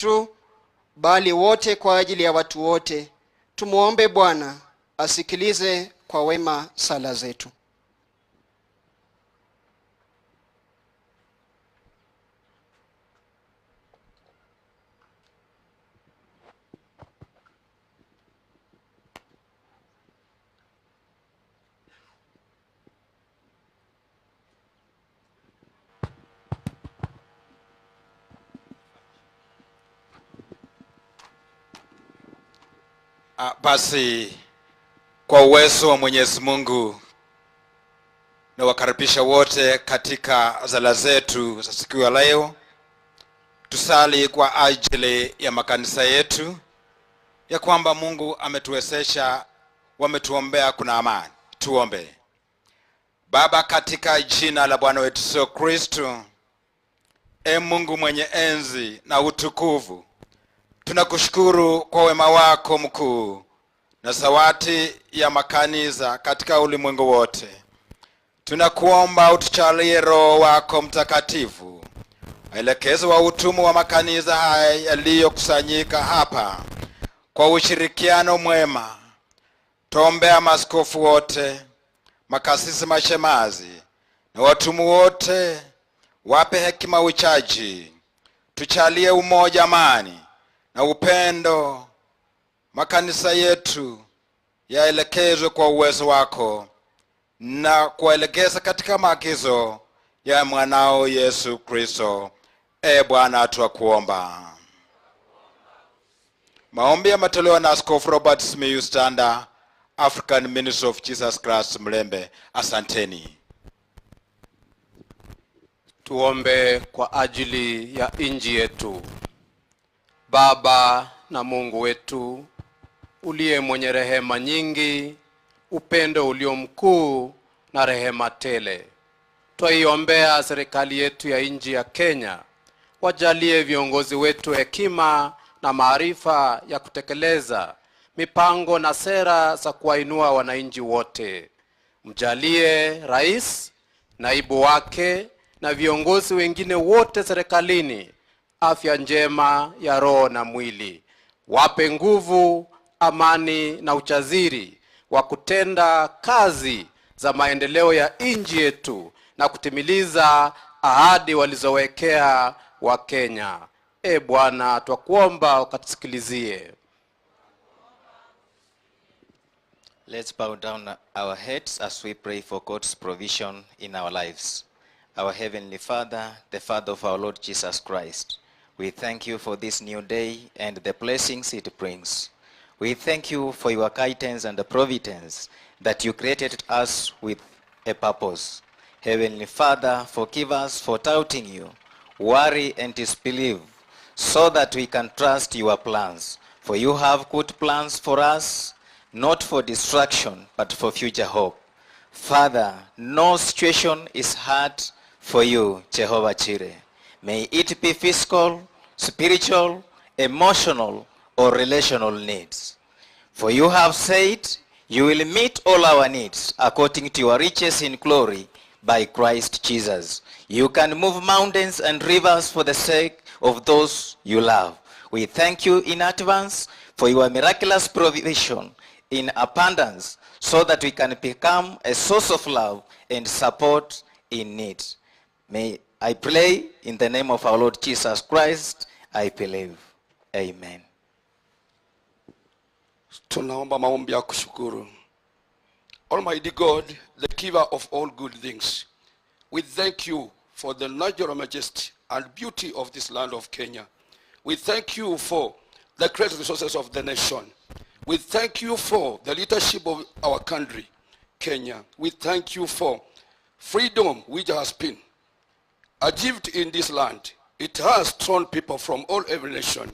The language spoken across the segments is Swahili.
Tu bali wote kwa ajili ya watu wote. Tumuombe Bwana asikilize kwa wema sala zetu. Basi kwa uwezo wa Mwenyezi Mungu nawakaribisha wote katika sala zetu za siku ya leo. Tusali kwa ajili ya makanisa yetu, ya kwamba Mungu ametuwezesha, wametuombea kuna amani. Tuombe. Baba, katika jina la Bwana wetu Yesu Kristo, e Mungu mwenye enzi na utukufu, tunakushukuru kwa wema wako mkuu na zawadi ya makanisa katika ulimwengu wote. Tunakuomba utujalie Roho wako Mtakatifu, maelekezo wa utume wa makanisa haya yaliyokusanyika hapa kwa ushirikiano mwema. Tuombea maaskofu wote, makasisi, mashemasi na watume wote, wape hekima uchaji, tujalie umoja, amani na upendo. Makanisa yetu yaelekezwe kwa uwezo wako na kuwaelekeza katika maagizo ya mwanao Yesu Kristo. E Bwana, twakuomba. Maombi yametolewa na Askofu Robert Simiyu Standa, African Ministry of Jesus Christ, Mulembe. Asanteni. Tuombe kwa ajili ya nchi yetu. Baba na Mungu wetu uliye mwenye rehema nyingi, upendo ulio mkuu na rehema tele, twaiombea serikali yetu ya nchi ya Kenya. Wajalie viongozi wetu hekima na maarifa ya kutekeleza mipango na sera za kuwainua wananchi wote. Mjalie rais, naibu wake na viongozi wengine wote serikalini afya njema ya roho na mwili. Wape nguvu, amani na ujasiri wa kutenda kazi za maendeleo ya nchi yetu na kutimiliza ahadi walizowekea Wakenya. E Bwana, twakuomba ukatusikilizie. Let's bow down our heads as we pray for God's provision in our lives. Our Heavenly Father, the Father of our Lord Jesus Christ, we thank you for this new day and the blessings it brings. We thank you for your guidance and the providence that you created us with a purpose. Heavenly Father, forgive us for doubting you, worry and disbelief, so that we can trust your plans. For you have good plans for us, not for destruction, but for future hope. Father, no situation is hard for you, Jehovah Jireh. May it be physical, spiritual, emotional, or relational needs. For you have said, you will meet all our needs according to your riches in glory by Christ Jesus. You can move mountains and rivers for the sake of those you love. We thank you in advance for your miraculous provision in abundance so that we can become a source of love and support in need. May I pray in the name of our Lord Jesus Christ, I believe. Amen. Tunaomba maombi ya kushukuru. Almighty God, the giver of all good things, we thank you for the natural majesty and beauty of this land of Kenya. We thank you for the great resources of the nation. We thank you for the leadership of our country, Kenya. We thank you for freedom which has been achieved in this land. It has drawn people from all every nation.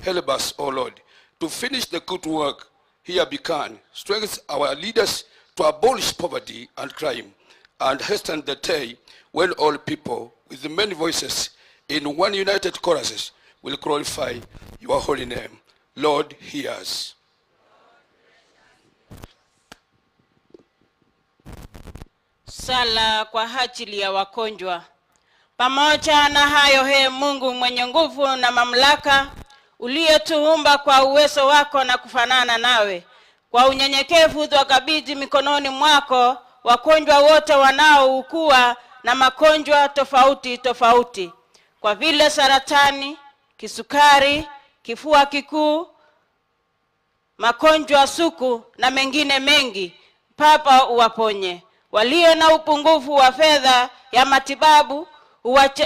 Help us, O Lord, to finish the good work here begun. Strengthen our leaders to abolish poverty and crime, and hasten the day when all people with many voices in one united choruses will glorify your holy name. Lord, hear us. Sala kwa ajili ya wagonjwa. Pamoja na hayo, he Mungu mwenye nguvu na mamlaka, uliyetuumba kwa uwezo wako na kufanana nawe, kwa unyenyekevu twakabidhi mikononi mwako wagonjwa wote wanaougua na magonjwa tofauti tofauti, kwa vile saratani, kisukari, kifua kikuu, magonjwa sugu na mengine mengi. Baba, uwaponye. Walio na upungufu wa fedha ya matibabu,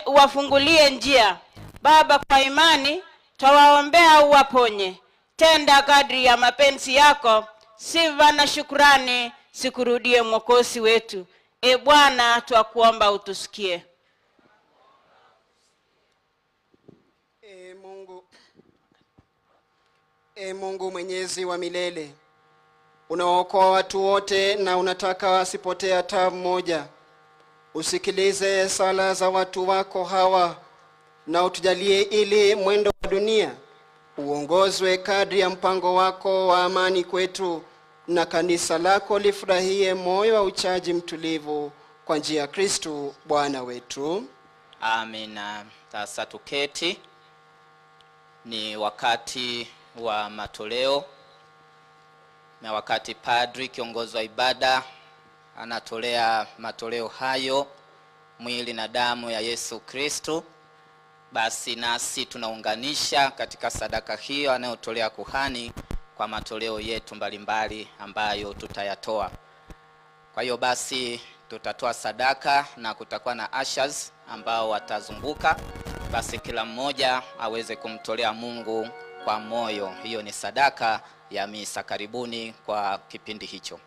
uwafungulie njia. Baba, kwa imani twawaombea uwaponye. Tenda kadri ya mapenzi yako. Sifa na shukrani zikurudie Mwokozi wetu. E Bwana, twakuomba utusikie. E Mungu, E Mungu mwenyezi wa milele, unaokoa watu wote na unataka wasipotee hata mmoja, usikilize sala za watu wako hawa na utujalie ili mwendo wa dunia uongozwe kadri ya mpango wako wa amani kwetu, na kanisa lako lifurahie moyo wa uchaji mtulivu kwa njia ya Kristu Bwana wetu. Amina. Sasa tuketi, ni wakati wa matoleo, na wakati padri kiongozi wa ibada anatolea matoleo hayo, mwili na damu ya Yesu Kristo, basi nasi tunaunganisha katika sadaka hiyo anayotolea kuhani kwa matoleo yetu mbalimbali ambayo tutayatoa. Kwa hiyo basi tutatoa sadaka na kutakuwa na ushers ambao watazunguka, basi kila mmoja aweze kumtolea Mungu kwa moyo. Hiyo ni sadaka ya misa. Karibuni kwa kipindi hicho.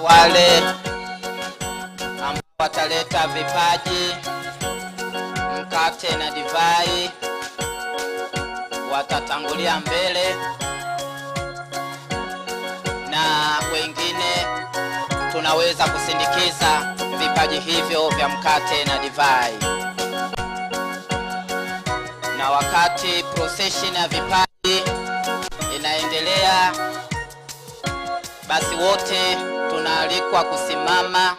Wale ambao wataleta vipaji, mkate na divai watatangulia mbele, na wengine tunaweza kusindikiza vipaji hivyo vya mkate na divai. Na wakati procession ya vipaji inaendelea, basi wote tunaalikwa kusimama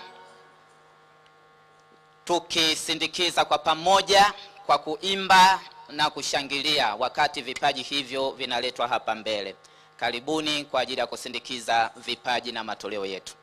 tukisindikiza kwa pamoja kwa kuimba na kushangilia wakati vipaji hivyo vinaletwa hapa mbele. Karibuni kwa ajili ya kusindikiza vipaji na matoleo yetu.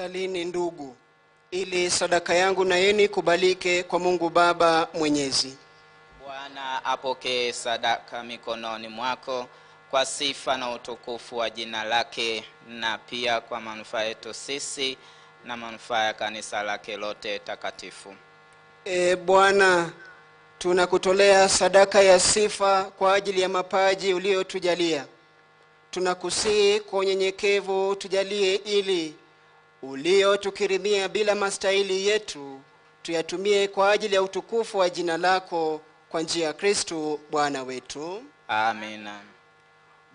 Salini ndugu, ili sadaka yangu na yenu ikubalike kwa Mungu Baba Mwenyezi. Bwana apokee sadaka mikononi mwako kwa sifa na utukufu wa jina lake, na pia kwa manufaa yetu sisi na manufaa ya kanisa lake lote takatifu. E Bwana, tunakutolea sadaka ya sifa kwa ajili ya mapaji uliyotujalia. Tunakusihi kwa unyenyekevu tujalie ili uliotukirimia bila mastahili yetu tuyatumie kwa ajili ya utukufu wa jina lako kwa njia ya Kristo Bwana wetu. Amina.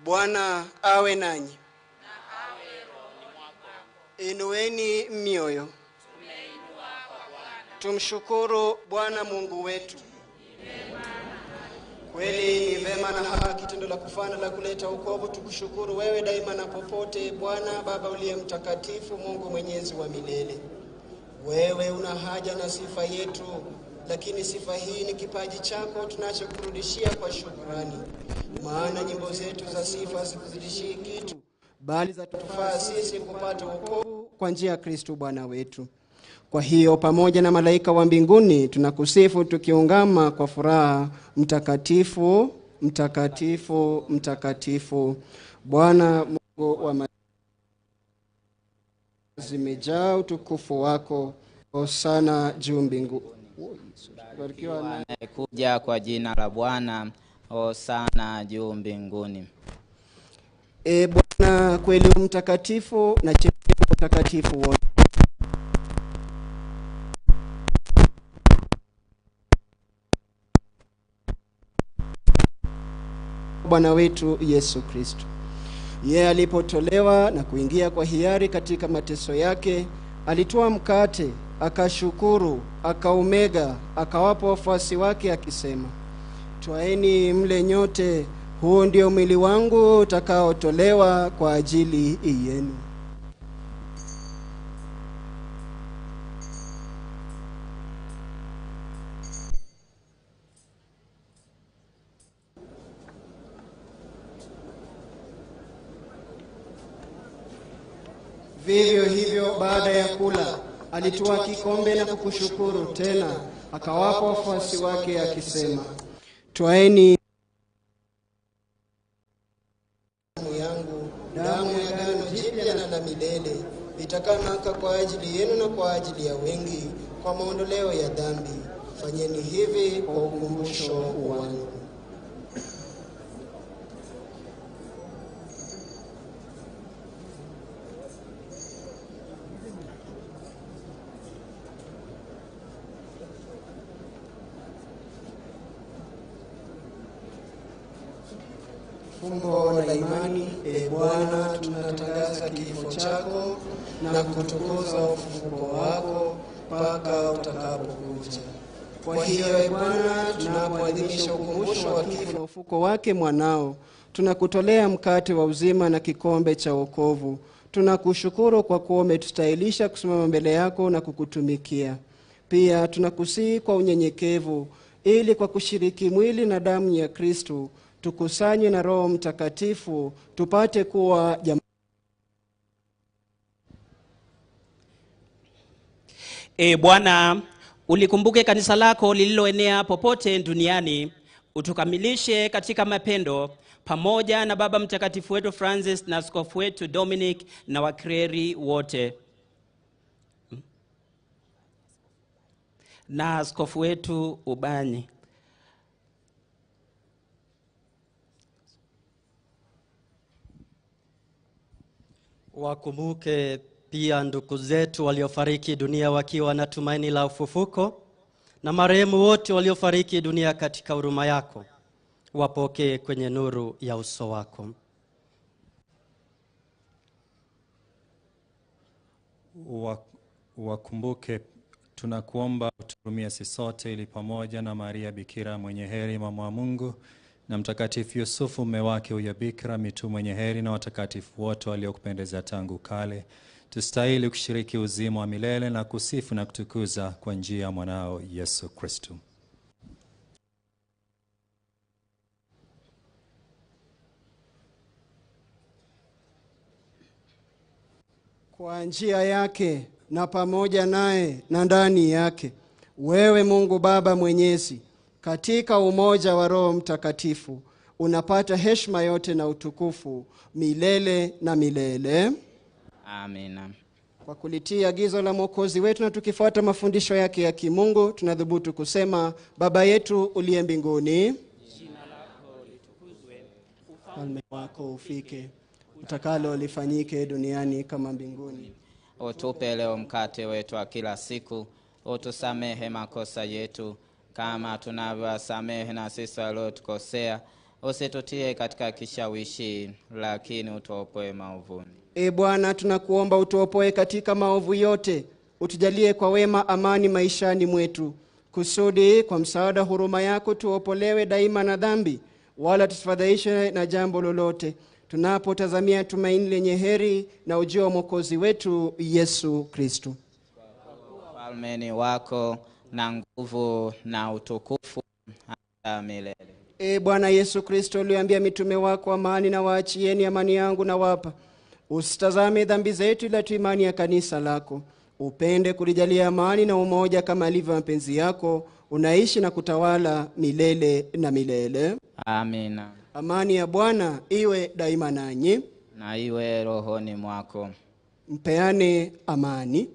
Bwana awe nanyi. Inueni mioyo. Tumshukuru Bwana Mungu wetu. Kweli ni vema na haki, tendo la kufana la kuleta wokovu, tukushukuru wewe daima na popote, Bwana Baba uliye mtakatifu, Mungu mwenyezi wa milele. Wewe una haja na sifa yetu, lakini sifa hii ni kipaji chako tunachokurudishia kwa shukrani. Maana nyimbo zetu za sifa hazikuzidishii kitu, bali zatufaa sisi kupata wokovu kwa njia ya Kristo Bwana wetu. Kwa hiyo pamoja na malaika wa mbinguni tunakusifu tukiungama kwa furaha, mtakatifu, mtakatifu, mtakatifu, Bwana Mungu wa majeshi, zimejaa utukufu wako. Hosana juu mbinguni. Barikiwa anayekuja kwa jina la Bwana. Hosana juu mbinguni. E Bwana, kweli mtakatifu na chemchemi utakatifu wote. Bwana wetu Yesu Kristo, yeye alipotolewa na kuingia kwa hiari katika mateso yake, alitoa mkate, akashukuru, akaumega, akawapa wafuasi wake akisema, twaeni mle nyote, huu ndio mwili wangu utakaotolewa kwa ajili yenu. Vivyo hivyo baada ya kula, alitoa kikombe na kukushukuru tena, akawapa wafuasi wake akisema, twaeni damu yangu, damu ya agano jipya na la milele, itakayomwagika kwa ajili yenu na kwa ajili ya wengi kwa maondoleo ya dhambi. Fanyeni hivi kwa ukumbusho wangu. Fumbo la imani. E Bwana, tunatangaza kifo chako na kutukuza ufufuko wako mpaka utakapokuja. Kwa hiyo e Bwana, tunapoadhimisha ukumbusho wa kifo na ufufuko wake mwanao, tunakutolea mkate wa uzima na kikombe cha wokovu. Tunakushukuru kwa kuwa umetustahilisha kusimama mbele yako na kukutumikia. Pia tunakusihi kwa unyenyekevu, ili kwa kushiriki mwili na damu ya Kristo tukusanywe na Roho Mtakatifu tupate kuwa jamaa. E Bwana, ulikumbuke kanisa lako lililoenea popote duniani, utukamilishe katika mapendo pamoja na Baba Mtakatifu wetu Francis na askofu wetu Dominic na wakreri wote na askofu wetu Ubanyi. Wakumbuke pia ndugu zetu waliofariki dunia wakiwa na tumaini la ufufuko, na marehemu wote waliofariki dunia katika huruma yako, wapokee kwenye nuru ya uso wako. Wakumbuke, tunakuomba uturumie sisi sote, ili pamoja na Maria Bikira mwenye heri, mama wa Mungu, na Mtakatifu Yusufu mume wake huyo Bikira, mitume mwenye heri na watakatifu wote waliokupendeza tangu kale, tustahili kushiriki uzima wa milele na kusifu na kutukuza kwa njia ya mwanao Yesu Kristo. Kwa njia yake na pamoja naye na ndani yake, wewe Mungu Baba Mwenyezi, katika umoja wa Roho Mtakatifu, unapata heshima yote na utukufu milele na milele. Amina. Kwa kulitii agizo la Mwokozi wetu na tukifuata mafundisho yake ya kimungu, tunadhubutu kusema: Baba yetu uliye mbinguni, Jina lako litukuzwe, ufalme wako ufike, utakalo lifanyike duniani kama mbinguni. Utupe leo mkate wetu wa kila siku, utusamehe makosa yetu kama tunavyowasamehe na sisi waliotukosea, usitutie katika kishawishi, lakini utuopoe maovuni. E Bwana, tunakuomba utuopoe katika maovu yote, utujalie kwa wema amani maishani mwetu, kusudi kwa msaada huruma yako tuopolewe daima na dhambi, wala tusifadhaishwe na jambo lolote, tunapotazamia tumaini lenye heri na ujio wa Mwokozi wetu Yesu Kristo. Ufalme ni wako na nguvu na utukufu hata milele. E Bwana Yesu Kristo, uliambia mitume wako, amani na waachieni, amani yangu na wapa, usitazame dhambi zetu, ila tu imani ya kanisa lako. Upende kulijalia amani na umoja kama alivyo mapenzi yako, unaishi na kutawala milele na milele. Amina. Amani ya Bwana iwe daima nanyi, na iwe rohoni mwako. Mpeane amani.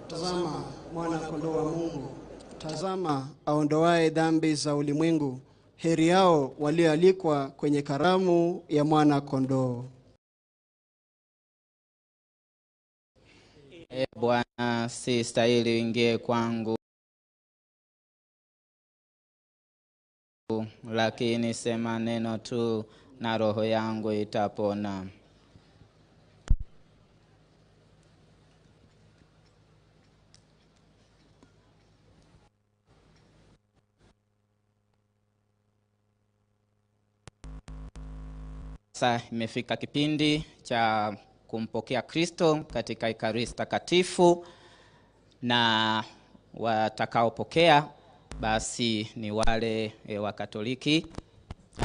Tazama mwana kondoo wa Mungu, tazama aondoaye dhambi za ulimwengu. Heri yao walioalikwa kwenye karamu ya mwana kondoo. E Bwana, si stahili uingie kwangu, lakini sema neno tu na roho yangu itapona. Sasa imefika kipindi cha kumpokea Kristo katika Ekaristi Takatifu, na watakaopokea basi ni wale wa Katoliki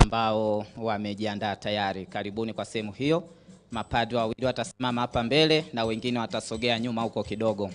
ambao wamejiandaa tayari. Karibuni kwa sehemu hiyo. Mapadri wawili watasimama hapa mbele na wengine watasogea nyuma huko kidogo.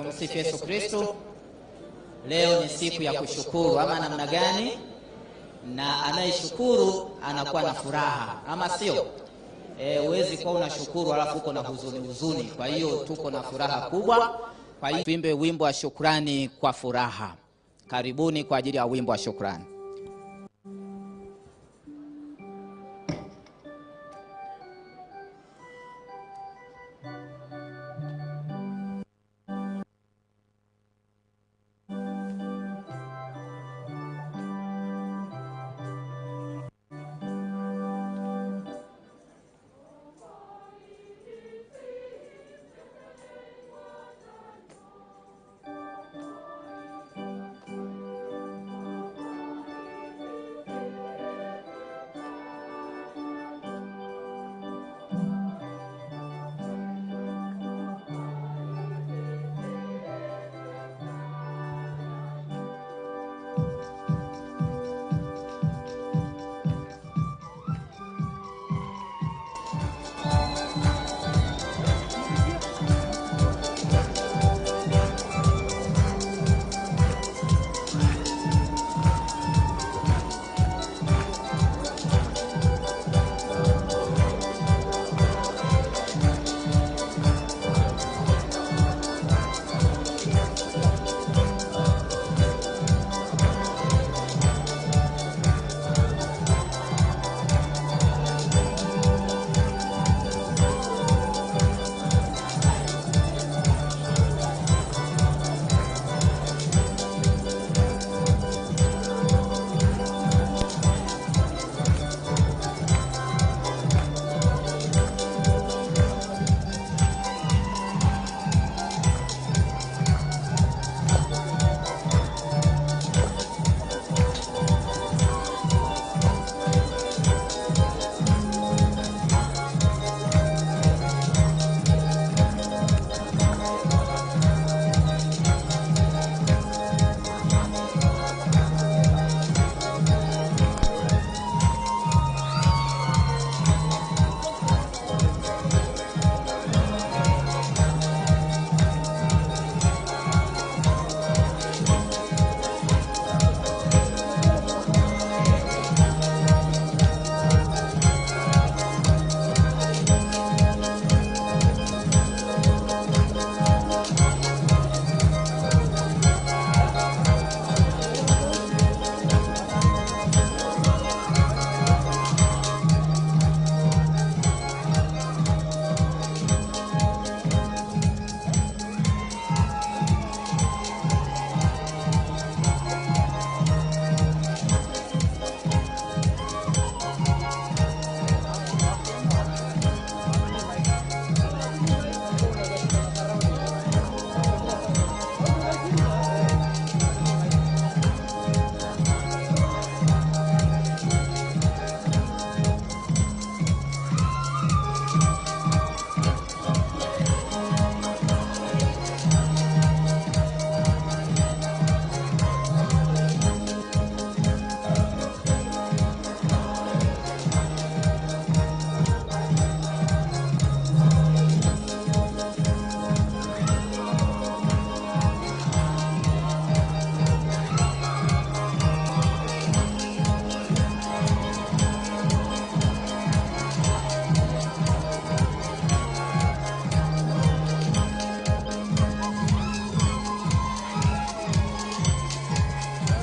Tumsifu Yesu Kristo. Leo ni siku ya kushukuru, ama namna gani? Na anayeshukuru anakuwa na furaha, ama sio? Huwezi kuwa unashukuru alafu uko na huzuni huzuni. Kwa hiyo tuko na furaha kubwa. Kwa hiyo tuimbe wimbo wa shukrani kwa furaha. Karibuni kwa ajili ya wimbo wa shukrani.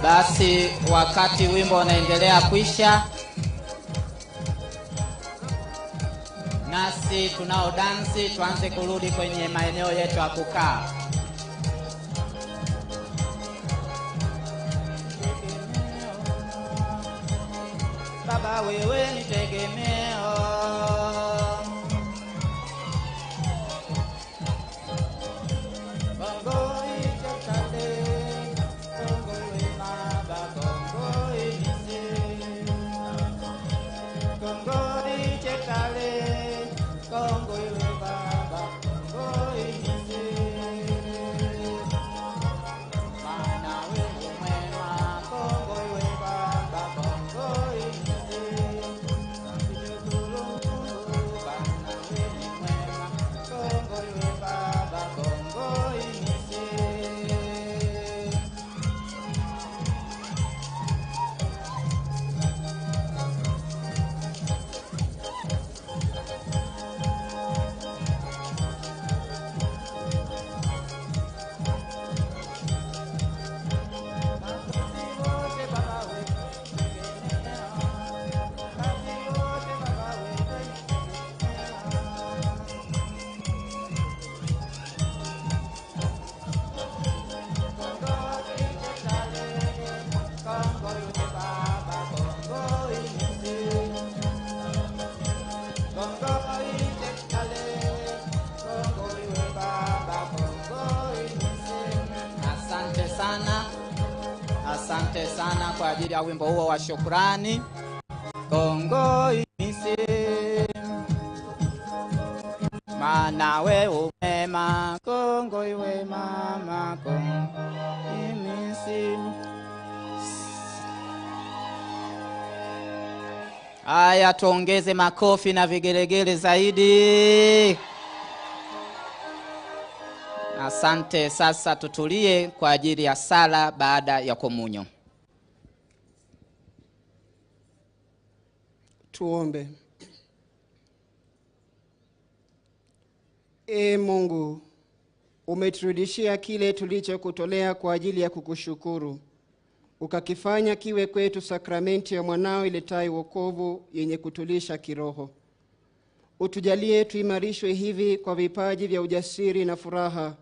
Basi wakati wimbo unaendelea kuisha, nasi tunao dansi tuanze kurudi kwenye maeneo yetu ya kukaa. Baba wewe ni tegemeo, Bongo ichotale, Bongo imaba, Bongo inise, Bongo ichotale, Bongo imaba, Bongo inise. Mana wewe mwema, Bongo imaba, Bongo inise. Asante sana kwa ajili ya wimbo huo wa shukrani. Kongo imisi, maana we umema. Kongo iwe mama, Kongo imisi. Haya, tuongeze makofi na vigelegele zaidi. Asante. Sasa tutulie kwa ajili ya sala baada ya komunyo. Tuombe. Ee Mungu, umeturudishia kile tulichokutolea kwa ajili ya kukushukuru, ukakifanya kiwe kwetu sakramenti ya mwanao iletayo wokovu yenye kutulisha kiroho. Utujalie tuimarishwe hivi kwa vipaji vya ujasiri na furaha,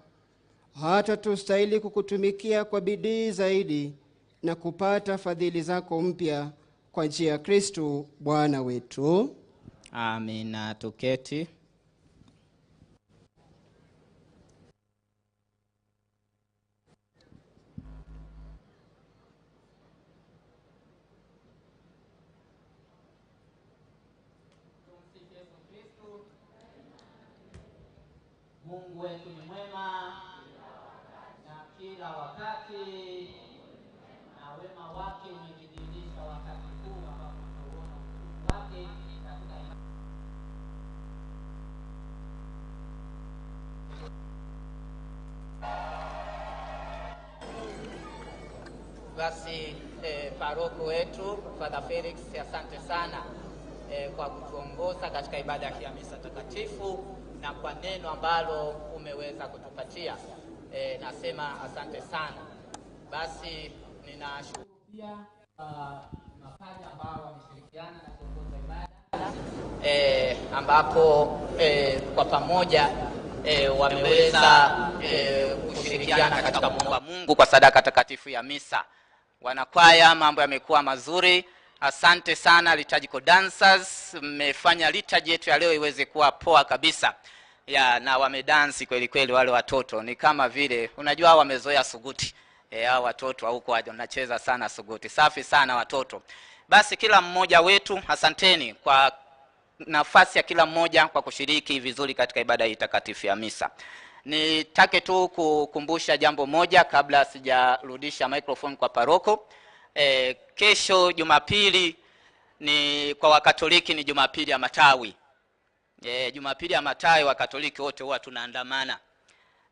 hata tustahili kukutumikia kwa bidii zaidi na kupata fadhili zako mpya kwa njia ya Kristo Bwana wetu. Amina. Tuketi. Mungu wetu ni mwema na kila wakati, na wema wake umejidhihirisha wakati huu ambapo tunauona ukuu wake katika Basi paroko wetu Father Felix, asante sana kwa kutuongoza katika ibada ya misa takatifu na kwa neno ambalo umeweza kutupatia. Nasema asante sana. Basi ninashukuru pia mapadri ambao wameshirikiana na kuongoza ibada, ambapo kwa pamoja wameweza kushirikiana katika kumwomba Mungu kwa sadaka takatifu ya misa. Wanakwaya, mambo yamekuwa mazuri. Asante sana liturgical dancers, mmefanya liturgy yetu ya leo iweze kuwa poa kabisa. Ya, na wamedansi kweli kweli wale watoto. Ni kama vile unajua wamezoea suguti. Hao watoto huko wanacheza sana suguti. Safi sana watoto. Basi kila mmoja wetu, asanteni kwa nafasi ya kila mmoja kwa kushiriki vizuri katika ibada hii takatifu ya misa. Nitake tu kukumbusha jambo moja kabla sijarudisha microphone kwa paroko. Kesho Jumapili ni kwa Wakatoliki ni Jumapili ya Matawi. Jumapili ya Matawi Wakatoliki wote huwa tunaandamana.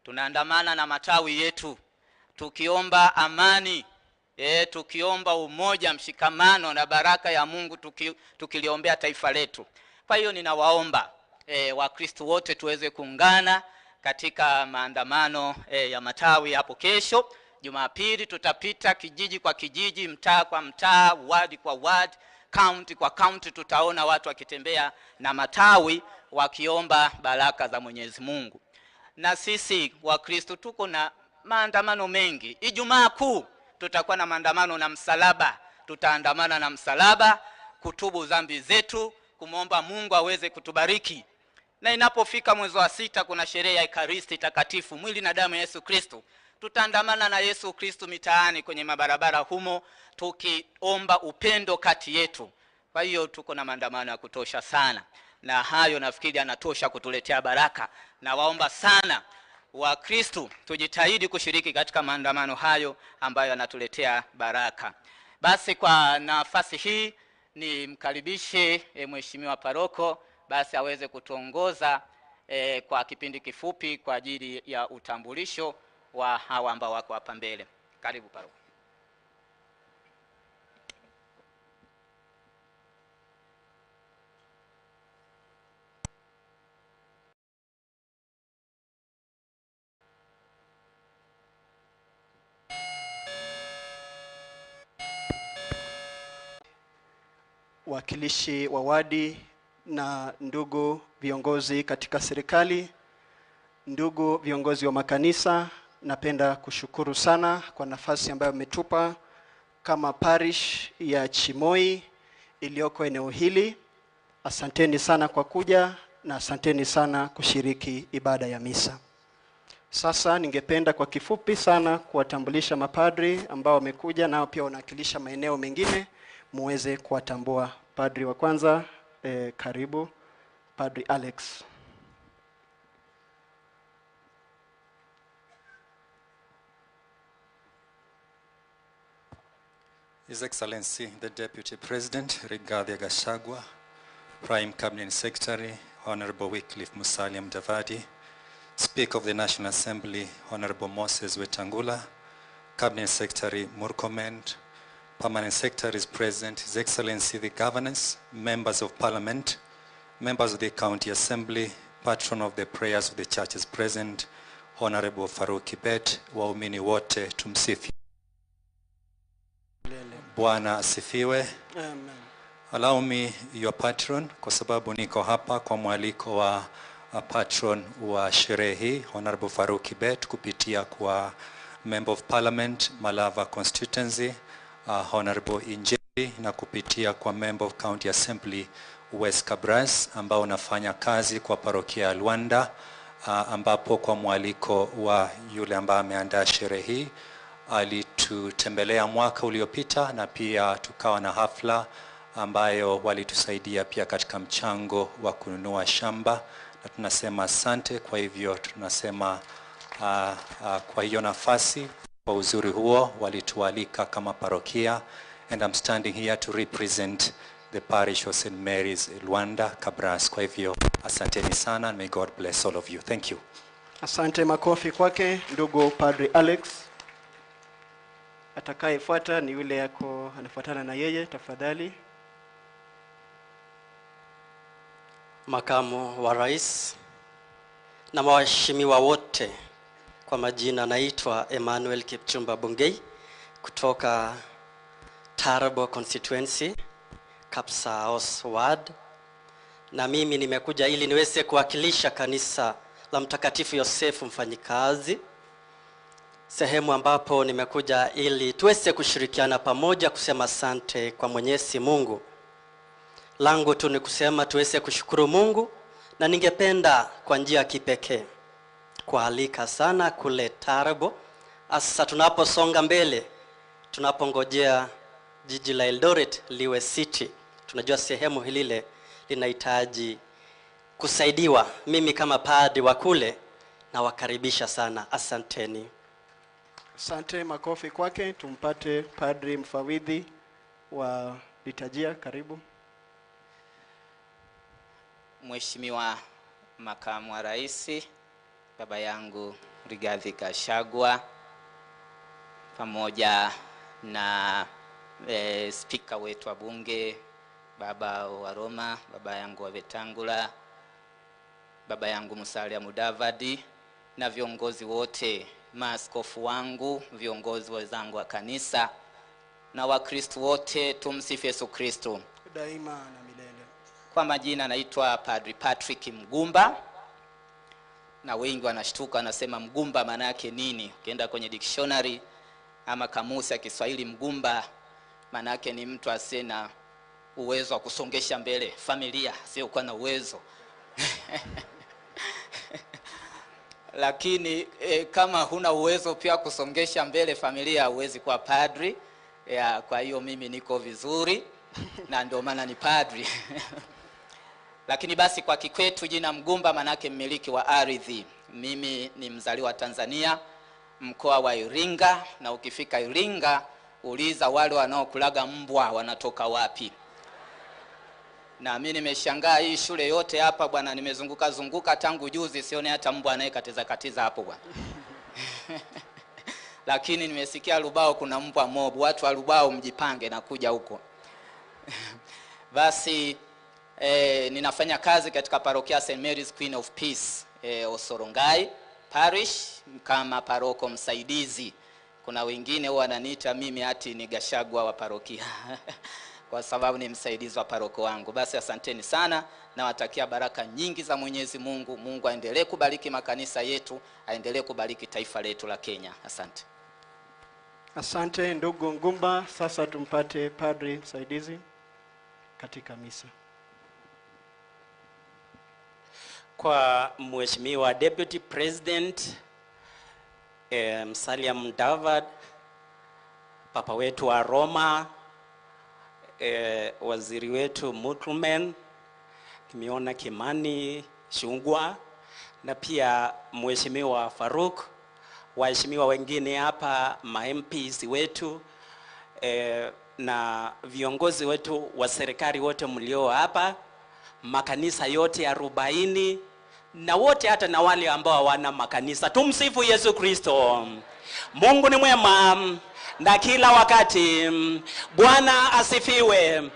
Tunaandamana na matawi yetu tukiomba amani, tukiomba umoja, mshikamano na baraka ya Mungu, tukiliombea taifa letu. Kwa hiyo ninawaomba Wakristo wote tuweze kuungana katika maandamano ya matawi hapo kesho Jumapili. Tutapita kijiji kwa kijiji, mtaa kwa mtaa, wadi kwa wadi, county kwa county. Tutaona watu wakitembea na matawi wakiomba baraka za Mwenyezi Mungu. Na sisi Wakristo tuko na maandamano mengi. Ijumaa Kuu tutakuwa na maandamano na msalaba. Tutaandamana na msalaba kutubu dhambi zetu, kumwomba Mungu aweze kutubariki. Na inapofika mwezi wa 6 kuna sherehe ya Ekaristi Takatifu, mwili na damu ya Yesu Kristo. Tutaandamana na Yesu Kristo mitaani kwenye mabarabara humo tukiomba upendo kati yetu. Kwa hiyo tuko na maandamano ya kutosha sana, na hayo nafikiri yanatosha kutuletea baraka. Na waomba sana Wakristo tujitahidi kushiriki katika maandamano hayo ambayo yanatuletea baraka. Basi kwa nafasi hii nimkaribishe Mheshimiwa Paroko basi aweze kutuongoza kwa kipindi kifupi kwa ajili ya utambulisho wa hawa ambao wako hapa mbele. Karibu Paroko. Wakilishi wa wadi na ndugu viongozi katika serikali, ndugu viongozi wa makanisa, napenda kushukuru sana kwa nafasi ambayo mmetupa kama parish ya Chimoi iliyoko eneo hili. Asanteni sana kwa kuja na asanteni sana kushiriki ibada ya misa. Sasa ningependa kwa kifupi sana kuwatambulisha mapadri ambao wamekuja nao pia wanawakilisha maeneo mengine, muweze kuwatambua. Padri wa kwanza, karibu Padri Alex. His Excellency, the Deputy President, Rigathi Gachagua, Prime Cabinet Secretary, Honorable Wycliffe Musalia Mudavadi, Speaker of the National Assembly, Honorable Moses Wetangula, Cabinet Secretary Murkomen, Permanent Secretaries present, His Excellency the Governors, Members of Parliament, Members of the County Assembly, Patron of the Prayers of the Churches present, Honorable Farouk Kibet, waumini wote tumsifu Bwana asifiwe. Amen. Allow me your patron, kwa sababu niko hapa kwa mwaliko wa patron wa sherehe hii Honorable Farouk Kibet kupitia kwa Member of Parliament Malava Constituency Honorable Injeri, na kupitia kwa Member of County Assembly West Kabras ambao unafanya kazi kwa parokia ya Luanda, ambapo kwa mwaliko wa yule ambaye ameandaa sherehe hii alitutembelea mwaka uliopita, na pia tukawa na hafla ambayo walitusaidia pia katika mchango wa kununua shamba, na tunasema asante. Kwa hivyo tunasema kwa hiyo nafasi, kwa uzuri huo walitualika kama parokia, and I'm standing here to represent the parish of St. Mary's Luanda Kabras. Kwa hivyo asanteni sana, and may God bless all of you. Thank you. Asante, makofi kwake ndugu Padre Alex. Atakayefuata ni yule yako anafuatana na yeye, tafadhali. Makamu wa Rais na waheshimiwa wote, kwa majina naitwa Emmanuel Kipchumba Bungei kutoka Tarbo Constituency, Kapsaos Ward, na mimi nimekuja ili niweze kuwakilisha kanisa la Mtakatifu Yosefu Mfanyikazi, sehemu ambapo nimekuja ili tuweze kushirikiana pamoja kusema asante kwa Mwenyezi Mungu. Langu tu ni kusema tuweze kushukuru Mungu, na ningependa kwa njia ya kipekee kualika sana kule Tarbo, hasa tunaposonga mbele, tunapongojea jiji la Eldoret liwe city. Tunajua sehemu hili linahitaji kusaidiwa. Mimi kama padri wa kule nawakaribisha sana, asanteni. Asante, makofi kwake. Tumpate padri mfawidhi wa liturgia, karibu. Mheshimiwa Makamu wa Rais, baba yangu Rigathi Gachagua, pamoja na spika wetu wa bunge, baba wa Roma, baba yangu wa Wetangula, baba yangu Musalia Mudavadi, na viongozi wote, maaskofu wangu, viongozi wenzangu wa kanisa na Wakristo wote, tumsifu Yesu Kristo daima na milele. Kwa majina naitwa Padri Patrick Mgumba, na wengi wanashtuka wanasema Mgumba maana yake nini? Ukienda kwenye dictionary ama kamusi ya Kiswahili, Mgumba maana yake ni mtu asiye na uwezo wa kusongesha mbele familia, sio kuwa na uwezo lakini kama huna uwezo pia kusongesha mbele familia huwezi kuwa padri. Ya, kwa hiyo mimi niko vizuri na ndio maana ni padri. Lakini basi kwa kikwetu jina Mgumba manake mmiliki wa ardhi. Mimi ni mzaliwa Tanzania, mkoa wa Iringa, na ukifika Iringa uliza wale wanaokulaga mbwa wanatoka wapi. Na mimi nimeshangaa hii shule yote hapa bwana, nimezunguka zunguka tangu juzi sione hata mbwa anayekatiza katiza hapo bwana. Lakini nimesikia Lubao kuna mbwa mob, watu wa Lubao mjipange na kuja huko. Basi ninafanya kazi katika parokia St. Mary's Queen of Peace, Osorongai Parish kama paroko msaidizi. Kuna wengine huwa wananiita mimi ati ni Gachagua wa parokia kwa sababu ni msaidizi wa paroko wangu. Basi asanteni sana, nawatakia baraka nyingi za Mwenyezi Mungu. Mungu aendelee kubariki makanisa yetu, aendelee kubariki taifa letu la Kenya. Asante. Asante ndugu Ngumba. Sasa tumpate padri msaidizi katika misa. Kwa Mheshimiwa Deputy President, Musalia Mudavadi, Papa wetu wa Roma, waziri wetu Murkomen, nimeona Kimani Ichung'wah na pia Mheshimiwa Faruk, waheshimiwa wengine hapa, ma MPs wetu, na viongozi wetu wa serikali wote mlio hapa, makanisa yote 40 na wote hata na wale ambao hawana makanisa. Tumsifu Yesu Kristo. Mungu ni mwema na kila wakati. Bwana asifiwe.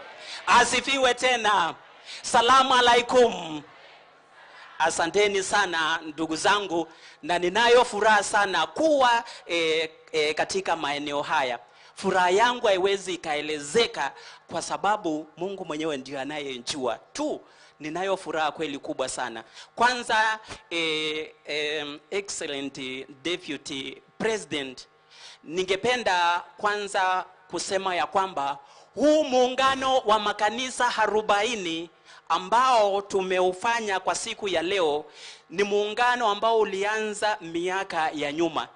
Asifiwe tena. Salamu alaikum. Asanteni sana ndugu zangu, na ninayo furaha sana kuwa katika maeneo haya. Furaha yangu haiwezi ikaelezeka kwa sababu Mungu mwenyewe ndiye anayejua tu. Ninayo furaha kweli kubwa sana. Kwanza, Excellent Deputy President, ningependa kwanza kusema ya kwamba huu muungano wa makanisa 40 ambao tumeufanya kwa siku ya leo ni muungano ambao ulianza miaka ya nyuma.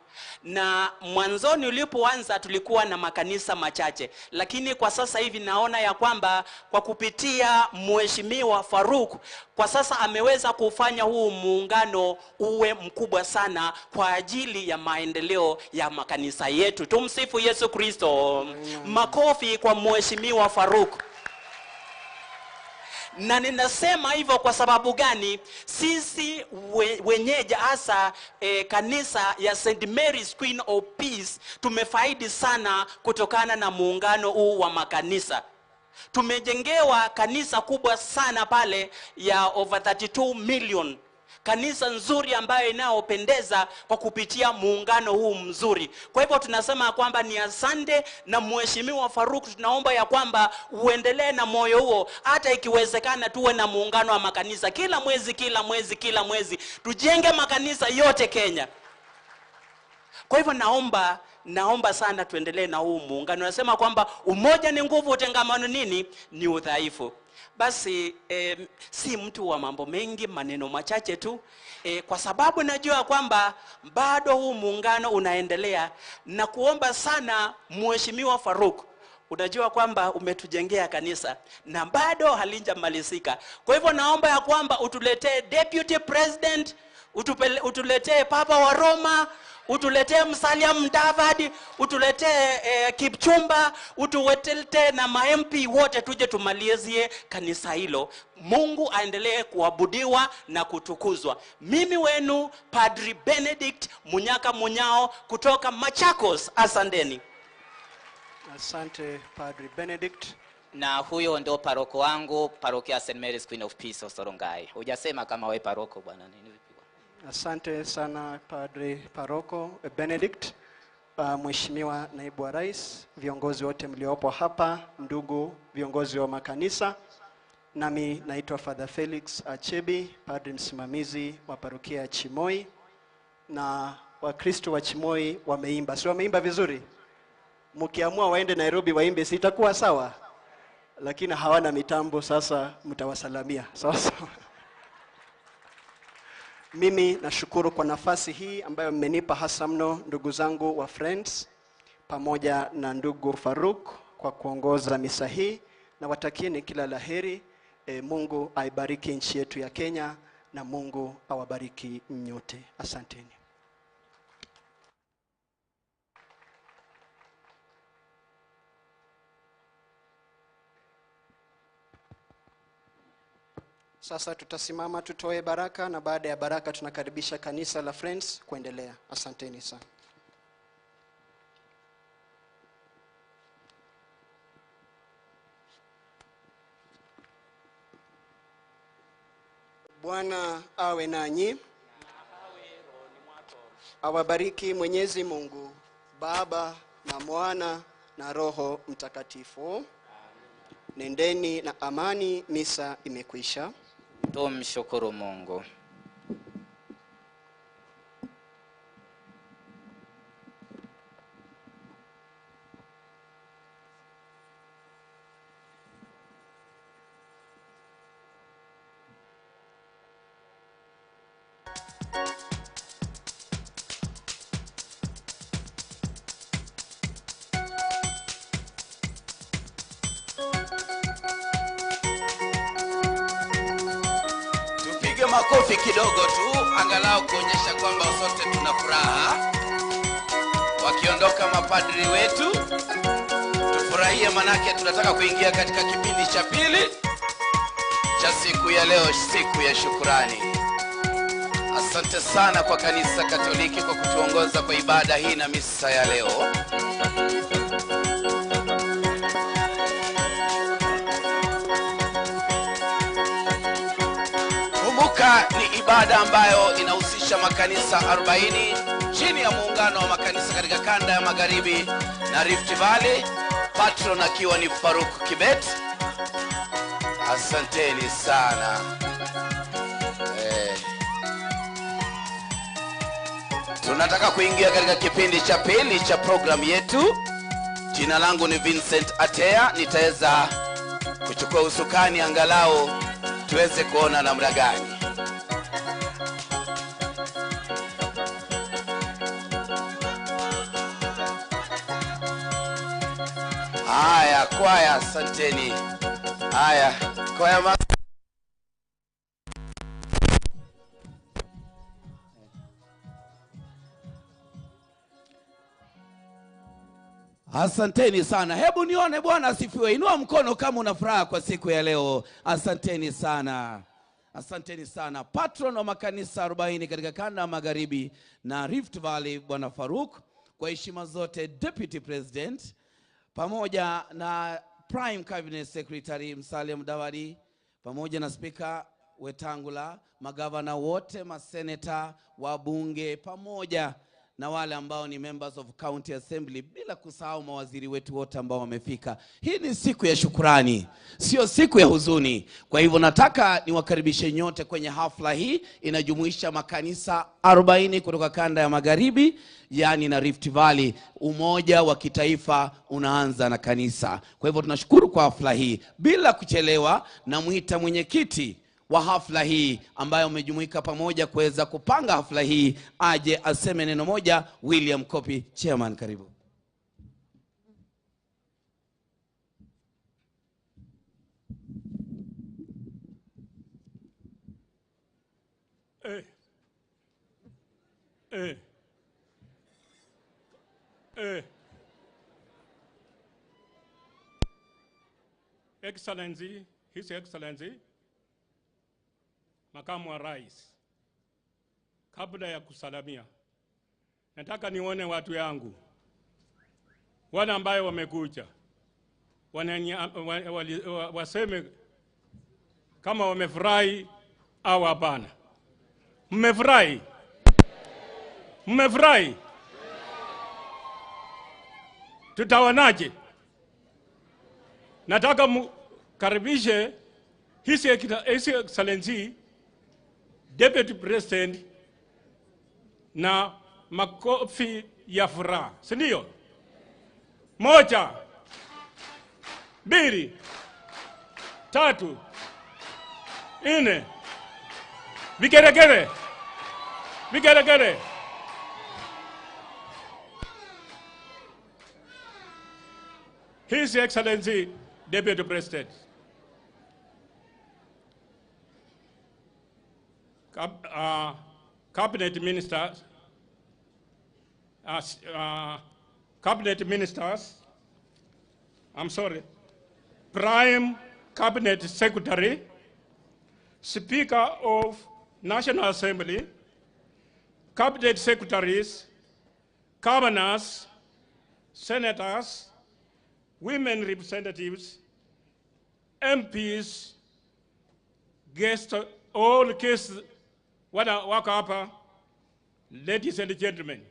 Na mwanzoni ulipoanza tulikuwa na makanisa machache, lakini kwa sasa hivi naona ya kwamba kwa kupitia Mheshimiwa Faruk kwa sasa ameweza kufanya huu muungano uwe mkubwa sana kwa ajili ya maendeleo ya makanisa yetu. Tumsifu Yesu Kristo. Makofi kwa Mheshimiwa Faruk. Na ninasema hivyo kwa sababu gani? Sisi wenyeji hasa kanisa ya St. Mary's Queen of Peace tumefaidi sana kutokana na muungano huu wa makanisa. Tumejengewa kanisa kubwa sana pale ya over 32 million. Kanisa nzuri ambayo inayopendeza kwa kupitia muungano huu mzuri. Kwa hivyo tunasema kwamba ni asante, na Mheshimiwa Faruk tunaomba ya kwamba uendelee na moyo huo, hata ikiwezekana tuwe na muungano wa makanisa kila mwezi, kila mwezi, kila mwezi. Tujenge makanisa yote Kenya. Kwa hivyo naomba sana tuendelee na huu muungano. Nasema kwamba umoja ni nguvu, utengamano nini? Ni udhaifu. Basi si mtu wa mambo mengi, maneno machache tu, kwa sababu najua kwamba bado huu muungano unaendelea, na kuomba sana Mheshimiwa Faruk, unajua kwamba umetujengea kanisa na bado halijamalizika. Kwa hivyo naomba ya kwamba utuletee Deputy President, utuletee Papa wa Roma, utuletee Musalia Mudavadi, utuletee Kipchumba, utuletee na ma MP wote, tuje tumalizie kanisa hilo. Mungu aendelee kuabudiwa na kutukuzwa. Mimi wenu Padri Benedict Munyaka Munyao kutoka Machakos. Asanteni. Asante Padri Benedict. Na huyo ndo paroko wangu, parokia St. Mary's Queen of Peace Osorongai. Hujasema kama we paroko bwana nini? Asante sana Padre Paroko Benedict. Mheshimiwa Naibu wa Rais, viongozi wote mliopo hapa, ndugu viongozi wa makanisa, nami naitwa Father Felix Achebi, padri msimamizi wa parokia ya Chimoi. Na Wakristo wa Chimoi wameimba, si wameimba vizuri? Mkiamua waende Nairobi waimbe, si itakuwa sawa? Lakini hawana mitambo, sasa mtawasalamia. Sawa sawa. Mimi nashukuru kwa nafasi hii ambayo mmenipa, hasa mno ndugu zangu wa Friends pamoja na ndugu Faruk kwa kuongoza misa hii, na watakieni kila laheri. Mungu aibariki nchi yetu ya Kenya na Mungu awabariki nyote. Asanteni. Sasa tutasimama tutoe baraka, na baada ya baraka tunakaribisha kanisa la Friends kuendelea. Asanteni sana. Bwana awe nanyi. Awabariki Mwenyezi Mungu, Baba na Mwana na Roho Mtakatifu. Nendeni na amani, misa imekwisha. Tumshukuru Mungu. Makofi kidogo tu angalau kuonyesha kwamba sote tuna furaha. Wakiondoka mapadri wetu tufurahie, manake tunataka kuingia katika kipindi cha pili cha siku ya leo, siku ya shukurani. Asante sana kwa Kanisa Katoliki kwa kutuongoza kwa ibada hii na misa ya leo. Kumbuka ni ibada ambayo inahusisha makanisa 40 chini ya muungano wa makanisa katika kanda ya Magharibi na Rift Valley, patron akiwa ni Faruk Kibet. Asanteni sana. Tunataka kuingia katika kipindi cha pili cha programu yetu. Jina langu ni Vincent Atea, nitaweza kuchukua usukani angalau tuweze kuona namna gani. Haya, kwaya, asanteni. Haya, kwaya. Asanteni sana. Hebu nione Bwana asifiwe. Inua mkono kama una furaha kwa siku ya leo. Asanteni sana. Asanteni sana. Patron wa makanisa 40 katika kanda ya Magharibi na Rift Valley, Bwana Faruk, kwa heshima zote Deputy President, pamoja na Prime Cabinet Secretary Musalia Mudavadi, pamoja na Speaker Wetangula, magavana wote, maseneta, wabunge, pamoja na wale ambao ni members of county assembly, bila kusahau mawaziri wetu wote ambao wamefika. Hii ni siku ya shukurani, sio siku ya huzuni. Kwa hivyo nataka niwakaribishe nyote kwenye hafla hii. Inajumuisha makanisa 40 kutoka kanda ya Magharibi, yani na Rift Valley. Umoja wa kitaifa unaanza na kanisa. Kwa hivyo tunashukuru kwa hafla hii. Bila kuchelewa, namuita mwenyekiti wa hafla hii ambayo umejumuika pamoja kuweza kupanga hafla hii aje aseme neno moja. William Kopi, chairman, karibu. Excellency, His Excellency Makamu wa Rais, kabla ya kusalamia, nataka nione watu yangu wale ambayo wamekuja waseme kama wamefurahi au hapana. Mmefurahi? Mmefurahi? Tutaonaje? Nataka mkaribishe His Excellency Deputy President na makofi ya furaha, si ndio? 1, 2, 3, 4. Vigeregere. Vigeregere. His Excellency Deputy President, Cabinet Ministers, I'm sorry, Prime Cabinet Secretary, Speaker of National Assembly, Cabinet Secretaries, Governors, Senators, women representatives, MPs, guests, all guests wako hapa, ladies and gentlemen.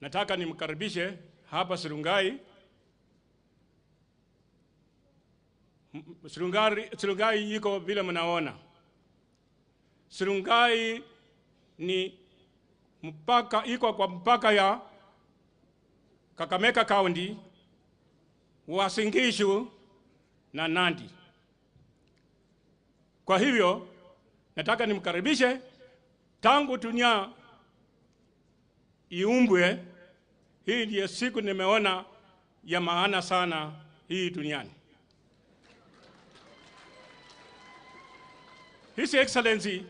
Nataka nimkaribishe hapa Sirungai. Sirungai iko vile mnaona. Sirungai ni mpaka, iko kwa mpaka ya Kakamega County, Uasin Gishu na Nandi. Kwa hivyo nataka nimkaribishe. Tangu dunia iumbwe, hii ndiyo siku nimeona ya maana sana hii duniani. His Excellency,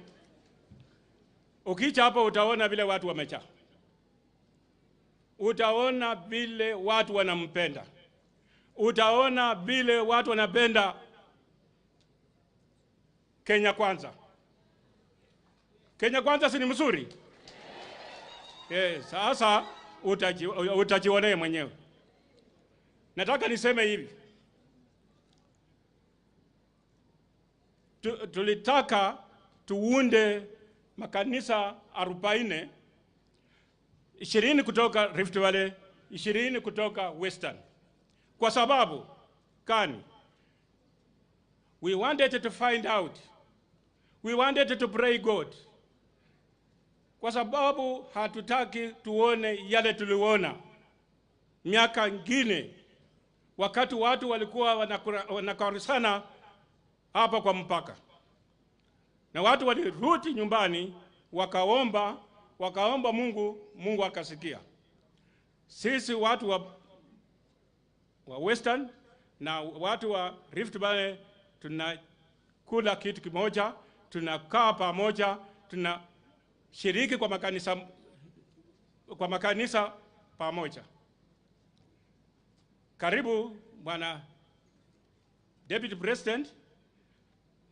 ukicha hapo utaona vile watu wamejaa. Utaona vile watu wanampenda. Utaona vile watu wanapenda Kenya Kwanza. Kenya Kwanza si ni mzuri? Sasa utajionea mwenyewe. Nataka niseme hivi. Tulitaka tuunde makanisa 40, 20 kutoka Rift Valley, 20 kutoka Western. Kwa sababu kani? We wanted to find out. We wanted to pray God. Kwa sababu hatutaki tuone yale tuliona miaka ngine wakati watu walikuwa wanakarusana hapa kwa mpaka. Na watu walirudi nyumbani wakaomba Mungu, Mungu akasikia. Sisi watu wa Western na watu wa Rift Valley tunakula kitu kimoja, tunakaa pamoja, tunashiriki kwa makanisa pamoja. Karibu Bwana Deputy President.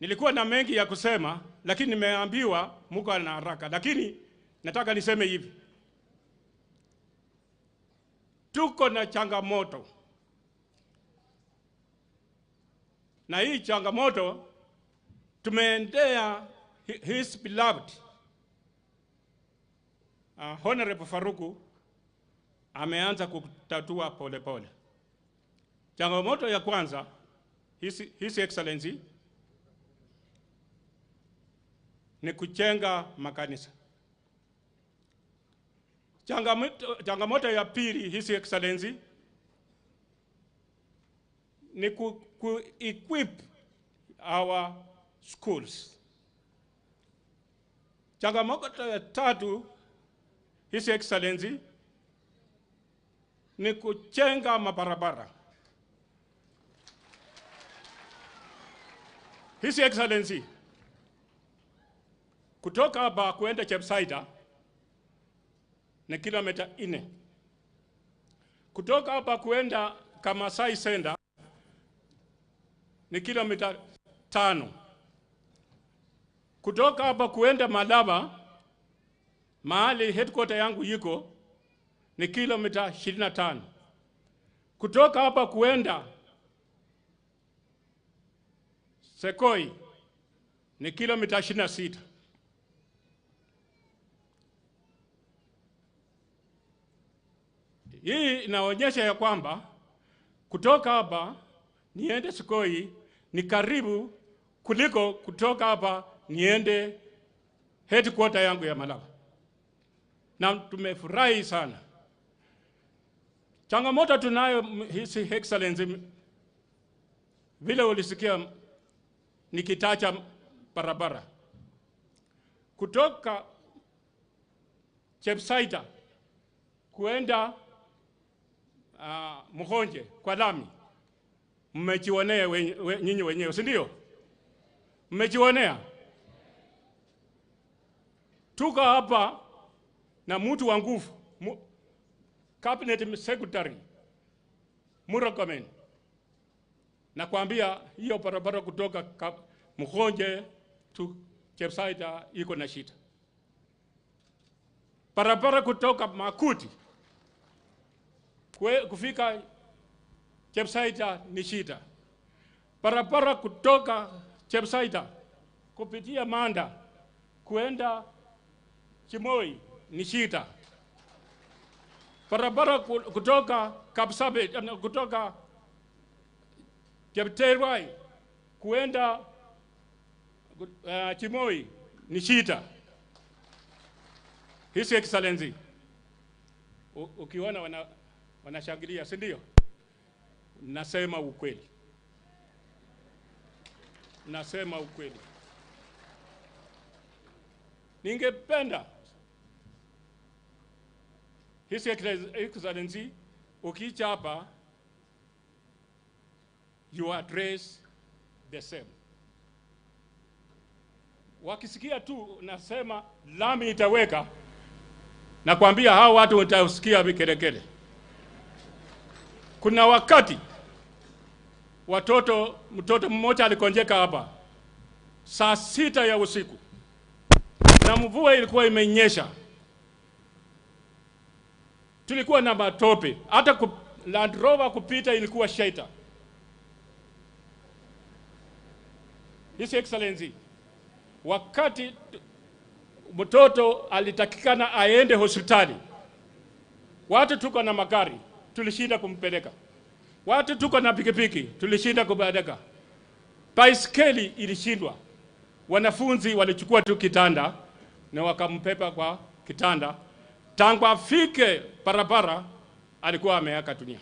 Nilikuwa na mengi ya kusema, lakini nimeambiwa mko na haraka. Lakini nataka niseme hivi. Tuko na changamoto. Na hii changamoto tumeendea his beloved Honorable Faruku ameanza kutatua pole pole. Changamoto ya kwanza, His Excellency, ni kujenga makanisa. Changamoto ya pili, His Excellency, ni ku equip our schools. Changamoto ya tatu, His Excellency, ni kujenga mabarabara. His Excellency, kutoka hapa kuenda Chepsaida ni kilomita 4. Kutoka hapa kuenda Kamasai Center ni kilomita 5. Kutoka hapa kuenda Malaba, mahali headquarter yangu yiko, ni kilomita 25. Kutoka hapa kuenda Sekoi ni kilomita 26. Hii inaonyesha ya kwamba kutoka hapa niende Sekoi ni karibu kuliko kutoka hapa niende headquarter yangu ya Malaba. Na tumefurahi sana. Changamoto tunayo, His Excellency, vile ulisikia nikitacha barabara kutoka Chepsaida kuenda Muhonje kwa lami, mmejionea nyinyi wenyewe, si ndio? Mmejionea. Tuko hapa na mtu wa nguvu, Cabinet Secretary Murkomen, nakwambia hiyo barabara kutoka Muhonje tu Chepsaida iko na shida. Barabara kutoka Makuti kufika Chepsaida ni shida. Barabara kutoka Chepsaida kupitia Manda kuenda Chimoi ni shida. Barabara kutoka Kapsabet, kutoka Chepterwai kuenda Chimoi ni shida. His Excellency, ukiona wanashangilia, si ndio? Nasema ukweli. Nasema ukweli. Ningependa His Excellency, ukicha hapa, you address the same. Wakisikia tu nasema lami itaweka, nakwambia hao watu utasikia vikelekele. Kuna wakati mtoto mmoja alikonjeka hapa saa 6 ya usiku na mvua ilikuwa imenyesha. Tulikuwa na matope, hata Land Rover kupita ilikuwa shaita. His Excellency, wakati mtoto alitakikana aende hospitali, watu tuko na magari tulishinda kumpeleka, watu tuko na pikipiki tulishinda kupeleka, baiskeli ilishindwa. Wanafunzi walichukua tu kitanda na wakampepa kwa kitanda. Tangu afike barabara alikuwa ameaga dunia.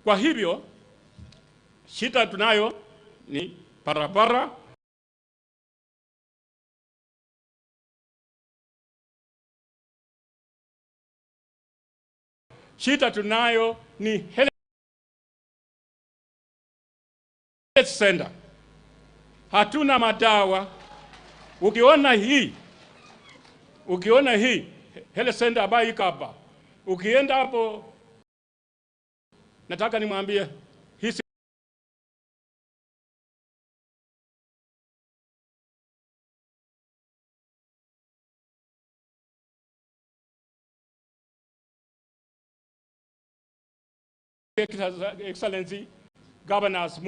Kwa hivyo shida tunayo ni barabara. Shida tunayo ni health center. Hatuna madawa. Ukiona hii health center ambayo iko hapa, ukienda hapo, nataka nimwambie His Excellency Governors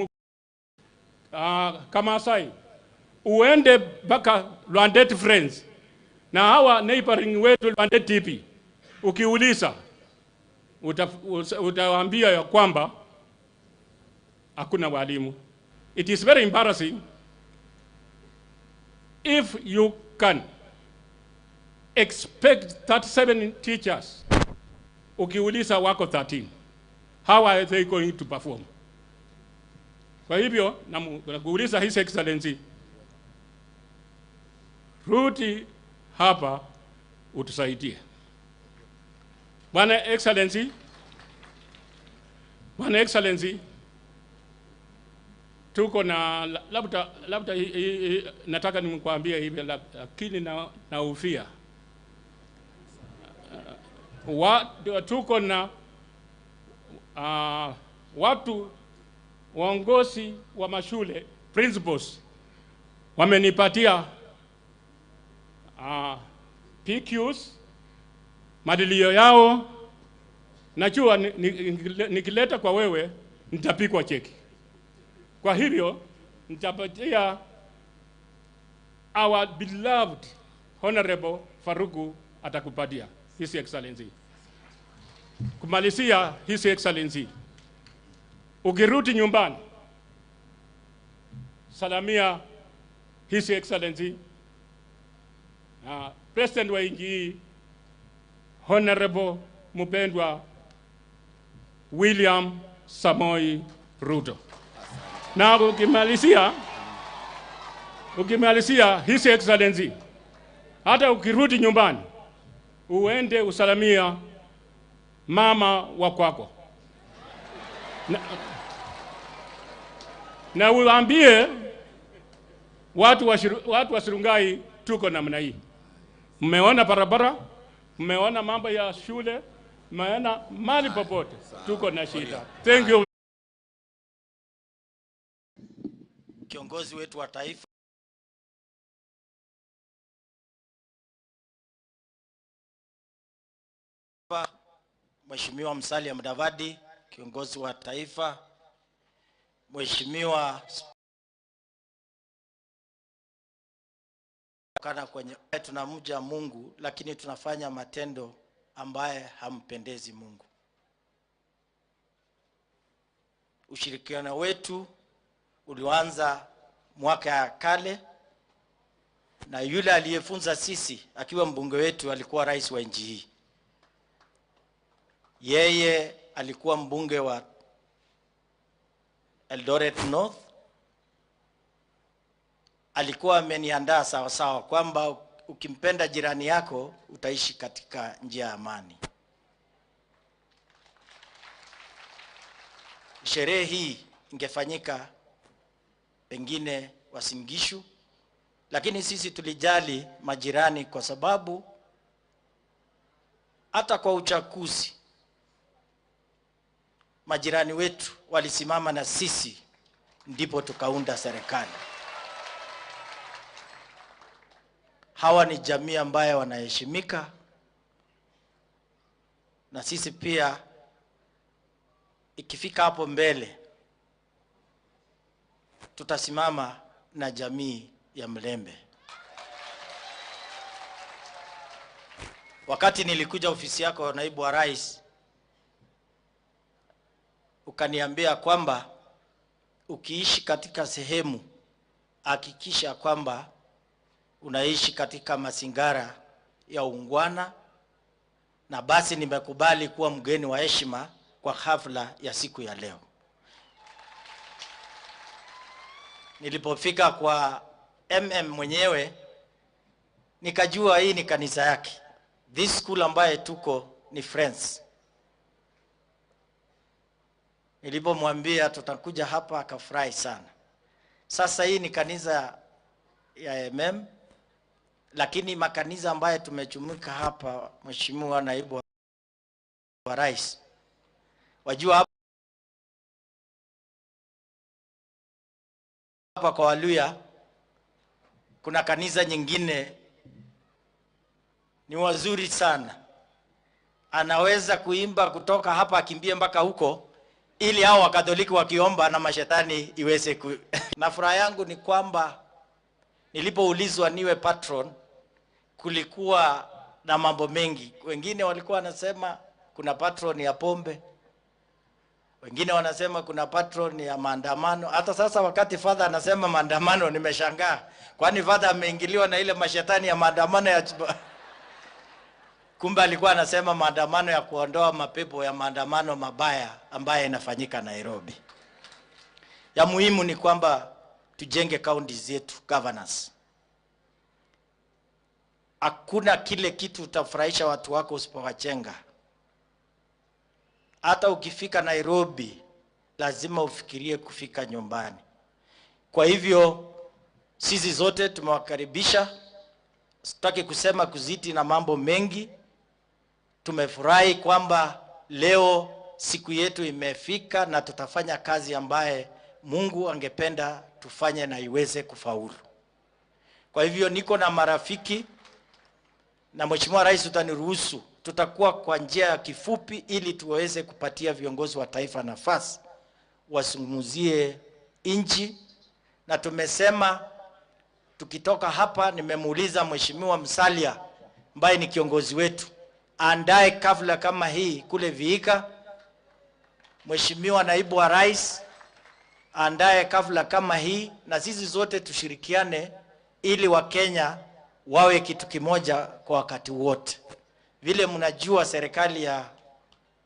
Kamasai, uende mpaka Lwandet Friends na hawa neighboring wetu Lwandet TP, ukiuliza utawaambia ya kwamba hakuna walimu. It is very embarrassing if you can expect 37 teachers, ukiuliza wako 13. How are they going to perform? Kwa hivyo nakuuliza His Excellency, rudi hapa utusaidie. Bwana Excellency, tuko na labda nataka nimkwambie hivi, lakini naufia. Tuko na watu waongozi wa mashule principals wamenipatia PQs, madilio yao. Najua nikileta kwa wewe nitapikwa cheki. Kwa hivyo nitapatia our beloved Honorable Faruku atakupatia, His Excellency. Kumalizia, His Excellency, ukirudi nyumbani salamia His Excellency President wa nchi hii Honorable mpendwa William Samoei Ruto. Na ukimalizia His Excellency, hata ukirudi nyumbani uende usalamia mama wa kwako na uambie watu wa Sirungai tuko namna hii. Mmeona barabara, mmeona mambo ya shule, mmeona mali popote tuko na shida. Thank you. Kiongozi wetu wa taifa Mheshimiwa Musalia Mudavadi, kiongozi wa taifa, Mheshimiwa kana kwenye tunamja Mungu, lakini tunafanya matendo ambaye hampendezi Mungu. Ushirikiano wetu ulianza mwaka ya kale, na yule aliyefunza sisi akiwa mbunge wetu alikuwa rais wa nchi hii. Yeye alikuwa mbunge wa Eldoret North. Alikuwa ameniandaa sawa sawa kwamba ukimpenda jirani yako utaishi katika njia ya amani. Sherehe hii ingefanyika pengine Uasin Gishu, Lakini sisi tulijali majirani kwa sababu hata kwa uchaguzi majirani wetu walisimama na sisi, ndipo tukaunda serikali. Hawa ni jamii ambayo wanaheshimika, na sisi pia ikifika hapo mbele tutasimama na jamii ya Mlembe. Wakati nilikuja ofisi yako naibu wa rais, ukaniambia kwamba ukiishi katika sehemu hakikisha kwamba unaishi katika mazingara ya ungwana, na basi nimekubali kuwa mgeni wa heshima kwa hafla ya siku ya leo. Nilipofika kwa MM mwenyewe nikajua hii ni kanisa yake. This school ambaye tuko ni Friends. Nilipomwambia tutakuja hapa akafurahi sana. Sasa hii ni kanisa ya MM, lakini makanisa ambaye tumechumuka hapa, Mheshimiwa Naibu wa Rais, wajua hapa kwa Waluya kuna kanisa nyingine ni wazuri sana. Anaweza kuimba kutoka hapa akimbie mpaka huko ili hao Wakatoliki wakiomba na mashetani iweze Na furaha yangu ni kwamba nilipoulizwa niwe patron kulikuwa na mambo mengi. Wengine walikuwa wanasema kuna patron ya pombe, wengine wanasema kuna patron ya maandamano. Hata sasa wakati father anasema maandamano nimeshangaa, kwani father ameingiliwa na ile mashetani ya maandamano ya kumbe alikuwa anasema maandamano ya kuondoa mapepo ya maandamano mabaya ambayo inafanyika Nairobi. Ya muhimu ni kwamba tujenge county zetu governance. Hakuna kile kitu utafurahisha watu wako usipowachenga. Hata ukifika Nairobi lazima ufikirie kufika nyumbani. Kwa hivyo sisi zote tumewakaribisha. Sitaki kusema kuzidi na mambo mengi. Tumefurahi kwamba leo siku yetu imefika na tutafanya kazi ambaye Mungu angependa tufanye na iweze kufaulu. Kwa hivyo niko na marafiki, na Mheshimiwa Rais utaniruhusu, tutakuwa kwa njia ya kifupi ili tuweze kupatia viongozi wa taifa nafasi wasungumzie nchi. Na tumesema tukitoka hapa, nimemuuliza Mheshimiwa Musalia ambaye ni kiongozi wetu andae kafla kama hii kule Viika. Mheshimiwa Naibu wa Rais andae kafla kama hii, na sisi zote tushirikiane ili Wakenya wawe kitu kimoja kwa wakati wote. Vile mnajua serikali ya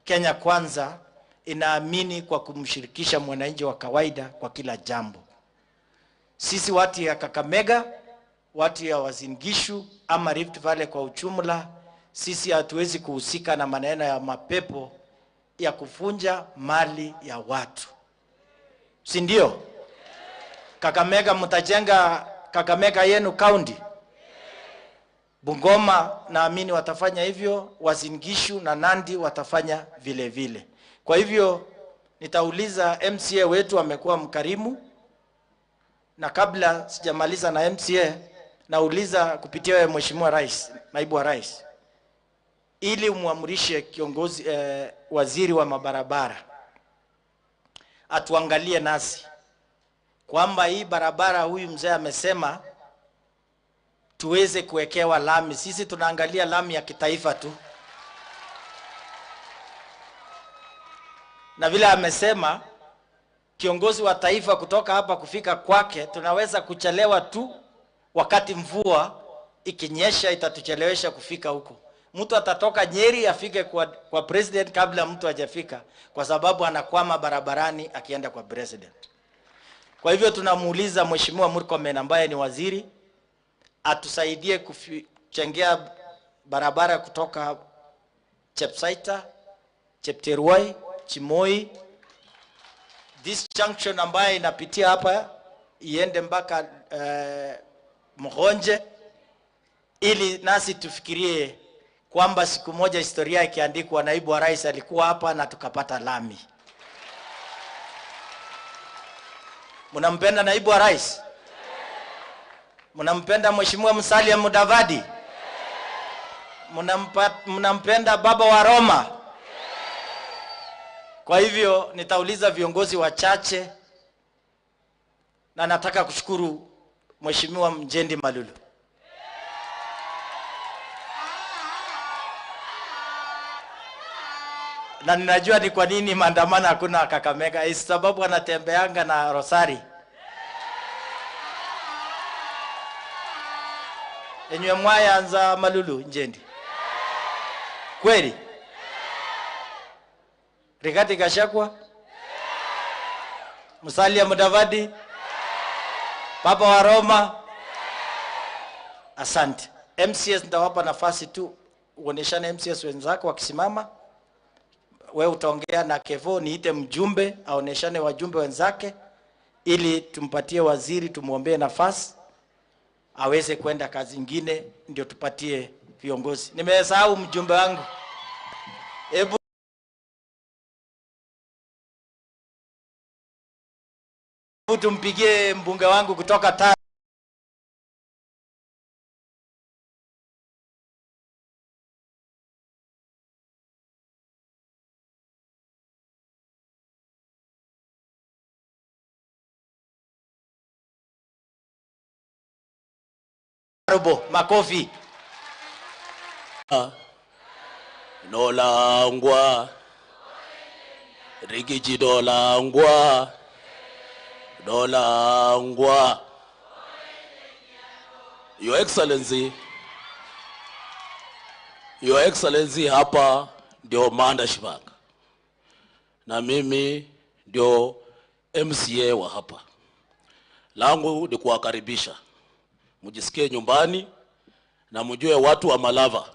Kenya Kwanza inaamini kwa kumshirikisha mwananchi wa kawaida kwa kila jambo. Sisi watu ya Kakamega, watu ya Uasin Gishu ama Rift Valley kwa ujumla, sisi hatuwezi kuhusika na maneno ya mapepo ya kufunja mali ya watu, si ndio? Kakamega mtajenga Kakamega yenu county. Bungoma naamini watafanya hivyo, Uasin Gishu na Nandi watafanya vile vile. Kwa hivyo nitauliza MCA wetu amekuwa mkarimu, na kabla sijamaliza na MCA nauliza kupitia wewe Mheshimiwa Rais, Naibu wa Rais, ili umuamrishe kiongozi waziri wa mabarabara atuangalie nasi kwamba hii barabara huyu mzee amesema tuweze kuwekewa lami. Sisi tunaangalia lami ya kitaifa tu, na vile amesema kiongozi wa taifa kutoka hapa kufika kwake tunaweza kuchelewa tu, wakati mvua ikinyesha itatuchelewesha kufika huko. Mtu atatoka Nyeri afike kwa president kabla mtu hajafika, kwa sababu anakwama barabarani akienda kwa president. Kwa hivyo tunamuuliza Mheshimiwa Murkomen ambaye ni waziri atusaidie kuchengea barabara kutoka Chepsaita, Chepterwai, Chimoi, this junction ambaye inapitia hapa iende mpaka mgonje, ili nasi tufikirie kwamba siku moja historia ikiandikwa, naibu wa rais alikuwa hapa na tukapata lami. Mnampenda naibu wa rais? Mnampenda Mheshimiwa Musalia Mudavadi? Mnampenda Baba wa Roma? Kwa hivyo nitauliza viongozi wachache, na nataka kushukuru Mheshimiwa Mjendi Malulu. Na ninajua ni kwa nini maandamano hakuna Kakamega, sababu anatembeanga na rosari. Enywe mwaya anza Malulu Njendi. Kweli? Rigathi Gachagua? Musalia Mudavadi? Papa wa Roma? Asante. MCS nitawapa nafasi tu uoneshane MCS wenzako wakisimama. Wewe utaongea na Kevo, niite mjumbe aoneshane wajumbe wenzake ili tumpatie waziri, tumuombee nafasi aweze kwenda kazi nyingine, ndio tupatie viongozi. Nimesahau mjumbe wangu. Hebu tumpigie mbunge wangu kutoka Robo, makofi. Nolangwa Rigiji dolangwa dolangwa. Your Excellency, Your Excellency, hapa ndio Manda Shivanga na mimi ndio MCA wa hapa. Langu ni kuwakaribisha mujisikie nyumbani na mjue watu wa Malava.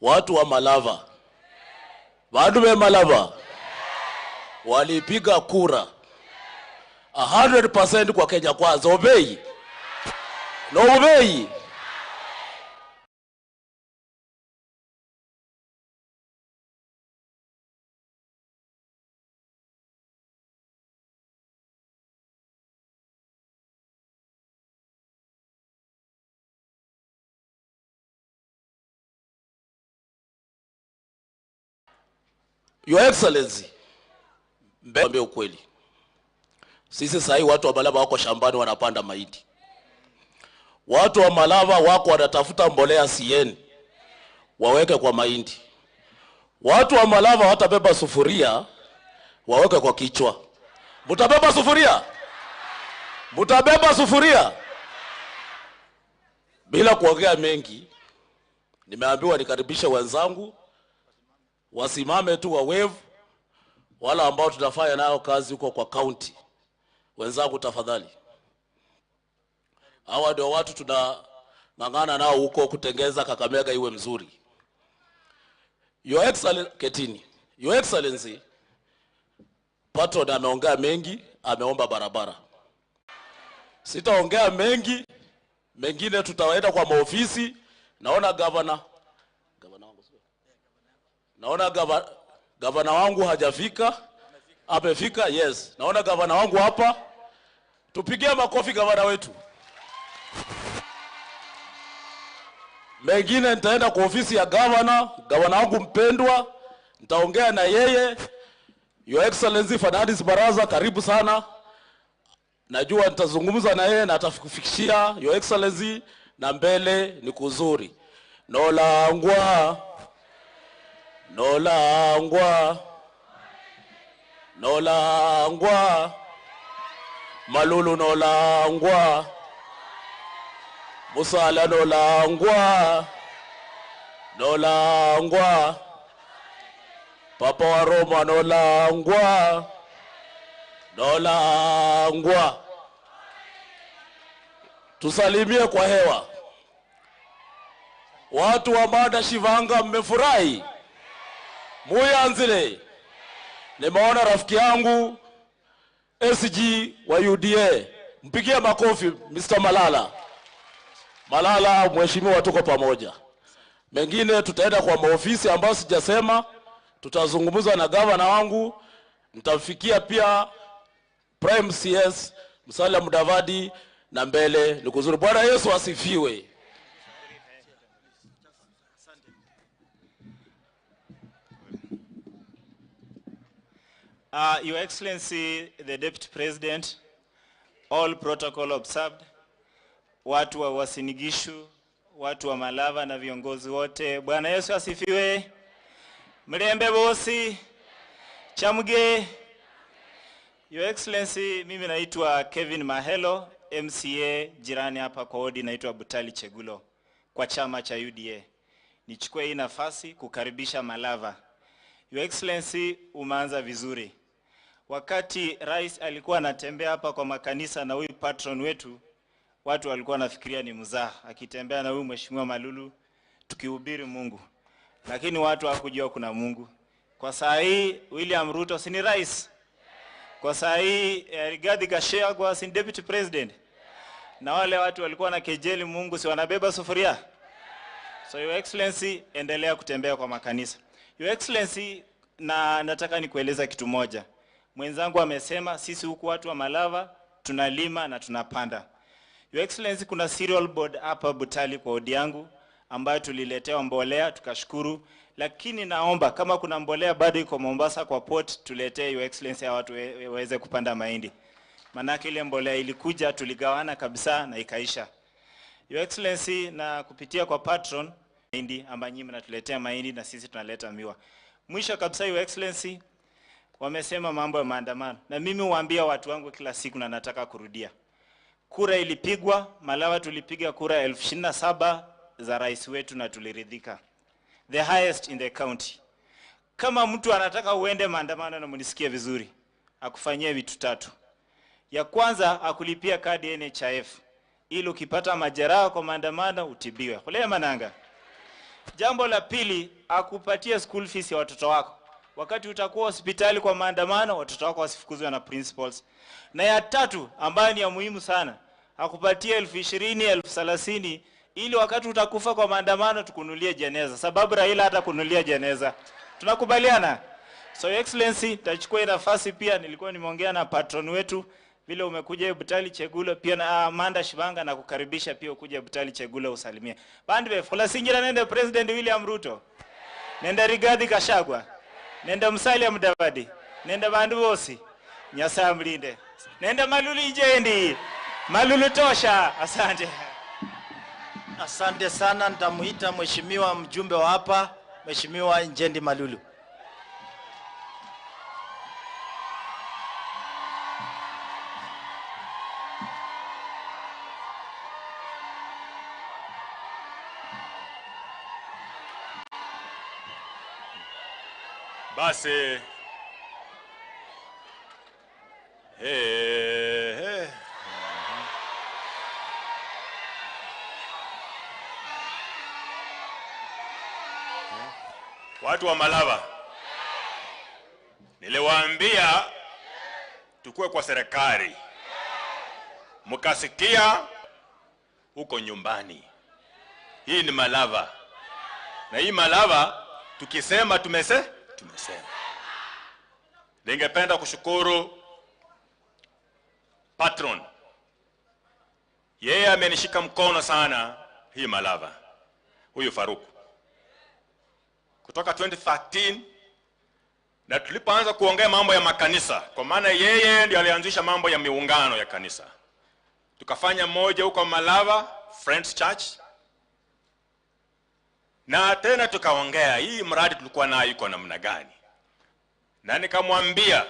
Watu wa Malava, watu wa Malava walipiga kura 100% kwa Kenya Kwanza. Obey. No obey. Your Excellency, mbele ukweli. Sisi sahi watu wa Malava wako shambani wanapanda mahindi. Watu wa Malava wako wanatafuta mbolea CN waweke kwa mahindi. Watu wa Malava watabeba sufuria waweke kwa kichwa. Mutabeba sufuria? Mutabeba sufuria? Bila kuongea mengi, nimeambiwa nikaribishe wenzangu wasimame tu wa wave, wala ambao tunafanya nao kazi huko kwa county. Wenzangu tafadhali. Hawa ndio watu tunang'ang'ana nao huko kutengeza Kakamega iwe mzuri. Your Excellency Ketini, Your Excellency, patron ameongea mengi, ameomba barabara. Sitaongea mengi, mengine tutawaenda kwa maofisi. Naona governor wangu sio? Naona gavana wangu hajafika. Amefika, yes. Naona gavana wangu hapa. Tupigie makofi gavana wetu. Mengine nitaenda kwa ofisi ya gavana, gavana wangu mpendwa, nitaongea na yeye. Your Excellency Fernandes Baraza, karibu sana. Najua nitazungumza na yeye na atakufikishia Your Excellency, na mbele ni kuzuri. Nolangwa. Nolangwa. Nolangwa. Malulu nolangwa. Musala nolangwa. Nolangwa. Papa wa Roma nolangwa. Nolangwa. Tusalimie kwa hewa. Watu wa Manda Shivanga, mmefurahi? Muyanzile. Nimeona rafiki yangu SG wa UDA. Mpigie makofi Mr. Malala. Malala, mheshimiwa, tuko pamoja. Mengine tutaenda kwa maofisi ambayo sijasema, tutazungumza na gavana wangu, nitamfikia pia Prime CS Musalia Mudavadi, na mbele ni kuzuri. Bwana Yesu asifiwe. Your Excellency, the Deputy President, all protocol observed, watu wa Uasin Gishu, watu wa Malava na viongozi wote, Bwana Yesu asifiwe. Mlembe bosi, chamge. Your Excellency, mimi naitwa Kevin Mahelo, MCA jirani hapa kwa wodi naitwa Butali Chegulo kwa chama cha UDA. Nichukue hii nafasi kukaribisha Malava. Your Excellency, umeanza vizuri. Wakati rais alikuwa anatembea hapa kwa makanisa na huyu patron wetu, watu walikuwa wanafikiria ni mzaha, akitembea na huyu mheshimiwa Malulu tukihubiri Mungu. Lakini watu hawakujua kuna Mungu. Kwa saa hii William Ruto si ni rais? Kwa saa hii Rigathi Gachagua si ni deputy president? Na wale watu walikuwa na kejeli Mungu si wanabeba sufuria? So Your Excellency, endelea kutembea kwa makanisa. Your Excellency, na nataka nikueleza kitu moja. Mwenzangu amesema sisi huku watu wa Malava tunalima na tunapanda. Your Excellency, kuna cereal board hapa Butali kwa wodi yangu ambayo tuliletewa mbolea tukashukuru, lakini naomba kama kuna mbolea bado iko Mombasa kwa port tuletee Your Excellency, watu waweze kupanda mahindi. Manake ile mbolea ilikuja tuligawana kabisa na ikaisha. Your Excellency, na kupitia kwa patron mahindi ambayo nyinyi mnatuletea mahindi na sisi tunaleta miwa. Mwisho kabisa Your Excellency, wamesema mambo ya maandamano, na mimi huambia watu wangu kila siku na nataka kurudia. Kura ilipigwa, Malava tulipiga kura 27,000 za rais wetu na tuliridhika. The highest in the county. Kama mtu anataka uende maandamano, na mnisikie vizuri, akufanyie vitu tatu. Ya kwanza, akulipia kadi NHIF ili ukipata majeraha kwa maandamano utibiwe. Kule mananga. Jambo la pili, akupatie school fees ya watoto wako. Wakati utakuwa hospitali kwa maandamano, watoto wako wasifukuzwe na principals. Na ya tatu, ambayo ni ya muhimu sana, akupatie 20,000, 30,000 ili wakati utakufa kwa maandamano tukunulie jeneza. Sababu Raila hata kunulia jeneza. Tunakubaliana? So Your Excellency, nitachukua nafasi pia, nilikuwa nimeongea na patron wetu vile umekuja Butali Chegulo pia na Amanda Shivanga, na kukaribisha pia ukuje Butali Chegulo usalimie. Bandi fula singira nende President William Ruto. Nenda Rigathi Gachagua. Nenda Musalia Mudavadi. Nenda bandu bosi. Nyasaye mlinde. Nenda Malulu Injendi. Malulu tosha. Asante. Asante sana. Nitamuita mheshimiwa mjumbe wa hapa, Mheshimiwa Injendi Malulu. Basi hey. Watu wa Malava, niliwaambia tukue kwa serikali, mkasikia huko nyumbani. Hii ni Malava, na hii Malava tukisema tumesema. Ningependa kushukuru patron. Yeye amenishika mkono sana hii Malava, huyu Faruku, kutoka 2013 na tulipoanza kuongea mambo ya makanisa, kwa maana yeye ndiye alianzisha mambo ya miungano ya kanisa. Tukafanya moja huko Malava Friends Church, na tena tukaongea hii mradi tulikuwa nayo iko namna gani. Na nikamwambia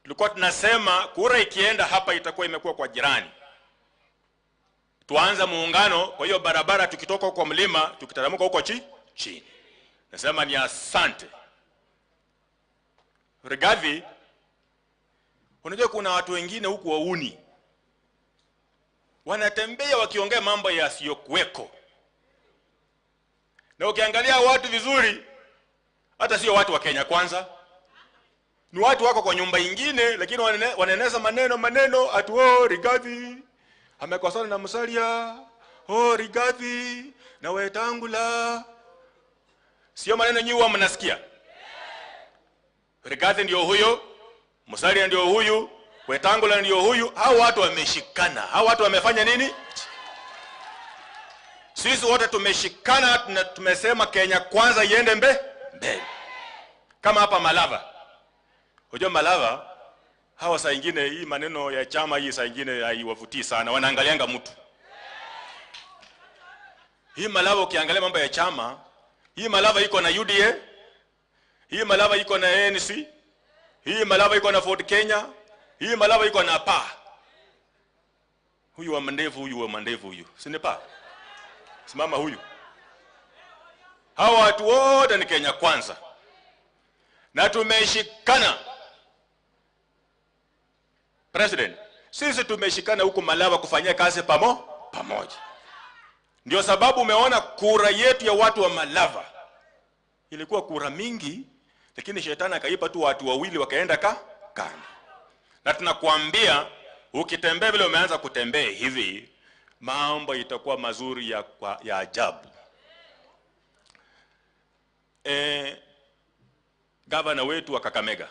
tulikuwa tunasema kura ikienda hapa itakuwa imekuwa kwa jirani, tuanze muungano. Kwa hiyo barabara tukitoka huko mlima tukitaramuka huko chini. Nasema ni asante Rigathi. Unajua kuna watu wengine huku wauni wanatembea wakiongea mambo yasiyokuweko, na ukiangalia watu vizuri hata sio watu wa Kenya Kwanza, ni watu wako kwa nyumba nyingine, lakini waneneza maneno atu oh, Rigathi amekosana na Musalia, Oh, Rigathi na Wetangula. Sio maneno nyinyi huwa mnasikia. Rigathi ndio huyo, Musalia ndio huyu, Wetangula ndio huyu. Hao watu wameshikana. Hao watu wamefanya nini? Sisi wote tumeshikana na tumesema Kenya kwanza iende mbele. Kama hapa Malava. Unajua Malava hawa saa nyingine hii maneno ya chama hii saa nyingine haiwavutii sana, wanaangalianga mtu. Hii Malava ukiangalia mambo ya chama, hii Malava iko na UDA, hii Malava iko na ANC, hii Malava iko na Ford Kenya, hii Malava iko na PA. Huyu wa mandevu, huyu wa mandevu huyu. Si ni PA? Simama huyu. Hawa watu wote ni Kenya kwanza. Na tumeshikana. President, sisi tumeshikana huku Malava kufanyia kazi pamoja. Ndio sababu umeona kura yetu ya watu wa Malava ilikuwa kura mingi, lakini shetani akaipa tu watu wawili wakaenda kando. Na tunakuambia ukitembea vile umeanza kutembea hivi, mambo itakuwa mazuri ya ajabu. Gavana wetu wa Kakamega.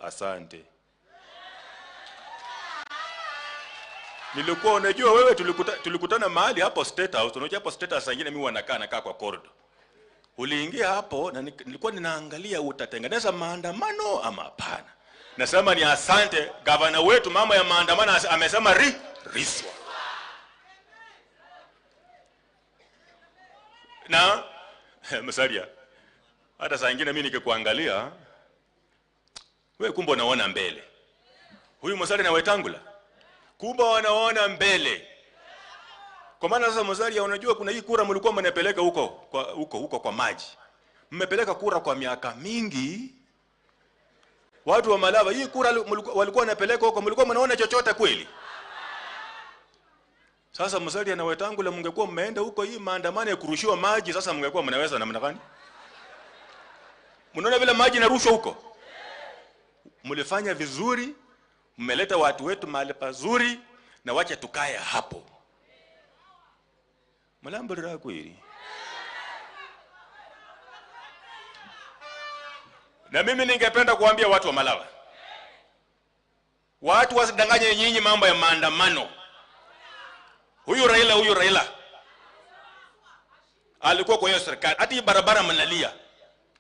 Asante. Nilikuwa unajua wewe tulikutana mahali hapo State House. Unajua hapo State House nyingine mimi nakaa kwa corridor. Uliingia hapo na nilikuwa ninaangalia utatengeneza maandamano ama hapana. Nasema ni asante gavana wetu, mama ya maandamano amesema riswa. Na Musalia, hata saa nyingine mimi nikikuangalia wewe kumbe unaona mbele. Huyu Musalia na Wetangula kumbe wanaona mbele. Kwa maana sasa Musalia, unajua kuna hii kura mlikuwa mnapeleka huko huko kwa maji. Mmepeleka kura kwa miaka mingi. Watu wa Malava hii kura walikuwa wanapeleka huko, mlikuwa mnaona chochote kweli? Sasa Musalia na Wetangula mngekuwa mmeenda huko hii maandamano ya kurushiwa maji, sasa mngekuwa mnaweza namna gani? Mnaona vile maji inarushwa huko? Mlifanya vizuri, mmeleta watu wetu mahali pazuri, na wacha tukae hapo. Malambo kweli. Na mimi ningependa kuambia watu wa Malava, watu wasidanganye nyinyi mambo ya maandamano. Huyu Raila alikuwa kwa hiyo serikali. Hata hii barabara mnalia.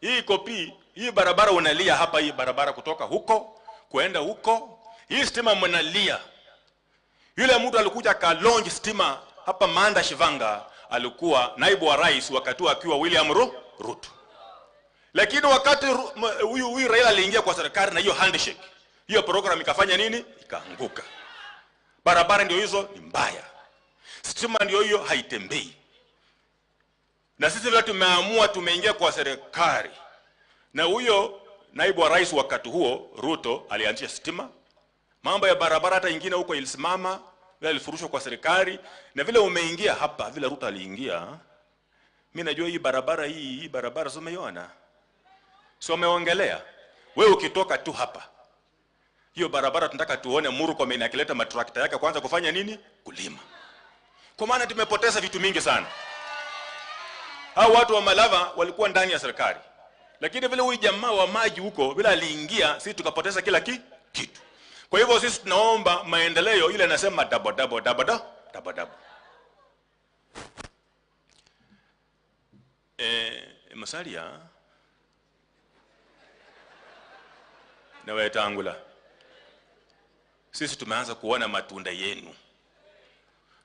Hii kopi, hii barabara unalia hapa, hii barabara kutoka huko kwenda huko. Hii stima mnalia. Yule mtu alikuja ka launch stima hapa Manda Shivanga, alikuwa naibu wa rais wakati akiwa William Ruto. Lakini wakati huyu Raila aliingia kwa serikali na hiyo handshake, hiyo program ikafanya nini? Ikaanguka. Barabara ndio hizo ni mbaya. Stima ndio hiyo haitembei. Na sisi vile tumeamua tumeingia kwa serikali. Na huyo naibu wa rais wakati huo Ruto alianzisha stima. Mambo ya barabara hata ingine huko ilisimama, vile alifurushwa kwa serikali. Na vile umeingia hapa, vile Ruto aliingia, mimi najua hii barabara hii barabara sio umeiona. Sio umeongelea. Wewe ukitoka tu hapa, hiyo barabara tunataka tuone Murkomen akileta matrakta yake kwanza kufanya nini? Kulima. Kwa maana tumepoteza vitu mingi sana. Hao watu wa Malava walikuwa ndani ya serikali. Lakini vile huyu jamaa wa maji huko vile aliingia, sisi tukapoteza kila kitu. Kwa hivyo sisi tunaomba maendeleo ile anasema double double double double double. Musalia na Wetangula, sisi tumeanza kuona matunda yenu.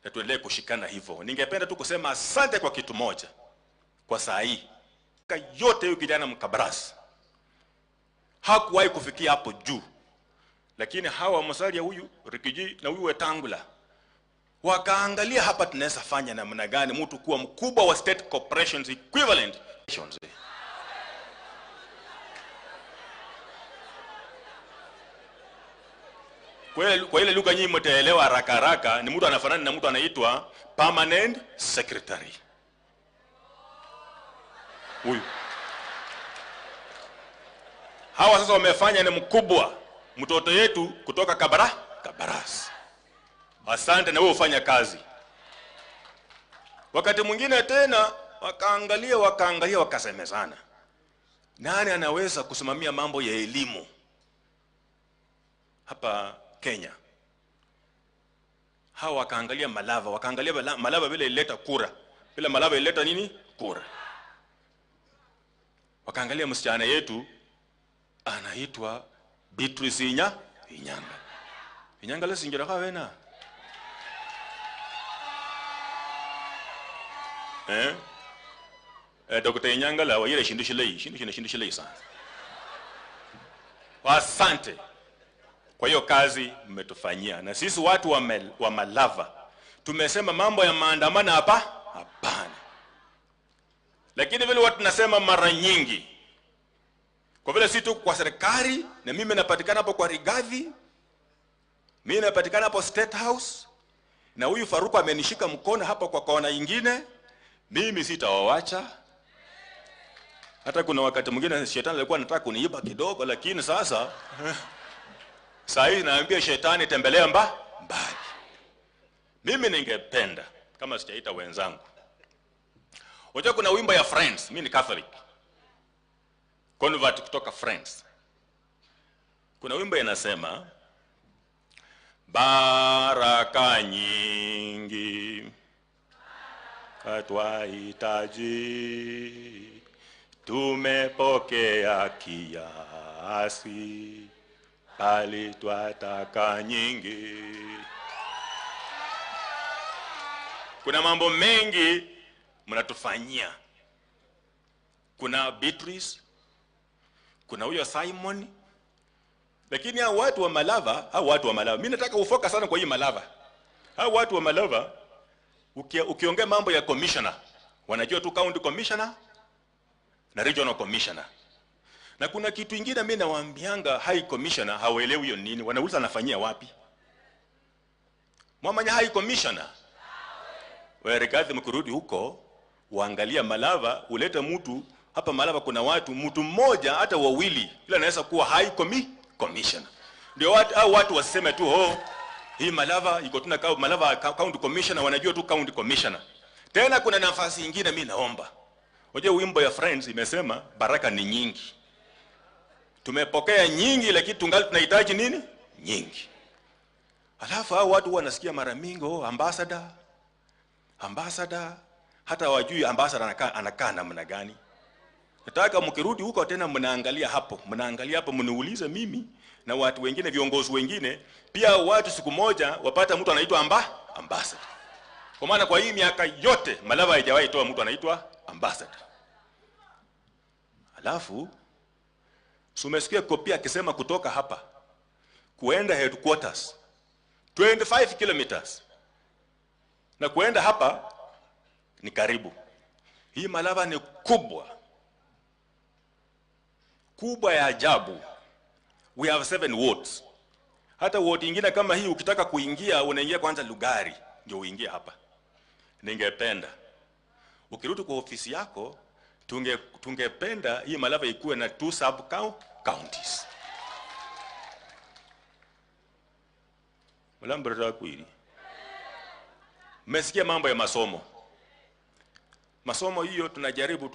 Na tuendelee kushikana hivyo. Ningependa tu kusema asante kwa kitu moja. Kwa saa hii yote huyu kijana Mkabarasi hakuwahi kufikia hapo juu. Lakini hawa Musalia huyu Rikiji na huyu Wetangula wakaangalia hapa tunaweza fanya namna gani mtu kuwa mkubwa wa state corporations equivalent. Kwa ile lugha nyinyi mtaelewa haraka haraka, ni mtu anafanana na mtu anaitwa permanent secretary. Huyu. Hawa sasa wamefanya ni mkubwa mtoto yetu kutoka Kabarasi. Asante na wewe ufanya kazi. Wakati mwingine tena wakaangalia wakasemezana, nani anaweza kusimamia mambo ya elimu hapa Kenya? Hawa wakaangalia Malava, wakaangalia Malava vile ileta kura, vile Malava ileta nini? Kura. Wakaangalia msichana yetu anaitwa Beatrice Inyanga. Inyanga lesi ingira kawena. Dr. Inyanga la wayire shindu shilei sana. Asante kwa hiyo kazi mmetufanyia. Na sisi watu wa Malava tumesema mambo ya maandamano hapa hapana. Lakini vile watu nasema mara nyingi, kwa vile si tu kwa serikali, na mimi napatikana hapo kwa Rigathi, mimi napatikana hapo State House, na huyu Faruku amenishika mkono hapa kwa kona nyingine, mimi sitawawacha. Hata kuna wakati mwingine shetani alikuwa anataka kuniiba kidogo, lakini sasa saa hii naambia shetani tembelea mbali. Mimi ningependa kama sijaita wenzangu. Unajua kuna wimbo ya Friends, mimi ni Catholic, convert kutoka Friends. Kuna wimbo inasema baraka nyingi twahitaji, tumepokea kiasi, bali twataka nyingi. Kuna mambo mengi mnatufanyia. Kuna Beatrice, kuna huyo Simon, lakini hao watu wa Malava, mimi nataka ufoka sana kwa hii Malava. Hao watu wa Malava ukiongea mambo ya commissioner, wanajua tu county commissioner na regional commissioner. Na kuna kitu kingine mimi nawaambianga high commissioner hawaelewi hiyo nini, wanauliza anafanyia wapi? Mwamanya high commissioner. Wewe Rigathi mkurudi huko, uangalia Malava, ulete mtu hapa Malava kuna watu, mtu mmoja hata wawili, ila anaweza kuwa high commissioner. Ndio watu au watu wasiseme tu oh, hii Malava iko tuna Malava county commissioner, wanajua tu county commissioner. Tena kuna nafasi nyingine mimi naomba. Unajua wimbo ya Friends imesema baraka ni nyingi. Tumepokea nyingi lakini tungali tunahitaji nini? Nyingi. Alafu hao watu wanasikia mara mingi oh, ambassador, hata wajui ambassador anakaa namna gani. Nataka mkirudi huko tena mnaangalia hapo, mniulize mimi na watu wengine, viongozi wengine pia. Watu siku moja wapata mtu anaitwa ambassador. Kwa maana kwa hii miaka yote Malava haijawahi toa mtu anaitwa ambassador. Alafu sumesikia Kopia akisema kutoka hapa kuenda headquarters 25 kilometers, na kuenda hapa ni karibu. Hii Malava ni kubwa kubwa ya ajabu. We have 7 wards. Hata ward nyingine kama hii ukitaka kuingia unaingia kwanza Lugari ndio uingie hapa. Ningependa ukirudi kwa ofisi yako, tungependa hii Malava ikuwe na 2 sub counties. Mulambira kwili. Mmesikia mambo ya masomo. Masomo hiyo tunajaribu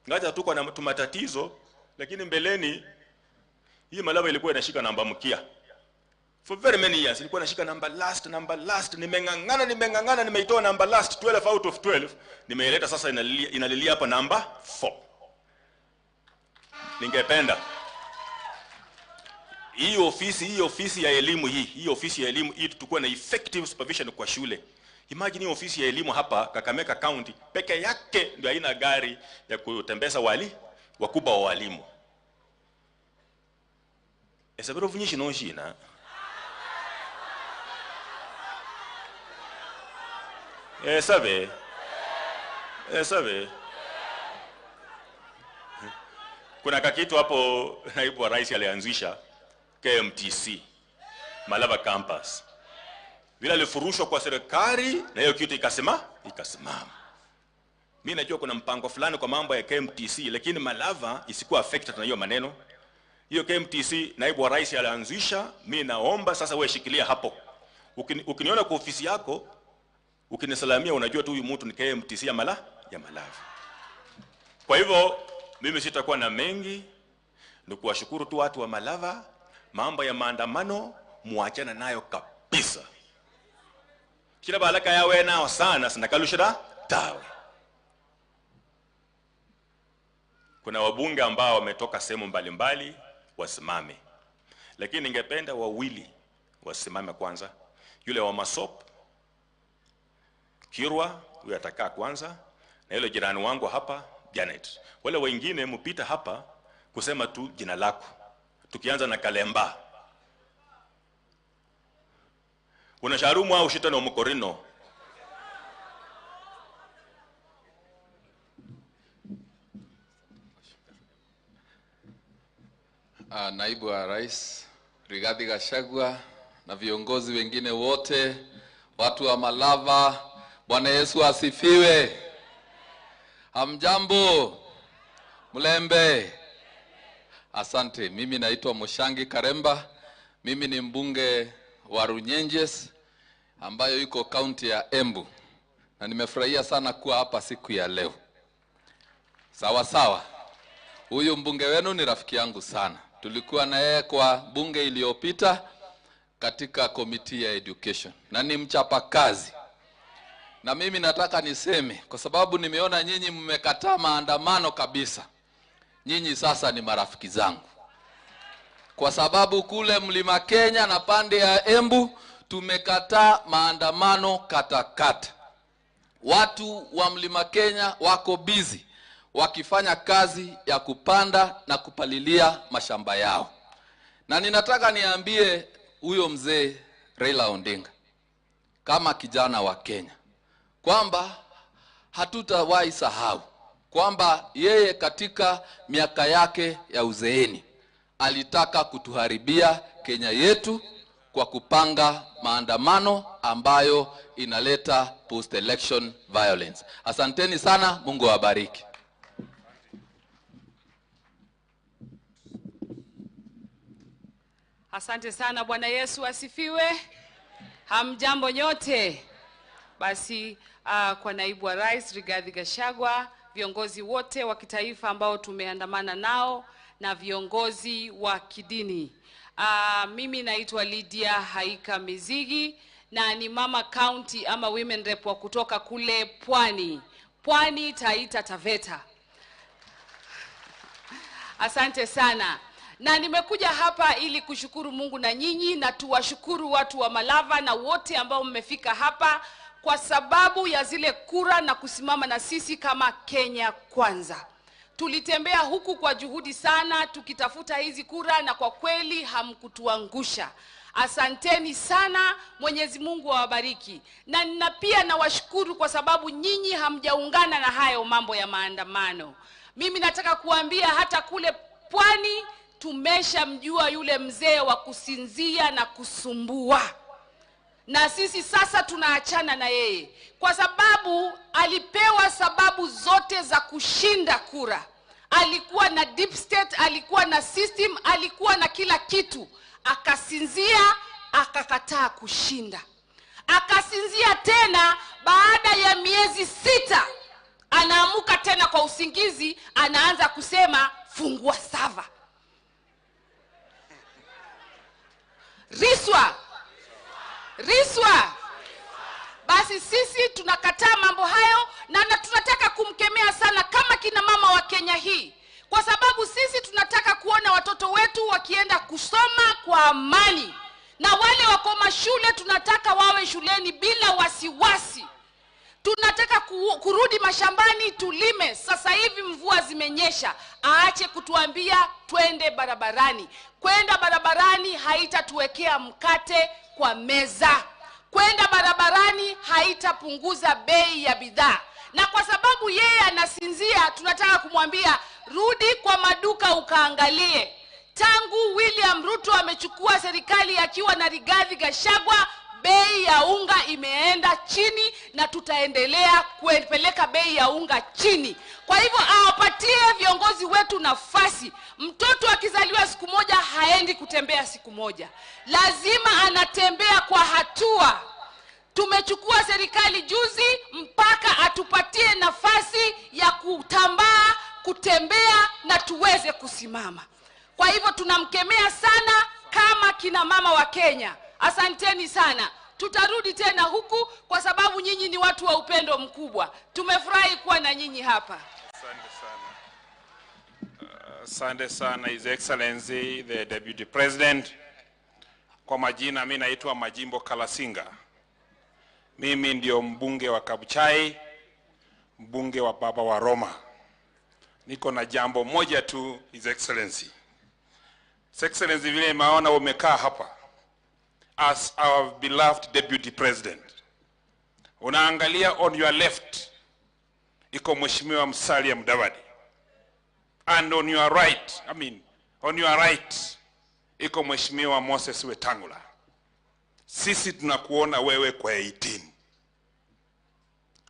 ngaja tuko na matatizo, lakini mbeleni hii Malava ilikuwa inashika namba mkia. For very many years ilikuwa inashika namba last, nimeng'ang'ana nimeitoa namba last 12 out of 12, nimeileta sasa inalilia hapa namba 4. Ningependa hii ofisi ya elimu hii ofisi ya elimu hii tutakuwa na effective supervision kwa shule. Imagine hii ofisi ya elimu hapa Kakamega County peke yake ndio haina gari ya kutembeza wakubwa wa walimu. Esabero vunyishi nonshina. Esabe. Kuna kakitu hapo naibu wa rais alianzisha KMTC Malava campus. Vile alifurushwa kwa serikali na hiyo kitu ikasimama. Mimi najua kuna mpango fulani kwa mambo ya KMTC, lakini Malava isikuwa affected na hiyo maneno. Hiyo KMTC naibu wa rais alianzisha, mimi naomba sasa wewe shikilia hapo. Ukiniona kwa ofisi yako Ukinisalamia unajua tu huyu mtu ni KMTC ya Malava. Kwa hivyo mimi sitakuwa na mengi, ni kuwashukuru tu watu wa Malava. Mambo ya maandamano muachana nayo kabisa. Kila balaka yawe nao sana sinakalushira tawe. Kuna wabunge ambao wametoka sehemu mbalimbali wasimame. Lakini ningependa wawili wasimame kwanza. Yule wa Masop Kirwa, huyo atakaa kwanza, na yule jirani wangu hapa Janet. Wale wengine mpita hapa kusema tu jina lako. Tukianza na Kalemba. Unasharumu au shitano mkorino. Naibu wa Rais Rigathi Gachagua na viongozi wengine wote, watu wa Malava, Bwana Yesu asifiwe. Hamjambo Mlembe. Asante. Mimi naitwa Mushangi Karemba. Mimi ni mbunge wa Runyenjes ambayo iko kaunti ya Embu, na nimefurahia sana kuwa hapa siku ya leo. Sawa sawa. Huyu mbunge wenu ni rafiki yangu sana. Tulikuwa na yeye kwa bunge iliyopita katika committee ya education, na ni mchapa kazi. Na mimi nataka niseme, kwa sababu nimeona nyinyi mmekataa maandamano kabisa, nyinyi sasa ni marafiki zangu. Kwa sababu kule Mlima Kenya na pande ya Embu tumekataa maandamano katakata. Watu wa Mlima Kenya wako busy wakifanya kazi ya kupanda na kupalilia mashamba yao. Na ninataka niambie huyo mzee Raila Odinga, kama kijana wa Kenya, kwamba hatutawahi sahau kwamba yeye katika miaka yake ya uzeeni alitaka kutuharibia Kenya yetu kwa kupanga maandamano ambayo inaleta post-election violence. Asanteni sana, Mungu awabariki. Asante sana. Bwana Yesu asifiwe. Hamjambo nyote. Basi kwa naibu wa Rais Rigathi Gachagua, viongozi wote wa kitaifa ambao tumeandamana nao na viongozi wa kidini. Mimi naitwa Lydia Haika Mizigi na ni mama county ama women rep wa kutoka kule Pwani. Pwani, Taita, Taveta. Asante sana. Na nimekuja hapa ili kushukuru Mungu na nyinyi, na tuwashukuru watu wa Malava na wote ambao mmefika hapa kwa sababu ya zile kura na kusimama na sisi kama Kenya Kwanza. Tulitembea huku kwa juhudi sana tukitafuta hizi kura, na kwa kweli hamkutuangusha. Asanteni sana, Mwenyezi Mungu awabariki. Na pia nawashukuru kwa sababu nyinyi hamjaungana na hayo mambo ya maandamano. Mimi nataka kuambia hata kule Pwani tumeshamjua yule mzee wa kusinzia na kusumbua. Na sisi sasa tunaachana na yeye kwa sababu alipewa sababu zote za kushinda kura. Alikuwa na deep state, alikuwa na system, alikuwa na kila kitu. Akasinzia, akakataa kushinda. Akasinzia tena baada ya miezi 6. Anaamuka tena kwa usingizi, anaanza kusema fungua sava. Riswa. Riswa. Basi sisi tunakataa mambo hayo, na tunataka kumkemea sana kama kina mama wa Kenya hii. Kwa sababu sisi tunataka kuona watoto wetu wakienda kusoma kwa amani. Na wale wako mashule tunataka wawe shuleni bila wasiwasi. Tunataka kurudi mashambani tulime. Sasa hivi mvua zimenyesha. Aache kutuambia twende barabarani. Kwenda barabarani haitatuwekea mkate kwa meza. Kwenda barabarani haitapunguza bei ya bidhaa. Na kwa sababu yeye anasinzia, tunataka kumwambia rudi kwa maduka ukaangalie. Tangu William Ruto amechukua serikali akiwa na Rigathi Gachagua, bei ya unga imeenda chini na tutaendelea kupeleka bei ya unga chini. Kwa hivyo awapatie viongozi wetu nafasi. Mtoto akizaliwa siku moja haendi kutembea siku moja. Lazima anatembea kwa hatua. Tumechukua serikali juzi mpaka atupatie nafasi ya kutambaa, kutembea na tuweze kusimama. Kwa hivyo tunamkemea sana kama kina mama wa Kenya. Asanteni sana. Tutarudi tena huku kwa sababu nyinyi ni watu wa upendo mkubwa. Tumefurahi kuwa na nyinyi hapa. Asante sana. Asante sana His Excellency the Deputy President. Kwa majina mimi naitwa Majimbo Kalasinga. Mimi ndio mbunge wa Kabuchai, mbunge wa Baba wa Roma. Niko na jambo moja tu, His Excellency. His Excellency, vile maona umekaa hapa as our beloved Deputy President. Unaangalia on your left iko Mheshimiwa Musalia Mudavadi. And on your right, on your right iko Mheshimiwa Moses Wetangula. Sisi tunakuona wewe kwa 18.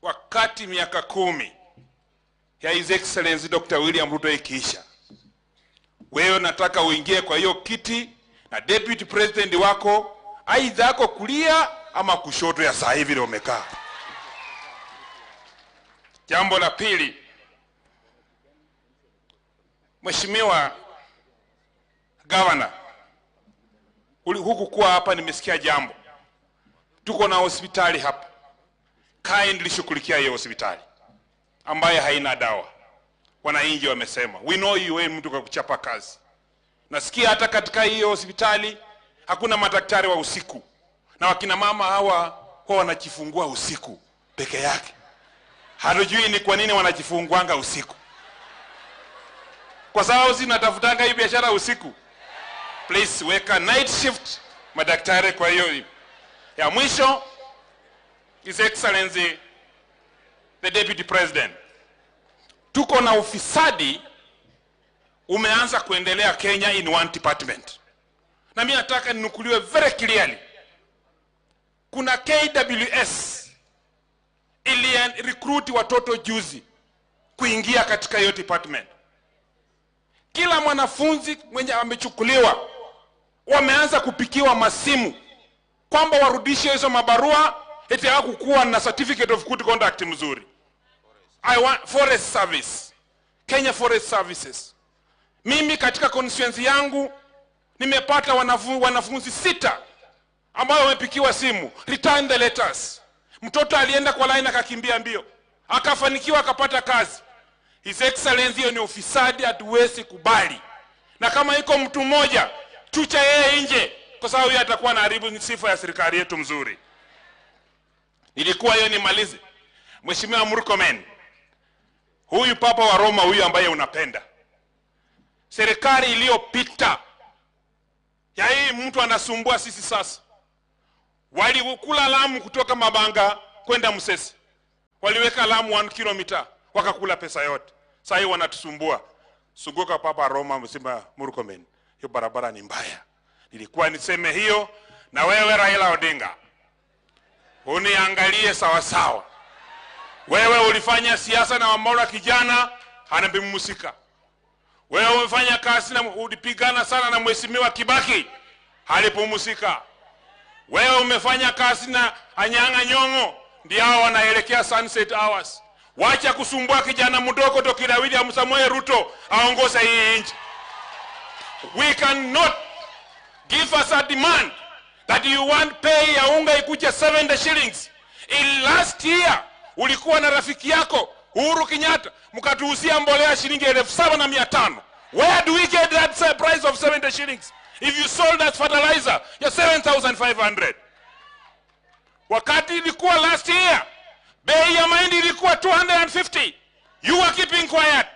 Wakati miaka 10 ya His Excellency Dr. William Ruto ikiisha, wewe nataka uingie kwa hiyo kiti na Deputy President wako aidha yako kulia ama kushoto ya saa hivi ndio umekaa. Jambo la pili, Mheshimiwa Governor, huku kuwa hapa nimesikia jambo. Tuko na hospitali hapa. Kindly shughulikia hiyo hospitali ambaye haina dawa. Wananchi wamesema, we know you, wewe mtu kwa kuchapa kazi. Nasikia hata katika hiyo hospitali hakuna madaktari wa usiku. Na wakina mama hawa huwa wanajifungua usiku peke yake. Hatujui ni kwa nini wanajifunguanga usiku. Kwa sababu sisi tunatafutanga hii biashara usiku. Please weka night shift madaktari kwa hiyo. Ya mwisho, His Excellency the Deputy President, tuko na ufisadi umeanza kuendelea Kenya in one department. Na mimi nataka ninukuliwe very clearly. Kuna KWS ili recruit watoto juzi kuingia katika hiyo department. Kila mwanafunzi mwenye amechukuliwa wameanza kupikiwa masimu kwamba warudishe hizo mabarua eti hawakuwa na certificate of good conduct mzuri. I want Forest Service, Kenya Forest Services. Mimi katika constituency yangu nimepata wanafunzi 6 ambao wamepikiwa simu, return the letters. Mtoto alienda kwa line akakimbia mbio, akafanikiwa akapata kazi. His Excellency, hiyo ni ufisadi, hatuwezi kubali. Na kama iko mtu mmoja, chucha yeye nje, kwa sababu yeye atakuwa anaharibu sifa ya serikali yetu mzuri. Nilikuwa hiyo nimalize. Mheshimiwa Murkomen, huyu Papa wa Roma huyu ambaye unapenda, serikali iliyopita ya hii mtu anasumbua sisi sasa, walikula lamu kutoka Mabanga kwenda Msesi, waliweka lamu 1 kilometer wakakula pesa yote. Sasa hii wanatusumbua. Sunguka Papa Roma, Mheshimiwa Murkomen, hiyo barabara ni mbaya. Nilikuwa niseme hiyo. Na wewe Raila Odinga, uniangalie sawa sawa. Wewe ulifanya siasa na Wamora kijana anabimusika. Wewe umefanya kazi na ulipigana sana na Mheshimiwa Kibaki, alipumusika. Wewe umefanya kazi na Anyang'a Nyong'o, ndio hao wanaelekea sunset hours. Wacha kusumbua kijana mdogo Dr. William Samoei Ruto aongoze hii nchi. We cannot give us a demand that you want pay ya unga ikuje 70 shillings. In last year ulikuwa na rafiki yako Uhuru Kenyatta mkatuuzia mbolea shilingi 7,500. Where do we get that price of 70 shillings? If you sold us fertilizer ya 7,500. Wakati ilikuwa last year bei ya mahindi ilikuwa 250. You are keeping quiet.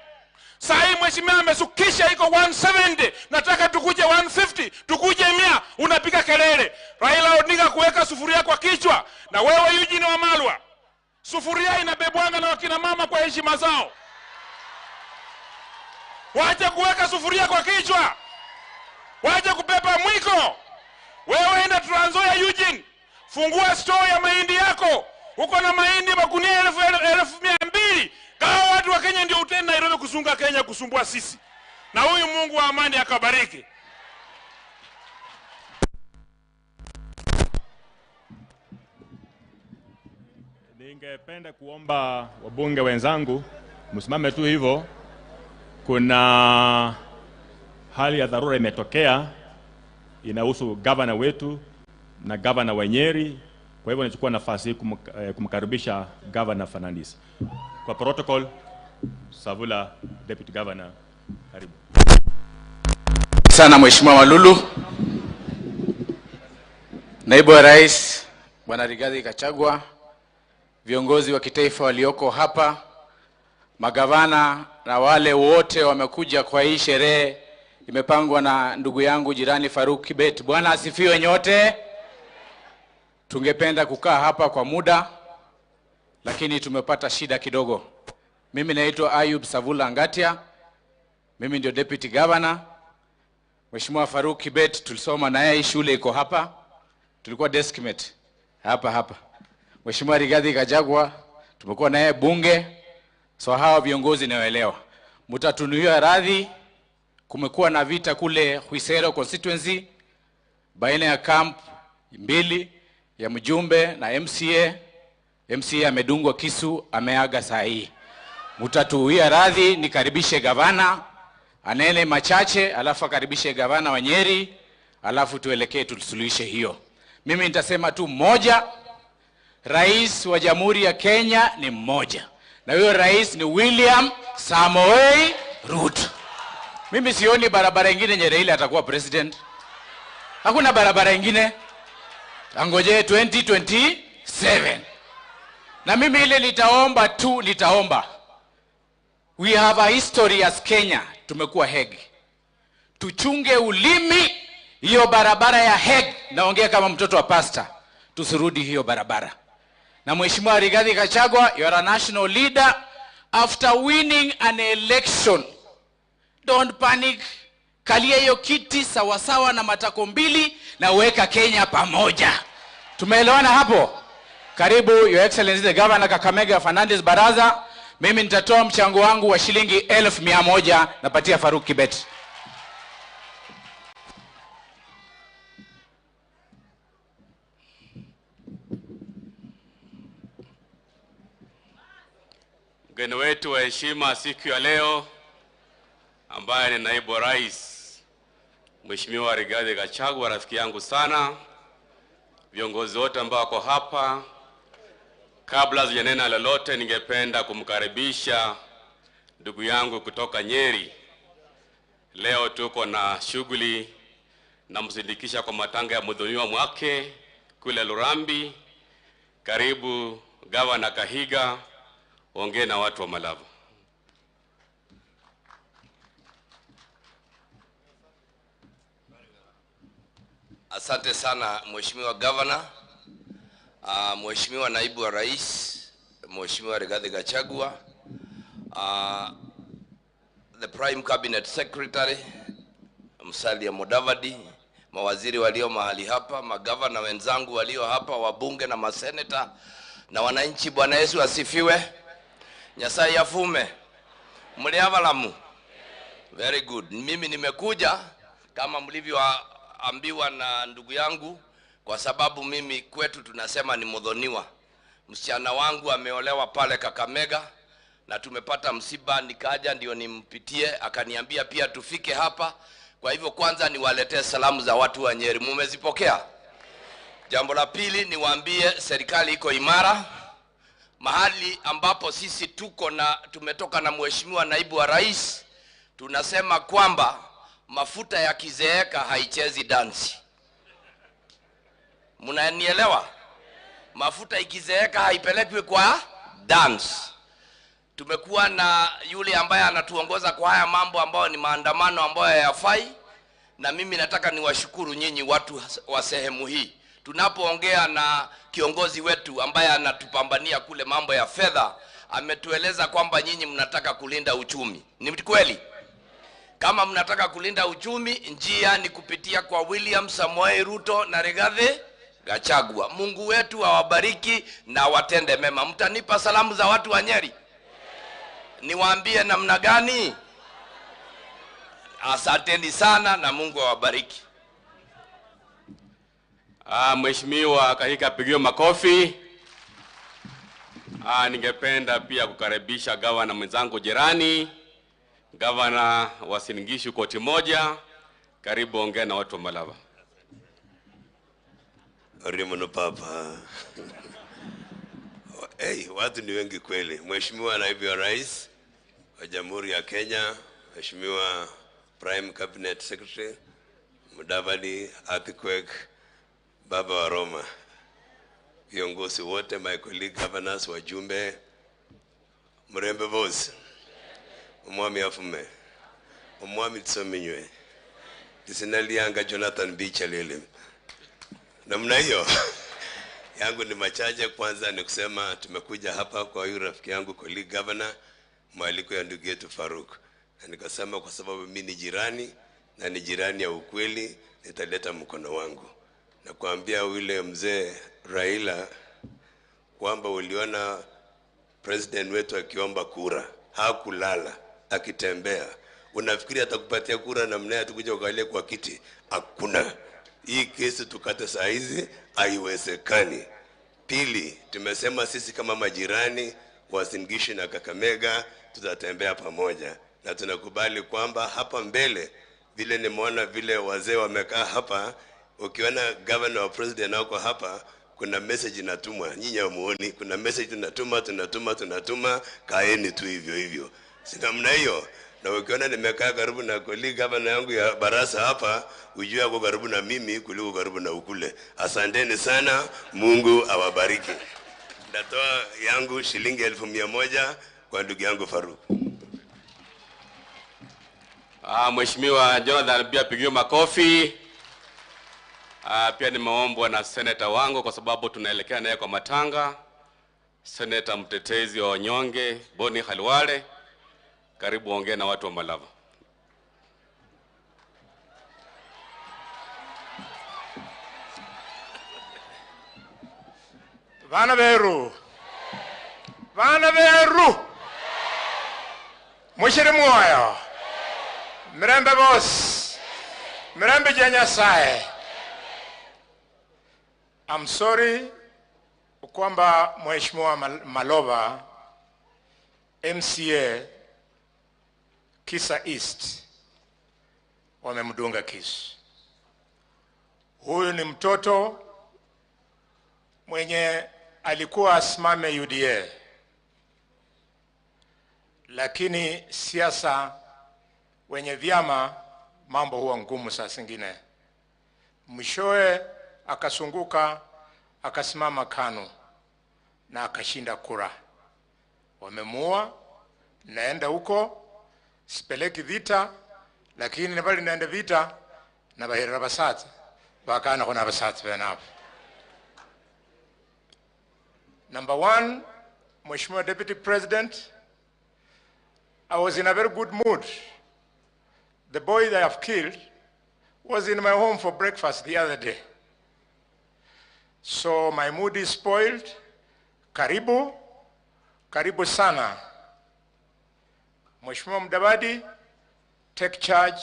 Sahi mheshimiwa amesukisha iko 170, nataka tukuje 150, tukuje 100, unapiga kelele. Raila Odinga kuweka sufuria kwa kichwa, na wewe Eugene Wamalwa, sufuria inabebwanga na wakina mama kwa heshima zao. Wacha kuweka sufuria kwa kichwa. Wacha kubeba mwiko. Wewe enda Trans Nzoia Eugene, fungua store ya mahindi yako. Uko na mahindi magunia 200,000. Gawa watu wa Kenya, ndio utende Nairobi kusunga Kenya kusumbua sisi. Na huyu Mungu wa amani akabariki. Ningependa kuomba wabunge wenzangu msimame tu hivyo. Kuna hali ya dharura imetokea, inahusu gavana wetu na gavana wa Nyeri. Kwa hivyo nachukua nafasi hii kumkaribisha Governor Fernandes. Kwa protocol, Savula, Deputy Governor, karibu. Sana Mheshimiwa Malulu. Naibu wa Rais Bwana Rigathi Gachagua, viongozi wa kitaifa walioko hapa, magavana na wale wote wamekuja kwa hii sherehe imepangwa na ndugu yangu jirani Faruk Kibet. Bwana asifiwe nyote. Tungependa kukaa hapa kwa muda, lakini tumepata shida kidogo. Mimi naitwa Ayub Savula Ngatia. Mimi ndio Deputy Governor. Mheshimiwa Faruk Kibet tulisoma na yeye, shule iko hapa. Tulikuwa deskmate hapa hapa. Mheshimiwa Rigathi Gachagua tumekuwa naye bunge. So hawa viongozi nawaelewa. Mtatunuia radhi, kumekuwa na vita kule Khwisero constituency baina ya camp mbili ya mjumbe na MCA. MCA amedungwa kisu, ameaga saa hii. Mtatuia radhi, nikaribishe gavana anene machache, alafu akaribishe gavana wa Nyeri, alafu tuelekee tusuluhishe hiyo. Mimi nitasema tu moja, Rais wa Jamhuri ya Kenya ni mmoja, na huyo rais ni William Samoei Ruto. Mimi sioni barabara ingine yenye Raila atakuwa president. Hakuna barabara ingine. Angojee 2027. Na mimi ile nitaomba tu, nitaomba. We have a history as Kenya. Tumekuwa Hague. Tuchunge ulimi. Hiyo barabara ya Hague, naongea kama mtoto wa pastor, tusirudi hiyo barabara. Na Mheshimiwa Rigathi Gachagua, you are a national leader. After winning an election, don't panic. Kalia hiyo kiti sawasawa na matako mbili na weka Kenya pamoja. Tumeelewana hapo? Karibu Your Excellency the Governor Kakamega Fernandes Baraza. Mimi nitatoa mchango wangu wa shilingi 1,100 napatia Faruk Kibet. Mgeni wetu wa heshima siku ya leo ambaye ni naibu wa rais Mheshimiwa Rigathi Gachagua, rafiki yangu sana, viongozi wote ambao wako hapa, kabla sijanena lolote, ningependa kumkaribisha ndugu yangu kutoka Nyeri. Leo tuko na shughuli na msindikisha kwa matanga ya mudhoniwa mwake kule Lurambi. Karibu Gavana Kahiga, ongee na watu wa Malava. Asante sana Mheshimiwa Governor, Mheshimiwa Naibu wa Rais, Mheshimiwa Rigathi Gachagua, the Prime Cabinet Secretary Musalia Mudavadi, mawaziri walio mahali hapa, magavana wenzangu walio hapa, wabunge na maseneta na wananchi. Bwana Yesu asifiwe. Nyasaye afume. Mliavalamu. Very good. Mimi nimekuja kama mlivyoambiwa na ndugu yangu, kwa sababu mimi kwetu tunasema ni mudhoniwa. Msichana wangu ameolewa pale Kakamega na tumepata msiba, nikaja ndio nimpitie, akaniambia pia tufike hapa. Kwa hivyo kwanza niwaletee salamu za watu wa Nyeri. Mumezipokea? Jambo la pili niwaambie serikali iko imara. Mahali ambapo sisi tuko na tumetoka na Mheshimiwa Naibu wa Rais, tunasema kwamba mafuta yakizeeka haichezi dansi. Mnanielewa? Mafuta ikizeeka haipelekwi kwa dance. Tumekuwa na yule ambaye anatuongoza kwa haya mambo ambayo ni maandamano ambayo hayafai, na mimi nataka niwashukuru nyinyi watu wa sehemu hii. Tunapoongea na kiongozi wetu ambaye anatupambania kule mambo ya fedha, ametueleza kwamba nyinyi mnataka kulinda uchumi. Ni kweli? Kama mnataka kulinda uchumi, njia ni kupitia kwa William Samoei Ruto na Rigathi Gachagua. Mungu wetu awabariki na watende mema. Mtanipa salamu za watu wa Nyeri? Niwaambie namna gani? Asanteni sana na Mungu awabariki. Mheshimiwa Kahiga, pigiwe makofi. Ningependa pia kukaribisha gavana mwenzangu jirani, gavana wa Uasin Gishu koti moja. Karibu ongea na watu wa Malava. Rimuno papa. Hey, watu ni wengi kweli. Mheshimiwa Naibu wa Rais wa Jamhuri ya Kenya, Mheshimiwa Prime Cabinet Secretary Mudavadi, Earthquake, Baba wa Roma, viongozi wote, my colleague governors, wajumbe, mrembe boss, umwami afume, umwami tsominywe, lisinalianga Jonathan B. Chalele. Namna hiyo yangu ni machache. Kwanza ni kusema tumekuja hapa kwa huyu rafiki yangu colleague governor, mwaliko ya ndugu yetu Faruk, na nikasema kwa sababu mimi ni jirani na ni jirani ya ukweli, nitaleta mkono wangu na kuambia yule mzee Raila kwamba uliona president wetu akiomba kura, hakulala akitembea. Unafikiri atakupatia kura namna atakuja ukalie kwa kiti? Hakuna. Hii kesi tukate saa hizi haiwezekani. Pili, tumesema sisi kama majirani wa Uasin Gishu na Kakamega tutatembea pamoja, na tunakubali kwamba hapa mbele, vile nimeona vile wazee wamekaa hapa, ukiona governor wa president wako hapa, kuna message inatumwa, nyinyi hamuoni, kuna message tunatuma, tunatuma, tunatuma, kaeni tu hivyo hivyo, si namna hiyo. Na ukiona nimekaa karibu na colleague governor yangu ya Barasa hapa, ujue ako karibu na mimi kuliko karibu na ukule. Asanteni sana, Mungu awabariki. Natoa yangu shilingi 1,100 kwa ndugu yangu Faruk. Mheshimiwa Jonathan pia pigiwe makofi. Pia nimeombwa na senator wangu kwa sababu tunaelekea naye kwa matanga. Senator mtetezi wa wanyonge Boni Khalwale, karibu ongea na watu wa Malava. Vana veru, vana veru, mushiri mwoyo, mirembe boss, mirembe ja Nyasaye. I'm sorry kwamba Mheshimiwa Malova MCA Kisa East wamemdunga kisu. Huyu ni mtoto mwenye alikuwa asimame UDA, lakini siasa wenye vyama mambo huwa ngumu saa zingine. Mwishowe akasunguka akasimama KANU na akashinda kura. Wamemuua. Naenda huko sipeleki vita, lakini nabali naenda vita na bahira basat bakana kuna basat benap. Number one, Mheshimiwa Deputy President, I was in a very good mood. The boy that I have killed was in my home for breakfast the other day. So my mood is spoiled. Karibu, karibu sana. Mheshimiwa Mudavadi, take charge.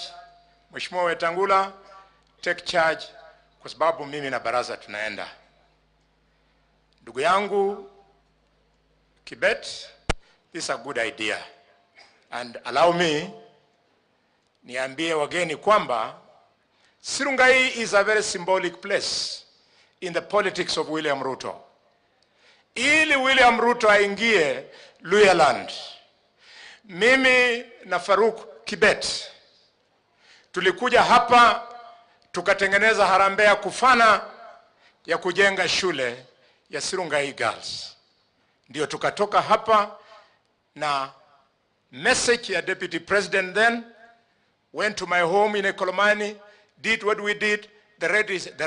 Mheshimiwa Wetangula, take charge, kwa sababu mimi na baraza tunaenda. Ndugu yangu Kibet, this is a good idea. And allow me niambie wageni kwamba Sirungai is a very symbolic place in the politics of William Ruto. Ili William Ruto aingie Luhyaland, mimi na Faruk Kibet tulikuja hapa tukatengeneza harambee ya kufana ya kujenga shule ya Sirungai Girls. Ndio tukatoka hapa na message ya Deputy President, then went to my home in Ekolomani, did what we did, the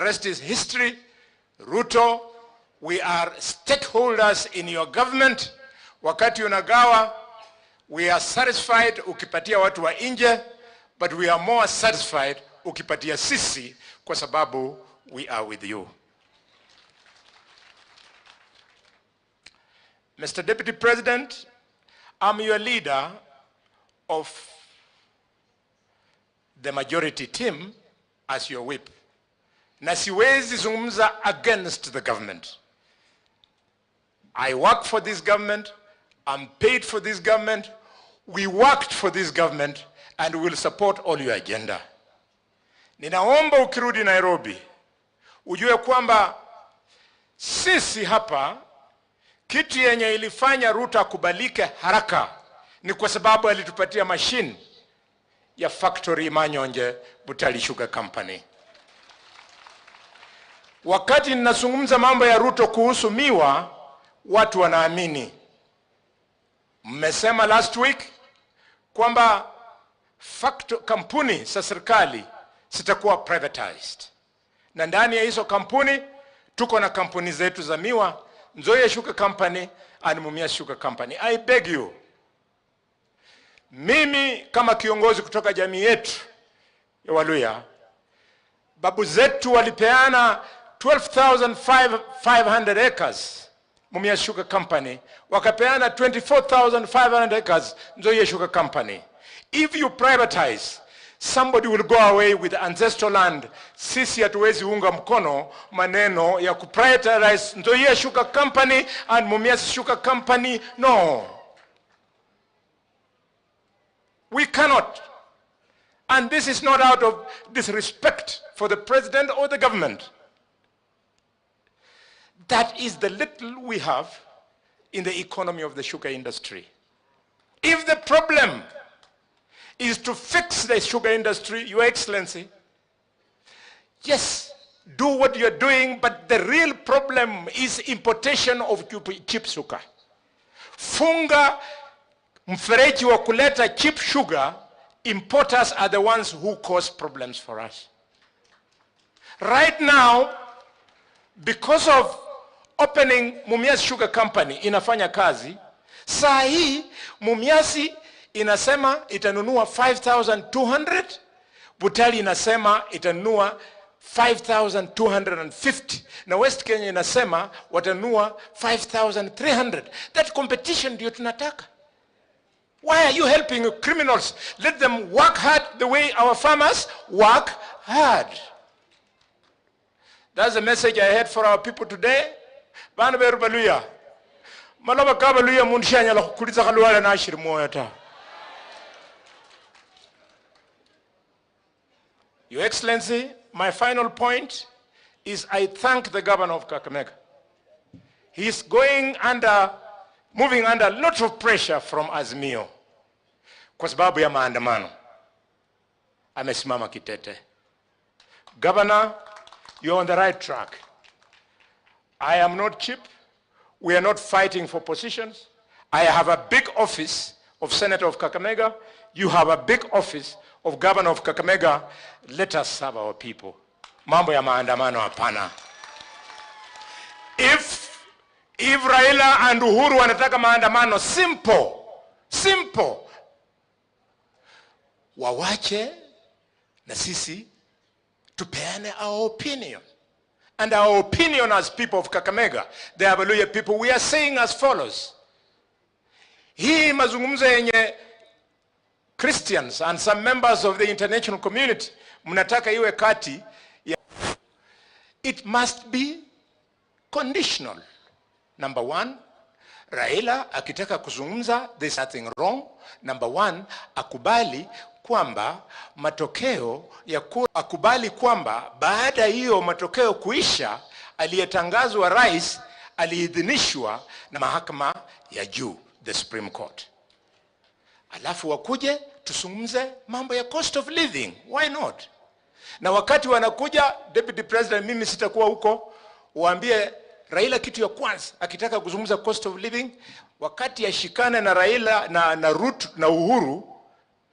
rest is history. Ruto, we are stakeholders in your government. Wakati unagawa, we are satisfied ukipatia watu wa nje, but we are more satisfied ukipatia sisi, kwa sababu we are with you. Mr. Deputy President, I'm your leader of the majority team as your whip. Na siwezi zungumza against the government. I work for this government, I'm paid for this government, we worked for this government and we will support all your agenda. Ninaomba ukirudi Nairobi ujue kwamba sisi hapa kitu yenye ilifanya Ruto akubalike haraka ni kwa sababu alitupatia machine ya factory Manyonje Butali Sugar Company. Wakati ninazungumza mambo ya Ruto kuhusu miwa, watu wanaamini. Mmesema last week kwamba kampuni za serikali zitakuwa privatized, na ndani ya hizo kampuni tuko na kampuni zetu za miwa, Nzoia Sugar Company and Mumias Sugar Company. I beg you, mimi kama kiongozi kutoka jamii yetu ya Waluya, babu zetu walipeana 12,500 acres Mumias Sugar Company, wakapeana 24,500 acres Nzoia Sugar Company. If you privatize, somebody will go away with ancestral land. Sisi hatuwezi unga mkono maneno ya kuprivatize Nzoia Sugar Company and Mumias Sugar Company. No. We cannot. And this is not out of disrespect for the president or the government. That is the little we have in the economy of the sugar industry. If the problem is to fix the sugar industry, Your Excellency, yes, do what you're doing, but the real problem is importation of cheap sugar. Funga mfereji wa kuleta cheap sugar. Importers are the ones who cause problems for us. Right now, because of opening Mumias Sugar Company inafanya kazi, saa hii Mumias inasema itanunua 5,200, Butali inasema itanunua 5,250, na West Kenya inasema watanunua 5,300. That competition ndio tunataka. Why are you helping criminals? Let them work hard the way our farmers work hard. That's the message I had for our people today. Bana beru baluya. Maloba ka baluya mundu shanyala khukuliza khalwala nashiri mwoyo ta. Your Excellency, my final point is I thank the governor of Kakamega. He's moving under a lot of pressure from Azimio kwa sababu ya maandamano. Amesimama kitete. Governor, you're on the right track. I am not cheap. We are not fighting for positions. I have a big office of Senator of Kakamega. You have a big office of Governor of Kakamega. Let us serve our people. Mambo ya maandamano hapana. If Raila and Uhuru wanataka maandamano, simple, simple, wawache na sisi tupeane our opinion. And our opinion as people of Kakamega, the Abaluya people, we are saying as follows. Hii mazungumzo yenye Christians and some members of the international community mnataka iwe kati ya, it must be conditional. Number one, Raila akitaka kuzungumza, there's nothing wrong. Number one, akubali kwamba matokeo ya kura, akubali kwamba baada hiyo matokeo kuisha, aliyetangazwa rais aliidhinishwa na mahakama ya juu, the Supreme Court. Alafu wakuje tuzungumze mambo ya cost of living, why not? Na wakati wanakuja, Deputy President, mimi sitakuwa huko, waambie Raila kitu ya kwanza akitaka kuzungumza cost of living, wakati ashikane na Raila na Ruto na Uhuru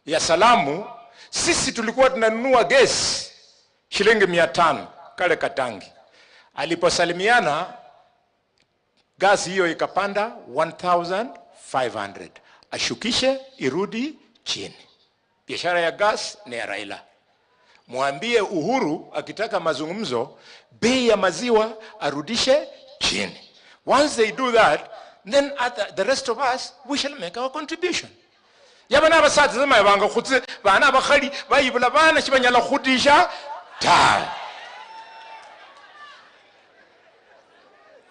ya salamu, sisi tulikuwa tunanunua gesi shilingi 500 kale katangi. Aliposalimiana gasi hiyo ikapanda 1,500. Ashukishe irudi chini. Biashara ya gas ni ya Raila. Mwambie Uhuru akitaka mazungumzo, bei ya maziwa arudishe chini. Once they do that, then the rest of us, we shall make our contribution. Yabana abasatsa mayabanga khutse bana abakhali bayibula bana shibanyala khudisha ta.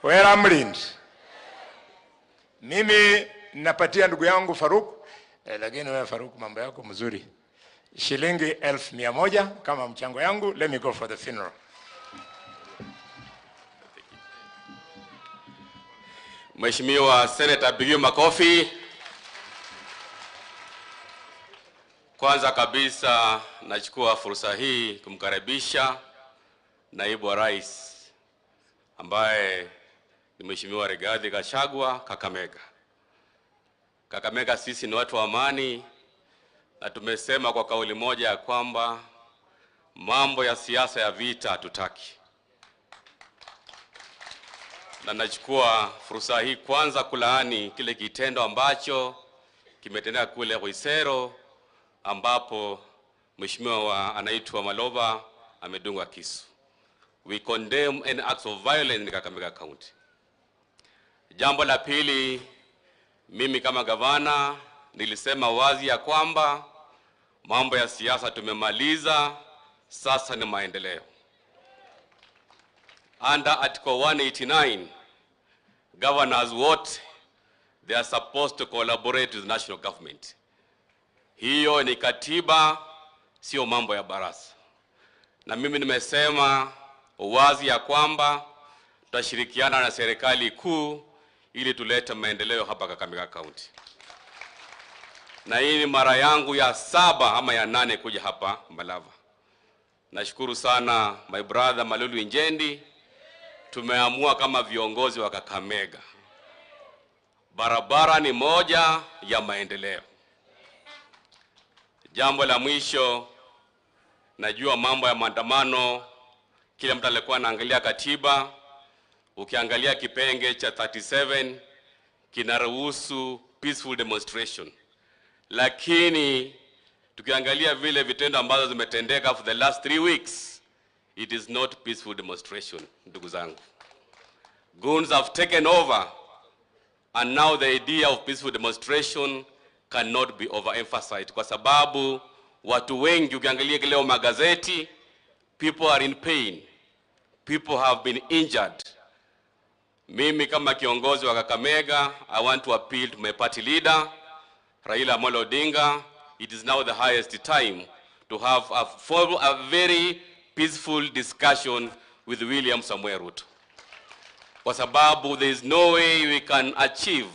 Wera mlindi. Mimi napatia ndugu yangu Faruk, lakini wewe Faruk mambo yako mzuri, shilingi 1,100 kama mchango yangu. Let me go for the funeral. Mheshimiwa Senator, pigiwe makofi. Kwanza kabisa nachukua fursa hii kumkaribisha Naibu wa Rais ambaye ni Mheshimiwa Rigathi Gachagua Kakamega. Kakamega sisi ni watu wa amani, na tumesema kwa kauli moja ya kwamba mambo ya siasa ya vita hatutaki. Na nachukua fursa hii kwanza kulaani kile kitendo ambacho kimetendeka kule Khwisero, ambapo mheshimiwa anaitwa Maloba amedungwa kisu. We condemn any acts of violence in Kakamega County. Jambo la pili, mimi kama gavana nilisema wazi ya kwamba mambo ya siasa tumemaliza, sasa ni maendeleo. Under Article 189, governors wote, they are supposed to collaborate with national government. Hiyo ni katiba, sio mambo ya baraza. Na mimi nimesema wazi ya kwamba tutashirikiana na serikali kuu ili tulete maendeleo hapa Kakamega County. Na hii ni mara yangu ya 7 ama ya 8 kuja hapa Malava. Nashukuru sana my brother Malulu Injendi. Tumeamua kama viongozi wa Kakamega, barabara ni moja ya maendeleo. Jambo la mwisho, najua mambo ya maandamano, kila mtu alikuwa anaangalia katiba. Ukiangalia kipenge cha 37 kinaruhusu peaceful demonstration, lakini tukiangalia vile vitendo ambazo zimetendeka for the last 3 weeks, it is not peaceful demonstration, ndugu zangu. Goons have taken over, and now the idea of peaceful demonstration cannot be overemphasized, kwa sababu watu wengi, ukiangalia leo magazeti, people are in pain, people have been injured. Mimi kama kiongozi wa Kakamega, I want to appeal to my party leader, Raila Amolo Odinga. It is now the highest time to have a very peaceful discussion with William Samoei Ruto. Kwa sababu there is no way we can achieve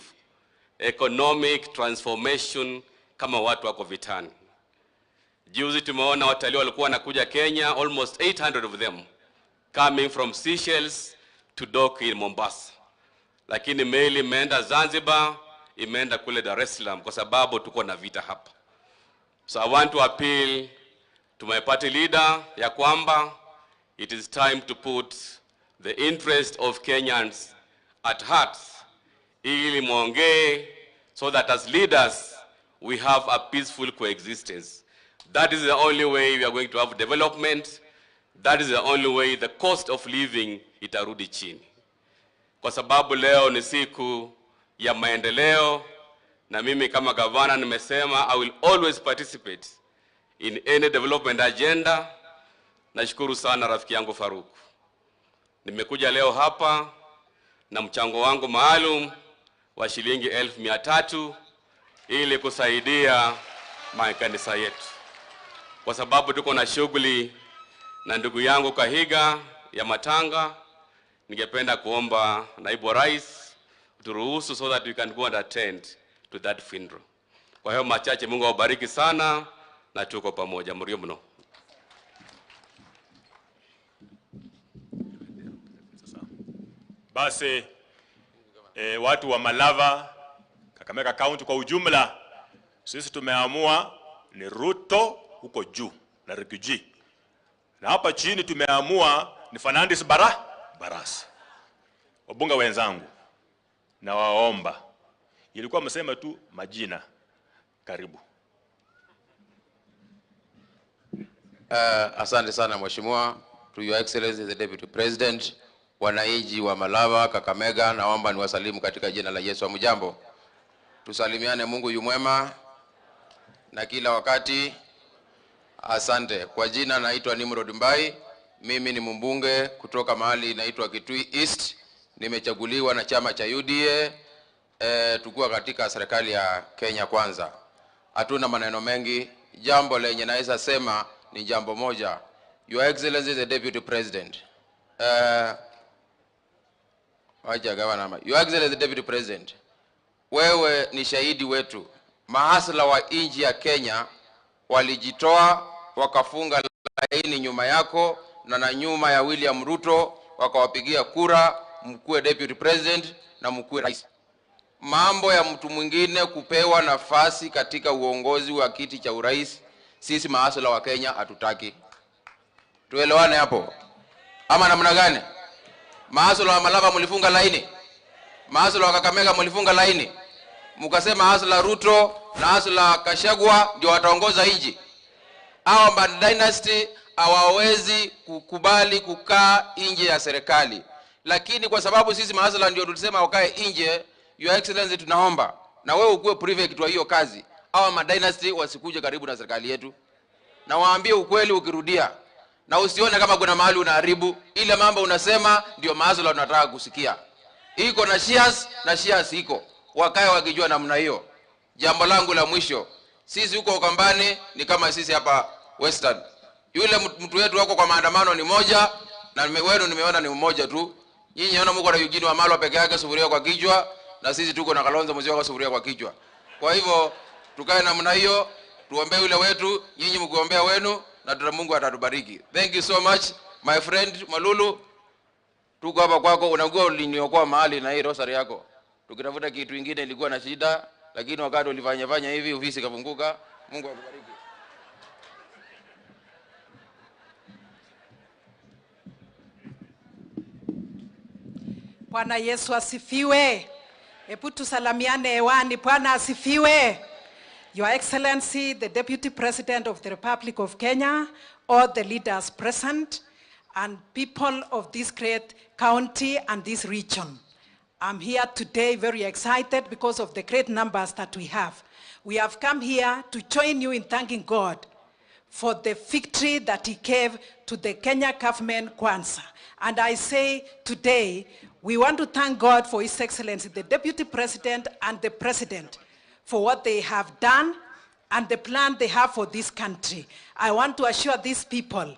economic transformation kama watu wako vitani. Juzi tumeona watalii walikuwa wanakuja Kenya, almost 800 of them coming from Seychelles to dock in Mombasa. Lakini meli imeenda Zanzibar, imeenda kule Dar es Salaam kwa sababu tuko na vita hapa. So I want to appeal to my party leader ya kwamba it is time to put the interest of Kenyans at heart, ili muongee, so that as leaders we have a peaceful coexistence. That is the only way we are going to have development. That is the only way the cost of living itarudi chini. Kwa sababu leo ni siku ya maendeleo, na mimi kama gavana nimesema I will always participate in any development agenda. Nashukuru sana rafiki yangu Faruk. Nimekuja leo hapa na mchango wangu maalum wa shilingi 1,300 ili kusaidia makanisa yetu. Kwa sababu tuko na shughuli na ndugu yangu Kahiga ya matanga, ningependa kuomba naibu wa rais turuhusu so that we can go and attend to that funeral. Kwa hiyo machache, Mungu awabariki sana na tuko pamoja. Mrio mno. Basi watu wa Malava, Kakamega County kwa ujumla, sisi tumeamua ni Ruto huko juu na Riggy, na hapa chini tumeamua ni Fernandes Barasa. Wabunge wenzangu, na waomba, ilikuwa msema tu majina. Karibu. Asante sana Mheshimiwa. To Your Excellency the Deputy President, wananchi wa Malava, Kakamega, naomba niwasalimu katika jina la Yesu. Hamjambo? Tusalimiane, Mungu yu mwema na kila wakati. Asante. Kwa jina naitwa Nimrod Mbai. Mimi ni mbunge kutoka mahali inaitwa Kitui East. Nimechaguliwa na chama cha UDA Tukiwa katika serikali ya Kenya Kwanza. Hatuna maneno mengi. Jambo lenye naweza sema ni jambo moja. Your Excellency the Deputy President. Wacha gavana. Your Excellency the Deputy President. Wewe ni shahidi wetu. Mahasla wa nchi ya Kenya walijitoa wakafunga laini nyuma yako na nyuma ya William Ruto, wakawapigia kura mkuwe Deputy President na mkuwe rais. Mambo ya mtu mwingine kupewa nafasi katika uongozi wa kiti cha urais, sisi mahasla wa Kenya hatutaki. Tuelewane hapo ama namna gani? Mahasla wa Malava mlifunga laini, mahasla wa Kakamega mlifunga laini, mkasema hasla Ruto na hasla Kashagwa ndio wataongoza nchi. Hawa dynasty hawawezi kukubali kukaa nje ya serikali, lakini kwa sababu sisi mahasla ndio tulisema wakae nje, Your Excellency tunaomba na wewe ukuwe prefect wa hiyo kazi. Hawa madynasty wasikuje karibu na serikali yetu, na waambie ukweli ukirudia, na usione kama kuna mahali unaharibu. Ile mambo unasema ndio mahasla tunataka kusikia. Iko na shares na shares iko, wakae wakijua namna hiyo. Jambo langu la mwisho, sisi huko Ukambani ni kama sisi hapa Western. Yule mtu wetu wako kwa maandamano ni moja, na wenu nimeona ni mmoja tu. Nyinyi naona mko na Eugene Wamalwa peke yake sufuria kwa kichwa, na sisi tuko na Kalonzo Musyoka sufuria kwa kichwa. Kwa hivyo tukae namna hiyo, tuombee yule wetu, nyinyi mkiombea wenu, na Mungu atatubariki. Thank you so much my friend Malulu. Tuko hapa kwako, unajua uliniokoa mahali na hii rosary yako. Tukitafuta kitu kingine ilikuwa na shida, lakini wakati ulifanya fanya hivi ofisi kafunguka. Mungu akubariki. Bwana Yesu asifiwe. Hebu tusalamiane hewani. Bwana asifiwe. Your Excellency, the Deputy President of the Republic of Kenya, all the leaders present, and people of this great county and this region. I'm here today very excited because of the great numbers that we have. We have come here to join you in thanking God for the victory that he gave to the Kenya government Kwanza. And I say today, we want to thank God for His Excellency, the Deputy President and the President, for what they have done and the plan they have for this country. I want to assure these people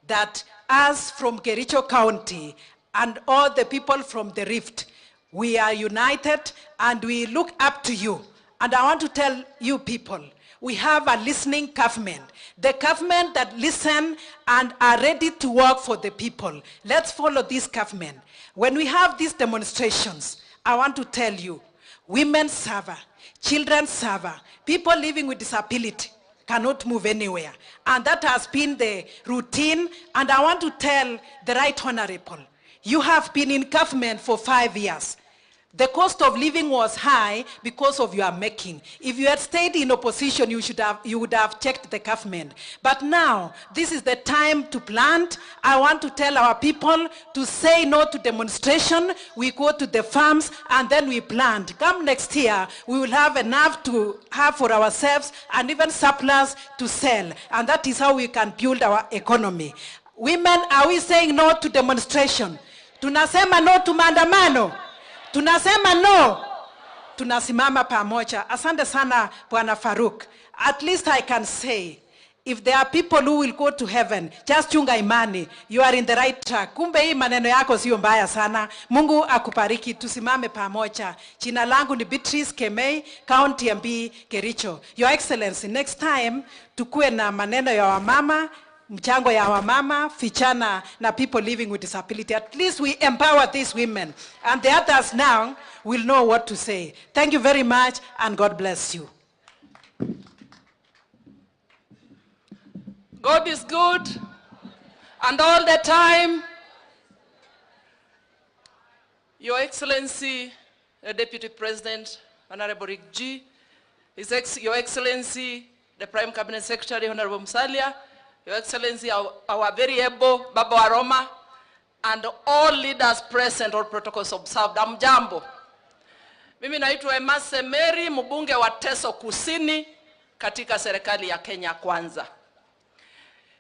that us from Kericho County and all the people from the Rift, we are united and we look up to you. And I want to tell you people, we have a listening government. The government that listen and are ready to work for the people. Let's follow this government. When we have these demonstrations, I want to tell you, women suffer, children suffer, people living with disability cannot move anywhere. And that has been the routine. And I want to tell the Right Honorable, you have been in government for 5 years. The cost of living was high because of your making. If you had stayed in opposition, you would have checked the government. But now, this is the time to plant. I want to tell our people to say no to demonstration. We go to the farms and then we plant. Come next year, we will have enough to have for ourselves and even surplus to sell. And that is how we can build our economy. Women, are we saying no to demonstration? Tunasema no to maandamano. Tunasema no. Tunasimama pamoja. Asante sana Bwana Farouk. At least I can say, if there are people who will go to heaven, just chunga imani, you are in the right track. Kumbe hii maneno yako sio mbaya sana. Mungu akubariki, tusimame pamoja. Jina langu ni Beatrice Kemei, County MB Kericho. Your Excellency, next time tukue na maneno ya wamama, mchango ya wamama, vijana na people living with disability. At least we empower these women. And the others now will know what to say. Thank you very much and God bless you. God is good and all the time. Your Excellency, the Deputy President, Honorable Rick G, Your Excellency, the Prime Cabinet Secretary, Honorable Musalia, Your Excellency, our very able Baba wa Roma, and all leaders present, all protocols observed. Amjambo. Mimi naitwa Emase Mary, mbunge wa Teso Kusini katika serikali ya Kenya Kwanza.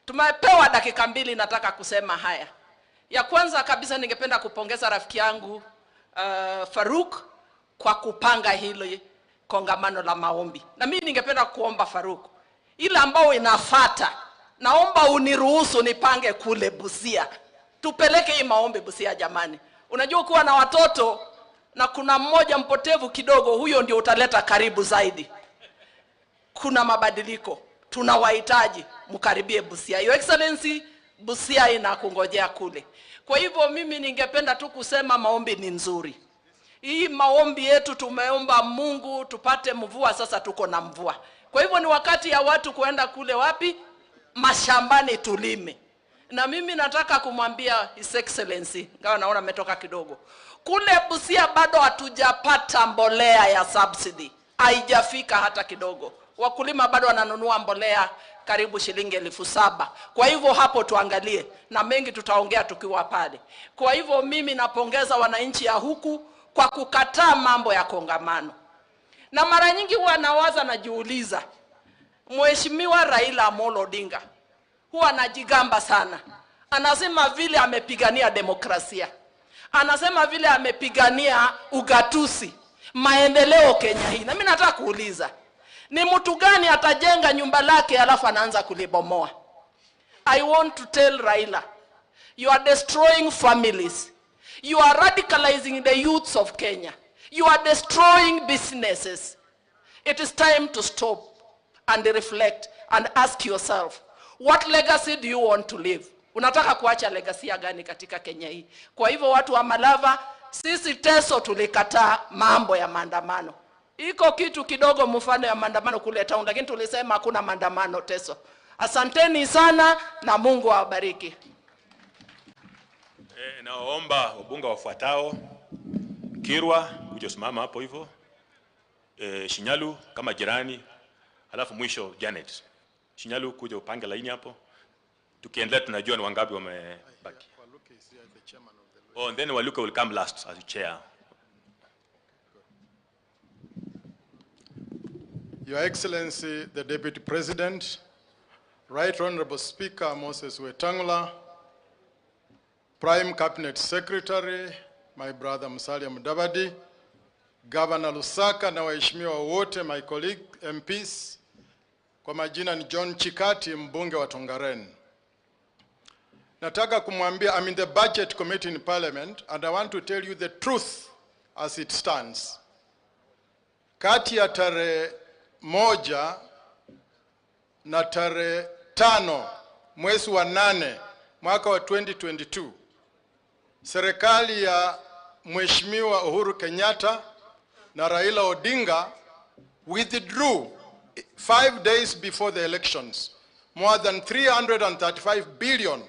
Tumepewa dakika mbili, nataka kusema haya. Ya kwanza kabisa ningependa kupongeza rafiki yangu Farouk kwa kupanga hilo kongamano la maombi. Na mimi ningependa kuomba Faruku, ile ambao inafata, naomba uniruhusu nipange kule Busia. Tupeleke hii maombi Busia jamani. Unajua kuwa na watoto na kuna mmoja mpotevu kidogo, huyo ndio utaleta karibu zaidi. Kuna mabadiliko, tunawahitaji, mkaribie Busia. Your Excellency, Busia inakungojea kule. Kwa hivyo mimi ningependa tu kusema maombi ni nzuri. Hii maombi yetu tumeomba Mungu tupate mvua, sasa tuko na mvua. Kwa hivyo ni wakati ya watu kuenda kule wapi? Mashambani tulime. Na mimi nataka kumwambia His Excellency, ingawa naona ametoka kidogo, kule Busia bado hatujapata mbolea ya subsidy. Haijafika hata kidogo. Wakulima bado wananunua mbolea karibu shilingi 7,000. Kwa hivyo hapo tuangalie, na mengi tutaongea tukiwa pale. Kwa hivyo mimi napongeza wananchi ya huku kwa kukataa mambo ya kongamano. Na mara nyingi huwa nawaza, najiuliza, Mheshimiwa Raila Amolo Odinga huwa anajigamba sana. Anasema vile amepigania demokrasia. Anasema vile amepigania ugatusi, maendeleo Kenya hii. Na mimi nataka kuuliza, ni mtu gani atajenga nyumba lake alafu anaanza kulibomoa? I want to tell Raila, you are destroying families. You are radicalizing the youths of Kenya. You are destroying businesses. It is time to stop and reflect and ask yourself, what legacy do you want to leave? Unataka kuacha legacy ya gani katika Kenya hii? Kwa hivyo watu wa Malava, sisi Teso tulikataa mambo ya maandamano. Iko kitu kidogo mfano ya maandamano kule town, lakini tulisema hakuna maandamano Teso. Asanteni sana na Mungu awabariki. Naomba wabunge wafuatao: Kirwa, kuja usimama hapo hivyo. Shinyalu kama jirani, alafu mwisho Janet. Shinyalu kuja upange laini hapo. Tukiendelea tunajua ni wangapi wamebaki. Oh, and then Waluke will come last as chair. Your Excellency, the Deputy President, Right Honorable Speaker Moses Wetangula, Prime Cabinet Secretary, my brother Musalia Mudavadi, Governor Lusaka na waheshimiwa wote, my colleague MPs. Kwa majina ni John Chikati, mbunge wa Tongaren. Nataka kumwambia, I'm in the budget committee in parliament and I want to tell you the truth as it stands. Kati ya tarehe 1 na tarehe 5 mwezi wa 8 mwaka wa 2022, serikali ya Mheshimiwa Uhuru Kenyatta na Raila Odinga withdrew 5 days before the elections more than 335 billion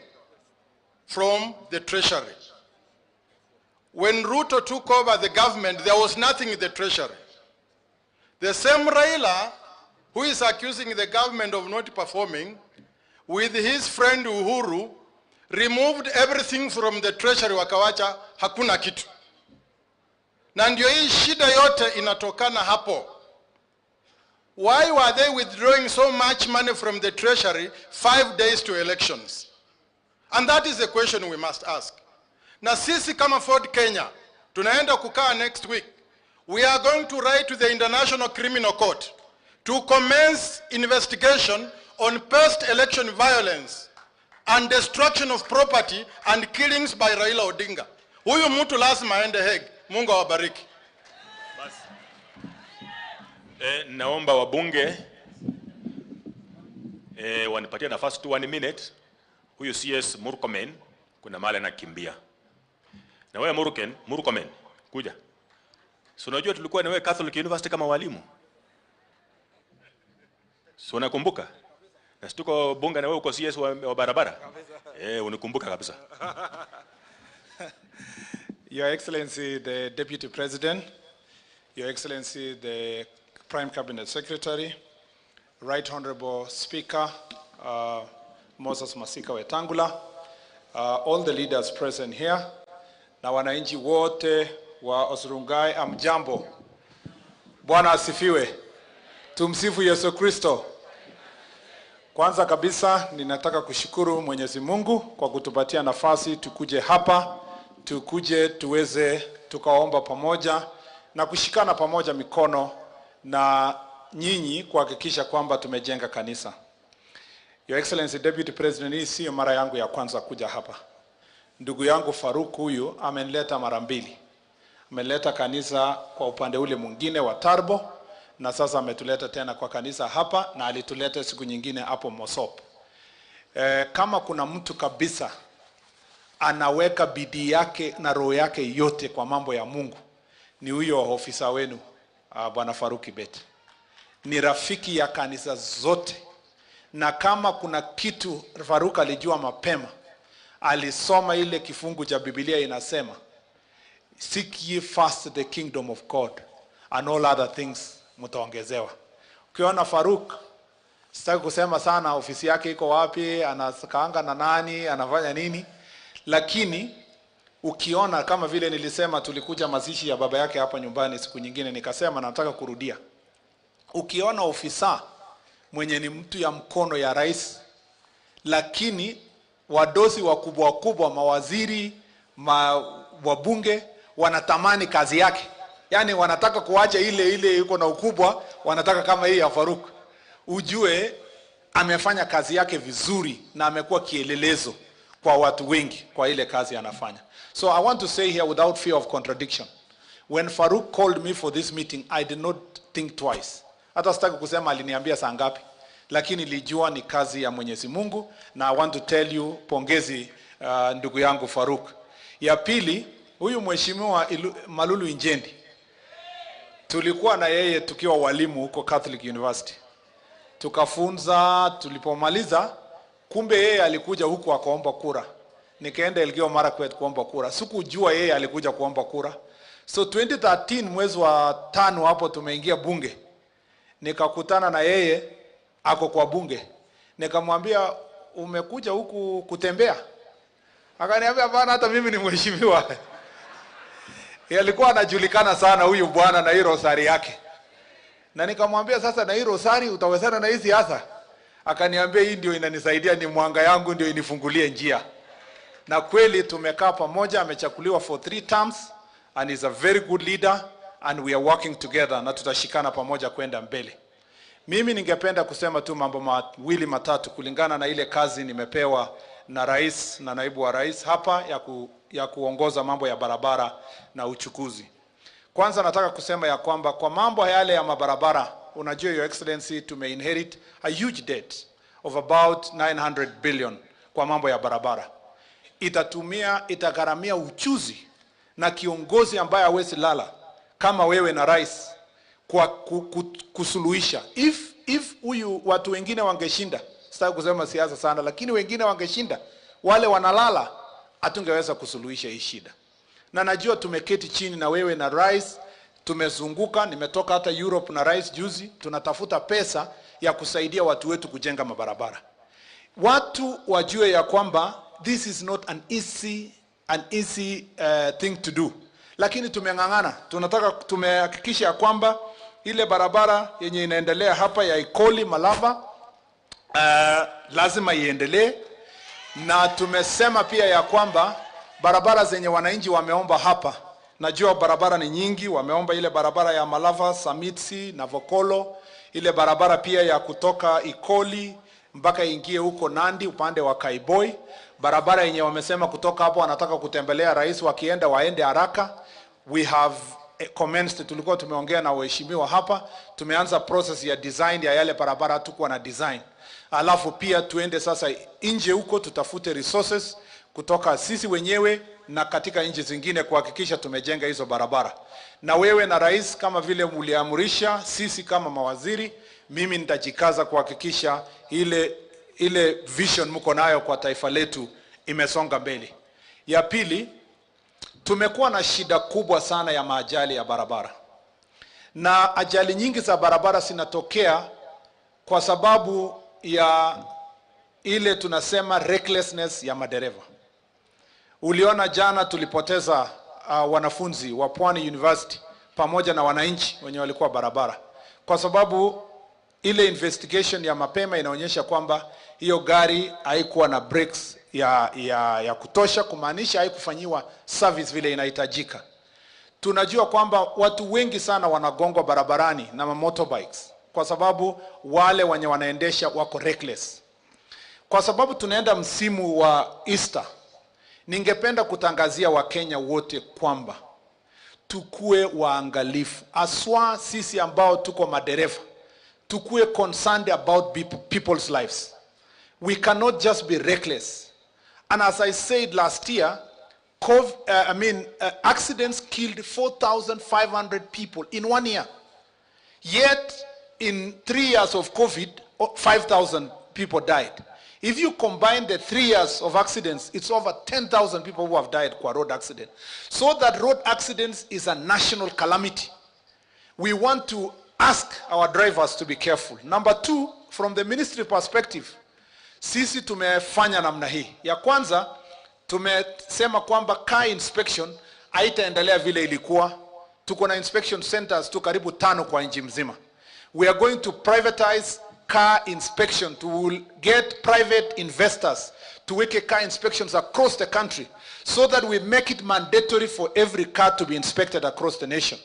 from the treasury. When Ruto took over the government, there was nothing in the treasury. The same Raila who is accusing the government of not performing, with his friend Uhuru, removed everything from the treasury, wakawacha hakuna kitu. Na ndio hii shida yote inatokana hapo. Why were they withdrawing so much money from the treasury 5 days to elections? And that is the question we must ask. Na sisi kama Ford Kenya, tunaenda kukaa next week. We are going to write to the International Criminal Court to commence investigation on post-election violence and destruction of property and killings by Raila Odinga. Huyu mtu lazima aende Hague. Mungu awabariki. Naomba wabunge wanipatie nafasi tu 1 minute. Huyu CS Murkomen kuna mahali anakimbia. Na wewe Murkomen kuja. So unajua tulikuwa na wewe Catholic University kama walimu. So unakumbuka? Na tuko bunge na wewe uko CS wa barabara. Unikumbuka kabisa. Your Excellency the Deputy President, Your Excellency the Prime Cabinet Secretary, Right Honorable Speaker Moses Masika Wetangula, all the leaders present here, na wananchi wote wa Osurungai, amjambo. Bwana asifiwe. Tumsifu Yesu Kristo. Kwanza kabisa ninataka kushukuru Mwenyezi Mungu kwa kutupatia nafasi tukuje hapa, tukuje tuweze tukaomba pamoja na kushikana pamoja mikono na nyinyi kuhakikisha kwamba tumejenga kanisa. Your Excellency Deputy President, hii sio mara yangu ya kwanza kuja hapa. Ndugu yangu Faruk huyu amenileta mara mbili. Ameleta kanisa kwa upande ule mwingine wa Tarbo, na sasa ametuleta tena kwa kanisa hapa, na alituleta siku nyingine hapo Mosop. Kama kuna mtu kabisa anaweka bidii yake na roho yake yote kwa mambo ya Mungu, ni huyo ofisa wenu Bwana Faruk Kibet. Ni rafiki ya kanisa zote, na kama kuna kitu Faruk alijua mapema, alisoma ile kifungu cha Biblia inasema, seek ye first the kingdom of God and all other things mtaongezewa. Ukiona Faruk, sitaki kusema sana ofisi yake iko wapi, anakaanga na nani, anafanya nini, lakini ukiona kama vile nilisema tulikuja mazishi ya baba yake hapa nyumbani siku nyingine, nikasema nataka kurudia. Ukiona ofisa mwenye ni mtu ya mkono ya rais, lakini wadosi wakubwa wakubwa, mawaziri, wabunge wanatamani kazi yake, yani wanataka kuacha ile ile iko na ukubwa, wanataka kama hii ya Faruk, ujue amefanya kazi yake vizuri na amekuwa kielelezo kwa watu wengi kwa ile kazi anafanya. So I want to say here without fear of contradiction, when Faruk called me for this meeting, I did not think twice. Hata sitaki kusema aliniambia saa ngapi, lakini nilijua ni kazi ya Mwenyezi Mungu, na I want to tell you pongezi, ndugu yangu Faruk. Ya pili, huyu mheshimiwa Malulu Injendi, tulikuwa na yeye tukiwa walimu huko Catholic University, tukafunza. Tulipomaliza, kumbe yeye alikuja huku akaomba kura. Nikaenda Elgeyo Marakwet kuomba kura, sikujua yeye alikuja kuomba kura. So 2013 mwezi wa 5 hapo tumeingia bunge, nikakutana na yeye ako kwa bunge, nikamwambia umekuja huku kutembea? Akaniambia hapana, hata mimi ni mheshimiwa. Alikuwa anajulikana sana huyu bwana na hii rosari yake. Na nikamwambia sasa, na hii rosari utawezana na hii siasa? Akaniambia hii ndio inanisaidia, ni mwanga yangu, ndio inifungulie njia. Na kweli tumekaa pamoja, amechakuliwa for 3 terms and is a very good leader and we are working together, na tutashikana pamoja kwenda mbele. Mimi ningependa kusema tu mambo mawili matatu kulingana na ile kazi nimepewa na rais na naibu wa rais hapa ya kuongoza mambo ya barabara na uchukuzi. Kwanza nataka kusema ya kwamba kwa mambo yale ya mabarabara, unajua Your Excellency, tumeinherit a huge debt of about 900 billion kwa mambo ya barabara. Itagharamia uchuzi na kiongozi ambaye hawezi lala kama wewe na rais kwa kusuluhisha. If huyu watu wengine wangeshinda, sitaki kusema siasa sana, lakini wengine wangeshinda, wale wanalala, hatungeweza kusuluhisha hii shida. Na najua tumeketi chini na wewe na rais, tumezunguka, nimetoka hata Europe na rais juzi, tunatafuta pesa ya kusaidia watu wetu kujenga mabarabara. Watu wajue ya kwamba this is not an easy thing to do. Lakini tumeng'ang'ana, tumehakikisha ya kwamba ile barabara yenye inaendelea hapa ya Ikoli Malava lazima iendelee. Na tumesema pia ya kwamba barabara zenye wananchi wameomba hapa, najua barabara ni nyingi, wameomba ile barabara ya Malava, Samitsi na Vokolo, ile barabara pia ya kutoka Ikoli mpaka ingie huko Nandi upande wa Kaiboi, barabara yenye wamesema kutoka hapo wanataka kutembelea rais, wakienda waende haraka. We have commenced, tulikuwa tumeongea na waheshimiwa hapa, tumeanza process ya design ya yale barabara, tukuwa na design. Alafu pia tuende sasa nje huko tutafute resources kutoka sisi wenyewe na katika nchi zingine kuhakikisha tumejenga hizo barabara. Na wewe na rais kama vile mliamrisha, sisi kama mawaziri, mimi nitajikaza kuhakikisha ile vision mko nayo kwa taifa letu imesonga mbele. Ya pili, tumekuwa na shida kubwa sana ya maajali ya barabara. Na ajali nyingi za barabara zinatokea kwa sababu ya ile tunasema recklessness ya madereva. Uliona jana tulipoteza wanafunzi wa Pwani University pamoja na wananchi wenye walikuwa barabara, kwa sababu ile investigation ya mapema inaonyesha kwamba hiyo gari haikuwa na brakes ya kutosha, kumaanisha haikufanyiwa service vile inahitajika. Tunajua kwamba watu wengi sana wanagongwa barabarani na motorbikes kwa sababu wale wenye wanaendesha wako reckless. Kwa sababu tunaenda msimu wa Easter, ningependa kutangazia Wakenya wote kwamba tukue waangalifu, aswa sisi ambao tuko madereva, tukue concerned about people's lives. We cannot just be reckless. And as I said last year, accidents killed 4,500 people in 1 year. Yet, in 3 years of COVID, 5,000 people died. If you combine the 3 years of accidents, it's over 10,000 people who have died kwa road accident. So that road accidents is a national calamity. We want to ask our drivers to be careful. Number two, from the ministry perspective, sisi tumefanya namna hii. Ya kwanza, tumesema kwamba car inspection haitaendelea vile ilikuwa. Tuko na inspection centers tu karibu 5 kwa nchi mzima. We are going to privatize car inspection. To get private investors to weke car inspections across the country so that we make it mandatory for every car to be inspected across the nation.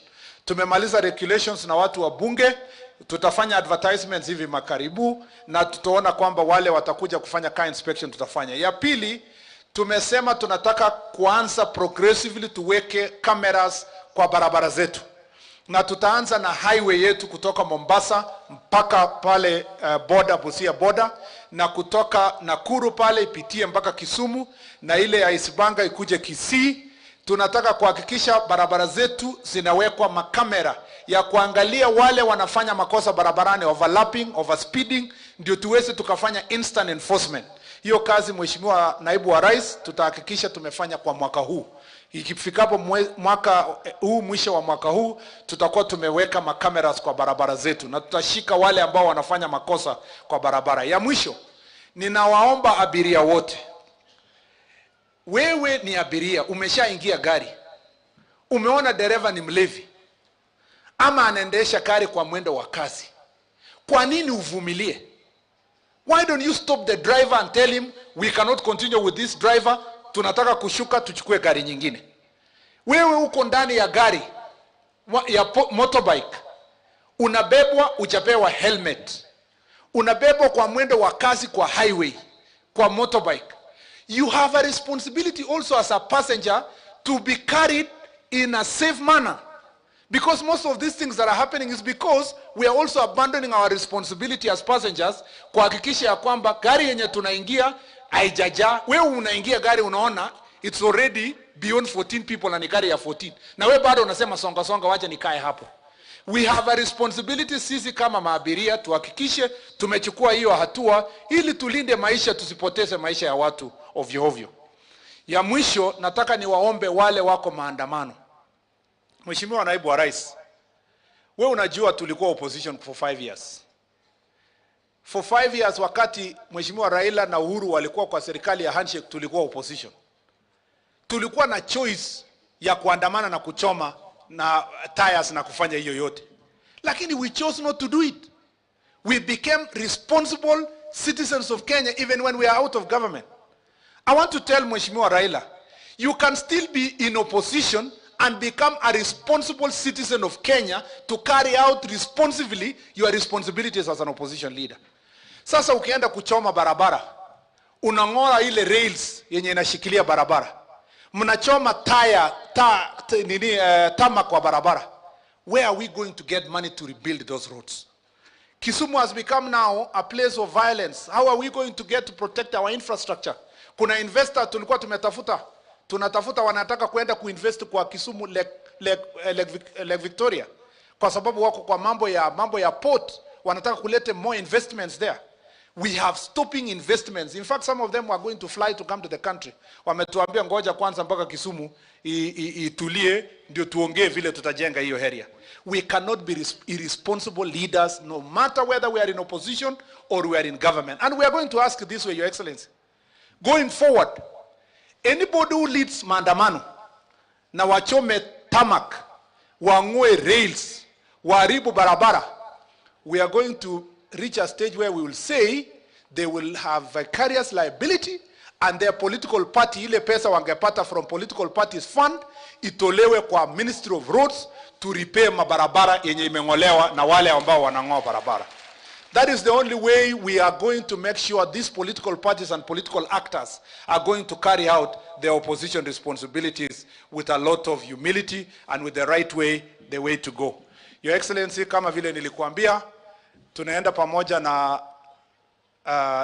Tumemaliza regulations na watu wa bunge, tutafanya advertisements hivi makaribu na tutaona kwamba wale watakuja kufanya car inspection tutafanya. Ya pili, tumesema tunataka kuanza progressively tuweke cameras kwa barabara zetu. Na tutaanza na highway yetu kutoka Mombasa mpaka pale border, Busia border, na kutoka Nakuru pale ipitie mpaka Kisumu, na ile ya Isibanga ikuje Kisii. Tunataka kuhakikisha barabara zetu zinawekwa makamera ya kuangalia wale wanafanya makosa barabarani, overlapping, overspeeding, ndio tuweze tukafanya instant enforcement. Hiyo kazi, Mheshimiwa Naibu wa Rais, tutahakikisha tumefanya kwa mwaka huu. Ikifikapo mwaka huu, mwisho wa mwaka huu, tutakuwa tumeweka makameras kwa barabara zetu na tutashika wale ambao wanafanya makosa kwa barabara. Ya mwisho, ninawaomba abiria wote. Wewe ni abiria, umeshaingia gari, umeona dereva ni mlevi ama anaendesha gari kwa mwendo wa kasi, kwa nini uvumilie? Why don't you stop the driver and tell him we cannot continue with this driver, tunataka kushuka tuchukue gari nyingine. Wewe uko ndani ya gari ya motorbike, unabebwa, hujapewa helmet, unabebwa kwa mwendo wa kasi kwa highway, kwa motorbike. You have a responsibility also as a passenger to be carried in a safe manner. Because most of these things that are happening is because we are also abandoning our responsibility as passengers kuhakikisha ya kwamba gari yenye tunaingia haijajaa. Wewe unaingia gari unaona it's already beyond 14 people na ni gari ya 14. Na wewe bado unasema songa songa, wacha nikae hapo. We have a responsibility sisi kama maabiria tuhakikishe tumechukua hiyo hatua ili tulinde maisha, tusipoteze maisha ya watu ovyo ovyo. Ya mwisho, nataka niwaombe wale wako maandamano. Mheshimiwa Naibu wa Rais, wewe unajua tulikuwa opposition for 5 years. For 5 years wakati Mheshimiwa Raila na Uhuru walikuwa kwa serikali ya handshake, tulikuwa opposition. Tulikuwa na choice ya kuandamana na kuchoma na tires na kufanya hiyo yote. Lakini we chose not to do it. We became responsible citizens of Kenya even when we are out of government. I want to tell Mheshimiwa Raila, you can still be in opposition and become a responsible citizen of Kenya to carry out responsibly your responsibilities as an opposition leader. Sasa ukienda kuchoma barabara, unang'oa ile rails yenye inashikilia barabara. Mnachoma tire, tama kwa barabara. Where are we going to get money to rebuild those roads? Kisumu has become now a place of violence. How are we going to get to protect our infrastructure? Kuna investor tulikuwa tumetafuta, tunatafuta wanataka kwenda kuinvest kwa Kisumu Lake Victoria, kwa sababu wako kwa mambo ya port, wanataka kulete more investments there. We have stopping investments. In fact, some of them were going to fly to come to the country. Wametuambia ngoja kwanza mpaka Kisumu itulie ndio tuongee vile tutajenga hiyo area. We cannot be irresponsible leaders no matter whether we are in opposition or we are in government. And we are going to ask this way, Your Excellency. Going forward, anybody who leads maandamano na wachome tarmac, wang'oe rails, waharibu barabara, we are going to reach a stage where we will say they will have vicarious liability and their political party, ile pesa wangepata from political parties fund itolewe kwa Ministry of Roads to repair mabarabara yenye imeng'olewa na wale ambao wanang'oa barabara. That is the only way we are going to make sure these political parties and political actors are going to carry out their opposition responsibilities with a lot of humility and with the right way, the way to go. Your Excellency, kama vile nilikuambia, tunaenda pamoja na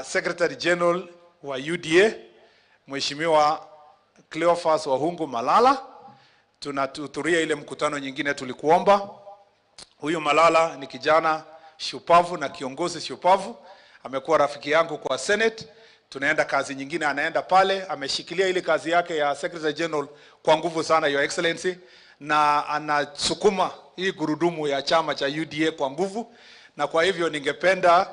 Secretary General wa UDA, Mheshimiwa Cleophas Wahungu Malala. Tunahudhuria ile mkutano nyingine tulikuomba. Huyu Malala ni kijana shupavu na kiongozi shupavu, amekuwa rafiki yangu kwa Senate. Tunaenda kazi nyingine, anaenda pale, ameshikilia ile kazi yake ya Secretary General kwa nguvu sana, Your Excellency, na anasukuma hii gurudumu ya chama cha UDA kwa nguvu. Na kwa hivyo ningependa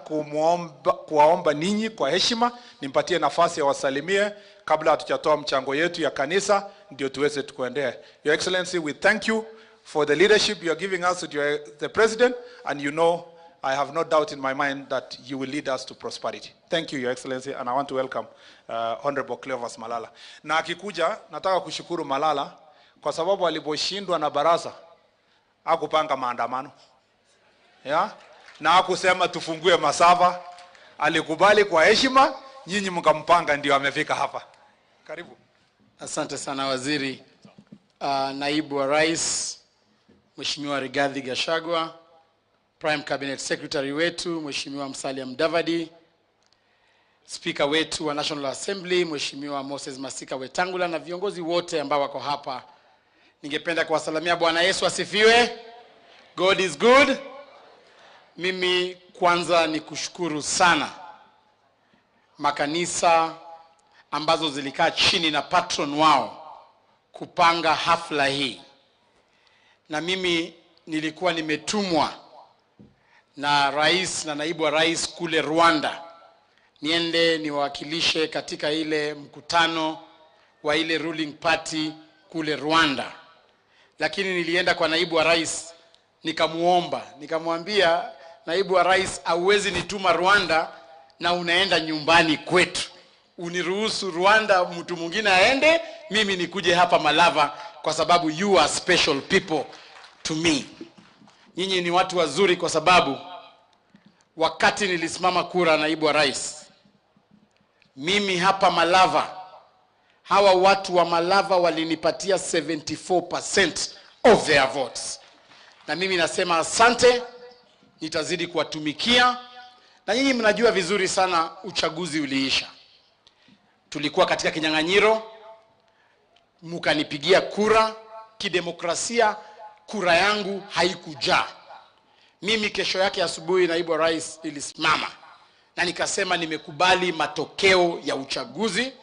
kuwaomba ninyi kwa heshima nimpatie nafasi ya wasalimie kabla hatujatoa mchango yetu ya kanisa, ndio tuweze tukuendea. Your Excellency, we thank you for the leadership you are giving us with the President, and you know I have no doubt in my mind that you will lead us to prosperity. Thank you, Your Excellency, and I want to welcome Honorable Cleophas Malala. Na akikuja, nataka kushukuru Malala kwa sababu aliposhindwa na baraza hakupanga maandamano. Ya? Na hakusema tufungue masava, alikubali kwa heshima, nyinyi mkampanga ndio amefika hapa. Karibu. Asante sana waziri. Naibu wa Rais Mheshimiwa Rigathi Gachagua, Prime Cabinet Secretary wetu Mheshimiwa Musalia Mudavadi, Speaker wetu wa National Assembly Mheshimiwa Moses Masika Wetangula na viongozi wote ambao wako hapa. Ningependa kuwasalamia. Bwana Yesu asifiwe. God is good. Mimi kwanza ni kushukuru sana makanisa ambazo zilikaa chini na patron wao kupanga hafla hii. Na mimi nilikuwa nimetumwa na rais na naibu wa rais kule Rwanda niende niwakilishe katika ile mkutano wa ile ruling party kule Rwanda. Lakini nilienda kwa naibu wa rais nikamuomba, nikamwambia naibu wa rais, hauwezi nituma Rwanda na unaenda nyumbani kwetu. Uniruhusu Rwanda mtu mwingine aende, mimi nikuje hapa Malava kwa sababu you are special people to me. Nyinyi ni watu wazuri kwa sababu wakati nilisimama kura naibu wa rais, mimi hapa Malava, hawa watu wa Malava walinipatia 74% of their votes. Na mimi nasema asante, nitazidi kuwatumikia. Na nyinyi mnajua vizuri sana uchaguzi uliisha. Tulikuwa katika kinyang'anyiro, mkanipigia kura kidemokrasia, kura yangu haikujaa. Mimi kesho yake asubuhi naibu wa rais nilisimama na nikasema nimekubali matokeo ya uchaguzi,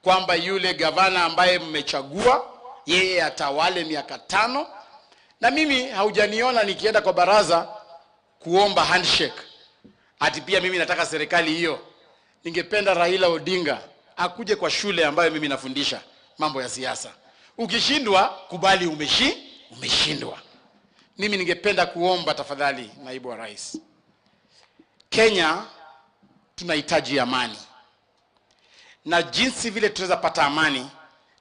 kwamba yule gavana ambaye mmechagua yeye atawale miaka 5. Na mimi haujaniona nikienda kwa baraza kuomba handshake ati pia mimi nataka serikali hiyo. Ningependa Raila Odinga akuje kwa shule ambayo mimi nafundisha mambo ya siasa. Ukishindwa kubali umeshindwa. Mimi ningependa kuomba tafadhali naibu wa rais, Kenya tunahitaji amani. Na jinsi vile tunaweza pata amani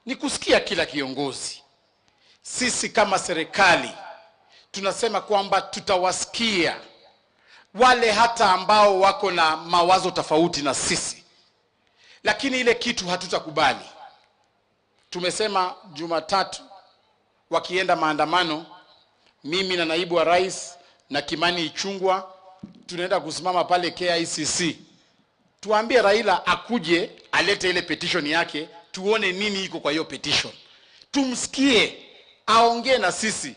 ni kusikia kila kiongozi. Sisi kama serikali tunasema kwamba tutawasikia wale hata ambao wako na mawazo tofauti na sisi. Lakini ile kitu hatutakubali. Tumesema Jumatatu wakienda maandamano, mimi na naibu wa rais na Kimani Ichung'wah tunaenda kusimama pale KICC. Tuambie Raila akuje alete ile petition yake, tuone nini iko kwa hiyo petition. Tumsikie, aongee na sisi.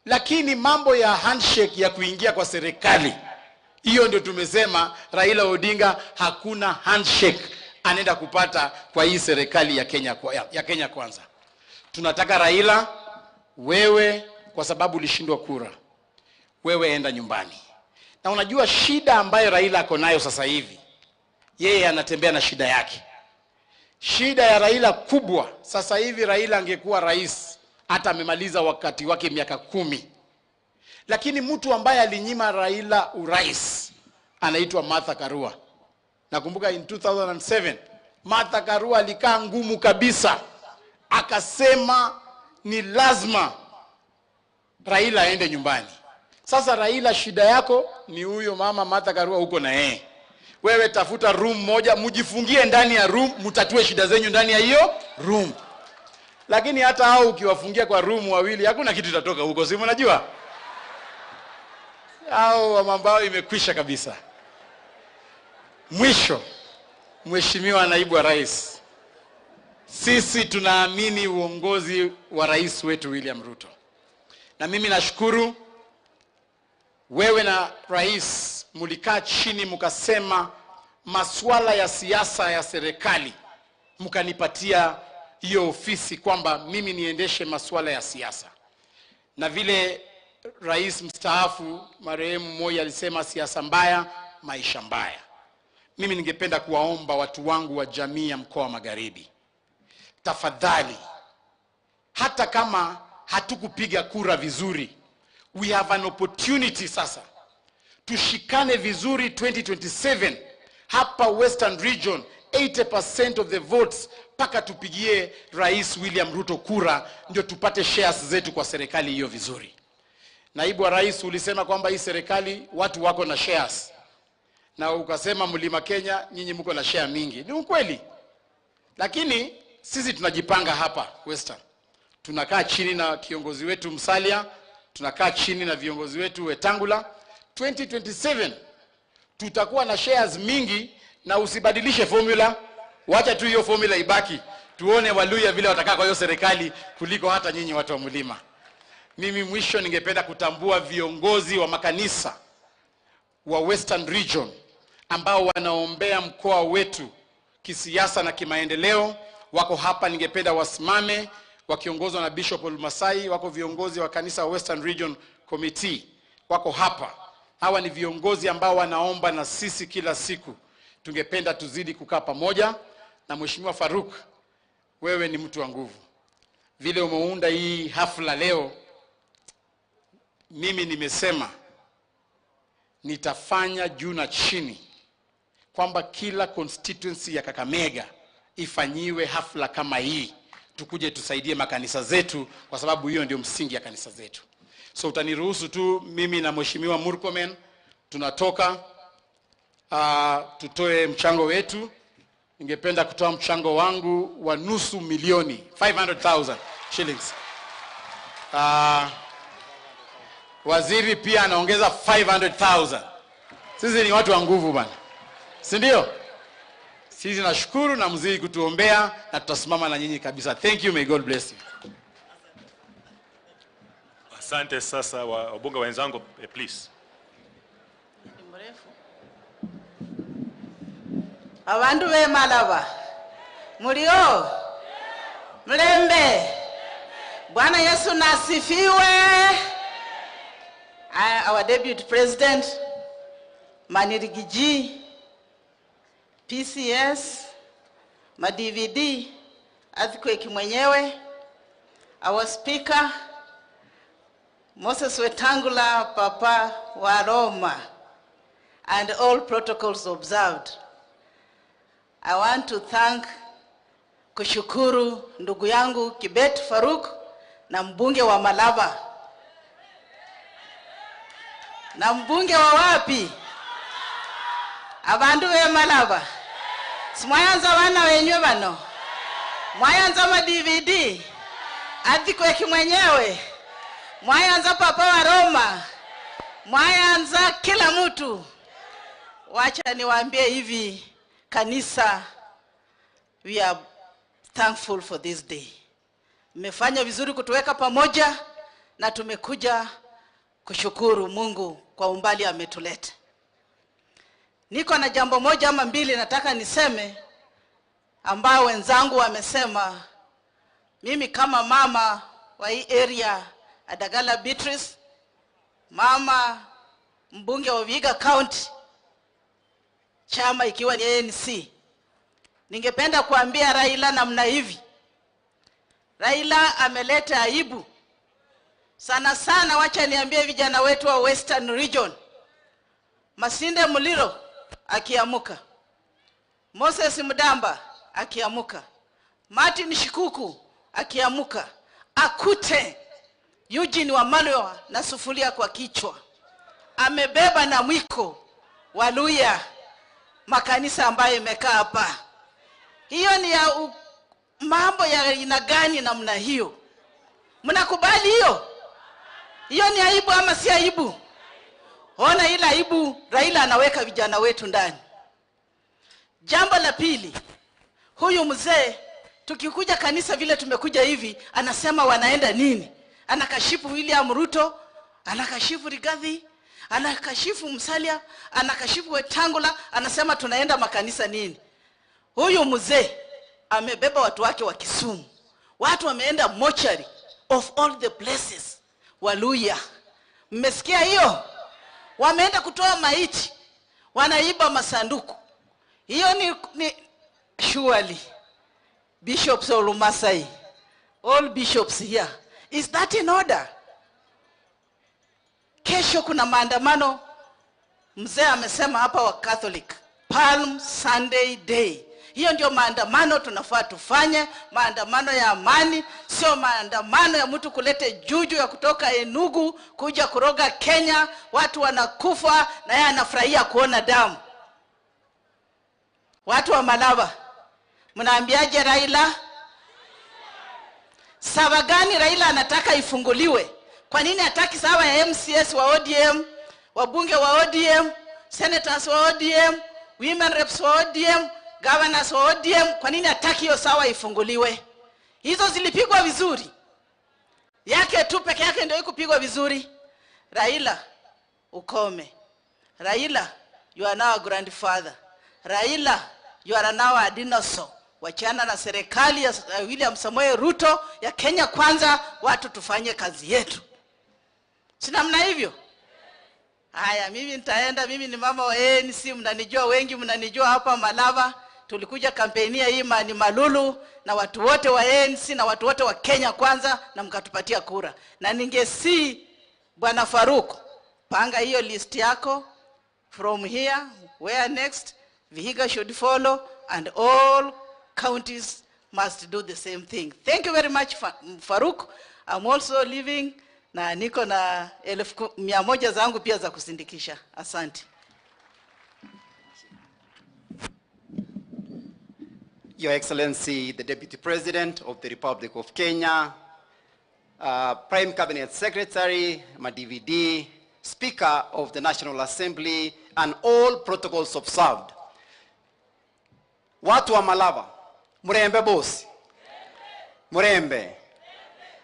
Lakini mambo ya handshake ya kuingia kwa serikali, hiyo ndio tumesema Raila Odinga hakuna handshake anaenda kupata kwa hii serikali ya Kenya, ya Kenya Kwanza. Tunataka Raila, wewe kwa sababu ulishindwa kura, wewe enda nyumbani. Na unajua shida ambayo Raila ako nayo sasa hivi, yeye anatembea na shida yake. Shida ya Raila kubwa sasa hivi, Raila angekuwa rais hata amemaliza wakati wake miaka 10. Lakini mtu ambaye alinyima Raila urais anaitwa Martha Karua. Nakumbuka in 2007 Martha Karua alikaa ngumu kabisa, akasema ni lazima Raila aende nyumbani. Sasa Raila, shida yako ni huyo mama Martha Karua huko na yeye. Wewe tafuta room moja, mjifungie ndani ya room, mtatue shida zenyu ndani ya hiyo room. Lakini hata hao ukiwafungia kwa room wawili, hakuna kitu itatoka huko, si mnajua? Hao mambo imekwisha kabisa. Mwisho, Mheshimiwa Naibu wa Rais, sisi tunaamini uongozi wa rais wetu William Ruto. Na mimi nashukuru wewe na rais mlikaa chini mkasema masuala ya siasa ya serikali, mkanipatia hiyo ofisi kwamba mimi niendeshe masuala ya siasa. Na vile rais mstaafu marehemu Moi alisema, siasa mbaya, maisha mbaya. Mimi ningependa kuwaomba watu wangu wa jamii ya mkoa wa Magharibi, tafadhali, hata kama hatukupiga kura vizuri, we have an opportunity sasa tushikane vizuri 2027 hapa Western Region, 80% of the votes paka tupigie Rais William Ruto kura, ndio tupate shares zetu kwa serikali hiyo vizuri. Naibu wa Rais, ulisema kwamba hii serikali watu wako na shares, na ukasema Mlima Kenya nyinyi mko na share mingi. Ni ukweli, lakini sisi tunajipanga hapa Western. Tunakaa chini na kiongozi wetu Musalia, tunakaa chini na viongozi wetu Wetangula. 2027 tutakuwa na shares mingi, na usibadilishe formula, wacha tu hiyo formula ibaki, tuone Waluya vile watakaa kwa hiyo serikali kuliko hata nyinyi watu wa mlima. Mimi mwisho ningependa kutambua viongozi wa makanisa wa Western Region ambao wanaombea mkoa wetu kisiasa na kimaendeleo, wako hapa, ningependa wasimame wakiongozwa na Bishop Olmasai. Wako viongozi wa kanisa wa Western Region Committee wako hapa. Hawa ni viongozi ambao wanaomba na sisi kila siku. Tungependa tuzidi kukaa pamoja. Na Mheshimiwa Faruk, wewe ni mtu wa nguvu. Vile umeunda hii hafla leo, mimi nimesema nitafanya juu na chini kwamba kila constituency ya Kakamega ifanyiwe hafla kama hii, tukuje tusaidie makanisa zetu, kwa sababu hiyo ndio msingi ya kanisa zetu. So utaniruhusu tu mimi na Mheshimiwa Murkomen tunatoka tutoe mchango wetu. Ningependa kutoa mchango wangu wa 500,000, 500,000 shillings. Waziri pia anaongeza 500,000. Sisi ni watu wa nguvu bana, si ndio? Sisi nashukuru na mzidi kutuombea na tutasimama na nyinyi kabisa. Thank you, may God bless you. Asante. Sasa wabunge wenzangu, please. Abandu be Malava mulio mlembe, Bwana Yesu nasifiwe. Our Deputy President Manirigiji, PCS, ma DVD, Earthquake mwenyewe, our Speaker Moses Wetangula, Papa wa Roma, and all protocols observed. I want to thank, kushukuru ndugu yangu Kibet Faruk na mbunge wa Malava. Na mbunge wa wapi? Abandu we Malava. Simwayanza wana wenywe bano. Mwayanza ma DVD. Earthquake mwenyewe. Mwayanza Papa wa Roma. Mwayanza kila mtu. Wacha niwaambie hivi kanisa, we are thankful for this day. Mmefanya vizuri kutuweka pamoja na tumekuja kushukuru Mungu kwa umbali ametuleta. Niko na jambo moja ama mbili nataka niseme ambao wenzangu wamesema. Mimi kama mama wa hii area Adagala Beatrice, mama mbunge wa Vihiga County, chama ikiwa ni ANC, ningependa kuambia Raila namna hivi. Raila ameleta aibu sana sana. Wacha niambie vijana wetu wa Western Region, Masinde Muliro akiamuka, Moses Mudamba akiamuka, Martin Shikuku akiamuka, akute Eugene Wamalwa na sufuria kwa kichwa, amebeba na mwiko Waluya, makanisa ambayo imekaa hapa. Hiyo ni ya mambo ya aina gani namna hiyo? Mnakubali hiyo? Hiyo ni aibu ama si aibu? Ona ila aibu Raila anaweka vijana wetu ndani. Jambo la pili, huyu mzee tukikuja kanisa vile tumekuja hivi, anasema wanaenda nini? Anakashifu William Ruto, anakashifu Rigathi, anakashifu Musalia, anakashifu Wetangula, anasema tunaenda makanisa nini? Huyu mzee amebeba watu wake wa Kisumu. Watu wameenda mochari of all the places. Waluya, mmesikia hiyo? Wameenda kutoa maiti, wanaiba masanduku. Hiyo ni surely bishops of Lumasai, all bishops here. Is that in order? Kesho kuna maandamano, mzee amesema hapa wa Catholic, Palm Sunday Day. Hiyo ndio maandamano tunafaa tufanye, maandamano ya amani, sio maandamano ya mtu kulete juju ya kutoka Enugu kuja kuroga Kenya, watu wanakufa na yeye anafurahia kuona damu. Watu wa Malava, mnaambiaje Raila? Sawa gani Raila anataka ifunguliwe? Kwa nini hataki sawa ya MCS wa ODM, wabunge wa ODM, senators wa ODM, women reps wa ODM, governors wa ODM? Kwa nini hataki hiyo sawa ifunguliwe? Hizo zilipigwa vizuri. Yake tu peke yake ndio ikupigwa vizuri. Raila, ukome. Raila, you are now a grandfather. Raila, you are now a dinosaur. Wachana na serikali ya William Samoei Ruto ya Kenya Kwanza, watu tufanye kazi yetu. Si namna hivyo? Haya, mimi nitaenda, mimi ni mama wa ANC, mnanijua wengi, mnanijua hapa Malava. Tulikuja kampeni ya hii ni Malulu na watu wote wa ANC na watu wote wa Kenya Kwanza, na mkatupatia kura. Na ningesi Bwana Faruk, panga hiyo list yako from here, where next, Vihiga should follow, and all counties must do the same thing. Thank you very much, Faruk. I'm also leaving na niko na 1,100 zangu pia za kusindikisha. Asante. Your Excellency, the Deputy President of the Republic of Kenya, Prime Cabinet Secretary, DVD, Speaker of the National Assembly, and all protocols observed. Watu wa Malava, murembe bosi. Murembe.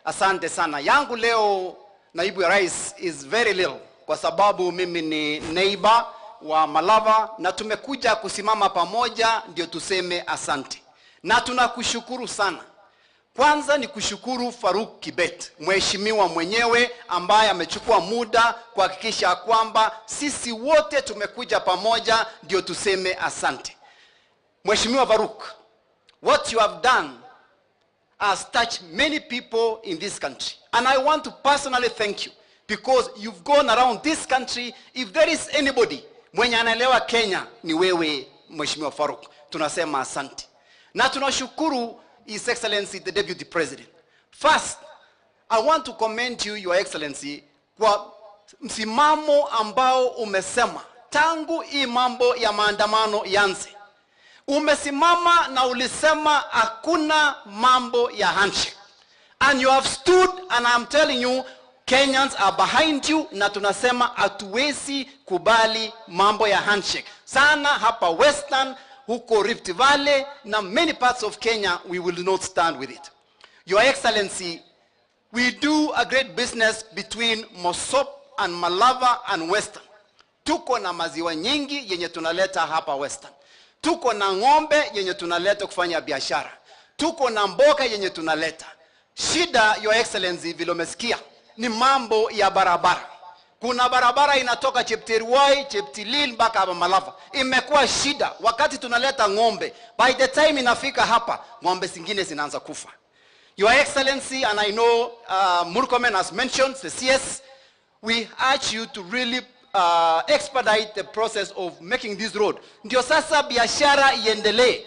Asante sana. Yangu leo, naibu ya rais, is very little, kwa sababu mimi ni neighbor wa Malava na tumekuja kusimama pamoja ndio tuseme asante. Na tunakushukuru sana. Kwanza ni kushukuru Faruk Kibet, mheshimiwa mwenyewe ambaye amechukua muda kuhakikisha kwamba sisi wote tumekuja pamoja ndio tuseme asante. Mheshimiwa Faruk, what you have done has touched many people in this country. And I want to personally thank you because you've gone around this country. If there is anybody mwenye anaelewa Kenya ni wewe, Mheshimiwa Faruk. Tunasema asante. Na tunashukuru His Excellency the Deputy President. First, I want to commend you, Your Excellency, kwa msimamo ambao umesema tangu hii mambo ya maandamano yanze. Umesimama na ulisema hakuna mambo ya handshake. And you have stood, and I'm telling you, Kenyans are behind you, na tunasema hatuwezi kubali mambo ya handshake. Sana hapa Western, huko Rift Valley, na many parts of Kenya, we will not stand with it. Your Excellency, we do a great business between Mosop and Malava and Western. Tuko na maziwa nyingi yenye tunaleta hapa Western. Tuko na ng'ombe yenye tunaleta kufanya biashara. Tuko na mboga yenye tunaleta. Shida, Your Excellency, vile umesikia, ni mambo ya barabara. Kuna barabara inatoka Chepterwai, Cheptilil mpaka hapa Malava. Imekuwa shida wakati tunaleta ng'ombe. By the time inafika hapa, ng'ombe zingine zinaanza kufa. Your Excellency, and I know Murkomen has mentioned the CS, we urge you to really expedite the process of making this road. Ndio sasa biashara iendelee.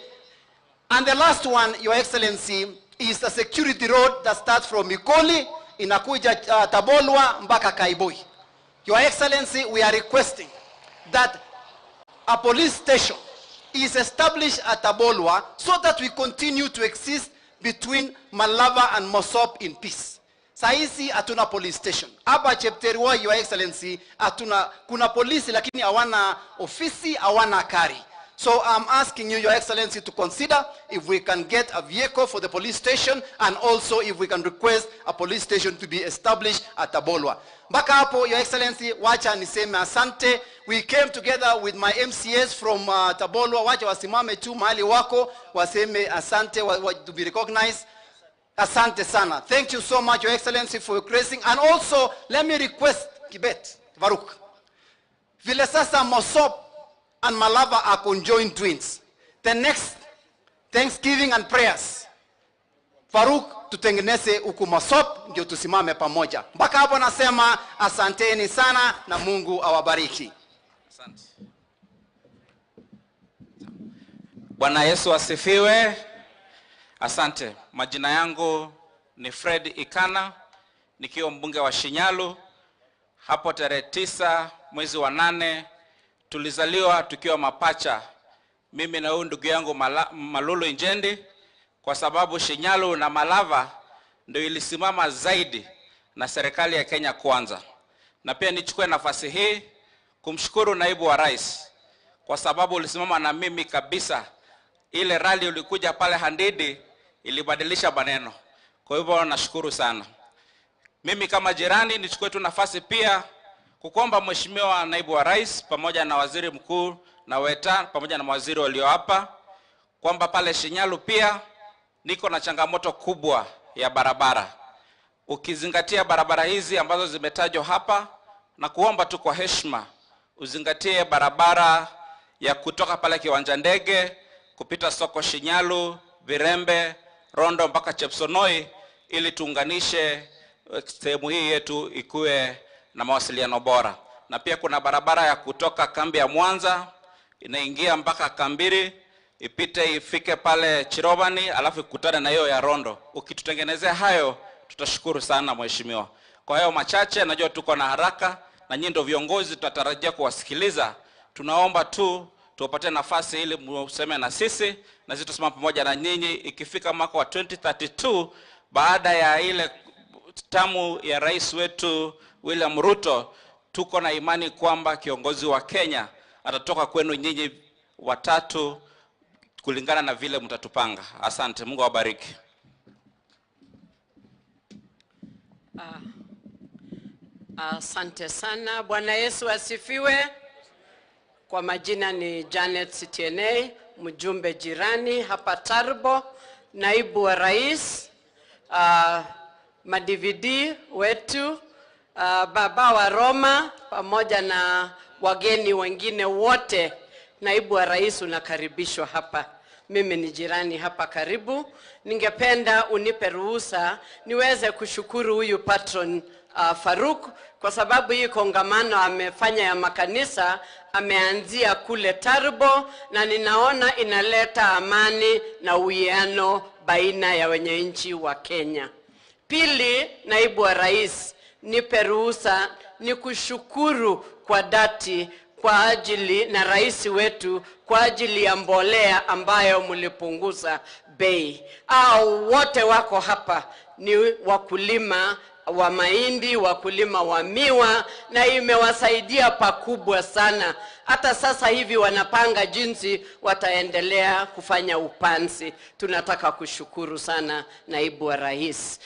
And the last one, Your Excellency, is a security road that starts from Mikoli, inakuja Tabolwa mpaka Kaiboi. Your Excellency, we are requesting that a police station is established at Tabolwa so that we continue to exist between Malava and Mosop in peace. Saisi hatuna police station. Hapa Chepterwa, Your Excellency, hatuna, kuna polisi lakini hawana ofisi, hawana kari. So I'm asking you, Your Excellency, to consider if we can get a vehicle for the police station and also if we can request a police station to be established at Tabolwa. Mpaka hapo, Your Excellency, wacha niseme asante. We came together with my MCAs from Tabolwa. Wacha wasimame tu mahali wako, waseme asante, to be recognized. Asante sana. Thank you so much, Your Excellency, for your gracing. And also, let me request Kibet, Faruk. Vile sasa Mosop and Malava are conjoined twins. The next Thanksgiving and prayers, Faruk, tutengeneze huku Mosop ndio tusimame pamoja. Mpaka hapo nasema asanteni sana na Mungu awabariki. Asante. Bwana Yesu asifiwe. Asante. Majina yangu ni Fred Ikana, nikiwa mbunge wa Shinyalu. Hapo tarehe 9 mwezi wa 8 tulizaliwa tukiwa mapacha, mimi na huyu ndugu yangu Malulu Injendi, kwa sababu Shinyalu na Malava ndio ilisimama zaidi na serikali ya Kenya Kwanza. Na pia nichukue nafasi hii kumshukuru naibu wa rais kwa sababu ulisimama na mimi kabisa. Ile rally ulikuja pale Handidi ilibadilisha maneno. Kwa hivyo nashukuru sana. Mimi kama jirani nichukue tu nafasi pia kukuomba Mheshimiwa Naibu wa Rais pamoja na Waziri Mkuu na Weta pamoja na mawaziri walio hapa kwamba pale Shinyalu pia niko na changamoto kubwa ya barabara. Ukizingatia barabara hizi ambazo zimetajwa hapa, na kuomba tu kwa heshima uzingatie barabara ya kutoka pale kiwanja ndege kupita soko Shinyalu, Virembe, Rondo mpaka Chepsonoi, ili tuunganishe sehemu hii yetu ikue na mawasiliano bora. Na pia kuna barabara ya kutoka kambi ya Mwanza inaingia mpaka Kambiri, ipite ifike pale Chirobani, alafu ikutane na hiyo ya Rondo. Ukitutengenezea hayo tutashukuru sana mheshimiwa. Kwa hayo machache, najua tuko na haraka na nyinyi ndio viongozi, tutatarajia kuwasikiliza. Tunaomba tu tuwapatie nafasi ili mseme na sisi, na sisi tusimame pamoja na nyinyi ikifika mwaka wa 2032 baada ya ile tamu ya rais wetu William Ruto. Tuko na imani kwamba kiongozi wa Kenya atatoka kwenu nyinyi watatu kulingana na vile mtatupanga. Asante, Mungu awabariki. Asante sana. Bwana Yesu asifiwe. Kwa majina ni Janet Sitienei, mjumbe jirani hapa Tarbo, naibu wa rais, ma-DVD wetu, baba wa Roma pamoja na wageni wengine wote. Naibu wa rais unakaribishwa hapa. Mimi ni jirani hapa karibu. Ningependa unipe ruhusa niweze kushukuru huyu patron Faruk kwa sababu hii kongamano amefanya ya makanisa ameanzia kule Tarbo, na ninaona inaleta amani na uwiano baina ya wenye nchi wa Kenya. Pili, naibu wa rais, nipe ruhusa nikushukuru kwa dhati kwa ajili na rais wetu kwa ajili ya mbolea ambayo mlipunguza bei. Au wote wako hapa ni wakulima wa mahindi, wakulima wa miwa, na imewasaidia pakubwa sana. Hata sasa hivi wanapanga jinsi wataendelea kufanya upanzi. Tunataka kushukuru sana naibu wa rais.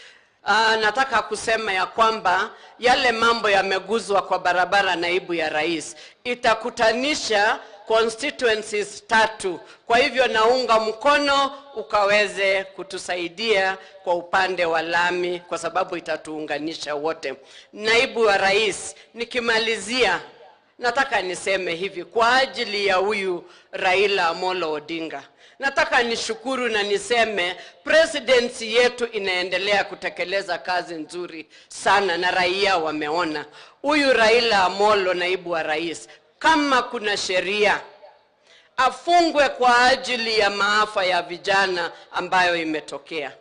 Nataka kusema ya kwamba yale mambo yameguzwa kwa barabara, naibu ya rais, itakutanisha constituencies 3. Kwa hivyo naunga mkono ukaweze kutusaidia kwa upande wa lami kwa sababu itatuunganisha wote. Naibu wa rais, nikimalizia nataka niseme hivi kwa ajili ya huyu Raila Amolo Odinga. Nataka nishukuru na niseme presidency yetu inaendelea kutekeleza kazi nzuri sana na raia wameona. Huyu Raila Amolo, naibu wa rais, kama kuna sheria Afungwe kwa ajili ya maafa ya vijana ambayo imetokea.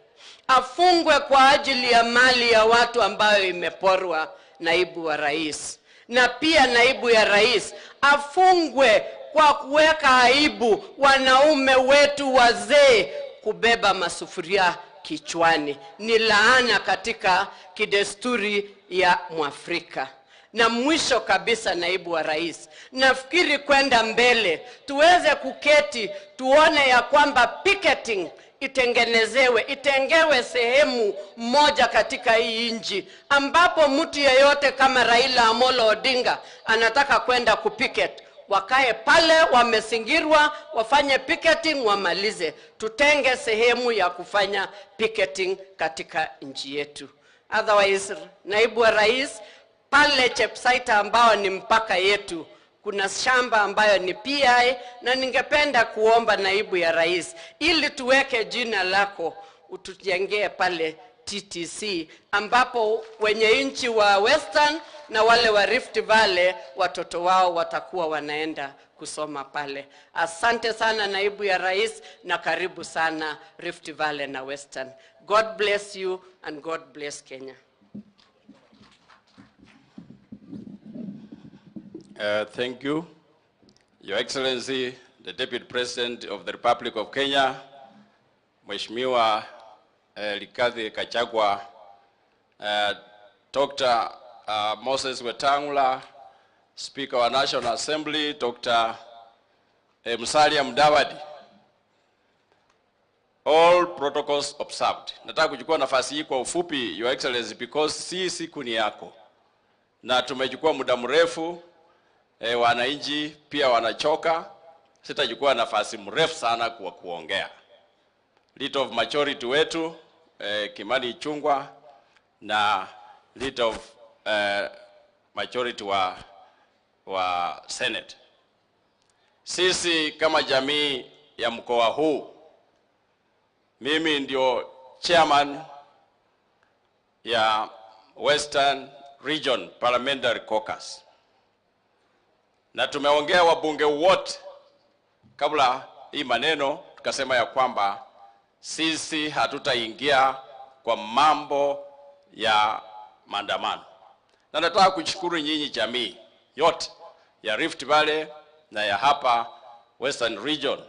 Afungwe kwa ajili ya mali ya watu ambayo imeporwa, naibu wa rais. Na pia naibu ya rais afungwe kwa kuweka aibu wanaume wetu wazee kubeba masufuria kichwani. Ni laana katika kidesturi ya Mwafrika. Na mwisho kabisa, naibu wa rais, nafikiri kwenda mbele tuweze kuketi tuone ya kwamba picketing itengenezewe, itengewe sehemu moja katika hii nchi ambapo mtu yeyote kama Raila Amolo Odinga anataka kwenda kupicket, wakae pale wamezingirwa, wafanye picketing wamalize. Tutenge sehemu ya kufanya picketing katika nchi yetu. Otherwise, naibu wa rais, pale Chepsaita ambao ni mpaka yetu kuna shamba ambayo ni PI, na ningependa kuomba naibu ya rais ili tuweke jina lako utujengee pale TTC, ambapo wenye nchi wa Western na wale wa Rift Valley watoto wao watakuwa wanaenda kusoma pale. Asante sana naibu ya rais, na karibu sana Rift Valley na Western. God bless you and God bless Kenya. Thank you, Your Excellency, the Deputy President of the Republic of Kenya, Mheshimiwa Rigathi Gachagua, Dr. Moses Wetangula, Speaker of National Assembly, Dr. Musalia Mudavadi. All protocols observed. Nataka kuchukua nafasi hii kwa ufupi, Your Excellency, because si siku ni yako na tumechukua muda mrefu. Wananchi pia wanachoka. Sitachukua nafasi mrefu sana kwa kuongea. Leader of majority wetu Kimani Ichung'wah na leader of majority wa Senate. Sisi kama jamii ya mkoa huu, mimi ndio chairman ya Western Region Parliamentary Caucus, na tumeongea wabunge wote kabla hii maneno, tukasema ya kwamba sisi hatutaingia kwa mambo ya maandamano. Na nataka kushukuru nyinyi jamii yote ya Rift Valley na ya hapa Western Region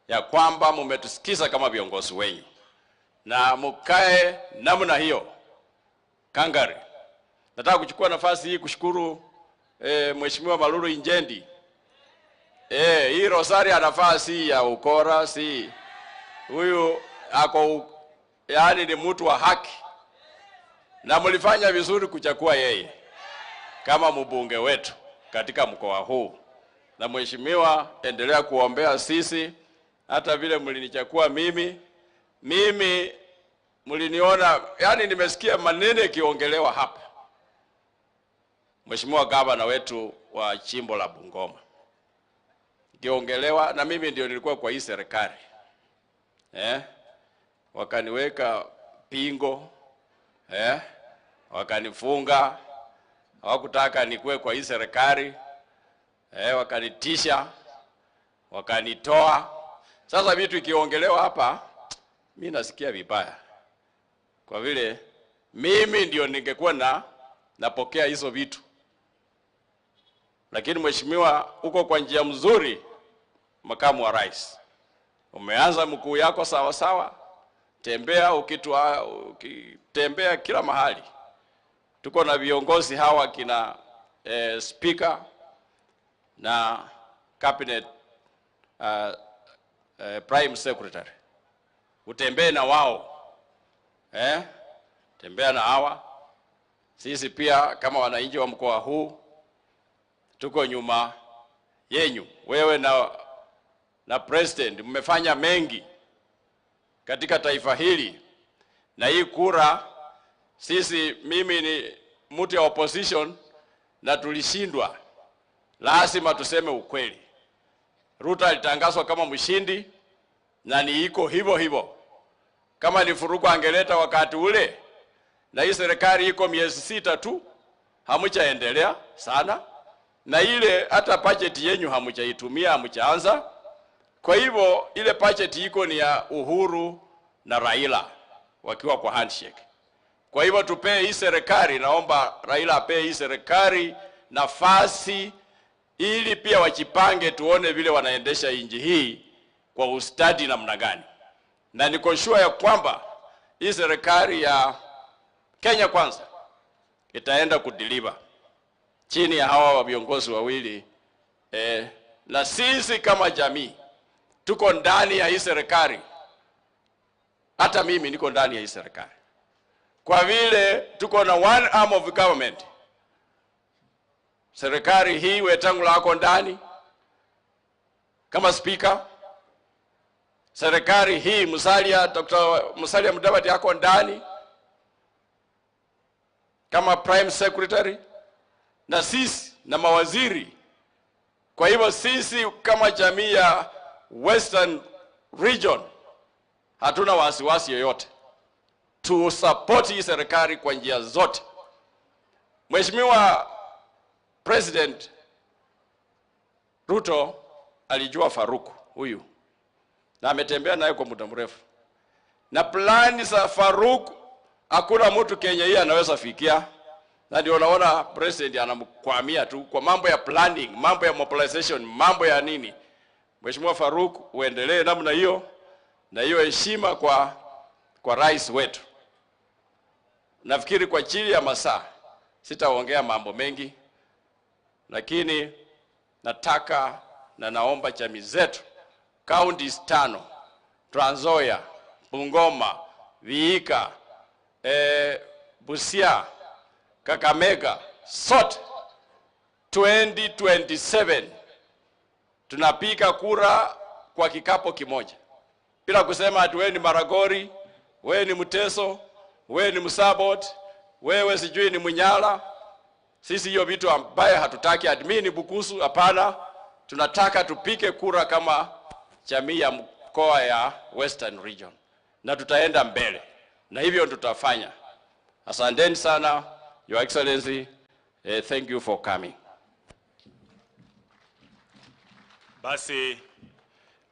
ya kwamba mmetusikiza kama viongozi wenyu, na mkae namna hiyo kangari. Nataka kuchukua nafasi hii kushukuru Mheshimiwa Malulu Injendi. Hii rosari anafaa si ya ukora, si huyu ako, yani ni mtu wa haki, na mlifanya vizuri kuchagua yeye kama mbunge wetu katika mkoa huu. Na mheshimiwa, endelea kuombea sisi, hata vile mlinichagua mimi mliniona, yani nimesikia maneno yakiongelewa hapa. Mheshimiwa gavana wetu wa jimbo la Bungoma kiongelewa, na mimi ndio nilikuwa kwa hii serikali. Wakaniweka pingo, wakanifunga, hawakutaka nikuwe kwa hii serikali, wakanitisha, wakanitoa. Sasa vitu ikiongelewa hapa mimi nasikia vibaya, kwa vile mimi ndio ningekuwa na napokea hizo vitu. Lakini mheshimiwa, uko kwa njia mzuri, makamu wa rais. Umeanza mkuu yako sawa sawa. Tembea ukitembea kila mahali. Tuko na viongozi hawa kina speaker na cabinet prime secretary. Utembee na wao. Tembea na hawa. Sisi pia kama wananchi wa mkoa huu tuko nyuma yenyu. Wewe na president mmefanya mengi katika taifa hili. Na hii kura sisi, mimi ni mtu ya opposition na tulishindwa. Lazima tuseme ukweli. Ruto alitangazwa kama mshindi na ni iko hivyo hivyo. Kama ni furuku angeleta wakati ule, na hii serikali iko miezi 6 tu, hamjaendelea sana. Na ile hata budget yenu hamjaitumia, hamjaanza. Kwa hivyo ile budget iko ni ya Uhuru na Raila wakiwa kwa handshake. Kwa hivyo tupee hii serikali, naomba Raila apee hii serikali nafasi ili pia wajipange, tuone vile wanaendesha nchi hii kwa ustadi namna gani. Na niko sure ya kwamba hii serikali ya Kenya Kwanza itaenda kudeliver chini ya hawa wa viongozi wawili. Na sisi kama jamii tuko ndani ya hii serikali. Hata mimi niko ndani ya hii serikali. Kwa vile tuko na one arm of government. Serikali hii Wetangula ako ndani kama speaker. Serikali hii Musalia, Dr. Musalia Mudavadi ako ndani kama prime secretary, na sisi na mawaziri. Kwa hivyo sisi kama jamii ya Western Region hatuna wasiwasi yoyote. Tu support hii serikali kwa njia zote. Mheshimiwa President Ruto alijua Farouk huyu na ametembea naye kwa muda mrefu. Na plani za Farouk hakuna mtu Kenya hii anaweza fikia. Na ndio unaona president anamkwamia tu kwa mambo ya planning, mambo ya mobilization, mambo ya nini. Mheshimiwa Farouk, uendelee namna hiyo na hiyo heshima kwa rais wetu. Nafikiri kwa ajili ya masaa sitaongea mambo mengi, lakini nataka na naomba jamii zetu counties 5, Trans Nzoia, Bungoma, Vihiga, Busia, Kakamega, sote 2027 tunapiga kura kwa kikapo kimoja, bila kusema ati wewe ni Maragori, wewe ni Mteso, wewe ni Msabot, wewe sijui ni Munyala. Sisi hiyo vitu ambaye hatutaki, admin Bukusu, hapana. Tunataka tupike kura kama jamii ya mkoa ya Western Region, na tutaenda mbele, na hivyo tutafanya. Asanteni sana, Your Excellency. Thank you for coming. Basi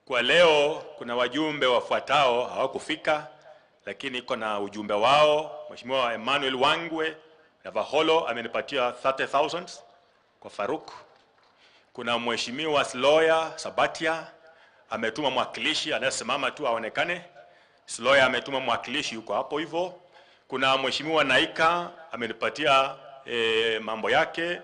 kwa leo kuna wajumbe wafuatao hawakufika, lakini iko na ujumbe wao. Mheshimiwa Emmanuel Wangwe na Vaholo amenipatia 30,000 kwa Farouk. Kuna Mheshimiwa Sloya Sabatia ametuma mwakilishi anayesimama tu aonekane. Sloya ametuma mwakilishi yuko hapo hivyo. Kuna Mheshimiwa Naika amenipatia mambo yake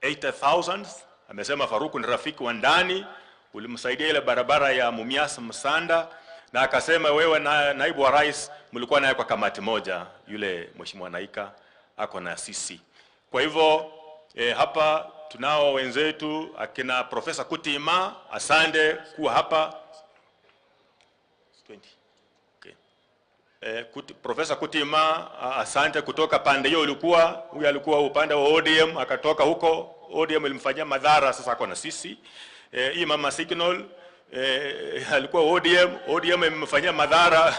80,000. Amesema Farouk ni rafiki wa ndani, ulimsaidia ile barabara ya Mumias Msanda, na akasema wewe na naibu wa rais mlikuwa naye kwa kamati moja, yule Mheshimiwa Naika ako na sisi. Kwa hivyo hapa tunao wenzetu akina Profesa Kutima, asante kuwa hapa. 20. Okay. Profesa Kutima, asante kutoka pande hiyo ulikuwa, huyu alikuwa upande wa ODM akatoka huko, ODM ilimfanyia madhara, sasa ako na sisi. Hii Mama Signal alikuwa ODM, ODM imemfanyia madhara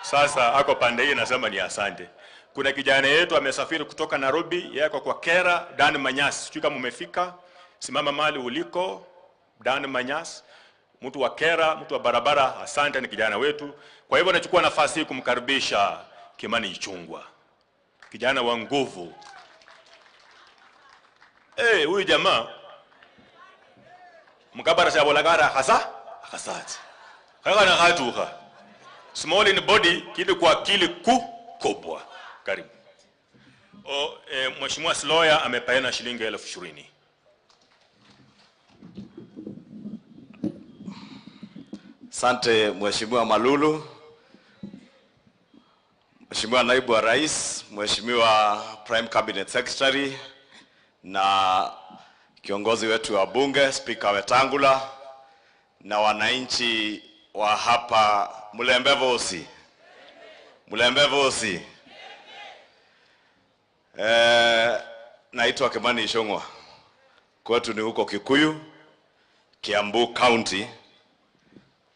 sasa ako pande hii, nasema ni asante. Kuna kijana yetu amesafiri kutoka Nairobi, yeye ako kwa Kera, Dan Manyas. Sijui kama umefika, simama mahali uliko, Dan Manyas, mtu wa Kera, mtu wa barabara, asante, ni kijana wetu. Kwa hivyo nachukua nafasi hii kumkaribisha Kimani Ichung'wah, kijana wa nguvu. Huyu jamaa mkabara shabolagara hasa hasati. Kaka na hatuka. Small in body, kili kwa akili kubwa. Karibu. Mheshimiwa Sloya amepeana shilingi 20,000. Asante Mheshimiwa Malulu, Mheshimiwa Naibu wa Rais, Mheshimiwa Prime Cabinet Secretary na kiongozi wetu wa bunge Speaker Wetangula na wananchi wa hapa Mulembe Vosi. Mulembe Vosi. Naitwa Kimani Ichung'wah. Kwetu ni huko Kikuyu, Kiambu County,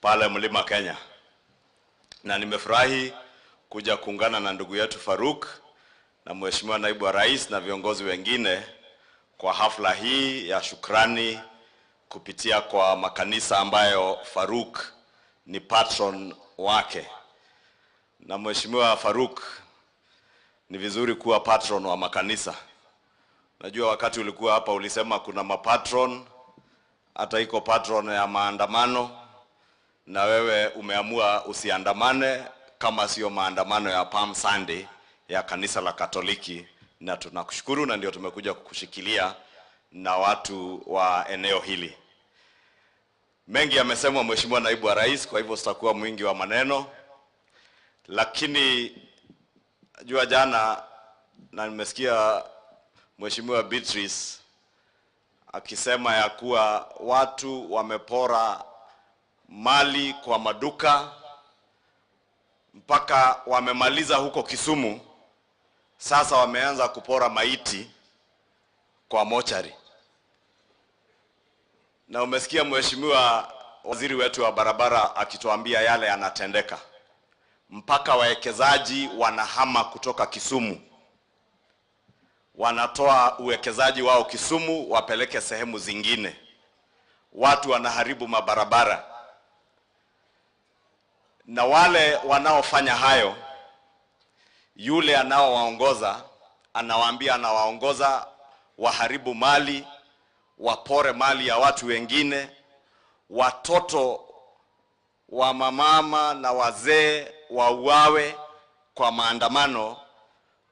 pale Mlima Kenya. Na nimefurahi kuja kuungana na ndugu yetu Farouk na Mheshimiwa Naibu wa Rais na viongozi wengine kwa hafla hii ya shukrani kupitia kwa makanisa ambayo Faruk ni patron wake. Na Mheshimiwa Faruk, ni vizuri kuwa patron wa makanisa. Najua wakati ulikuwa hapa ulisema kuna mapatron, hata iko patron ya maandamano, na wewe umeamua usiandamane kama sio maandamano ya Palm Sunday ya kanisa la Katoliki, na tunakushukuru na ndio tumekuja kukushikilia na watu wa eneo hili. Mengi yamesemwa Mheshimiwa Naibu wa Rais, kwa hivyo sitakuwa mwingi wa maneno, lakini jua jana na nimesikia Mheshimiwa Beatrice akisema ya kuwa watu wamepora mali kwa maduka mpaka wamemaliza huko Kisumu, sasa wameanza kupora maiti kwa mochari. Na umesikia Mheshimiwa Waziri wetu wa barabara akituambia yale yanatendeka, mpaka wawekezaji wanahama kutoka Kisumu, wanatoa uwekezaji wao Kisumu wapeleke sehemu zingine. Watu wanaharibu mabarabara, na wale wanaofanya hayo, yule anaowaongoza anawaambia, anawaongoza waharibu mali, wapore mali ya watu wengine, watoto wa mamama na wazee wauawe kwa maandamano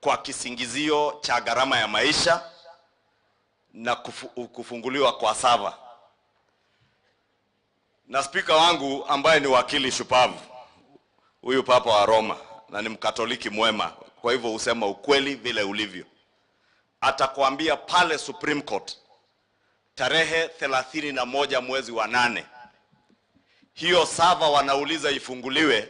kwa kisingizio cha gharama ya maisha na kufunguliwa kwa sava. Na spika wangu ambaye ni wakili shupavu, huyu Papa wa Roma, na ni Mkatoliki mwema, kwa hivyo husema ukweli vile ulivyo, atakwambia pale Supreme Court tarehe 31 mwezi wa 8, hiyo sava wanauliza ifunguliwe.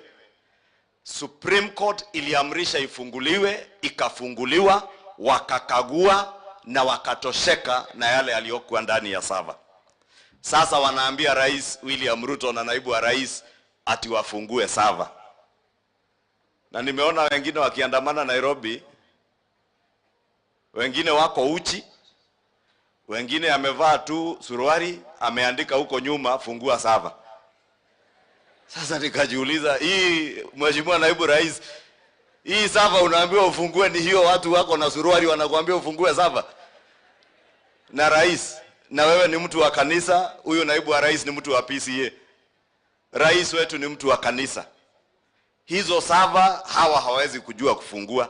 Supreme Court iliamrisha ifunguliwe, ikafunguliwa, wakakagua na wakatosheka na yale yaliyokuwa ndani ya sava. Sasa wanaambia Rais William Ruto na naibu wa rais ati wafungue sava. Na nimeona wengine wakiandamana Nairobi, wengine wako uchi, wengine amevaa tu suruali, ameandika huko nyuma fungua sava. Sasa nikajiuliza, hii Mheshimiwa Naibu Rais, hii sava unaambiwa ufungue ni hiyo watu wako na suruali wanakuambia ufungue sava? Na rais, na wewe ni mtu wa kanisa, huyu naibu wa rais ni mtu wa PCA. Rais wetu ni mtu wa kanisa. Hizo sava hawa hawawezi kujua kufungua.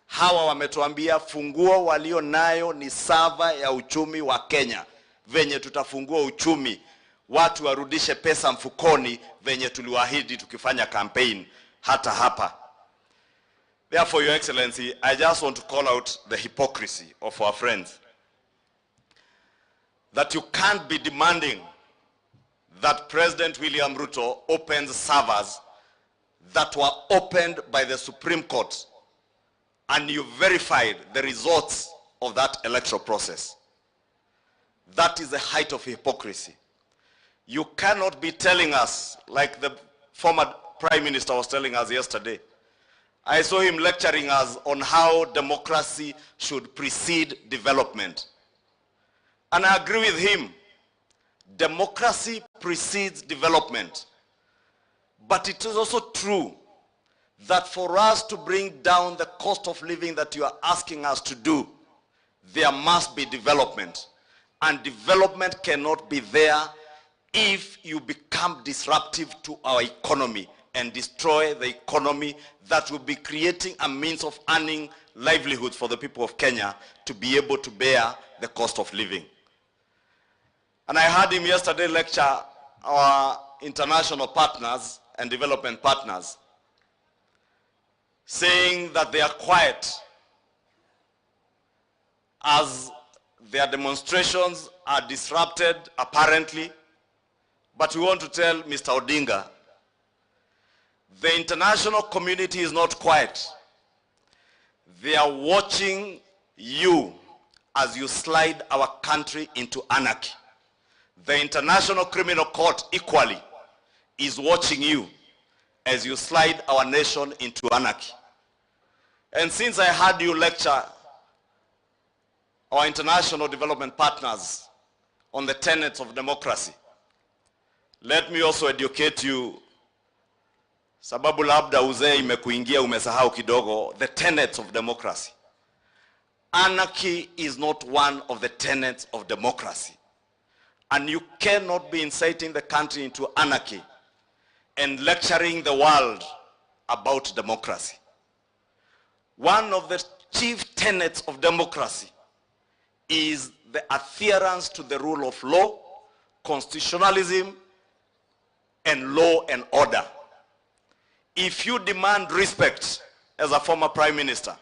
Hawa wametuambia funguo walio nayo ni sava ya uchumi wa Kenya. Venye tutafungua uchumi, watu warudishe pesa mfukoni venye tuliwaahidi tukifanya campaign hata hapa. Therefore, Your Excellency, I just want to call out the hypocrisy of our friends. That you can't be demanding that President William Ruto opens servers that were opened by the Supreme Court and you verified the results of that electoral process. That is the height of hypocrisy. You cannot be telling us, like the former Prime Minister was telling us yesterday. I saw him lecturing us on how democracy should precede development. And I agree with him. Democracy precedes development. But it is also true that for us to bring down the cost of living that you are asking us to do, there must be development. And development cannot be there if you become disruptive to our economy and destroy the economy that will be creating a means of earning livelihoods for the people of Kenya to be able to bear the cost of living. And I heard him yesterday lecture our international partners and development partners, saying that they are quiet as their demonstrations are disrupted, apparently. But we want to tell Mr. Odinga, the international community is not quiet. They are watching you as you slide our country into anarchy. The International Criminal Court equally is watching you as you slide our nation into anarchy. And since I heard you lecture our international development partners on the tenets of democracy. Let me also educate you, sababu labda uzee imekuingia umesahau kidogo, the tenets of democracy. Anarchy is not one of the tenets of democracy. And you cannot be inciting the country into anarchy and lecturing the world about democracy. One of the chief tenets of democracy is the adherence to the rule of law, constitutionalism, and law and order. If you demand respect as a former prime minister,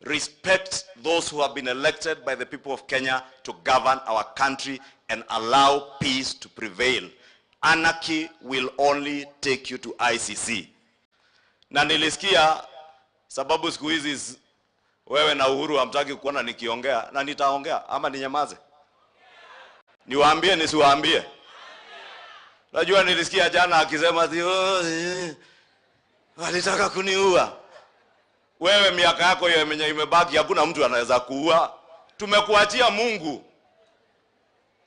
respect those who have been elected by the people of Kenya to govern our country and allow peace to prevail. Anarchy will only take you to ICC. Na nilisikia sababu siku hizi wewe na Uhuru hamtaki kuona nikiongea, na nitaongea ama ninyamaze? Niwaambie nisiwaambie? Najua nilisikia jana akisema walitaka kuniua. Wewe miaka yako yenye imebaki hakuna mtu anaweza kuua. Tumekuachia Mungu.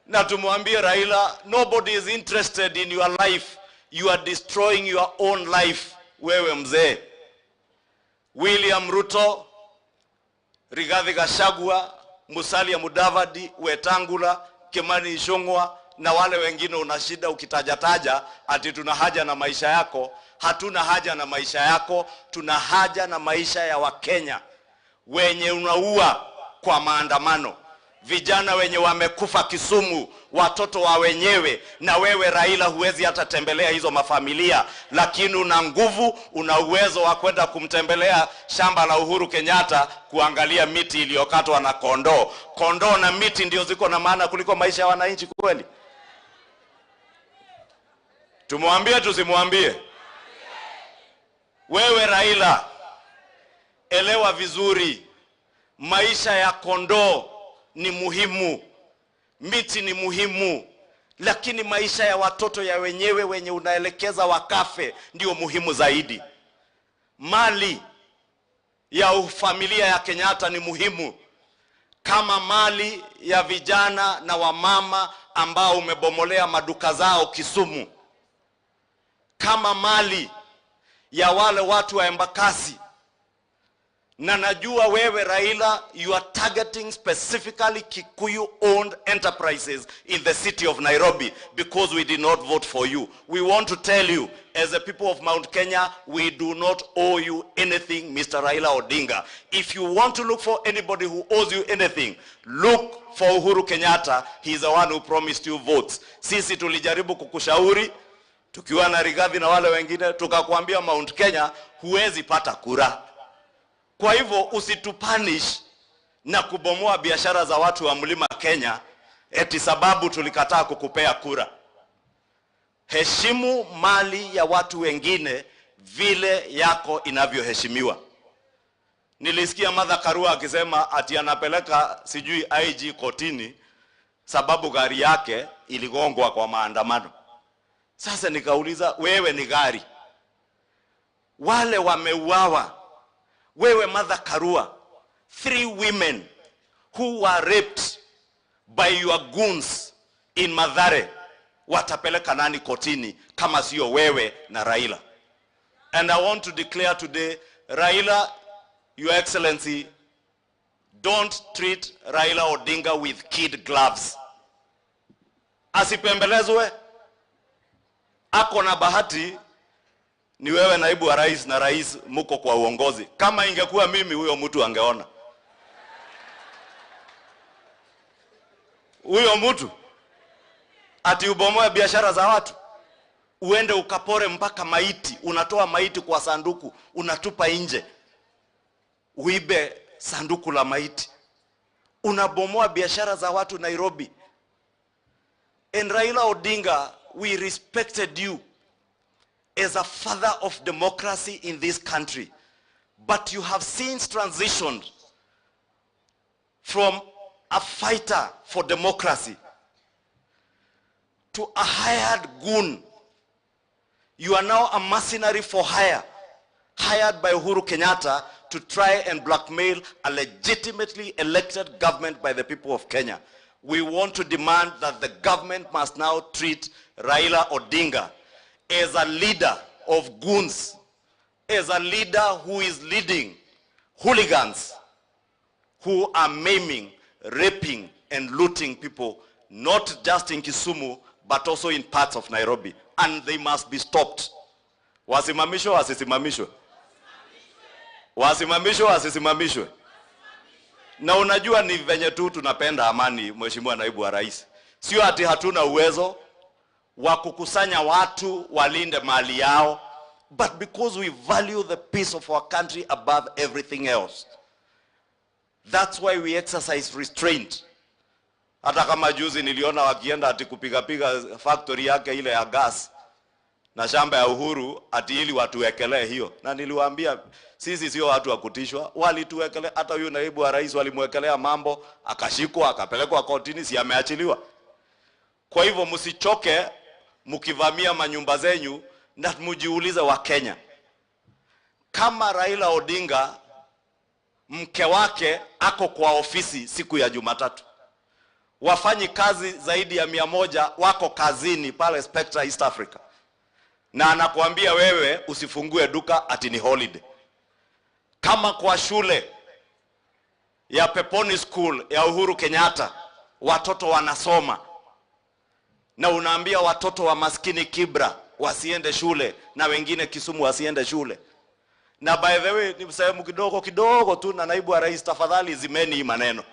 Na tumwambie Raila, nobody is interested in your life. You are destroying your own life. Wewe mzee. William Ruto, Rigathi Gachagua, Musalia Mudavadi, Wetangula, Kimani Ichung'wah na wale wengine una shida ukitajataja ati tuna haja na maisha yako. Hatuna haja na maisha yako, tuna haja na maisha ya Wakenya wenye unaua kwa maandamano, vijana wenye wamekufa Kisumu, watoto wa wenyewe. Na wewe Raila huwezi hata tembelea hizo mafamilia, lakini una nguvu, una uwezo wa kwenda kumtembelea shamba la Uhuru Kenyatta kuangalia miti iliyokatwa na kondoo. Kondoo na miti ndio ziko na maana kuliko maisha ya wananchi kweli? Tumwambie tusimwambie? Wewe Raila, elewa vizuri, maisha ya kondoo ni muhimu, miti ni muhimu, lakini maisha ya watoto ya wenyewe wenye unaelekeza wakafe ndio muhimu zaidi. Mali ya familia ya Kenyatta ni muhimu kama mali ya vijana na wamama ambao umebomolea maduka zao Kisumu, kama mali ya wale watu wa Embakasi. Na najua wewe Raila, you are targeting specifically Kikuyu owned enterprises in the city of Nairobi because we did not vote for you. We want to tell you, as a people of Mount Kenya, we do not owe you anything, Mr. Raila Odinga. If you want to look for anybody who owes you anything, look for Uhuru Kenyatta. He's the one who promised you votes. Sisi tulijaribu kukushauri tukiwa na Rigathi na wale wengine, tukakwambia Mount Kenya huwezi pata kura. Kwa hivyo usitupanish na kubomoa biashara za watu wa Mlima Kenya eti sababu tulikataa kukupea kura. Heshimu mali ya watu wengine vile yako inavyoheshimiwa. Nilisikia Martha Karua akisema ati anapeleka sijui IG kotini sababu gari yake iligongwa kwa maandamano. Sasa nikauliza, wewe ni gari, wale wameuawa, wewe Martha Karua, 3 women who were raped by your goons in Mathare, watapeleka nani kotini kama sio wewe na Raila? And I want to declare today, Raila, Your Excellency, don't treat Raila Odinga with kid gloves. Asipembelezwe. Ako na bahati ni wewe naibu wa rais na rais muko kwa uongozi. Kama ingekuwa mimi, huyo mtu angeona. Huyo mtu ati ubomoe biashara za watu, uende ukapore mpaka maiti, unatoa maiti kwa sanduku, unatupa nje, uibe sanduku la maiti, unabomoa biashara za watu Nairobi. And Raila Odinga, we respected you as a father of democracy in this country, but you have since transitioned from a fighter for democracy to a hired goon. You are now a mercenary for hire, hired by Uhuru Kenyatta to try and blackmail a legitimately elected government by the people of Kenya. We want to demand that the government must now treat Raila Odinga as a leader of goons, as a leader who is leading hooligans who are maiming, raping, and looting people, not just in Kisumu, but also in parts of Nairobi. And they must be stopped. Wasimamishwe, wasisimamishwe? Wasimamishwe, wasisimamishwe? Na unajua ni venye tu tunapenda amani, Mheshimiwa Naibu wa Rais. Sio ati hatuna uwezo wa kukusanya watu walinde mali yao, but because we value the peace of our country above everything else. That's why we exercise restraint. Hata kama juzi niliona wakienda ati kupigapiga factory yake ile ya gas na shamba ya Uhuru ati ili watuwekelee hiyo. Na niliwaambia sisi sio watu wa kutishwa, walituwekelea. Hata huyu naibu wa rais walimwekelea mambo, akashikwa, akapelekwa kotini, si ameachiliwa. Kwa hivyo msichoke mkivamia manyumba zenyu, na mjiulize wa Kenya. Kama Raila Odinga mke wake ako kwa ofisi siku ya Jumatatu, wafanyi kazi zaidi ya 100 wako kazini pale Spectra East Africa, na anakuambia wewe usifungue duka ati ni holiday. Kama kwa shule ya Peponi School ya Uhuru Kenyatta watoto wanasoma, na unaambia watoto wa maskini Kibra wasiende shule na wengine Kisumu wasiende shule. Na by the way, ni sehemu kidogo kidogo tu, na naibu wa rais, tafadhali zimeni hii maneno,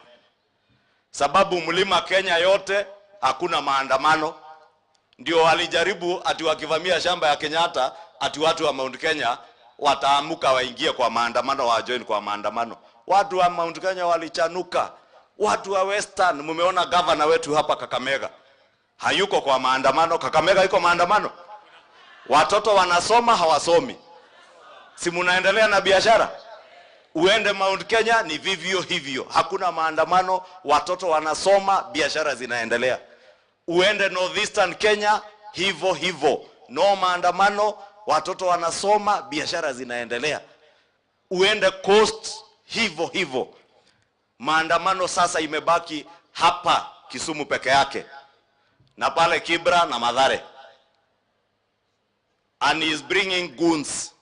sababu mlima Kenya yote hakuna maandamano. Ndio walijaribu ati wakivamia shamba ya Kenyatta ati watu wa Mount Kenya wataamuka waingie kwa maandamano, wa join kwa maandamano. Watu wa Mount Kenya walichanuka. Watu wa Western, mumeona governor wetu hapa Kakamega hayuko kwa maandamano. Kakamega iko maandamano? Watoto wanasoma hawasomi? Si munaendelea na biashara? Uende Mount Kenya ni vivyo hivyo, hakuna maandamano, watoto wanasoma, biashara zinaendelea. Uende Northeastern Kenya hivyo hivyo, no maandamano, watoto wanasoma, biashara zinaendelea. Uende Coast hivyo hivyo. Maandamano sasa imebaki hapa Kisumu peke yake, na pale Kibra na Mathare. And he is bringing goons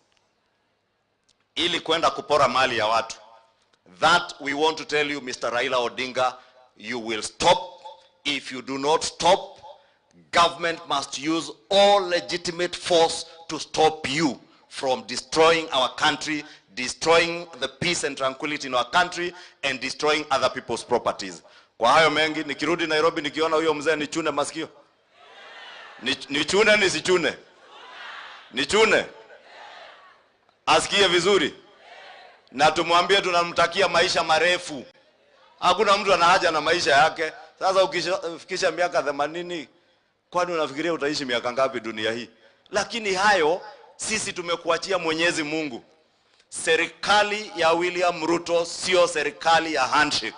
ili kwenda kupora mali ya watu. That we want to tell you, Mr. Raila Odinga, you will stop. If you do not stop, government must use all legitimate force to stop you from destroying our country, destroying the peace and tranquility in our country, and destroying other people's properties. Kwa hayo mengi, nikirudi Nairobi nikiona huyo mzee nichune masikio. Nichune nisichune? Nichune? Asikie vizuri. Na tumwambie tunamtakia maisha marefu. Hakuna mtu ana haja na maisha yake. Sasa ukifikisha miaka 80, kwani unafikiria utaishi miaka ngapi dunia hii? Lakini hayo sisi tumekuachia Mwenyezi Mungu. Serikali ya William Ruto sio serikali ya handshake.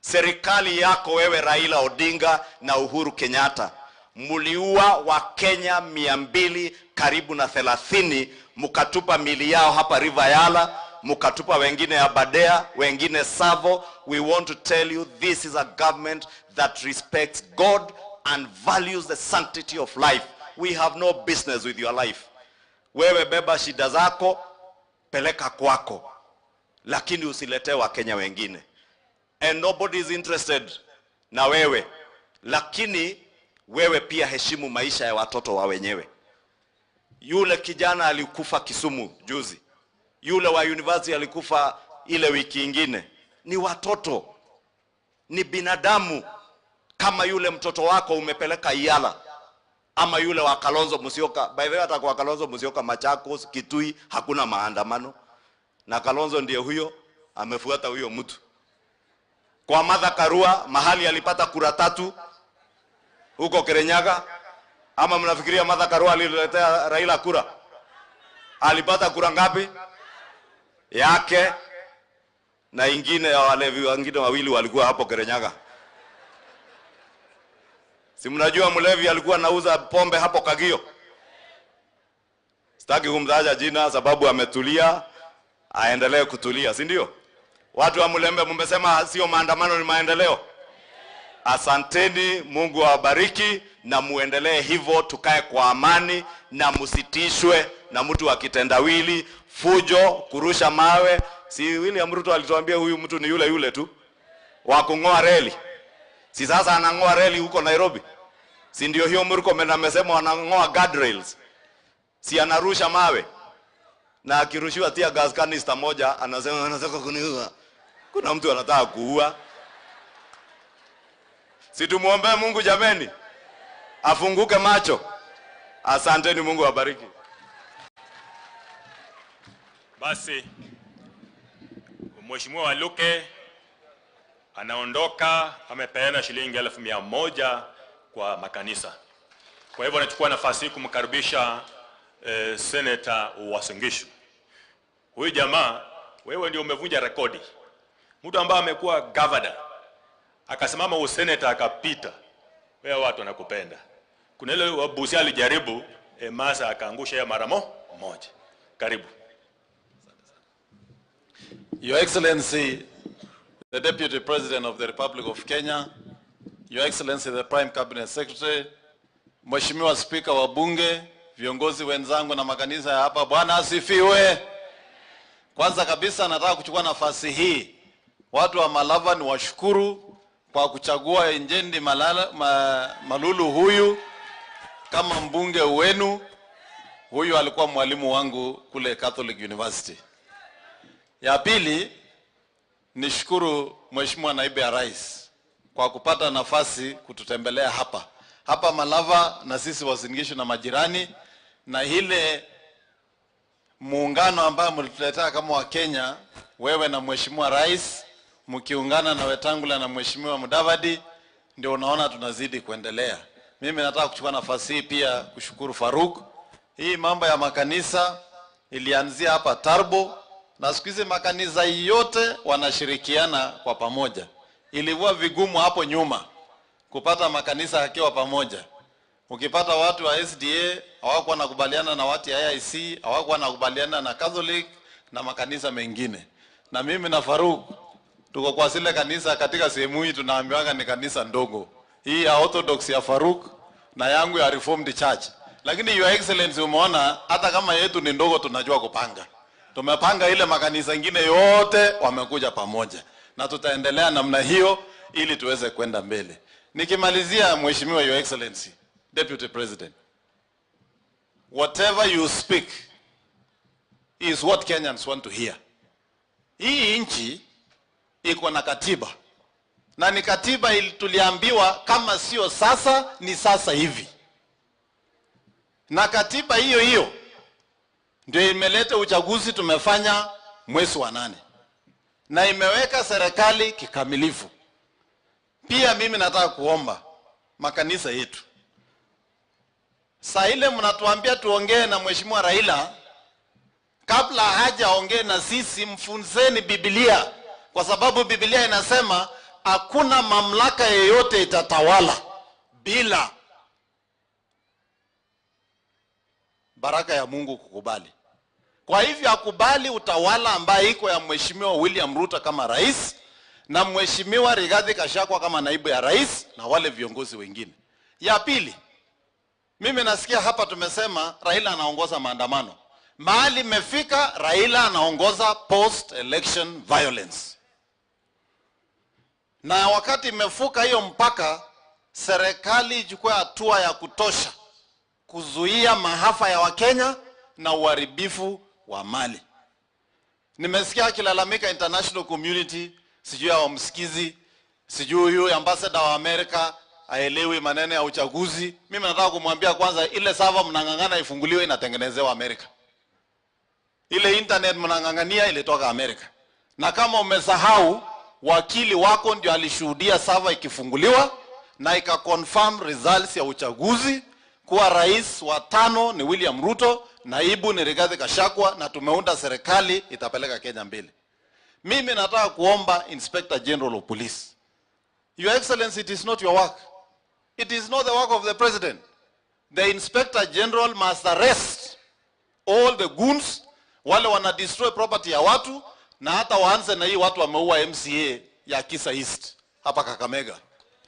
Serikali yako wewe Raila Odinga na Uhuru Kenyatta, muliua wa Kenya 200 karibu na 30, mukatupa mili yao hapa River Yala, mukatupa wengine Aberdare, wengine Savo. We want to tell you this is a government that respects God and values the sanctity of life. We have no business with your life. Wewe beba shida zako, peleka kwako, lakini usiletee wa Kenya wengine. And nobody is interested na wewe, lakini wewe pia heshimu maisha ya watoto wa wenyewe. Yule kijana alikufa Kisumu juzi, yule wa university alikufa ile wiki ingine. Ni watoto, ni binadamu. Kama yule mtoto wako umepeleka Yala, ama yule wa Kalonzo Musyoka. By the way, hata kwa Kalonzo Musyoka Machakos, Kitui hakuna maandamano, na Kalonzo ndiye huyo amefuata huyo mtu. Kwa Martha Karua mahali alipata kura 3 huko Kirinyaga, ama mnafikiria Martha Karua aliletea Raila kura? Alipata kura ngapi? Yake na ingine ya walevi wengine wawili walikuwa hapo Kirinyaga. Si mnajua mlevi alikuwa anauza pombe hapo Kagio. Sitaki kumtaja jina sababu ametulia, aendelee kutulia, si ndio? Watu wa Mulembe mmesema sio maandamano ni maendeleo. Asanteni, Mungu awabariki na muendelee hivyo, tukae kwa amani na msitishwe na mtu akitendawili, fujo, kurusha mawe. Si William Ruto alituambia huyu mtu ni yule yule tu wa kung'oa reli? Si sasa anang'oa reli huko Nairobi? Si ndio hiyo Murkomen amesema wanang'oa guardrails? Si anarusha mawe? Na akirushiwa tear gas canister moja anasema anataka kuniua. Kuna mtu anataka kuua. Si tumuombee Mungu jameni, afunguke macho. Asanteni, Mungu awabariki. Basi Mheshimiwa Waluke anaondoka, amepeana shilingi 100,000 kwa makanisa. Kwa hivyo anachukua nafasi hii kumkaribisha Senator Uasin Gishu. Huyu jamaa, wewe ndio umevunja rekodi. Mtu ambaye amekuwa governor akasimama useneta akapita, wewe watu wanakupenda. Kuna ile wa Busia alijaribu, Masa akaangusha ya mara moja. Karibu. Your Excellency, the Deputy President of the Republic of Kenya, Your Excellency, the Prime Cabinet Secretary, Mheshimiwa Spika wa Bunge, viongozi wenzangu na makanisa ya hapa, Bwana asifiwe. Kwanza kabisa nataka kuchukua nafasi hii, watu wa Malava ni washukuru kwa kuchagua Injendi Malulu huyu kama mbunge wenu. Huyu alikuwa mwalimu wangu kule Catholic University. Ya pili, nishukuru Mheshimiwa Naibu ya Rais kwa kupata nafasi kututembelea hapa. Hapa Malava na sisi Uasin Gishu na majirani, na ile muungano ambayo mlituletea kama wa Kenya, wewe na Mheshimiwa Rais mkiungana na Wetangula na Mheshimiwa Mudavadi, ndio unaona tunazidi kuendelea. Mimi nataka kuchukua nafasi hii pia kushukuru Faruk. Hii mambo ya makanisa ilianzia hapa Tarbo, na siku hizi makanisa yote wanashirikiana kwa pamoja. Ilikuwa vigumu hapo nyuma kupata makanisa yakiwa pamoja. Ukipata watu wa SDA hawakuwa wanakubaliana na watu ya AIC, hawakuwa wanakubaliana na Catholic na makanisa mengine. Na mimi na Faruk tuko kwa zile kanisa katika sehemu hii tunaambiwa ni kanisa ndogo. Hii ya Orthodox ya Faruk na yangu ya Reformed Church. Lakini Your Excellency, umeona hata kama yetu ni ndogo tunajua kupanga. Tumepanga ile makanisa ingine yote wamekuja pamoja. Na tutaendelea namna hiyo ili tuweze kwenda mbele. Nikimalizia, Mheshimiwa Your Excellency, Deputy President, whatever you speak is what Kenyans want to hear. Hii nchi iko na katiba. Na ni katiba tuliambiwa kama sio sasa ni sasa hivi. Na katiba hiyo hiyo ndio imeleta uchaguzi tumefanya mwezi wa 8. Na imeweka serikali kikamilifu. Pia mimi nataka kuomba makanisa yetu. Saa ile mnatuambia tuongee na Mheshimiwa Raila, kabla hajaongee na sisi mfunzeni Biblia, kwa sababu Biblia inasema hakuna mamlaka yeyote itatawala bila baraka ya Mungu kukubali. Kwa hivyo akubali utawala ambaye iko ya Mheshimiwa William Ruto kama rais na Mheshimiwa Rigathi Gachagua kama naibu ya rais na wale viongozi wengine. Ya pili, mimi nasikia hapa tumesema Raila anaongoza maandamano. Mahali imefika Raila anaongoza post election violence. Na wakati imefuka hiyo mpaka, serikali ichukue hatua ya kutosha kuzuia maafa ya Wakenya na uharibifu wa mali. Nimesikia akilalamika international community, sijui hawamsikizi, sijui huyu ambassador wa Amerika haelewi maneno ya uchaguzi. Mimi nataka kumwambia kwanza, ile server mnang'ang'ana ifunguliwe inatengenezewa Amerika. Ile internet mnang'ang'ania ilitoka Amerika. Na kama umesahau, wakili wako ndio alishuhudia server ikifunguliwa na ikaconfirm results ya uchaguzi kuwa rais wa 5 ni William Ruto, naibu ni Rigathi Gachagua, na tumeunda serikali itapeleka Kenya mbele. Mimi nataka kuomba Inspector General of Police. Your Excellency, it is not your work. It is not the work of the president. The Inspector General must arrest all the goons, wale wana destroy property ya watu, na hata waanze na hii watu wameua MCA ya Kisa East hapa Kakamega.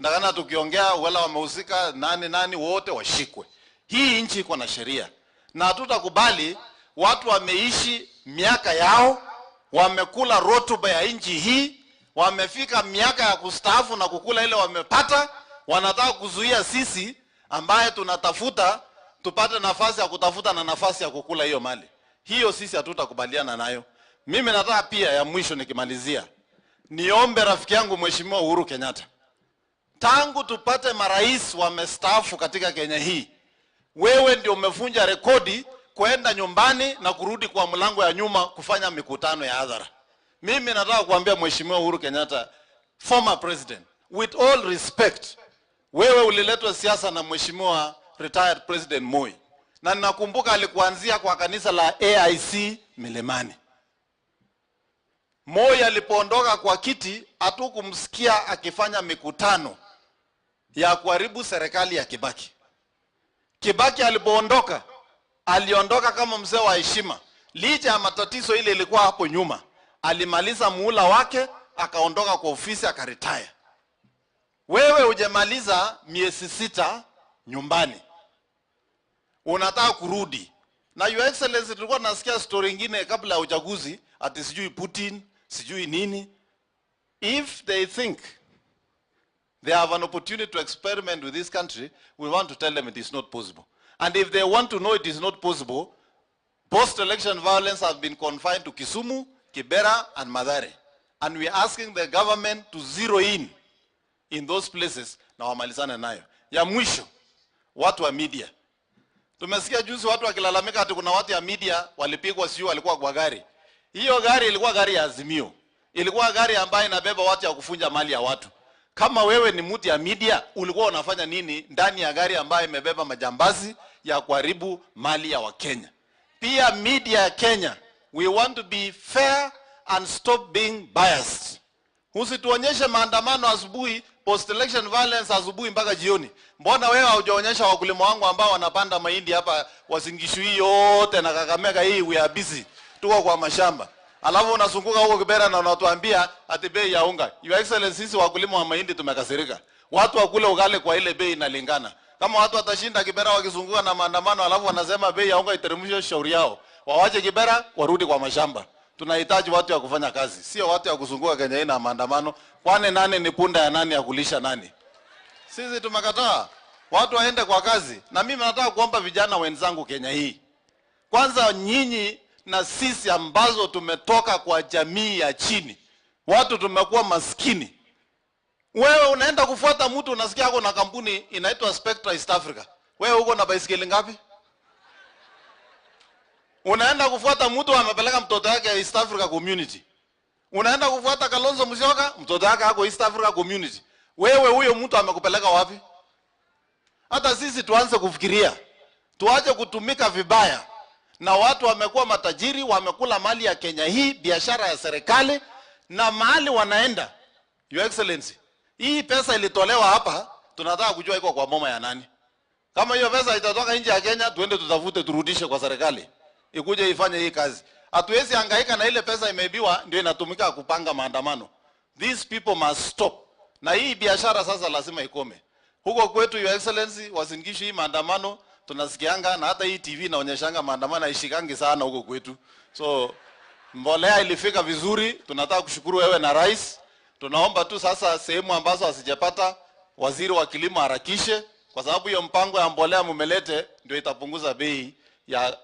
Ndakana tukiongea wala wamehusika nani nani wote washikwe. Hii nchi iko na sheria. Na hatutakubali watu wameishi miaka yao, wamekula rotuba ya nchi hii, wamefika miaka ya kustaafu na kukula ile wamepata, wanataka kuzuia sisi ambaye tunatafuta tupate nafasi ya kutafuta na nafasi ya kukula hiyo mali. Hiyo sisi hatutakubaliana nayo. Mimi nataka pia ya mwisho nikimalizia, niombe rafiki yangu Mheshimiwa Uhuru Kenyatta. Tangu tupate marais wamestaafu katika Kenya hii, wewe ndio umevunja rekodi kwenda nyumbani na kurudi kwa mlango ya nyuma kufanya mikutano ya hadhara. Mimi nataka kuambia Mheshimiwa Uhuru Kenyatta, former president, with all respect, wewe uliletwa siasa na Mheshimiwa retired President Moi. Na ninakumbuka alikuanzia kwa kanisa la AIC Milimani. Moi alipoondoka kwa kiti, hatukumsikia akifanya mikutano ya kuharibu serikali ya Kibaki. Kibaki alipoondoka, aliondoka kama mzee wa heshima. Licha ya matatizo ile ilikuwa hapo nyuma, alimaliza muhula wake, akaondoka kwa ofisi, akaretire. Wewe hujamaliza miezi 6 nyumbani, unataka kurudi. Na Your Excellency, tulikuwa tunasikia story nyingine kabla ya uchaguzi, ati sijui Putin, sijui nini. If they think they have an opportunity to experiment with this country, we want to tell them it is not possible. And if they want to know it is not possible, post-election violence has been confined to Kisumu, Kibera, and Mathare. And we are asking the government to zero in those places na wamalizane nayo. Ya mwisho, watu wa media. Tumesikia juzi watu wakilalamika ati kuna watu ya media walipigwa, sio walikuwa kwa gari. Hiyo gari ilikuwa gari ya Azimio. Ilikuwa gari ambayo inabeba watu ya kufunja mali ya watu. Kama wewe ni mtu ya media, ulikuwa unafanya nini ndani ya gari ambayo imebeba majambazi ya kuharibu mali ya Wakenya? Pia media ya Kenya, we want to be fair and stop being biased. Usituonyeshe maandamano asubuhi, post-election violence asubuhi mpaka jioni. Mbona wewe haujaonyesha wakulima wangu ambao wanapanda mahindi hapa Uasin Gishu hii yote na Kakamega hii, we are busy. Tuko kwa mashamba. Alafu unazunguka huko Kibera na unatuambia ati bei ya unga. Your Excellency, sisi wakulima wa mahindi tumekasirika. Watu wakule ugali kwa ile bei inalingana. Kama watu watashinda Kibera wakizunguka na maandamano alafu wanasema bei ya unga iteremshwe, shauri yao. Wawache Kibera warudi kwa mashamba. Tunahitaji watu ya kufanya kazi, sio watu ya kuzunguka Kenya hii na maandamano. Kwani nani ni punda ya nani ya kulisha nani? Sisi tumekataa. Watu waende kwa kazi. Na mimi nataka kuomba vijana wenzangu Kenya hii. Kwanza nyinyi na sisi ambazo tumetoka kwa jamii ya chini, watu tumekuwa maskini. Wewe unaenda kufuata mtu unasikia ako na kampuni inaitwa Spectra East Africa. Wewe uko na baisikeli ngapi? Unaenda kufuata mtu amepeleka mtoto wake East Africa Community. Unaenda kufuata Kalonzo Musyoka, mtoto wake ako East Africa Community. Wewe huyo mtu amekupeleka wapi? Hata sisi tuanze kufikiria. Tuache kutumika vibaya. Na watu wamekuwa matajiri, wamekula mali ya Kenya hii, biashara ya serikali, na mahali wanaenda. Your Excellency, hii pesa ilitolewa hapa, tunataka kujua iko kwa boma ya nani. Kama hiyo pesa itatoka nje ya Kenya, tuende tutafute turudishe kwa serikali. Ikuje ifanye hii kazi. Hatuwezi hangaika na ile pesa imeibiwa ndio inatumika kupanga maandamano. These people must stop. Na hii biashara sasa lazima ikome. Huko kwetu, Your Excellency, Uasin Gishu hii maandamano tunasikianga, na hata hii TV inaonyeshanga maandamano haishikangi sana huko kwetu. So mbolea ilifika vizuri, tunataka kushukuru wewe na rais. Tunaomba tu sasa sehemu ambazo hasijapata, waziri wa kilimo harakishe, kwa sababu hiyo mpango ya mbolea mumelete ndio itapunguza bei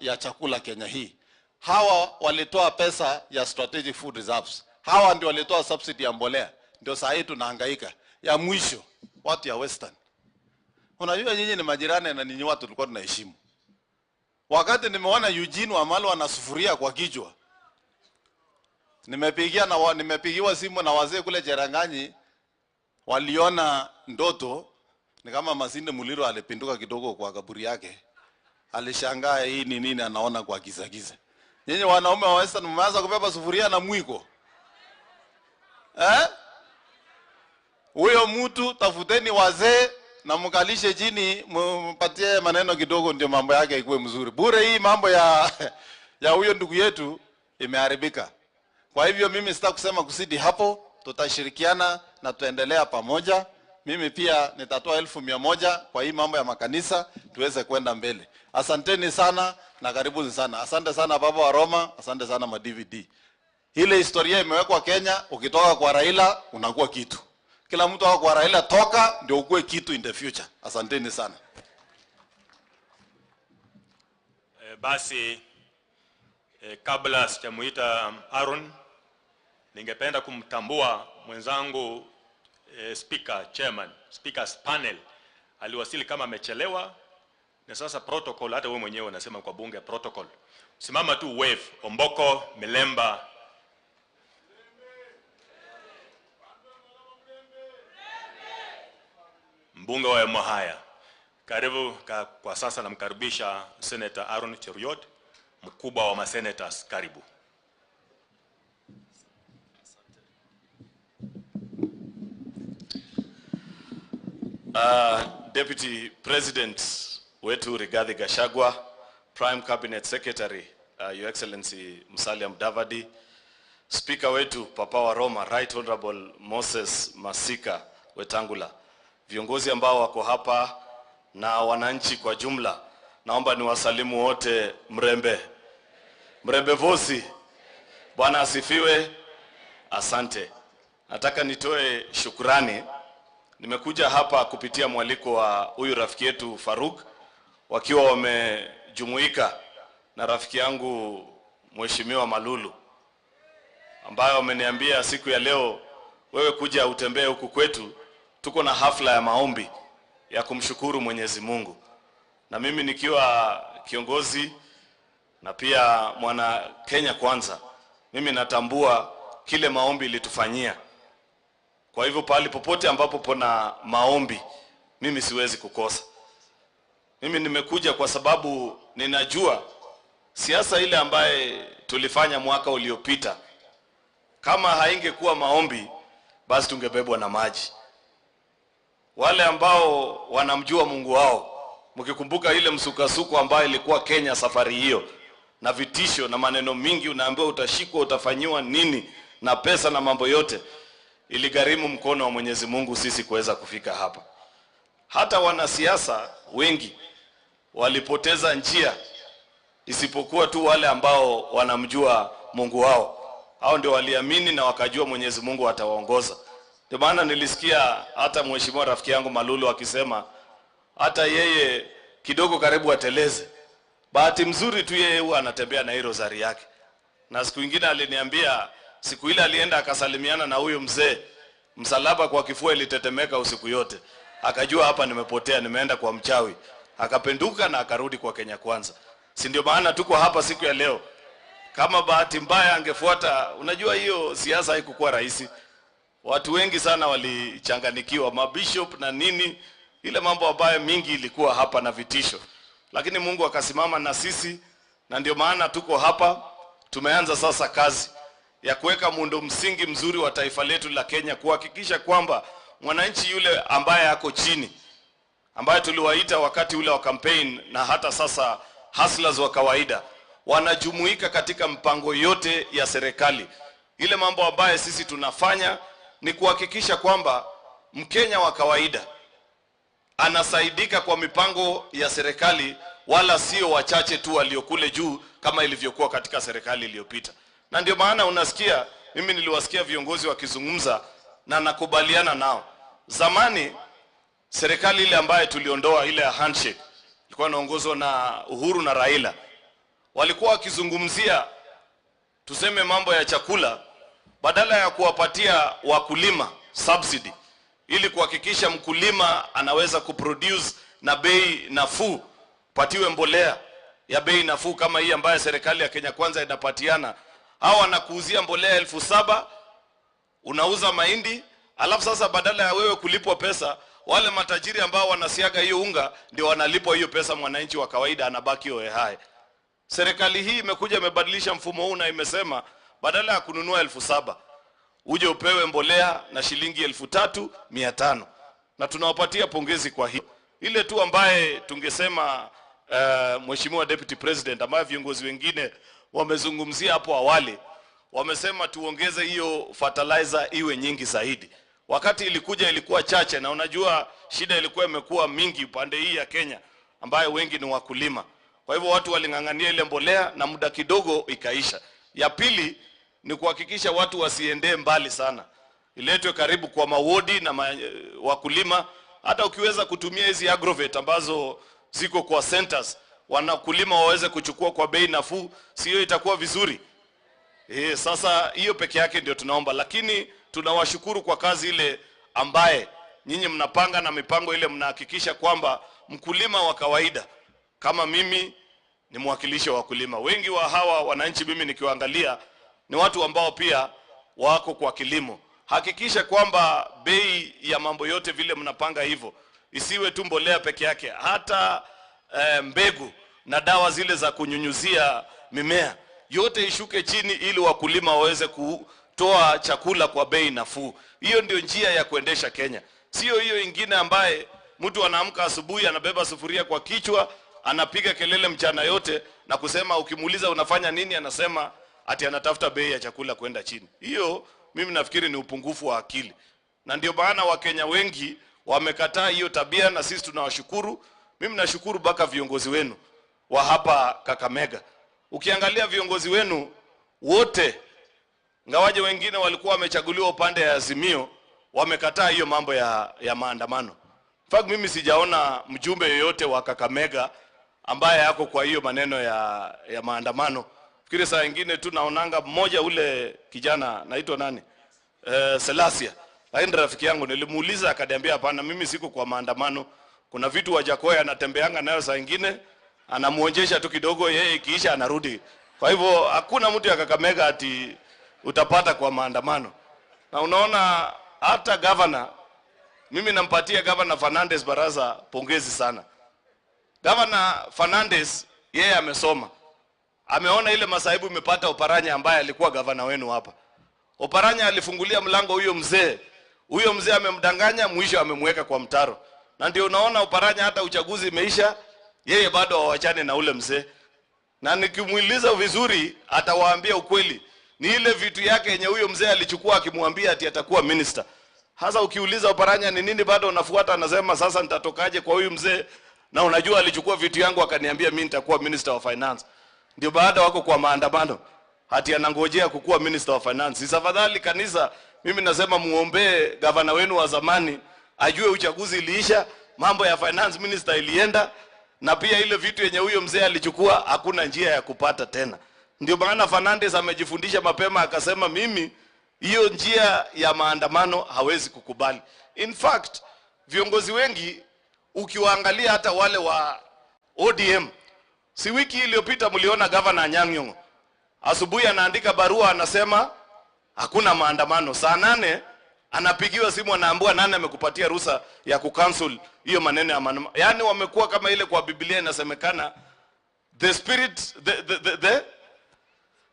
ya chakula Kenya hii. Hawa walitoa pesa ya strategic food reserves. Hawa ndio walitoa subsidy ya mbolea. Ndio saa hii tunahangaika. Ya mwisho, watu ya Western. Unajua nyinyi ni majirani na ninyi watu tulikuwa tunaheshimu. Wakati nimeona Eugene Wamalwa na sufuria kwa kichwa, nimepigiwa simu na wazee kule Cheranganyi, waliona ndoto ni kama Masinde Muliro alipinduka kidogo kwa kaburi yake. Alishangaa hii ni nini anaona kwa giza giza. Nyinyi wanaume wa Western mmeanza kubeba sufuria na mwiko. Huyo mtu tafuteni wazee na mkalishe chini, mpatie maneno kidogo ndio mambo yake ikuwe mzuri. Bure hii mambo ya huyo ndugu yetu imeharibika. Kwa hivyo mimi sitaki kusema kusidi hapo, tutashirikiana na tuendelea pamoja. Mimi pia nitatoa 100,000 kwa hii mambo ya makanisa tuweze kwenda mbele. Asanteni sana na karibuni sana. Asante sana Baba wa Roma, asante sana ma DVD. Ile historia imewekwa Kenya, ukitoka kwa Raila unakuwa kitu. Kila mtu ako kwa Raila, toka ndio ukue kitu in the future. Asanteni sana. Basi kabla sijamuita Aaron, ningependa kumtambua mwenzangu Speaker Chairman, Speaker's Panel. Aliwasili kama amechelewa, na sasa protocol, hata wewe mwenyewe unasema kwa bunge protocol. Simama tu wave, Omboko Milemba. Mbunge wa Mwahaya. Karibu kwa sasa namkaribisha Senator Aaron Cheruiyot, mkubwa wa masenators. Karibu. Deputy President wetu Rigathi Gachagua, Prime Cabinet Secretary Your Excellency Musalia Mudavadi, Speaker wetu Papa wa Roma Right Honorable Moses Masika Wetangula, viongozi ambao wako hapa na wananchi kwa jumla, naomba niwasalimu wote. Mrembe, mrembe vosi, Bwana asifiwe. Asante. Nataka nitoe shukrani. Nimekuja hapa kupitia mwaliko wa huyu rafiki yetu Faruk, wakiwa wamejumuika na rafiki yangu Mheshimiwa Malulu, ambayo wameniambia siku ya leo, wewe kuja utembee huku kwetu, tuko na hafla ya maombi ya kumshukuru Mwenyezi Mungu. Na mimi nikiwa kiongozi na pia mwana Kenya kwanza, mimi natambua kile maombi ilitufanyia. Kwa hivyo pahali popote ambapo pana maombi, mimi siwezi kukosa. Mimi nimekuja kwa sababu ninajua siasa ile ambaye tulifanya mwaka uliopita, kama haingekuwa maombi, basi tungebebwa na maji. Wale ambao wanamjua Mungu wao, mkikumbuka ile msukasuko ambayo ilikuwa Kenya safari hiyo, na vitisho na maneno mingi, unaambiwa utashikwa, utafanyiwa nini, na pesa na mambo yote, iligharimu mkono wa Mwenyezi Mungu sisi kuweza kufika hapa. Hata wanasiasa wengi walipoteza njia, isipokuwa tu wale ambao wanamjua Mungu wao. Hao ndio waliamini na wakajua Mwenyezi Mungu atawaongoza. Ndio maana nilisikia hata mheshimiwa rafiki yangu Malulu akisema hata yeye kidogo karibu ateleze. Bahati mzuri tu yeye huwa anatembea na hii rosari yake. Na siku nyingine aliniambia, siku ile alienda akasalimiana na huyu mzee, msalaba kwa kifua ilitetemeka usiku yote. Akajua hapa nimepotea, nimeenda kwa mchawi. Akapenduka na akarudi kwa Kenya Kwanza. Si ndio maana tuko hapa siku ya leo. Kama bahati mbaya angefuata, unajua hiyo siasa haikuwa rahisi. Watu wengi sana walichanganikiwa, mabishop na nini, ile mambo ambayo mingi ilikuwa hapa na vitisho. Lakini Mungu akasimama na sisi, na ndio maana tuko hapa. Tumeanza sasa kazi ya kuweka muundo msingi mzuri wa taifa letu la Kenya, kuhakikisha kwamba mwananchi yule ambaye ako chini, ambaye tuliwaita wakati ule wa campaign na hata sasa hustlers wa kawaida, wanajumuika katika mpango yote ya serikali. Ile mambo ambaye sisi tunafanya ni kuhakikisha kwamba Mkenya wa kawaida anasaidika kwa mipango ya serikali, wala sio wachache tu waliokule juu kama ilivyokuwa katika serikali iliyopita. Na ndio maana unasikia, mimi niliwasikia viongozi wakizungumza na nakubaliana nao. Zamani serikali ile ambayo tuliondoa, ile ya handshake, ilikuwa inaongozwa na Uhuru na Raila, walikuwa wakizungumzia tuseme mambo ya chakula, badala ya kuwapatia wakulima subsidy ili kuhakikisha mkulima anaweza kuproduce na bei nafuu, patiwe mbolea ya bei nafuu kama hii ambayo serikali ya Kenya Kwanza inapatiana. Hao wanakuuzia mbolea 7,000, unauza mahindi, alafu sasa badala ya wewe kulipwa pesa, wale matajiri ambao wanasiaga hiyo unga ndio wanalipwa hiyo pesa, mwananchi wa kawaida anabaki hohe. Serikali hii imekuja imebadilisha mfumo huu na imesema badala ya kununua 7,000 uje upewe mbolea na shilingi 3,500. Na tunawapatia pongezi kwa hiyo. Ile tu ambaye tungesema Mheshimiwa Deputy President, ambaye viongozi wengine wamezungumzia hapo awali, wamesema tuongeze hiyo fertilizer iwe nyingi zaidi. Wakati ilikuja ilikuwa chache, na unajua shida ilikuwa imekuwa mingi upande hii ya Kenya ambayo wengi ni wakulima. Kwa hivyo watu waling'ang'ania ile mbolea na muda kidogo ikaisha. Ya pili ni kuhakikisha watu wasiendee mbali sana, iletwe karibu kwa mawodi na wakulima. Hata ukiweza kutumia hizi agrovet ambazo ziko kwa centers, wanakulima waweze kuchukua kwa bei nafuu, sio itakuwa vizuri? Sasa hiyo peke yake ndio tunaomba, lakini tunawashukuru kwa kazi ile ambaye nyinyi mnapanga na mipango ile mnahakikisha kwamba mkulima wa kawaida kama mimi ni mwakilishi wa wakulima. Wengi wa hawa wananchi mimi nikiwaangalia ni watu ambao pia wako kwa kilimo. Hakikisha kwamba bei ya mambo yote vile mnapanga hivyo, isiwe tu mbolea peke yake, hata mbegu na dawa zile za kunyunyuzia mimea yote ishuke chini ili wakulima waweze kutoa chakula kwa bei nafuu. Hiyo ndio njia ya kuendesha Kenya. Sio hiyo ingine ambaye mtu anaamka asubuhi anabeba sufuria kwa kichwa, anapiga kelele mchana yote na kusema, ukimuuliza unafanya nini anasema ati anatafuta bei ya chakula kwenda chini. Hiyo mimi nafikiri ni upungufu wa akili. Na ndio maana Wakenya wengi wamekataa hiyo tabia, na sisi tunawashukuru. Mimi nashukuru mpaka viongozi wenu wa hapa Kakamega. Ukiangalia viongozi wenu wote, ingawaje wengine walikuwa wamechaguliwa upande ya Azimio, wamekataa hiyo mambo ya maandamano. In fact mimi sijaona mjumbe yeyote wa Kakamega ambaye yako kwa hiyo maneno ya maandamano. Fikiri saa nyingine tu naonanga mmoja ule kijana naitwa nani? Selasia. Lakini rafiki yangu nilimuuliza akaniambia hapana, mimi siko kwa maandamano. Kuna vitu Wajakoya anatembeanga nayo saa nyingine, anamuonjesha tu kidogo, yeye ikiisha anarudi. Kwa hivyo hakuna mtu ya Kakamega ati utapata kwa maandamano. Na unaona hata governor, mimi nampatia Governor Fernandez Baraza pongezi sana. Governor Fernandez yeye amesoma. Ameona ile masaibu imepata Oparanya ambaye alikuwa governor wenu hapa. Oparanya alifungulia mlango huyo mzee. Huyo mzee amemdanganya, mwisho amemweka kwa mtaro. Na ndio unaona Oparanya hata uchaguzi imeisha, yeye bado hawachane na ule mzee. Na nikimuuliza vizuri atawaambia ukweli. Ni ile vitu yake yenye huyo mzee alichukua akimwambia ati atakuwa minister. Hasa ukiuliza Oparanya ni nini bado unafuata, anasema sasa nitatokaje kwa huyu mzee, na unajua alichukua vitu yangu akaniambia mimi nitakuwa minister of finance. Ndio baada wako kwa maandamano hati anangojea kukuwa minister of finance. Sasa kanisa, mimi nasema muombe gavana wenu wa zamani ajue uchaguzi iliisha, mambo ya finance minister ilienda, na pia ile vitu yenye huyo mzee alichukua hakuna njia ya kupata tena. Ndio maana Fernandez amejifundisha mapema akasema mimi hiyo njia ya maandamano hawezi kukubali. In fact, viongozi wengi ukiwaangalia hata wale wa ODM, si wiki iliyopita mliona Governor Anyang' Nyong'o asubuhi anaandika barua anasema hakuna maandamano. Saa 8 anapigiwa simu anaambiwa nani amekupatia ruhusa ya kucancel hiyo maneno ya maandamano. Yaani wamekuwa kama ile kwa Biblia inasemekana the spirit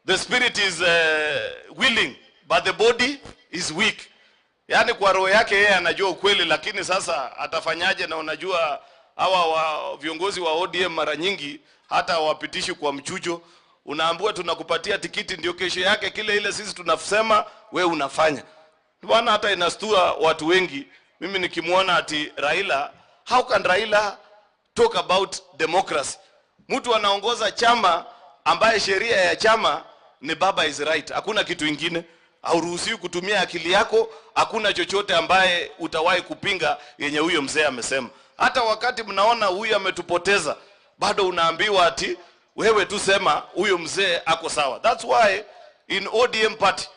the spirit is willing but the body is weak. Yaani kwa roho yake yeye anajua ukweli, lakini sasa atafanyaje? Na unajua hawa viongozi wa ODM mara nyingi hata wapitishi kwa mchujo. Unaambiwa tunakupatia tikiti, ndio kesho yake kile ile sisi tunasema we unafanya. Bwana hata inastua watu wengi. Mimi nikimuona ati Raila, how can Raila talk about democracy? Mtu anaongoza chama ambaye sheria ya chama ni baba is right. Hakuna kitu ingine. Hauruhusiwi kutumia akili yako, hakuna chochote ambaye utawahi kupinga yenye huyo mzee amesema. Hata wakati mnaona huyu ametupoteza, bado unaambiwa ati wewe tu sema huyo mzee ako sawa. That's why in ODM party,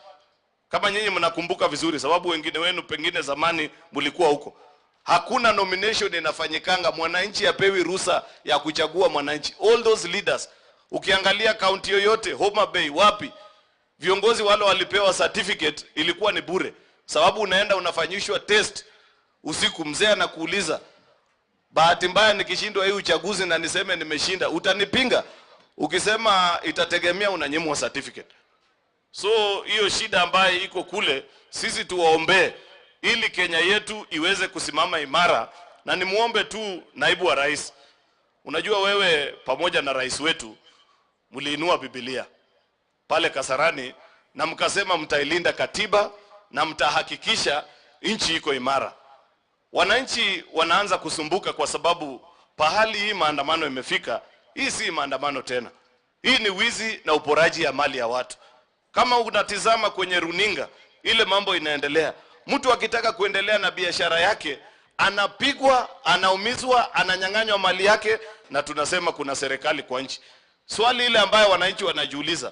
kama nyinyi mnakumbuka vizuri, sababu wengine wenu pengine zamani mlikuwa huko, hakuna nomination inafanyikanga, mwananchi apewi ruhusa ya kuchagua mwananchi. All those leaders, ukiangalia county yoyote, Homa Bay, wapi, viongozi wale walipewa certificate ilikuwa ni bure. Sababu unaenda unafanyishwa test usiku, mzee anakuuliza, bahati mbaya nikishindwa hii uchaguzi na niseme nimeshinda, utanipinga? Ukisema itategemea, unanyimwa certificate. So hiyo shida ambayo iko kule, sisi tuwaombee ili Kenya yetu iweze kusimama imara. Na nimuombe tu naibu wa rais, unajua wewe pamoja na rais wetu mliinua Biblia pale Kasarani na mkasema mtailinda katiba na mtahakikisha nchi iko imara. Wananchi wanaanza kusumbuka kwa sababu pahali hii maandamano imefika, hii si maandamano tena. Hii ni wizi na uporaji ya mali ya watu. Kama unatizama kwenye runinga, ile mambo inaendelea. Mtu akitaka kuendelea na biashara yake, anapigwa, anaumizwa, ananyang'anywa mali yake, na tunasema kuna serikali kwa nchi. Swali ile ambayo wananchi wanajiuliza,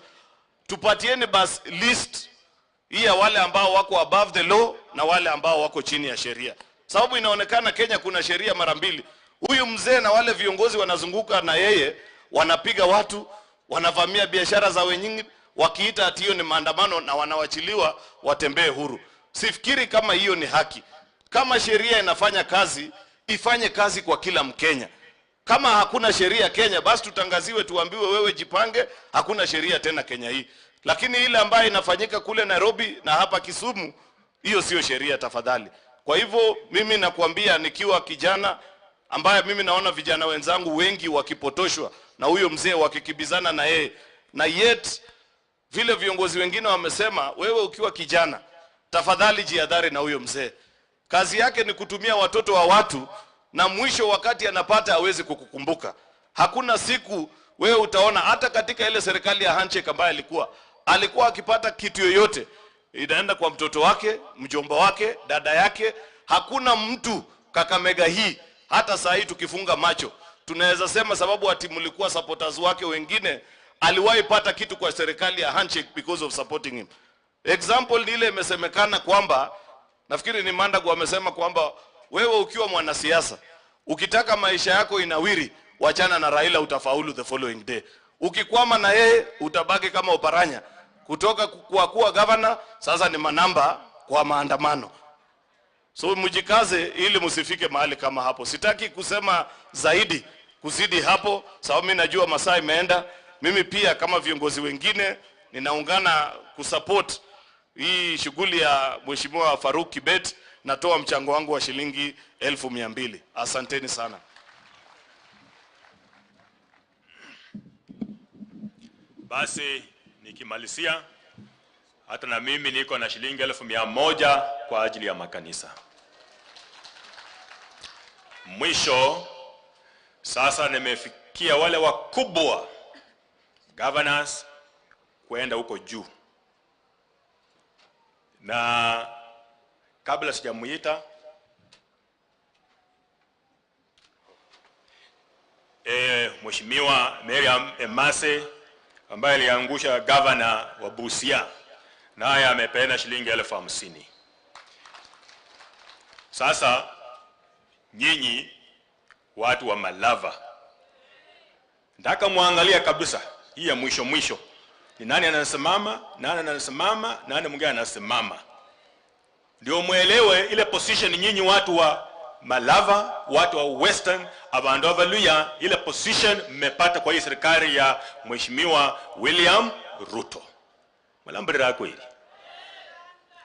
tupatieni bas list hii ya wale ambao wako above the law na wale ambao wako chini ya sheria. Sababu inaonekana Kenya kuna sheria mara mbili. Huyu mzee na wale viongozi wanazunguka na yeye, wanapiga watu, wanavamia biashara za wengine, wakiita ati hiyo ni maandamano na wanawachiliwa watembee huru. Sifikiri kama hiyo ni haki. Kama sheria inafanya kazi, ifanye kazi kwa kila Mkenya. Kama hakuna sheria Kenya, basi tutangaziwe, tuambiwe wewe jipange, hakuna sheria tena Kenya hii. Lakini ile ambayo inafanyika kule Nairobi na hapa Kisumu, hiyo sio sheria tafadhali. Kwa hivyo mimi nakuambia nikiwa kijana ambaye mimi naona vijana wenzangu wengi wakipotoshwa na huyo mzee, wakikibizana na yeye, na yet vile viongozi wengine wamesema, wewe ukiwa kijana tafadhali jihadhari na huyo mzee. Kazi yake ni kutumia watoto wa watu, na mwisho wakati anapata hawezi kukukumbuka. Hakuna siku wewe utaona hata katika ile serikali ya handshake ambayo alikuwa akipata kitu yoyote inaenda kwa mtoto wake, mjomba wake, dada yake. Hakuna mtu Kakamega hii hata saa hii tukifunga macho tunaweza sema sababu ati mlikuwa supporters wake wengine, aliwahi pata kitu kwa serikali ya handshake because of supporting him. Example ni ile imesemekana kwamba, nafikiri ni Mandagu amesema kwamba wewe ukiwa mwanasiasa ukitaka maisha yako inawiri, wachana na Raila, utafaulu the following day. Ukikwama na yeye utabaki kama oparanya. Kutoka kwa kuwa governor sasa ni manamba kwa maandamano. So mjikaze ili msifike mahali kama hapo. Sitaki kusema zaidi kuzidi hapo, sababu mimi najua masaa imeenda. Mimi pia kama viongozi wengine ninaungana kusupport hii shughuli ya Mheshimiwa Farouk Kibet. Natoa mchango wangu wa shilingi 1200. Asanteni sana. Basi nikimalizia, hata na mimi niko na shilingi 1,100 kwa ajili ya makanisa. Mwisho, sasa nimefikia wale wakubwa governors kwenda huko juu. Na kabla sijamuita Mheshimiwa Miriam Emase ambaye aliangusha governor wa Busia, naye amepeana shilingi 50,000. Sasa nyinyi watu wa Malava, nataka muangalia kabisa hii ya mwisho mwisho. Ni nani anasimama, nani anasimama, nani mwingine anasimama. Ndio muelewe ile position nyinyi watu wa Malava, watu wa Western, abandu Abaluya, ile position mmepata kwa hii serikali ya Mheshimiwa William Ruto. Malambira kweli.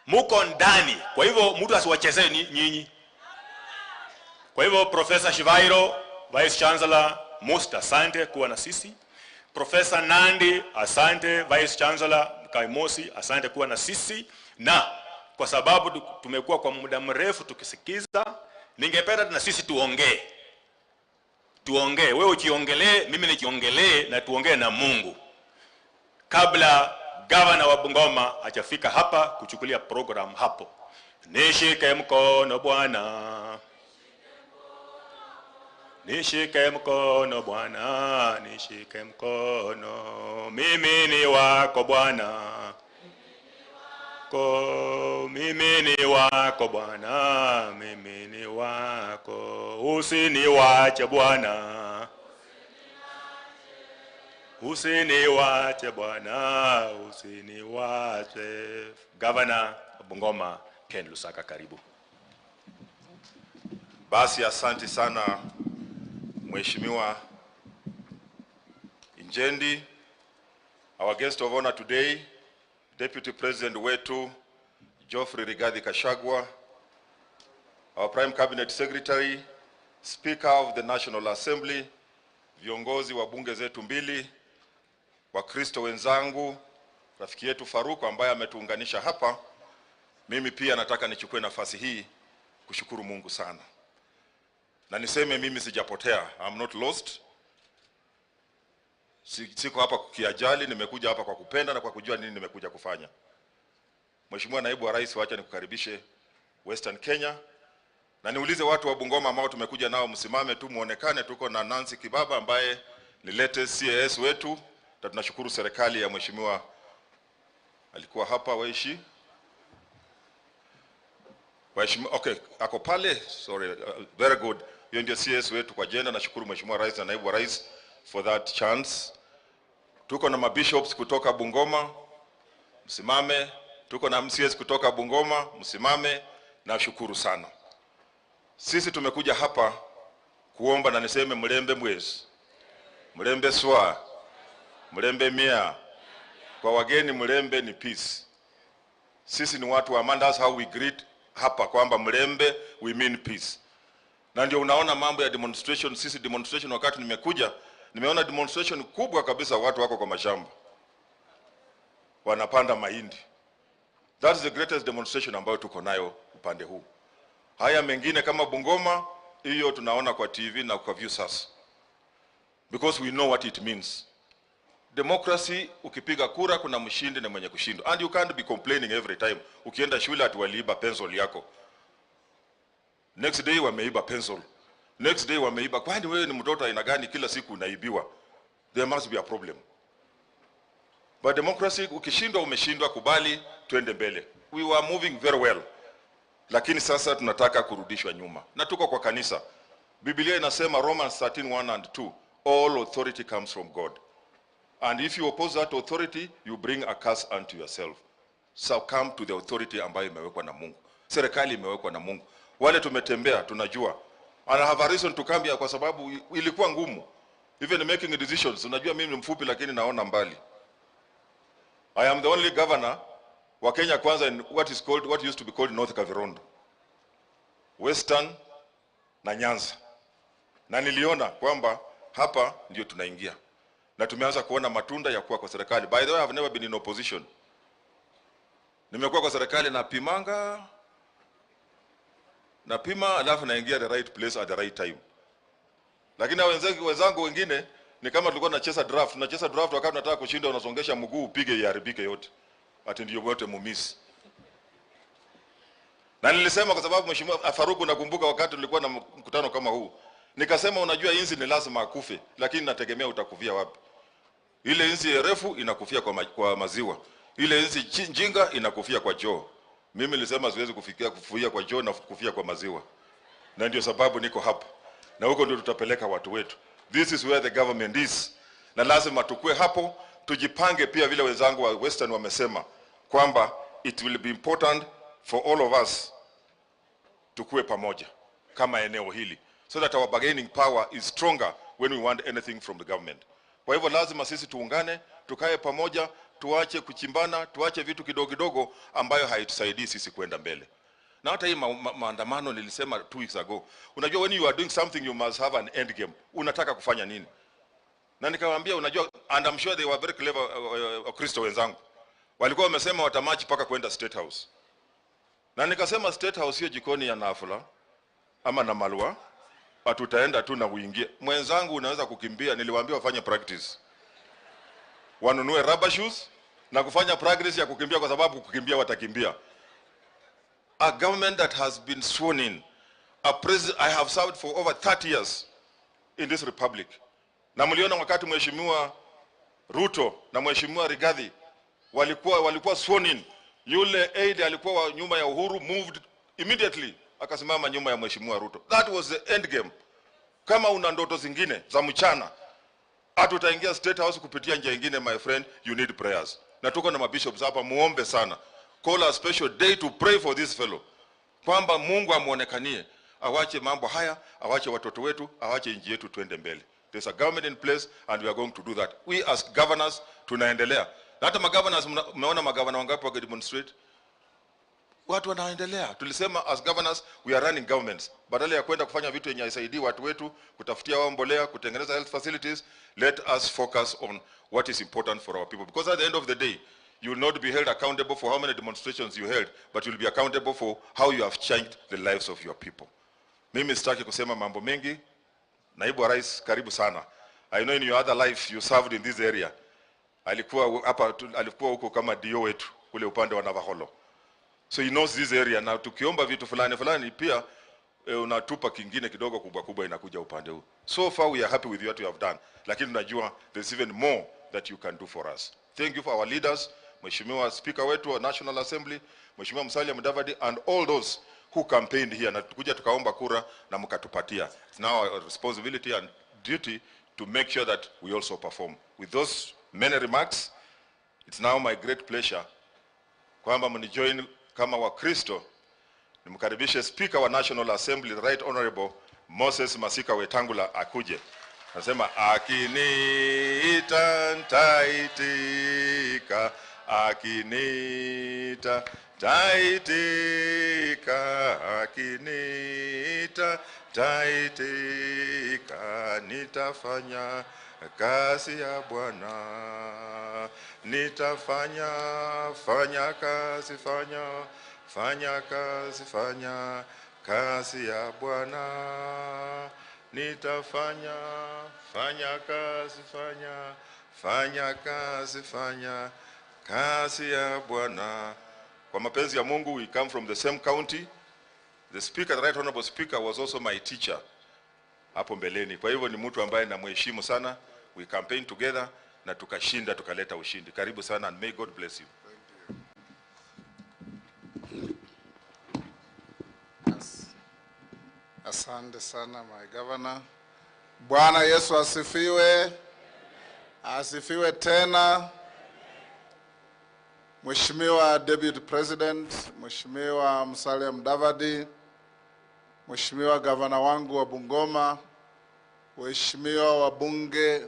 Muko ndani. Kwa hivyo mtu asiwachezee nyinyi. Kwa hivyo Professor Shivairo, Vice Chancellor Musta, asante kuwa na sisi. Professor Nandi, asante. Vice Chancellor Kaimosi, asante kuwa na sisi. Na kwa sababu tumekuwa kwa muda mrefu tukisikiza, ningependa na sisi tuongee. Tuongee, wewe ukiongelee, mimi nikiongelee, na tuongee na Mungu. Kabla governor wa Bungoma hajafika hapa kuchukulia program hapo. Nishike mkono Bwana. Nishike mkono Bwana, nishike mkono. Mimi ni wako Bwana. Mimi ni wako Bwana, mimi ni wako. Usiniwache Bwana. Usiniwache Bwana, usiniwache. Governor wa Bungoma Ken Lusaka, karibu. Basi asante sana Mheshimiwa Injendi. Our guest of honor today, Deputy President wetu Geoffrey Rigathi Gachagua, our Prime Cabinet Secretary, Speaker of the National Assembly, viongozi wa bunge zetu mbili, Wakristo wenzangu, rafiki yetu Farouk ambaye ametuunganisha hapa, Mimi pia nataka nichukue nafasi hii kushukuru Mungu sana. Na niseme mimi sijapotea, I'm not lost. Siko hapa kiajali, nimekuja hapa kwa kupenda na kwa kujua nini nimekuja kufanya. Mheshimiwa Naibu wa Rais, wacha nikukaribishe Western Kenya. Na niulize watu wa Bungoma ambao tumekuja nao, msimame tu muonekane. Tuko na Nancy Kibaba ambaye ni latest CAS wetu, na tunashukuru serikali ya mheshimiwa alikuwa hapa waishi. Mheshimiwa, okay, ako pale, sorry, very good. Hiyo ndio CS wetu kwa jenda. Nashukuru Mheshimiwa Rais na Naibu wa Rais for that chance. Tuko na mabishops kutoka Bungoma, msimame. Tuko na MCS kutoka Bungoma, msimame. Nashukuru sana. Sisi tumekuja hapa kuomba, na niseme mlembe mwezi, mlembe swa, mlembe mia. Kwa wageni mlembe ni peace. Sisi ni watu wa amani. That's how we greet hapa, kwamba mlembe we mean peace. Na ndio unaona mambo ya demonstration. Sisi demonstration, wakati nimekuja nimeona demonstration kubwa kabisa, watu wako kwa mashamba wanapanda mahindi. That is the greatest demonstration ambayo tuko nayo upande huu. Haya mengine kama Bungoma, hiyo tunaona kwa TV na kwa Viusasa, because we know what it means. Democracy, ukipiga kura kuna mshindi na mwenye kushindwa. And you can't be complaining every time. Ukienda shule ati waliiba pencil yako. Next day wameiba pencil. Next day wameiba. Kwani wewe ni mtoto aina gani kila siku unaibiwa? There must be a problem. But democracy, ukishindwa umeshindwa, kubali, twende mbele. We were moving very well. Lakini sasa tunataka kurudishwa nyuma. Na tuko kwa kanisa. Biblia inasema Romans 13:1 and 2, all authority comes from God. And if you oppose that authority, you bring a curse unto yourself. So come to the authority ambayo imewekwa na Mungu. Serikali imewekwa na Mungu. Wale tumetembea tunajua. And I have a reason to come here kwa sababu ilikuwa ngumu. Even making decisions, unajua mimi ni mfupi lakini naona mbali. I am the only governor wa Kenya Kwanza in what is called, what used to be called North Kavirondo, Western na Nyanza. Na niliona kwamba hapa ndio tunaingia. Na tumeanza kuona matunda ya kuwa kwa serikali. By the way, I have never been in opposition. Nimekuwa kwa serikali na pimanga, na pima alafu naingia the right place at the right time. Lakini wenzangu wengine ni kama tulikuwa tunacheza draft, tunacheza draft wakati tunataka kushinda unasongesha mguu upige iharibike yote. Ati ndio wote mumisi. Na nilisema kwa sababu Mheshimiwa Faruku, nakumbuka wakati tulikuwa na mkutano kama huu, nikasema unajua inzi ni lazima akufe, lakini nategemea utakufia wapi. Ile inzi refu inakufia kwa maziwa. Ile inzi njinga inakufia kwa choo. Mimi nilisema siwezi kufia kwa choo na kufia kwa maziwa. Na ndio sababu niko hapa. Na huko ndio tutapeleka watu wetu. This is where the government is. Na lazima tukue hapo, tujipange pia vile wenzangu wa Western wamesema kwamba it will be important for all of us tukue pamoja kama eneo hili, so that our bargaining power is stronger when we want anything from the government. Kwa hivyo lazima sisi tuungane, tukae pamoja, tuache kuchimbana, tuache vitu kidogo kidogo ambayo haitusaidii sisi kwenda mbele. Na hata hii maandamano nilisema 2 weeks ago. Unajua when you are doing something you must have an end game. Unataka kufanya nini? Na nikawaambia unajua, and I'm sure they were very clever Wakristo wenzangu. Walikuwa wamesema watamachi paka kwenda State House. Na nikasema State House hiyo jikoni ya Nafula ama na Malwa, hatutaenda tu na uingie. Mwenzangu unaweza kukimbia, niliwaambia wafanye practice. Wanunue rubber shoes na kufanya practice ya kukimbia kwa sababu kukimbia watakimbia. A government that has been sworn in, a president, I have served for over 30 years in this republic. Na mliona wakati Mheshimiwa Ruto na Mheshimiwa Rigathi walikuwa sworn in, yule aide alikuwa nyuma ya Uhuru moved immediately akasimama nyuma ya Mheshimiwa Ruto. That was the end game. Kama una ndoto zingine za mchana, hatutaingia State House kupitia njia nyingine, my friend, you need prayers. Na tuko na mabishops hapa, muombe sana. Call a special day to pray for this fellow. Kwamba Mungu amuonekanie, awache mambo haya, awache watoto wetu, awache nchi yetu twende mbele. There's a government in place and we are going to do that. We as governors tunaendelea. Na hata magovernors, mmeona magavana wangapi waki demonstrate? Watu wanaendelea. Tulisema as governors we are running governments. Badala ya kwenda kufanya vitu yenye haisaidii watu wetu, kutafutia wao mbolea, kutengeneza health facilities, let us focus on what is important for our people. Because at the end of the day, You will not be held accountable for how many demonstrations you held, but you will be accountable for how you have changed the lives of your people. Mimi sitaki kusema mambo mengi. Naibu wa Rais, karibu sana. I know in your other life you served in this area. Alikuwa hapa, alikuwa huko kama DO wetu kule upande wa Navaholo. So he knows this area. Na tukiomba vitu fulani fulani pia unatupa kingine kidogo kubwa kubwa inakuja upande huu. So far we are happy with what you have done. Lakini tunajua there's even more that you can do for us. Thank you for our leaders, Mheshimiwa Speaker wetu wa National Assembly, Mheshimiwa Musalia Mudavadi, and all those who campaigned here na tukuja tukaomba kura na mkatupatia. It's now our responsibility and duty to make sure that we also perform. With those many remarks, it's now my great pleasure kwamba mnijoin kama Wakristo, nimkaribishe Speaker wa National Assembly, the Right Honorable Moses Masika Wetangula akuje. Nasema akiniita ntaitika, akiniita taitika, akiniita taitika, nitafanya kazi ya Bwana, nitafanya fanya kazi, fanya fanya kazi, fanya kazi ya Bwana, nitafanya fanya kazi, fanya fanya kazi, fanya kazi ya Bwana. Kwa mapenzi ya Mungu, we come from the same county. The speaker, the Right Honorable Speaker, was also my teacher hapo mbeleni. Kwa hivyo ni mtu ambaye namheshimu sana. We campaign together na tukashinda, tukaleta ushindi. Karibu sana and may God bless you. Asante sana my governor. Bwana Yesu asifiwe. Asifiwe tena. Mheshimiwa Deputy President, Mheshimiwa Musalia Mudavadi, Mheshimiwa Gavana wangu wa Bungoma, Waheshimiwa wabunge,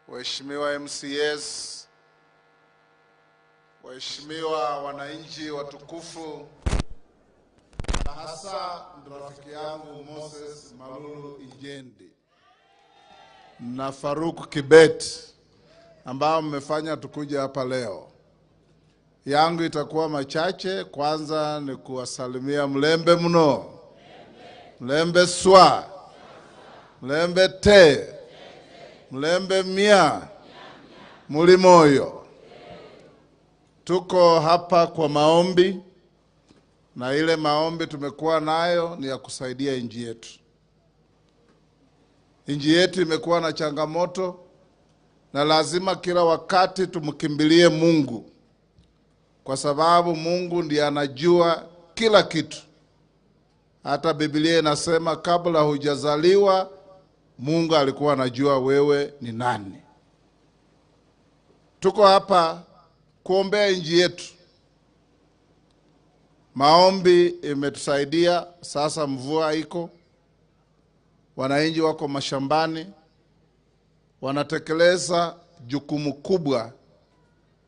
Waheshimiwa MCS, Waheshimiwa wananchi watukufu, na hasa rafiki yangu Moses Malulu Injendi na Faruk Kibet ambao mmefanya tukuje hapa leo. Yangu itakuwa machache. Kwanza ni kuwasalimia mlembe mno, mlembe swa, mlembe te, mlembe mia, mulimoyo. Tuko hapa kwa maombi, na ile maombi tumekuwa nayo ni ya kusaidia nchi yetu. Nchi yetu imekuwa na changamoto, na lazima kila wakati tumkimbilie Mungu, kwa sababu Mungu ndiye anajua kila kitu. Hata Biblia inasema kabla hujazaliwa Mungu alikuwa anajua wewe ni nani. Tuko hapa kuombea nchi yetu. Maombi imetusaidia. Sasa mvua iko, wananchi wako mashambani, wanatekeleza jukumu kubwa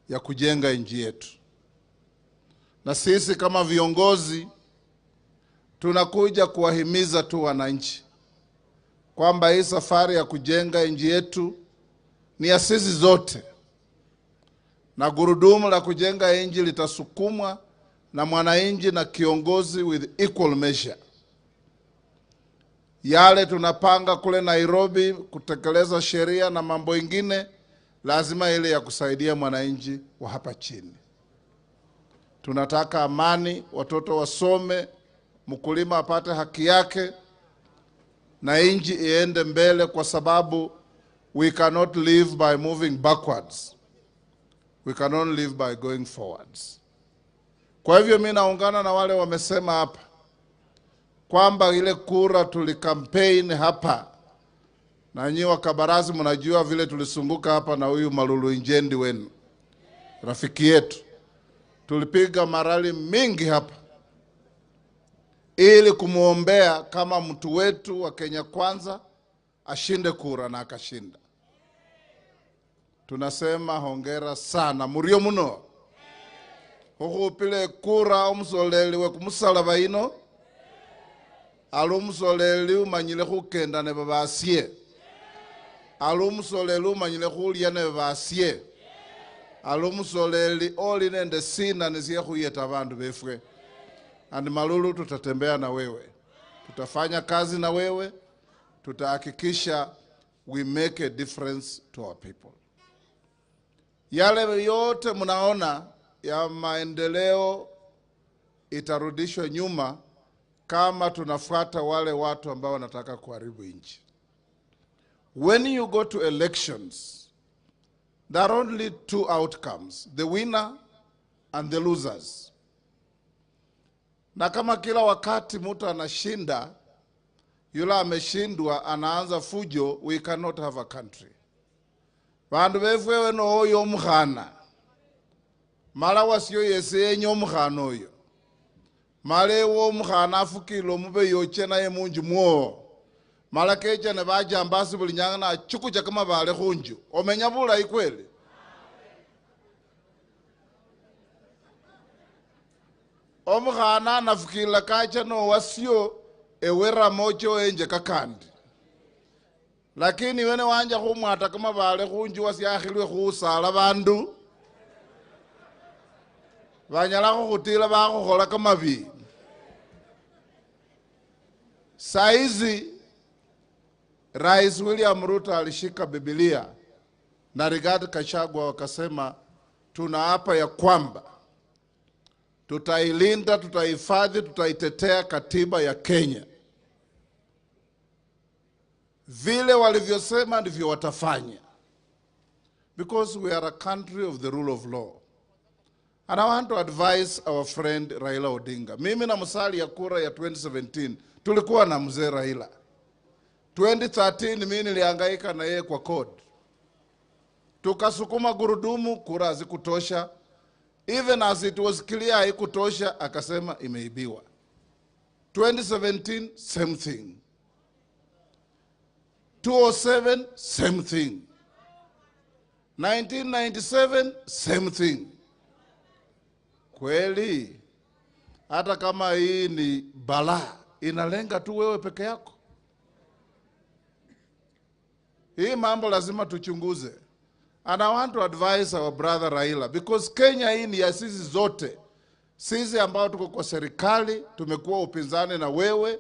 ya kujenga nchi yetu. Na sisi kama viongozi tunakuja kuwahimiza tu wananchi kwamba hii safari ya kujenga nchi yetu ni ya sisi zote, na gurudumu la kujenga nchi litasukumwa na mwananchi na kiongozi with equal measure. Yale tunapanga kule Nairobi kutekeleza sheria na mambo ingine, lazima ile ya kusaidia mwananchi wa hapa chini. Tunataka amani, watoto wasome, mkulima apate haki yake, na nchi iende mbele, kwa sababu we cannot live by moving backwards. We cannot live by going forwards. Kwa hivyo mimi naungana na wale wamesema hapa kwamba ile kura tulikampaign hapa, na nyinyi wakabarazi mnajua vile tulisunguka hapa na huyu Malulu Injendi wenu, rafiki yetu. Tulipiga marali mingi hapa ili kumuombea kama mtu wetu wa Kenya Kwanza ashinde kura, na akashinda. Tunasema hongera sana murio muno. Hukhupile kura omusoleli we kumusalaba ino, ali omusoleli umanyile khukenda ne babasye, ali omusoleli umanyile khulya ne babasye, Alumusoleli oli nende sina nisie khuyeta bandu befwe. And Malulu, tutatembea na wewe, tutafanya kazi na wewe, tutahakikisha we make a difference to our people. Yale yote mnaona ya maendeleo itarudishwa nyuma kama tunafuata wale watu ambao wanataka kuharibu nchi. When you go to elections, there are only two outcomes, the winner and the losers. Na kama kila wakati mtu anashinda, yule ameshindwa anaanza fujo, we cannot have a country. Bandu befwewe no oyo omukhana. Mala wasio yese yenye omukhana oyo. Mala ewo omukhana afukile omube yoche naye munju mwo. Mala kecha ne bajambasi buli nyanga na chukucha kama bale khunju. Omenya bulayi kweli? Omukhana anafukila kacha no wasio ewera mocho enje kakandi. Lakini wene wanja khumwata kama bale khunju wasiakhilwe khusala bandu. Banyala khukhutila bakhukhola kamabi. Saizi Rais William Ruto alishika Biblia na Rigathi Gachagua wakasema tunaapa ya kwamba tutailinda, tutahifadhi, tutaitetea katiba ya Kenya. Vile walivyosema ndivyo watafanya. Because we are a country of the rule of law. And I want to advise our friend Raila Odinga. Mimi na Musalia kura ya 2017 tulikuwa na mzee Raila. 2013 mimi nilihangaika na yeye kwa code. Tukasukuma gurudumu, kura hazikutosha. Even as it was clear haikutosha, akasema imeibiwa. 2017 same thing. 2007 same thing. 1997 same thing. Kweli hata kama hii ni balaa inalenga tu wewe peke yako. Hii mambo lazima tuchunguze. And I want to advise our brother Raila, because Kenya hii ni ya sisi zote. Sisi ambao tuko kwa serikali, tumekuwa upinzani na wewe.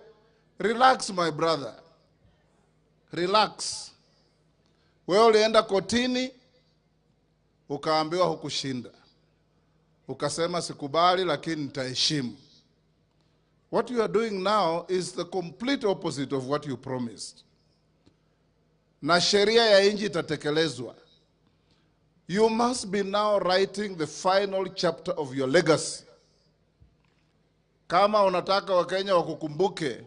Relax my brother. Relax. Wewe ulienda kotini, ukaambiwa hukushinda. Ukasema sikubali lakini nitaheshimu. What you are doing now is the complete opposite of what you promised. Na sheria ya nchi itatekelezwa. You must be now writing the final chapter of your legacy. Kama unataka Wakenya wakukumbuke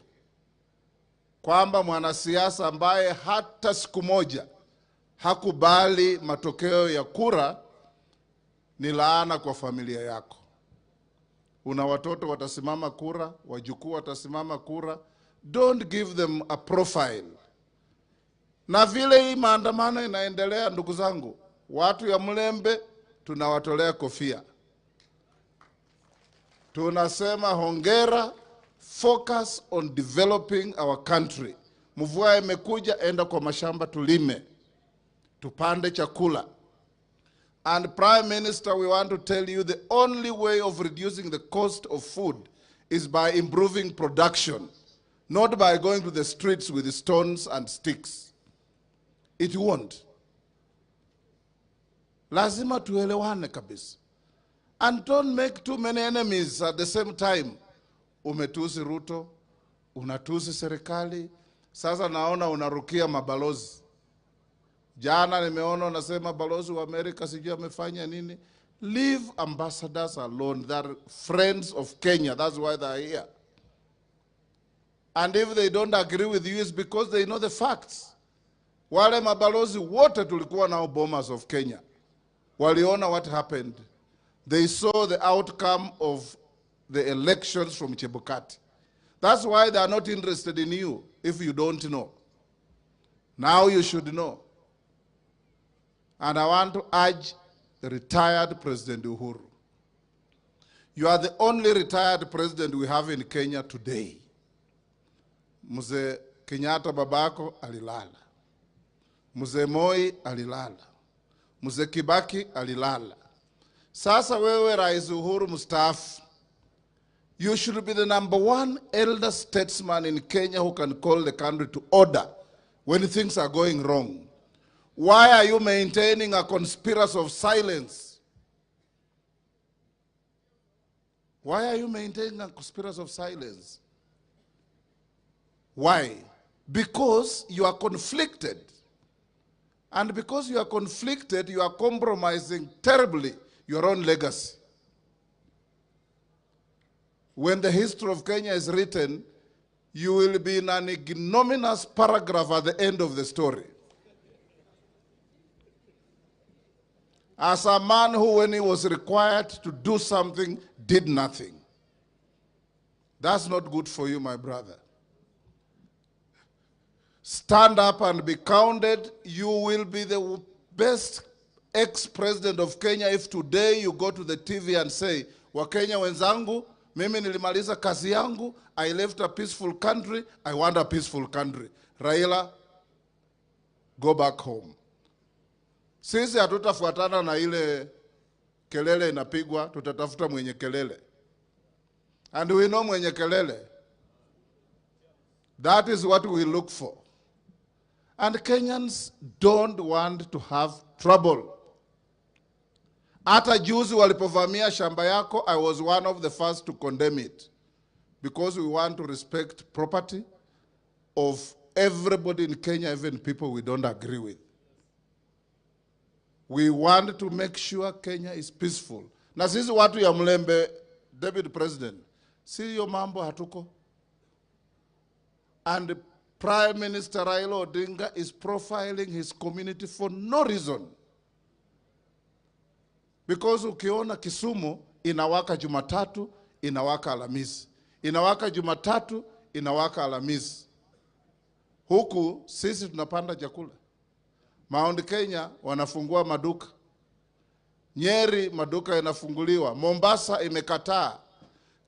kwamba mwanasiasa ambaye hata siku moja hakubali matokeo ya kura ni laana kwa familia yako. Una watoto watasimama kura, wajukuu watasimama kura. Don't give them a profile. Na vile hii maandamano inaendelea, ndugu zangu, watu ya Mlembe tunawatolea kofia. Tunasema hongera, focus on developing our country. Mvua imekuja, enda kwa mashamba tulime, tupande chakula. And Prime Minister, we want to tell you the only way of reducing the cost of food is by improving production, not by going to the streets with stones and sticks. It won't. Lazima tuelewane kabisa. And don't make too many enemies at the same time. Umetusi Ruto, unatusi serikali, sasa naona unarukia mabalozi. Jana nimeona unasema balozi wa Amerika sijui amefanya nini. Leave ambassadors alone. They are friends of Kenya. That's why they are here. And if they don't agree with you, it's because they know the facts. Wale mabalozi wote tulikuwa nao Bomas of Kenya. Waliona what happened. They saw the outcome of the elections from Chebukati. That's why they are not interested in you if you don't know. Now you should know. And I want to urge the retired President Uhuru. You are the only retired president we have in Kenya today. Mzee Kenyatta babako alilala. Mzee Moi alilala. Mzee Kibaki alilala. Sasa wewe Rais Uhuru mstaafu, you should be the number one elder statesman in Kenya who can call the country to order when things are going wrong. Why are you maintaining a conspiracy of silence? Why are you maintaining a conspiracy of silence? Why? Because you are conflicted. And because you are conflicted, you are compromising terribly your own legacy. When the history of Kenya is written, you will be in an ignominious paragraph at the end of the story. As a man who, when he was required to do something, did nothing. That's not good for you, my brother. Stand up and be counted. You will be the best ex-president of Kenya if today you go to the TV and say, Wakenya wenzangu, mimi nilimaliza kazi yangu, I left a peaceful country, I want a peaceful country. Raila, go back home. Sisi hatutafuatana na ile kelele inapigwa, tutatafuta mwenye kelele. And we know mwenye kelele. That is what we look for. And Kenyans don't want to have trouble. Hata juzi walipovamia shamba yako, I was one of the first to condemn it. Because we want to respect property of everybody in Kenya, even people we don't agree with. We want to make sure Kenya is peaceful. Na sisi watu ya Mlembe, Deputy President, si hiyo mambo hatuko. And Prime Minister Raila Odinga is profiling his community for no reason. Because ukiona Kisumu inawaka Jumatatu, inawaka Alhamisi. Inawaka Jumatatu, inawaka Alhamisi. Huku sisi tunapanda chakula. Mount Kenya wanafungua maduka. Nyeri maduka yanafunguliwa. Mombasa imekataa.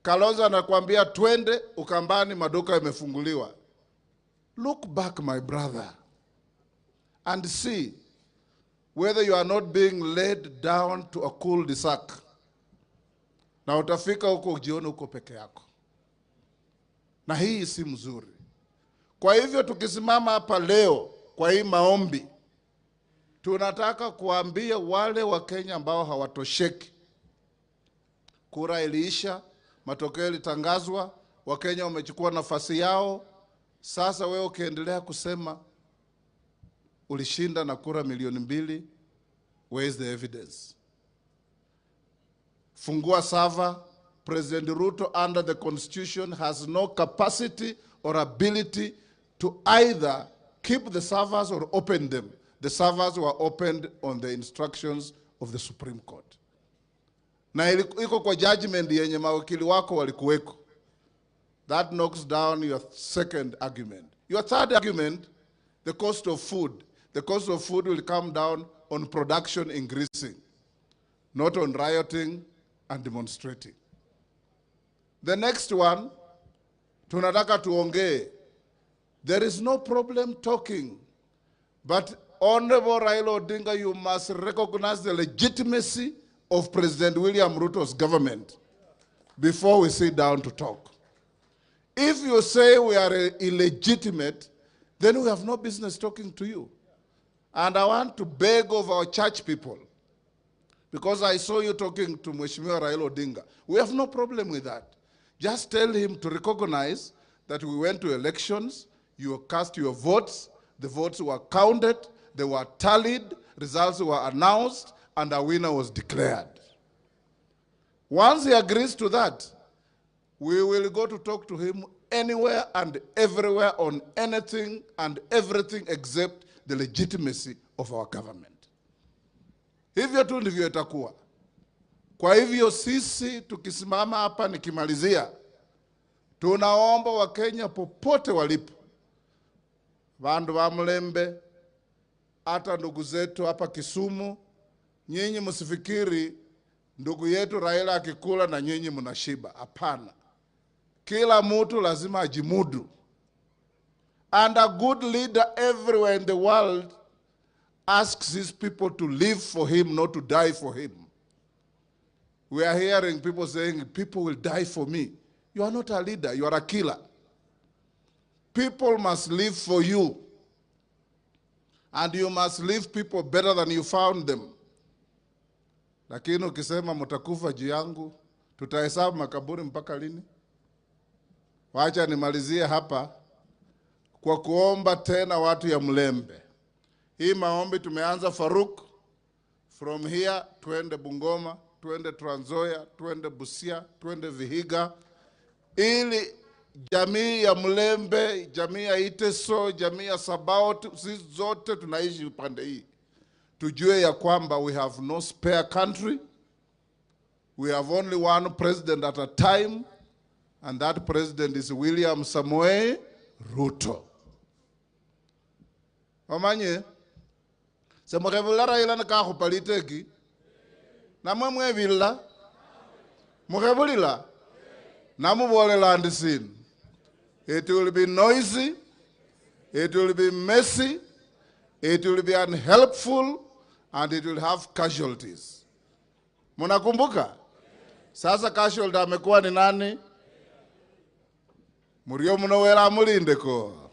Kalonzo anakuambia twende Ukambani, maduka imefunguliwa. Look back, my brother, and see whether you are not being led down to a cul-de-sac. Na utafika huko ujione uko peke yako. Na hii si mzuri. Kwa hivyo tukisimama hapa leo kwa hii maombi, tunataka kuambia wale wa Kenya ambao hawatosheki. Kura iliisha, matokeo yalitangazwa, Wakenya wamechukua nafasi yao. Sasa wewe ukiendelea kusema ulishinda na kura 2 milioni, where is the evidence? Fungua server. President Ruto under the constitution has no capacity or ability to either keep the servers or open them. The servers were opened on the instructions of the Supreme Court. Na iko kwa judgment yenye mawakili wako walikuweko. That knocks down your second argument. Your third argument, the cost of food. The cost of food will come down on production increasing, not on rioting and demonstrating. The next one, tunataka tuongee. There is no problem talking, but Honorable Raila Odinga, you must recognize the legitimacy of President William Ruto's government before we sit down to talk. If you say we are illegitimate, then we have no business talking to you. And I want to beg of our church people, because I saw you talking to Mheshimiwa Raila Odinga. We have no problem with that. Just tell him to recognize that we went to elections, you cast your votes, the votes were counted, they were tallied, results were announced, and a winner was declared. Once he agrees to that, we will go to talk to him anywhere and everywhere on anything and everything except the legitimacy of our government. Hivyo tu ndivyo itakuwa. Kwa hivyo sisi tukisimama hapa nikimalizia, tunaomba Wakenya popote walipo, vandu wa Mlembe, hata ndugu zetu hapa Kisumu, nyinyi msifikiri ndugu yetu Raila akikula na nyinyi mnashiba. Hapana. Kila mtu lazima ajimudu. And a good leader everywhere in the world asks his people to live for him, not to die for him. We are hearing people saying, people will die for me. You are not a leader, you are a killer. People must live for you. And you must leave people better than you found them. Lakini ukisema mtakufa juu yangu, tutahesabu makaburi mpaka lini? Wacha nimalizie hapa kwa kuomba tena watu ya Mlembe. Hii maombi tumeanza Faruk, from here tuende Bungoma, tuende Trans Nzoia, tuende Busia, tuende Vihiga, ili jamii ya Mlembe, jamii ya Iteso, jamii ya Sabaot, sisi zote tunaishi upande hii. Tujue ya kwamba we have no spare country. We have only one president at a time, and that president is William Samoei Ruto. Omanye, semukhebulila Raila nikakhupa liteki, namwe mwebila, mukhebulila, namubolela andi sinu. It will be noisy, it will be messy, it will be unhelpful, and it will have casualties. Munakumbuka? Sasa casualty amekuwa ni nani? Murio munowera mulindeko.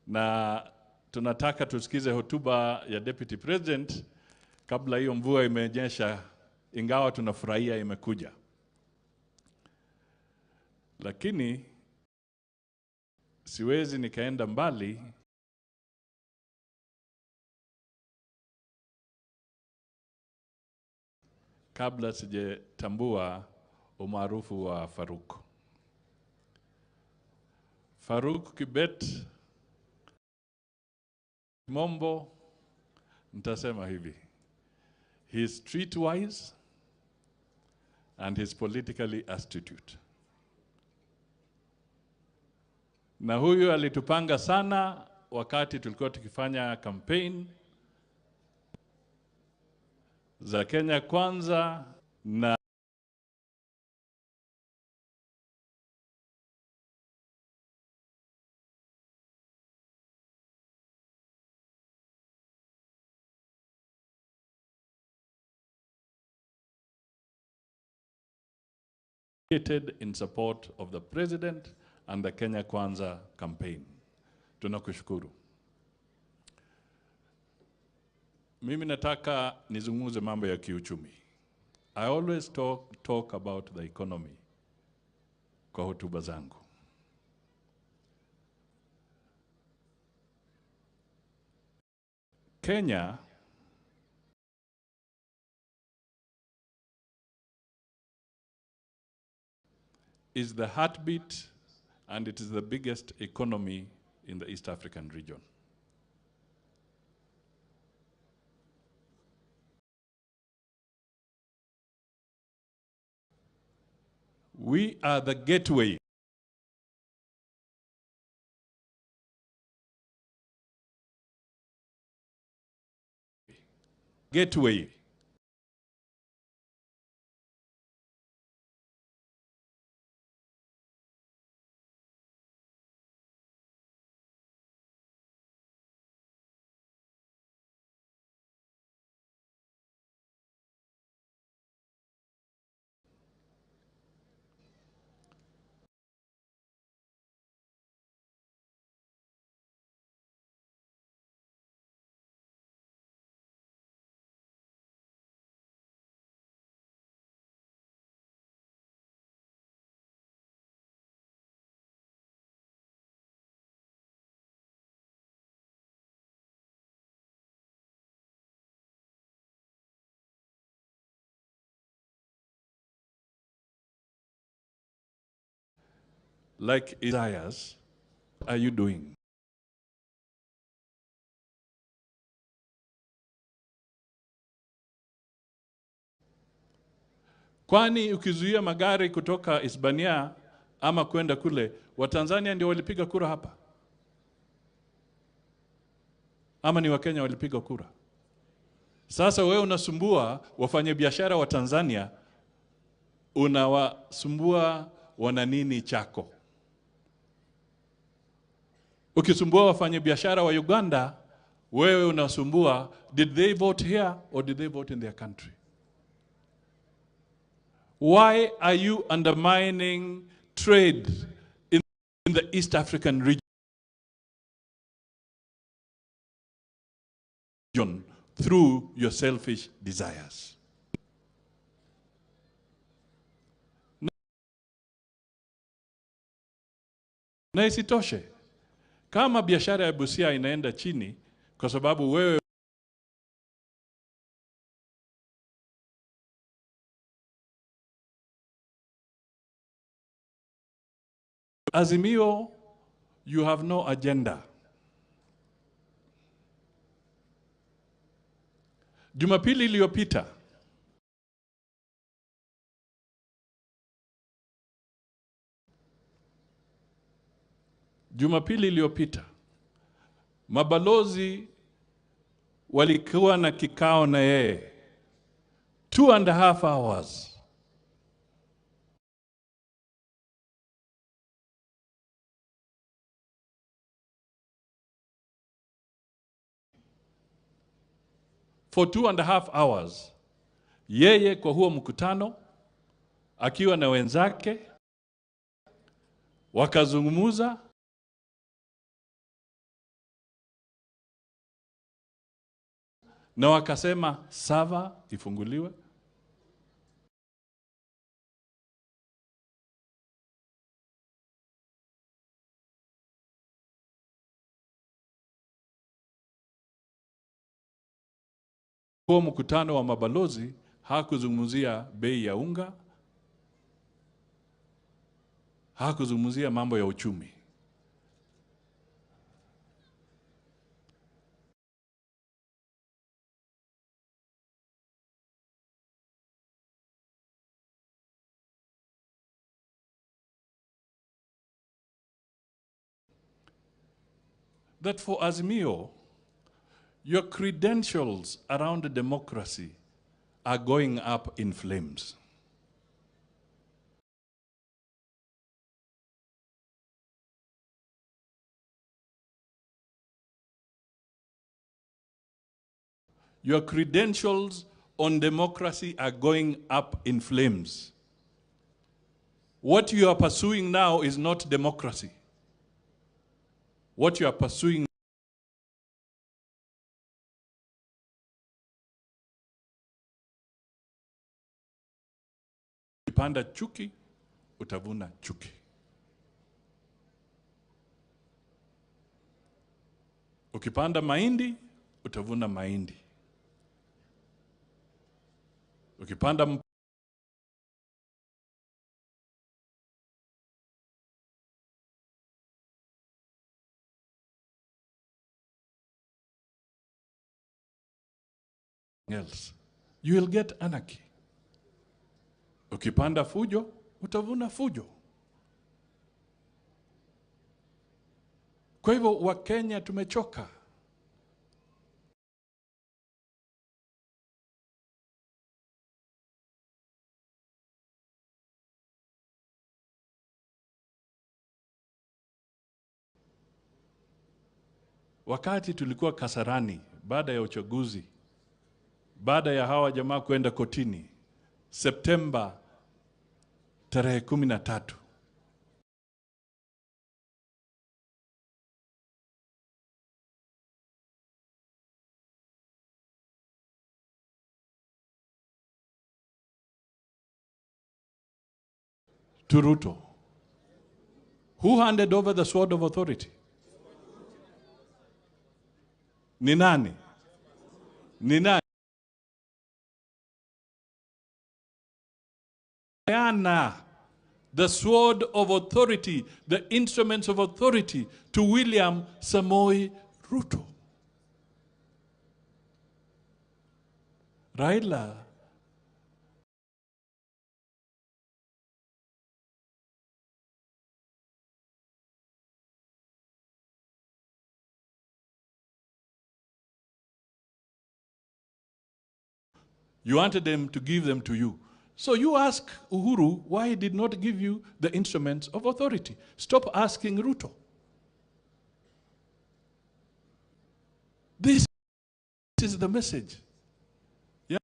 Na tunataka tusikize hotuba ya Deputy President kabla hiyo mvua imenyesha, ingawa tunafurahia imekuja. Lakini siwezi nikaenda mbali kabla sijetambua umaarufu wa Faruk. Faruk Kibet Mombo, nitasema hivi, he is streetwise and he is politically astute. Na huyu alitupanga sana wakati tulikuwa tukifanya campaign za Kenya Kwanza na in support of the president and the Kenya Kwanza campaign. Tunakushukuru. Mimi nataka nizungumze mambo ya kiuchumi. I always talk about the economy kwa hotuba zangu. Kenya is the heartbeat and it is the biggest economy in the East African region. We are the gateway. Gateway. Like Isaiah's, are you doing? Kwani ukizuia magari kutoka Hispania ama kwenda kule, Watanzania ndio walipiga kura hapa? Ama ni Wakenya walipiga kura? Sasa wewe unasumbua wafanyabiashara wa Tanzania, unawasumbua wana nini chako? Ukisumbua wafanyabiashara wa Uganda, wewe unasumbua, did they vote here or did they vote in their country? Why are you undermining trade in the East African region through your selfish desires? Na isitoshe, kama biashara ya Busia inaenda chini kwa sababu wewe Azimio, you have no agenda. Jumapili iliyopita mabalozi walikuwa na kikao na yeye 2.5 hours. For 2.5 hours, yeye kwa huo mkutano akiwa na wenzake wakazungumuza na wakasema sava ifunguliwe. Kwa mkutano wa mabalozi hakuzungumzia bei ya unga, hakuzungumzia mambo ya uchumi. That for Azimio, your credentials around democracy are going up in flames. Your credentials on democracy are going up in flames. What you are pursuing now is not democracy. What you are pursuing panda chuki, utavuna chuki. Ukipanda mahindi, utavuna mahindi. Ukipanda else, you will get anarchy. Ukipanda fujo, utavuna fujo. Kwa hivyo Wakenya tumechoka. Wakati tulikuwa Kasarani baada ya uchaguzi, baada ya hawa jamaa kwenda kotini Septemba tarehe 13, to Ruto, who handed over the sword of authority? Ni nani? Ni nani? The sword of authority, the instruments of authority to William Samoei Ruto. Raila You wanted them to give them to you. So you ask Uhuru why he did not give you the instruments of authority. Stop asking Ruto. This is the message. Yeah.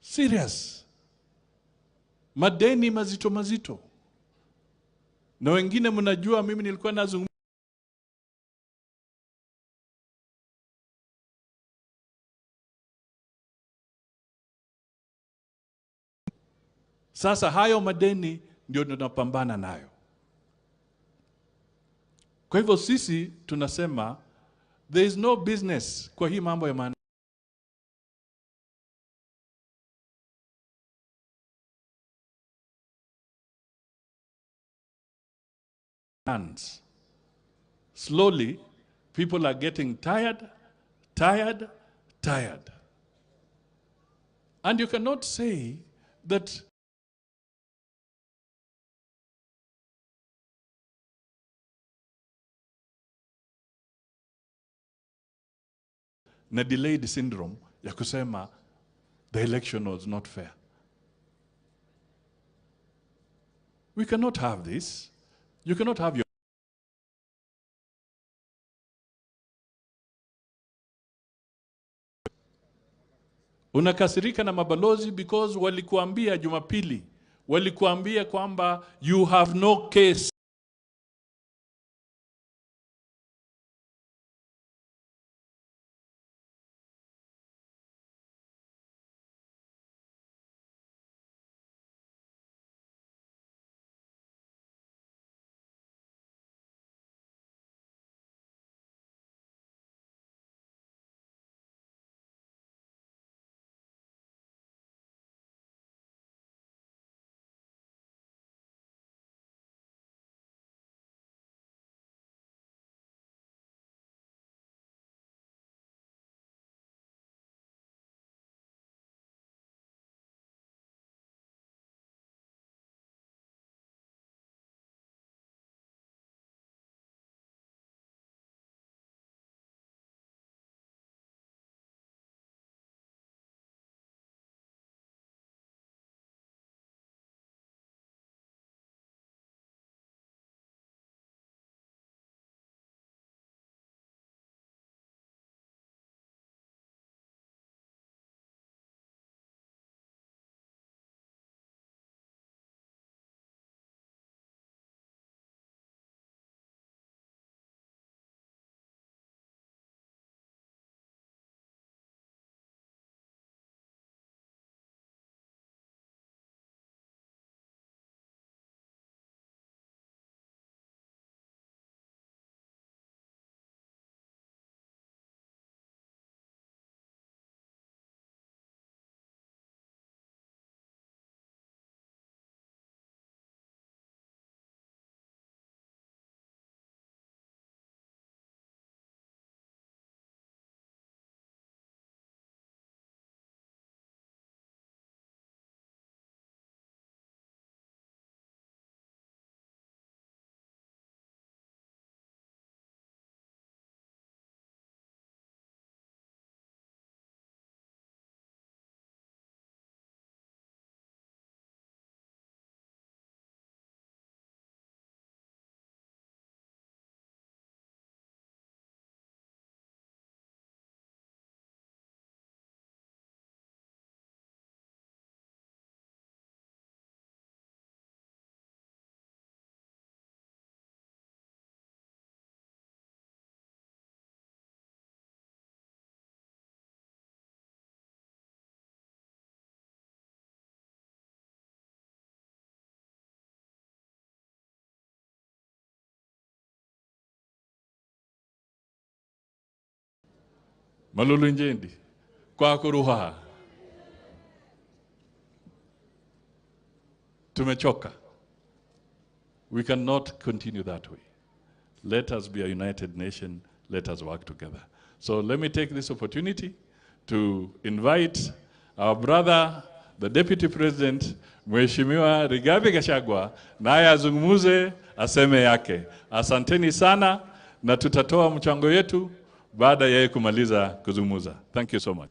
Serious. Madeni mazito mazito. Na wengine mnajua mimi nilikuwa nazungumza Sasa hayo madeni ndio tunapambana nayo. Kwa hivyo sisi tunasema there is no business kwa hii mambo ya maana. Slowly, people are getting tired, tired, tired. And you cannot say that na delayed syndrome ya kusema the election was not fair. We cannot have this. You cannot have your Unakasirika na mabalozi because walikuambia Jumapili, walikuambia kwamba you have no case. Malulu Injendi kwa kuruha. Tumechoka. We cannot continue that way. Let us be a united nation. Let us work together. So let me take this opportunity to invite our brother, the Deputy President, Mheshimiwa Rigathi Gachagua, naye azungumuze, aseme yake. Asanteni sana, na tutatoa mchango yetu baada ya yeye kumaliza kuzungumza. Thank you so much.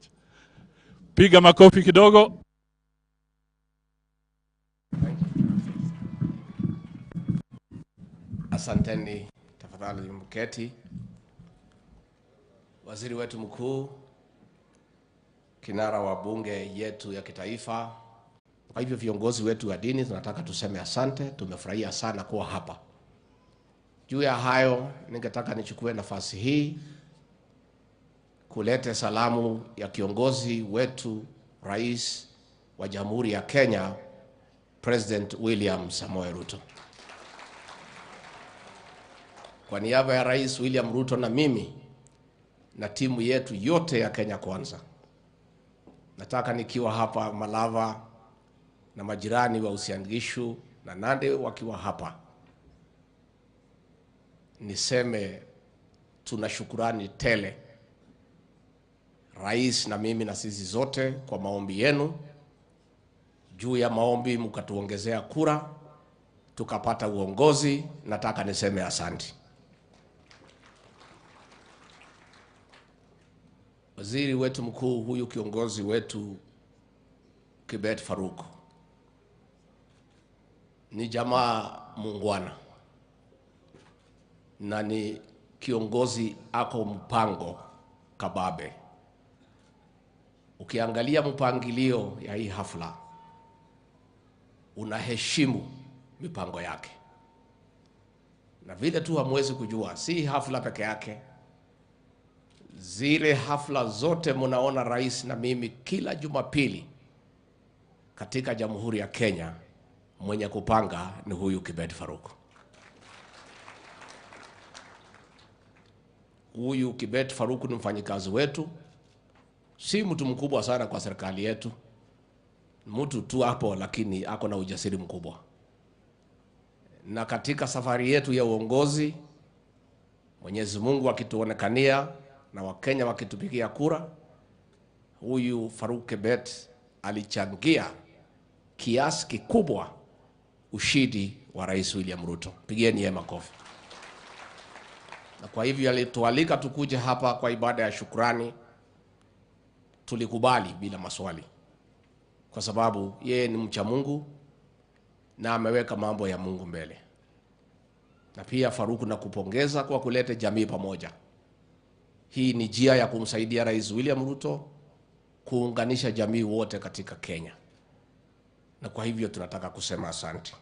Piga makofi kidogo. Asanteni, tafadhali mketi. Waziri wetu mkuu, kinara wa bunge yetu ya kitaifa. Kwa hivyo viongozi wetu wa dini tunataka tuseme asante, tumefurahia sana kuwa hapa. Juu ya hayo, ningetaka nichukue nafasi hii kulete salamu ya kiongozi wetu, Rais wa Jamhuri ya Kenya, President William Samoei Ruto. Kwa niaba ya Rais William Ruto na mimi na timu yetu yote ya Kenya Kwanza, nataka nikiwa hapa Malava na majirani wa Uasin Gishu na Nandi wakiwa hapa, niseme tuna shukurani tele, Rais na mimi na sisi zote, kwa maombi yenu. Juu ya maombi mkatuongezea kura, tukapata uongozi. Nataka niseme asante. Waziri wetu mkuu huyu kiongozi wetu Kibet Faruk ni jamaa muungwana na ni kiongozi ako mpango kababe. Ukiangalia mpangilio ya hii hafla, unaheshimu mipango yake. Na vile tu hamwezi kujua, si hafla peke yake, zile hafla zote mnaona rais na mimi kila Jumapili katika Jamhuri ya Kenya, mwenye kupanga ni huyu Kibet Faruk. Huyu Kibet Faruk ni mfanyikazi wetu, si mtu mkubwa sana kwa serikali yetu, mtu tu hapo, lakini ako na ujasiri mkubwa. Na katika safari yetu ya uongozi, Mwenyezi Mungu akituonekania na Wakenya wakitupigia kura, huyu Faruk Kibet alichangia kiasi kikubwa ushindi wa Rais William Ruto. Pigieni yeye makofi. Na kwa hivyo alitualika tukuje hapa kwa ibada ya shukrani. Tulikubali bila maswali, kwa sababu yeye ni mcha Mungu na ameweka mambo ya Mungu mbele. Na pia Faruk, nakupongeza kwa kuleta jamii pamoja. Hii ni njia ya kumsaidia Rais William Ruto kuunganisha jamii wote katika Kenya. Na kwa hivyo tunataka kusema asante.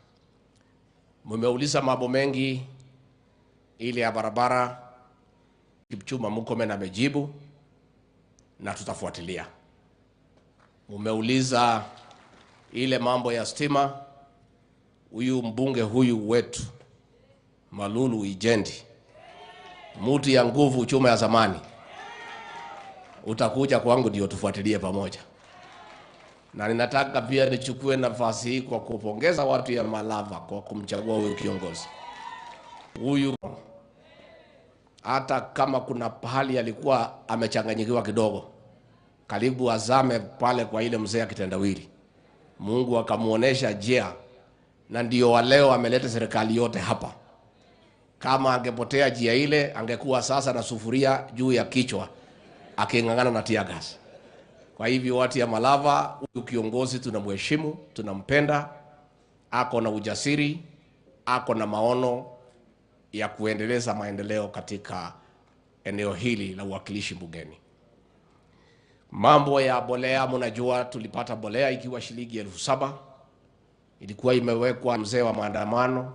Mmeuliza mambo mengi, ile ya barabara, Kipchumba Murkomen amejibu na tutafuatilia. Mmeuliza ile mambo ya stima, huyu mbunge huyu wetu Malulu Ijendi, muti ya nguvu chuma ya zamani, utakuja kwangu ndio tufuatilie pamoja. Na ninataka pia nichukue nafasi hii kwa kupongeza watu ya Malava kwa kumchagua huyu kiongozi. Huyu hata kama kuna pahali alikuwa amechanganyikiwa kidogo, karibu azame pale kwa ile mzee akitendawili, Mungu akamuonesha njia, na ndio wa leo ameleta serikali yote hapa. Kama angepotea njia ile, angekuwa sasa na sufuria juu ya kichwa aking'ang'ana na tear gas. Kwa hivyo watu ya Malava, huyu kiongozi tunamheshimu, tunampenda, ako na ujasiri, ako na maono ya kuendeleza maendeleo katika eneo hili la uwakilishi bungeni. Mambo ya bolea, mnajua tulipata bolea ikiwa shilingi 7,000, ilikuwa imewekwa mzee wa maandamano.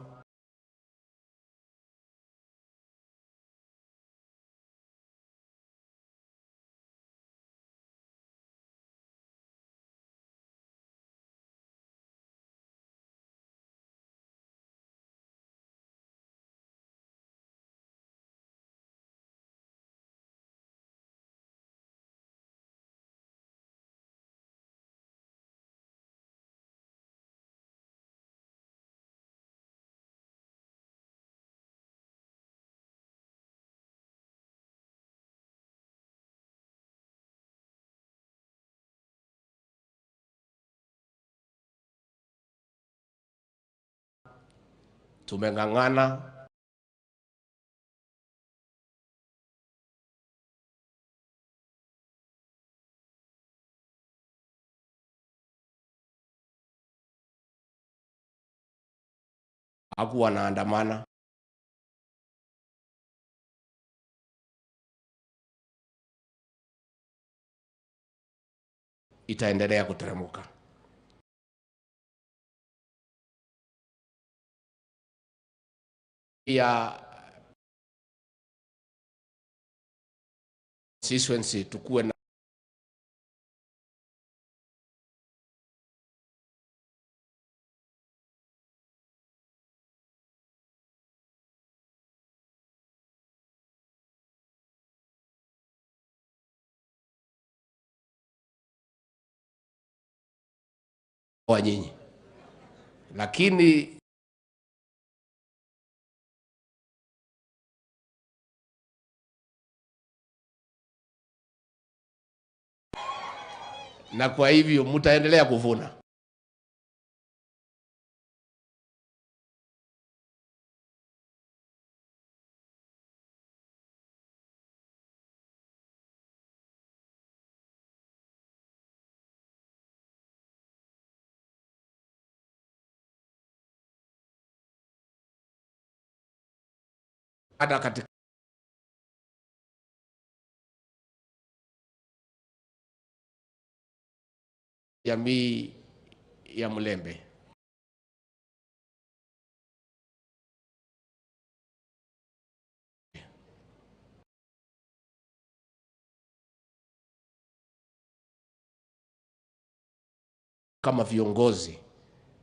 Tumeng'ang'ana hakuwa naandamana. Itaendelea kuteremuka. Ya constituency tukuwe na wa nyinyi, lakini na kwa hivyo mtaendelea kuvuna. Hata katika jamii ya Mulembe, kama viongozi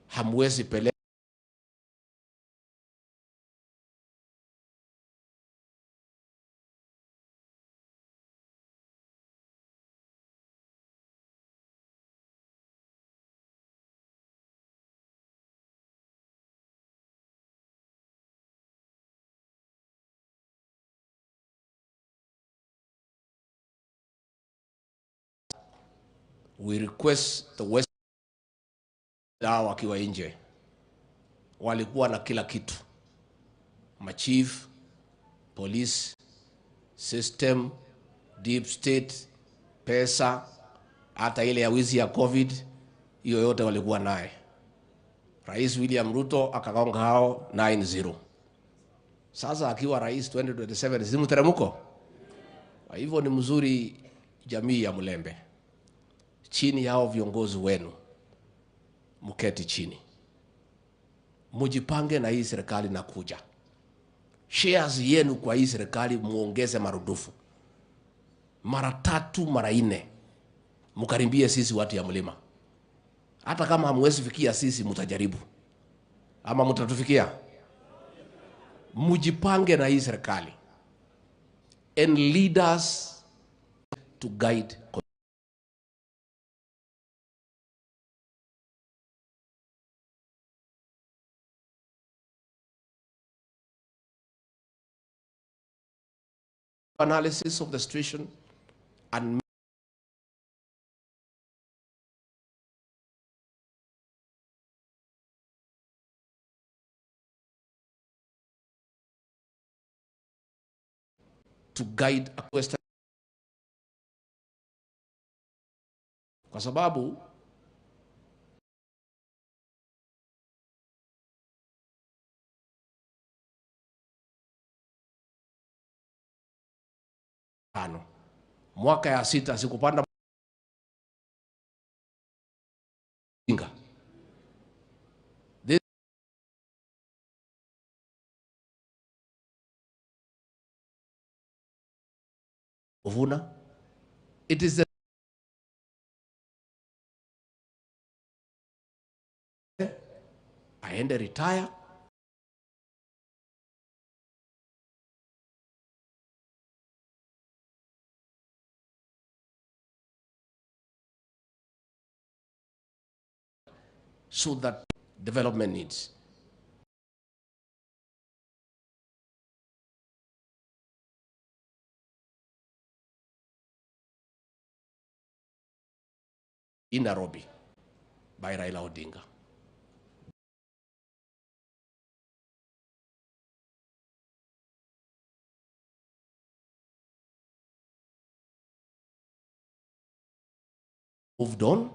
hamwezi peleka We request the West hao wakiwa nje walikuwa na kila kitu, machief, police system, deep state, pesa, hata ile ya wizi ya COVID, hiyo yote walikuwa naye. Rais William Ruto akagonga hao 9-0. Sasa akiwa rais 2027 si mteremko? Kwa hivyo ni mzuri jamii ya Mulembe, chini yao viongozi wenu mketi chini, mujipange na hii serikali na kuja shares yenu kwa hii serikali muongeze marudufu mara 3 mara 4, mkaribie sisi watu ya mlima. Hata kama hamwezi fikia sisi, mtajaribu ama mtatufikia. Mujipange na hii serikali and leaders to guide analysis of the situation and to guide a question, kwa sababu tano mwaka ya 6 sikupanda inga. This kuvuna, it is the aende retire. So that development needs. In Nairobi by Raila Odinga. moved on.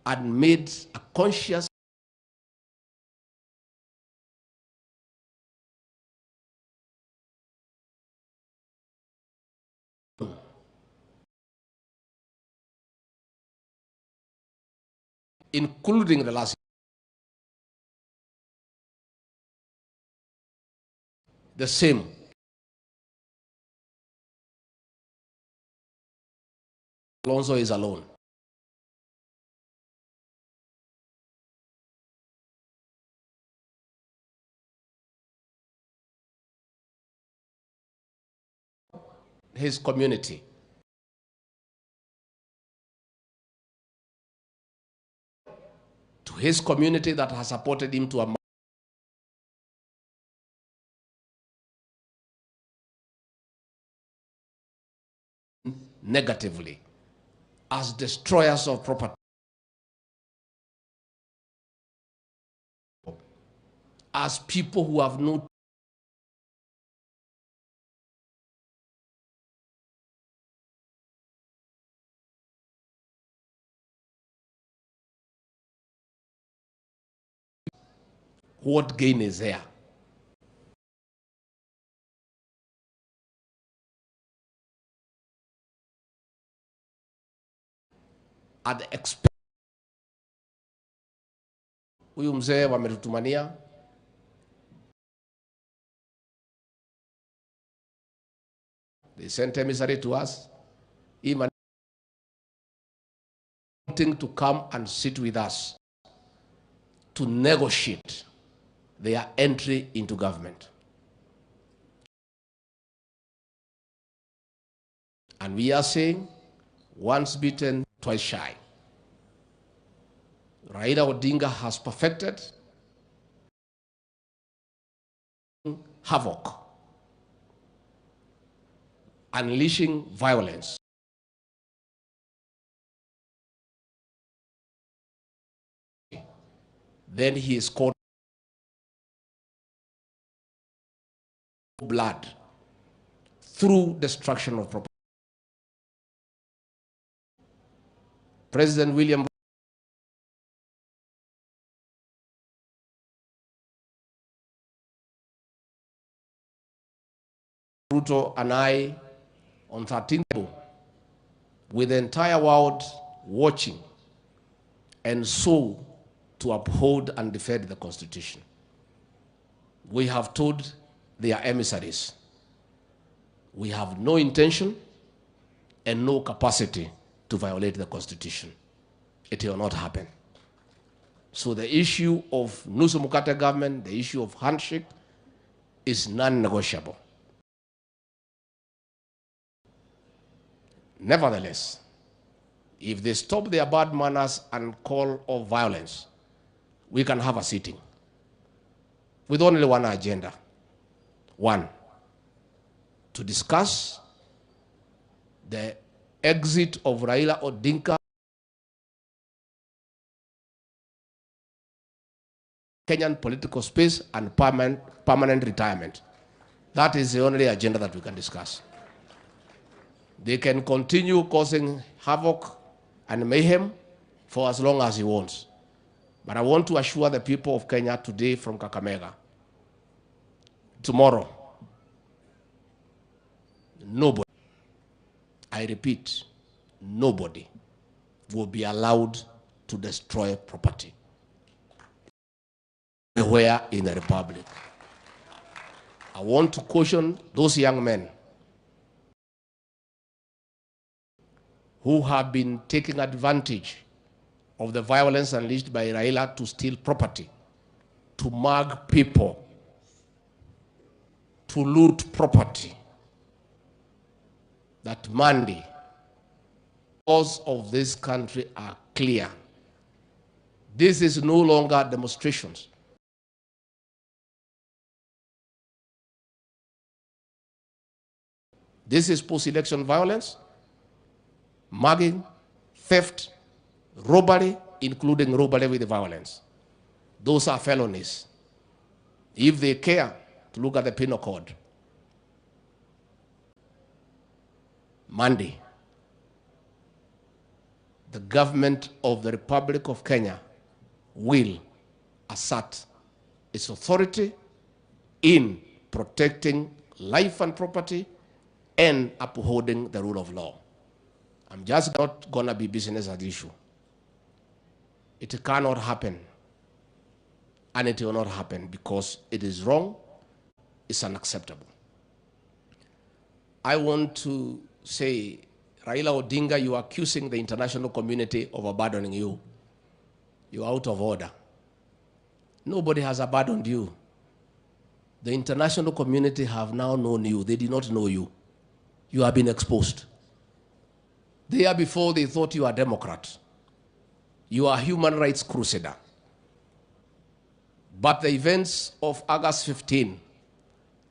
And made a conscious including the last, the same. Alonso is alone. His community. To his community that has supported him to a negatively as destroyers of property, as people who have no what gain is there? At the expense. Huyu mzee wametutumania They sent emissary to us. He wanting to come and sit with us to negotiate their entry into government. And we are saying, once bitten, twice shy. Raila Odinga has perfected havoc, unleashing violence. Then he is caught blood through destruction of property. President William Ruto and I on 13th, with the entire world watching, and so to uphold and defend the Constitution. We have told their emissaries, we have no intention and no capacity to violate the Constitution. It will not happen. So the issue of Nusu Mukate government, the issue of handshake, is non-negotiable. Nevertheless, if they stop their bad manners and call of violence, we can have a sitting with only one agenda. One, to discuss the exit of Raila Odinga Kenyan political space and permanent retirement. That is the only agenda that we can discuss. They can continue causing havoc and mayhem for as long as he wants. But I want to assure the people of Kenya today from Kakamega, tomorrow, nobody, I repeat, nobody will be allowed to destroy property anywhere in the Republic. I want to caution those young men who have been taking advantage of the violence unleashed by Raila to steal property, to mug people, to loot property. That Monday, laws of this country are clear. This is no longer demonstrations. This is post-election violence, mugging, theft, robbery, including robbery with violence. Those are felonies. If they care to look at the penal code, Monday, the government of the Republic of Kenya will assert its authority in protecting life and property and upholding the rule of law. I'm just not going to be business as usual. It cannot happen. And it will not happen because it is wrong, it's unacceptable. I want to say, Raila Odinga, you are accusing the international community of abandoning you. You are out of order. Nobody has abandoned you. The international community have now known you. They did not know you. You have been exposed. The year before, they thought you are a Democrat. You are a human rights crusader. But the events of August 15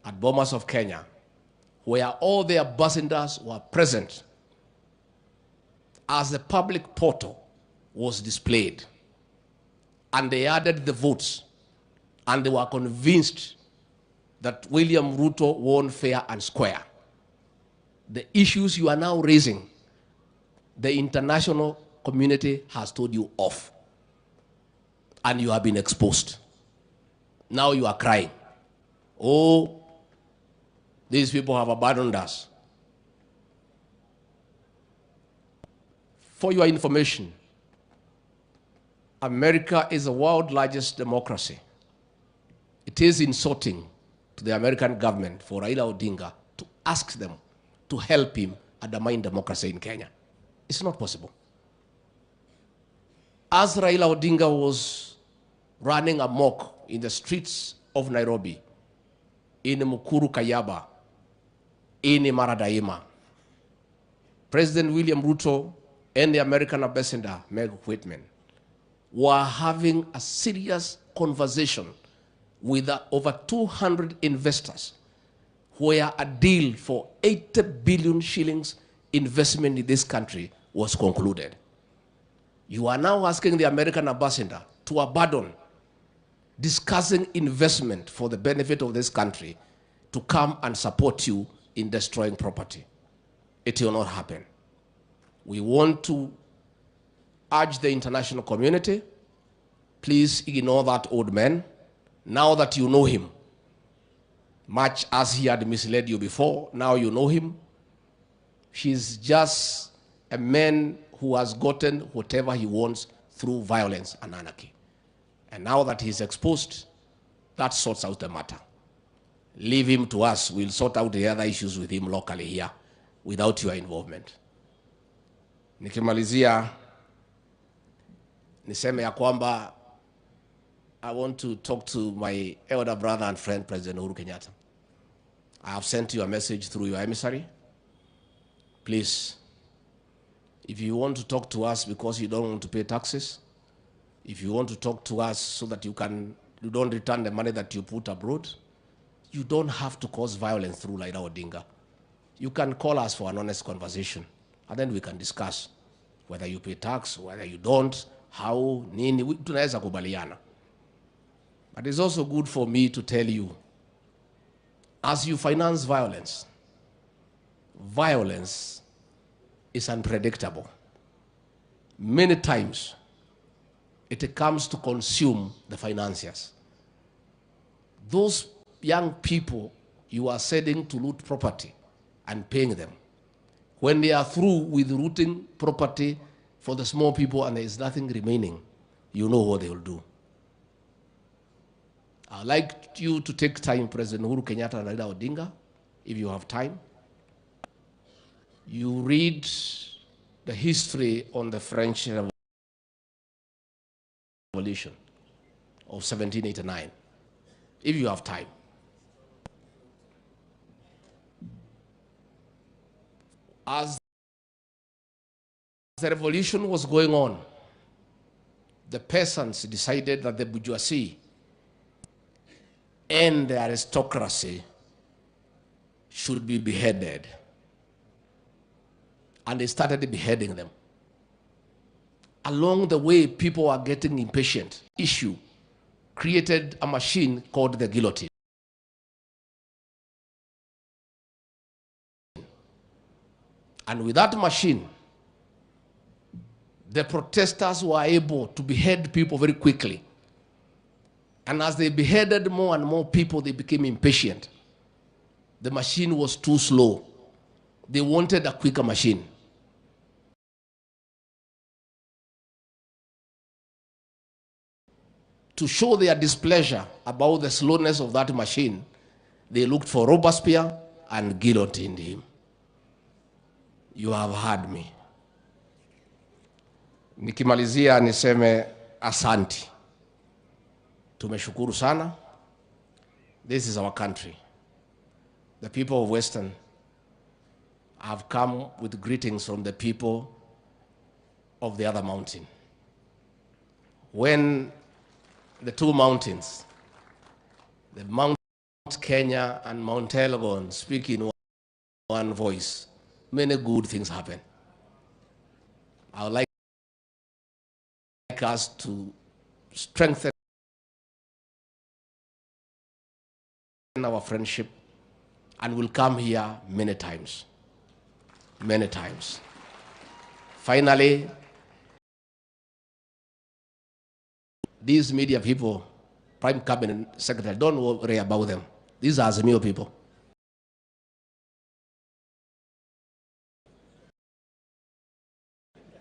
at Bomas of Kenya, where all the ambassadors were present, as the public portal was displayed, and they added the votes, and they were convinced that William Ruto won fair and square. The issues you are now raising, the international community has told you off, and you have been exposed. Now you are crying. Oh, these people have abandoned us. For your information, America is the world's largest democracy. It is insulting to the American government for Raila Odinga to ask them to help him undermine democracy in Kenya. It's not possible. As Raila Odinga was running amok in the streets of Nairobi, in Mukuru Kayaba, in Maradaima, President William Ruto and the American ambassador, Meg Whitman, were having a serious conversation with over 200 investors, where a deal for 80 billion shillings investment in this country was concluded. You are now asking the American ambassador to abandon discussing investment for the benefit of this country to come and support you in destroying property. It will not happen. We want to urge the international community, please ignore that old man. Now that you know him, much as he had misled you before, now you know him. He's just a man who has gotten whatever he wants through violence and anarchy. And now that he's exposed, that sorts out the matter. Leave him to us. We'll sort out the other issues with him locally here without your involvement. Nikimalizia, niseme ya kwamba I want to talk to my elder brother and friend, President Uhuru Kenyatta. I have sent you a message through your emissary. Please, if you want to talk to us because you don't want to pay taxes, if you want to talk to us so that you don't return the money that you put abroad, you don't have to cause violence through Raila Odinga. You can call us for an honest conversation, and then we can discuss whether you pay tax, whether you don't, how, nini, tunaweza kubaliana. But it's also good for me to tell you, as you finance violence, violence is unpredictable. Many times, it comes to consume the financiers. Those young people you are sending to loot property and paying them, when they are through with looting property for the small people and there is nothing remaining, you know what they will do. I'd like you to take time, President Uhuru Kenyatta and Raila Odinga, if you have time. You read the history on the French Revolution of 1789, if you have time. As the revolution was going on, the peasants decided that the bourgeoisie and the aristocracy should be beheaded. And they started beheading them. Along the way, people were getting impatient. Issue created a machine called the guillotine. And with that machine, the protesters were able to behead people very quickly. And as they beheaded more and more people, they became impatient. The machine was too slow. They wanted a quicker machine. To show their displeasure about the slowness of that machine, they looked for Robespierre and guillotined him. You have heard me. Nikimalizia niseme asanti. Tumeshukuru sana. This is our country. The people of Western have come with greetings from the people of the other mountain. When the two mountains, the Mount Kenya and Mount Elgon, speak in one voice, many good things happen. I would like us to strengthen our friendship, and we'll come here many times, many times. Finally, these media people, Prime Cabinet Secretary, don't worry about them. These are Azimio people.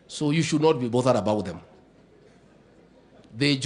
So you should not be bothered about them. They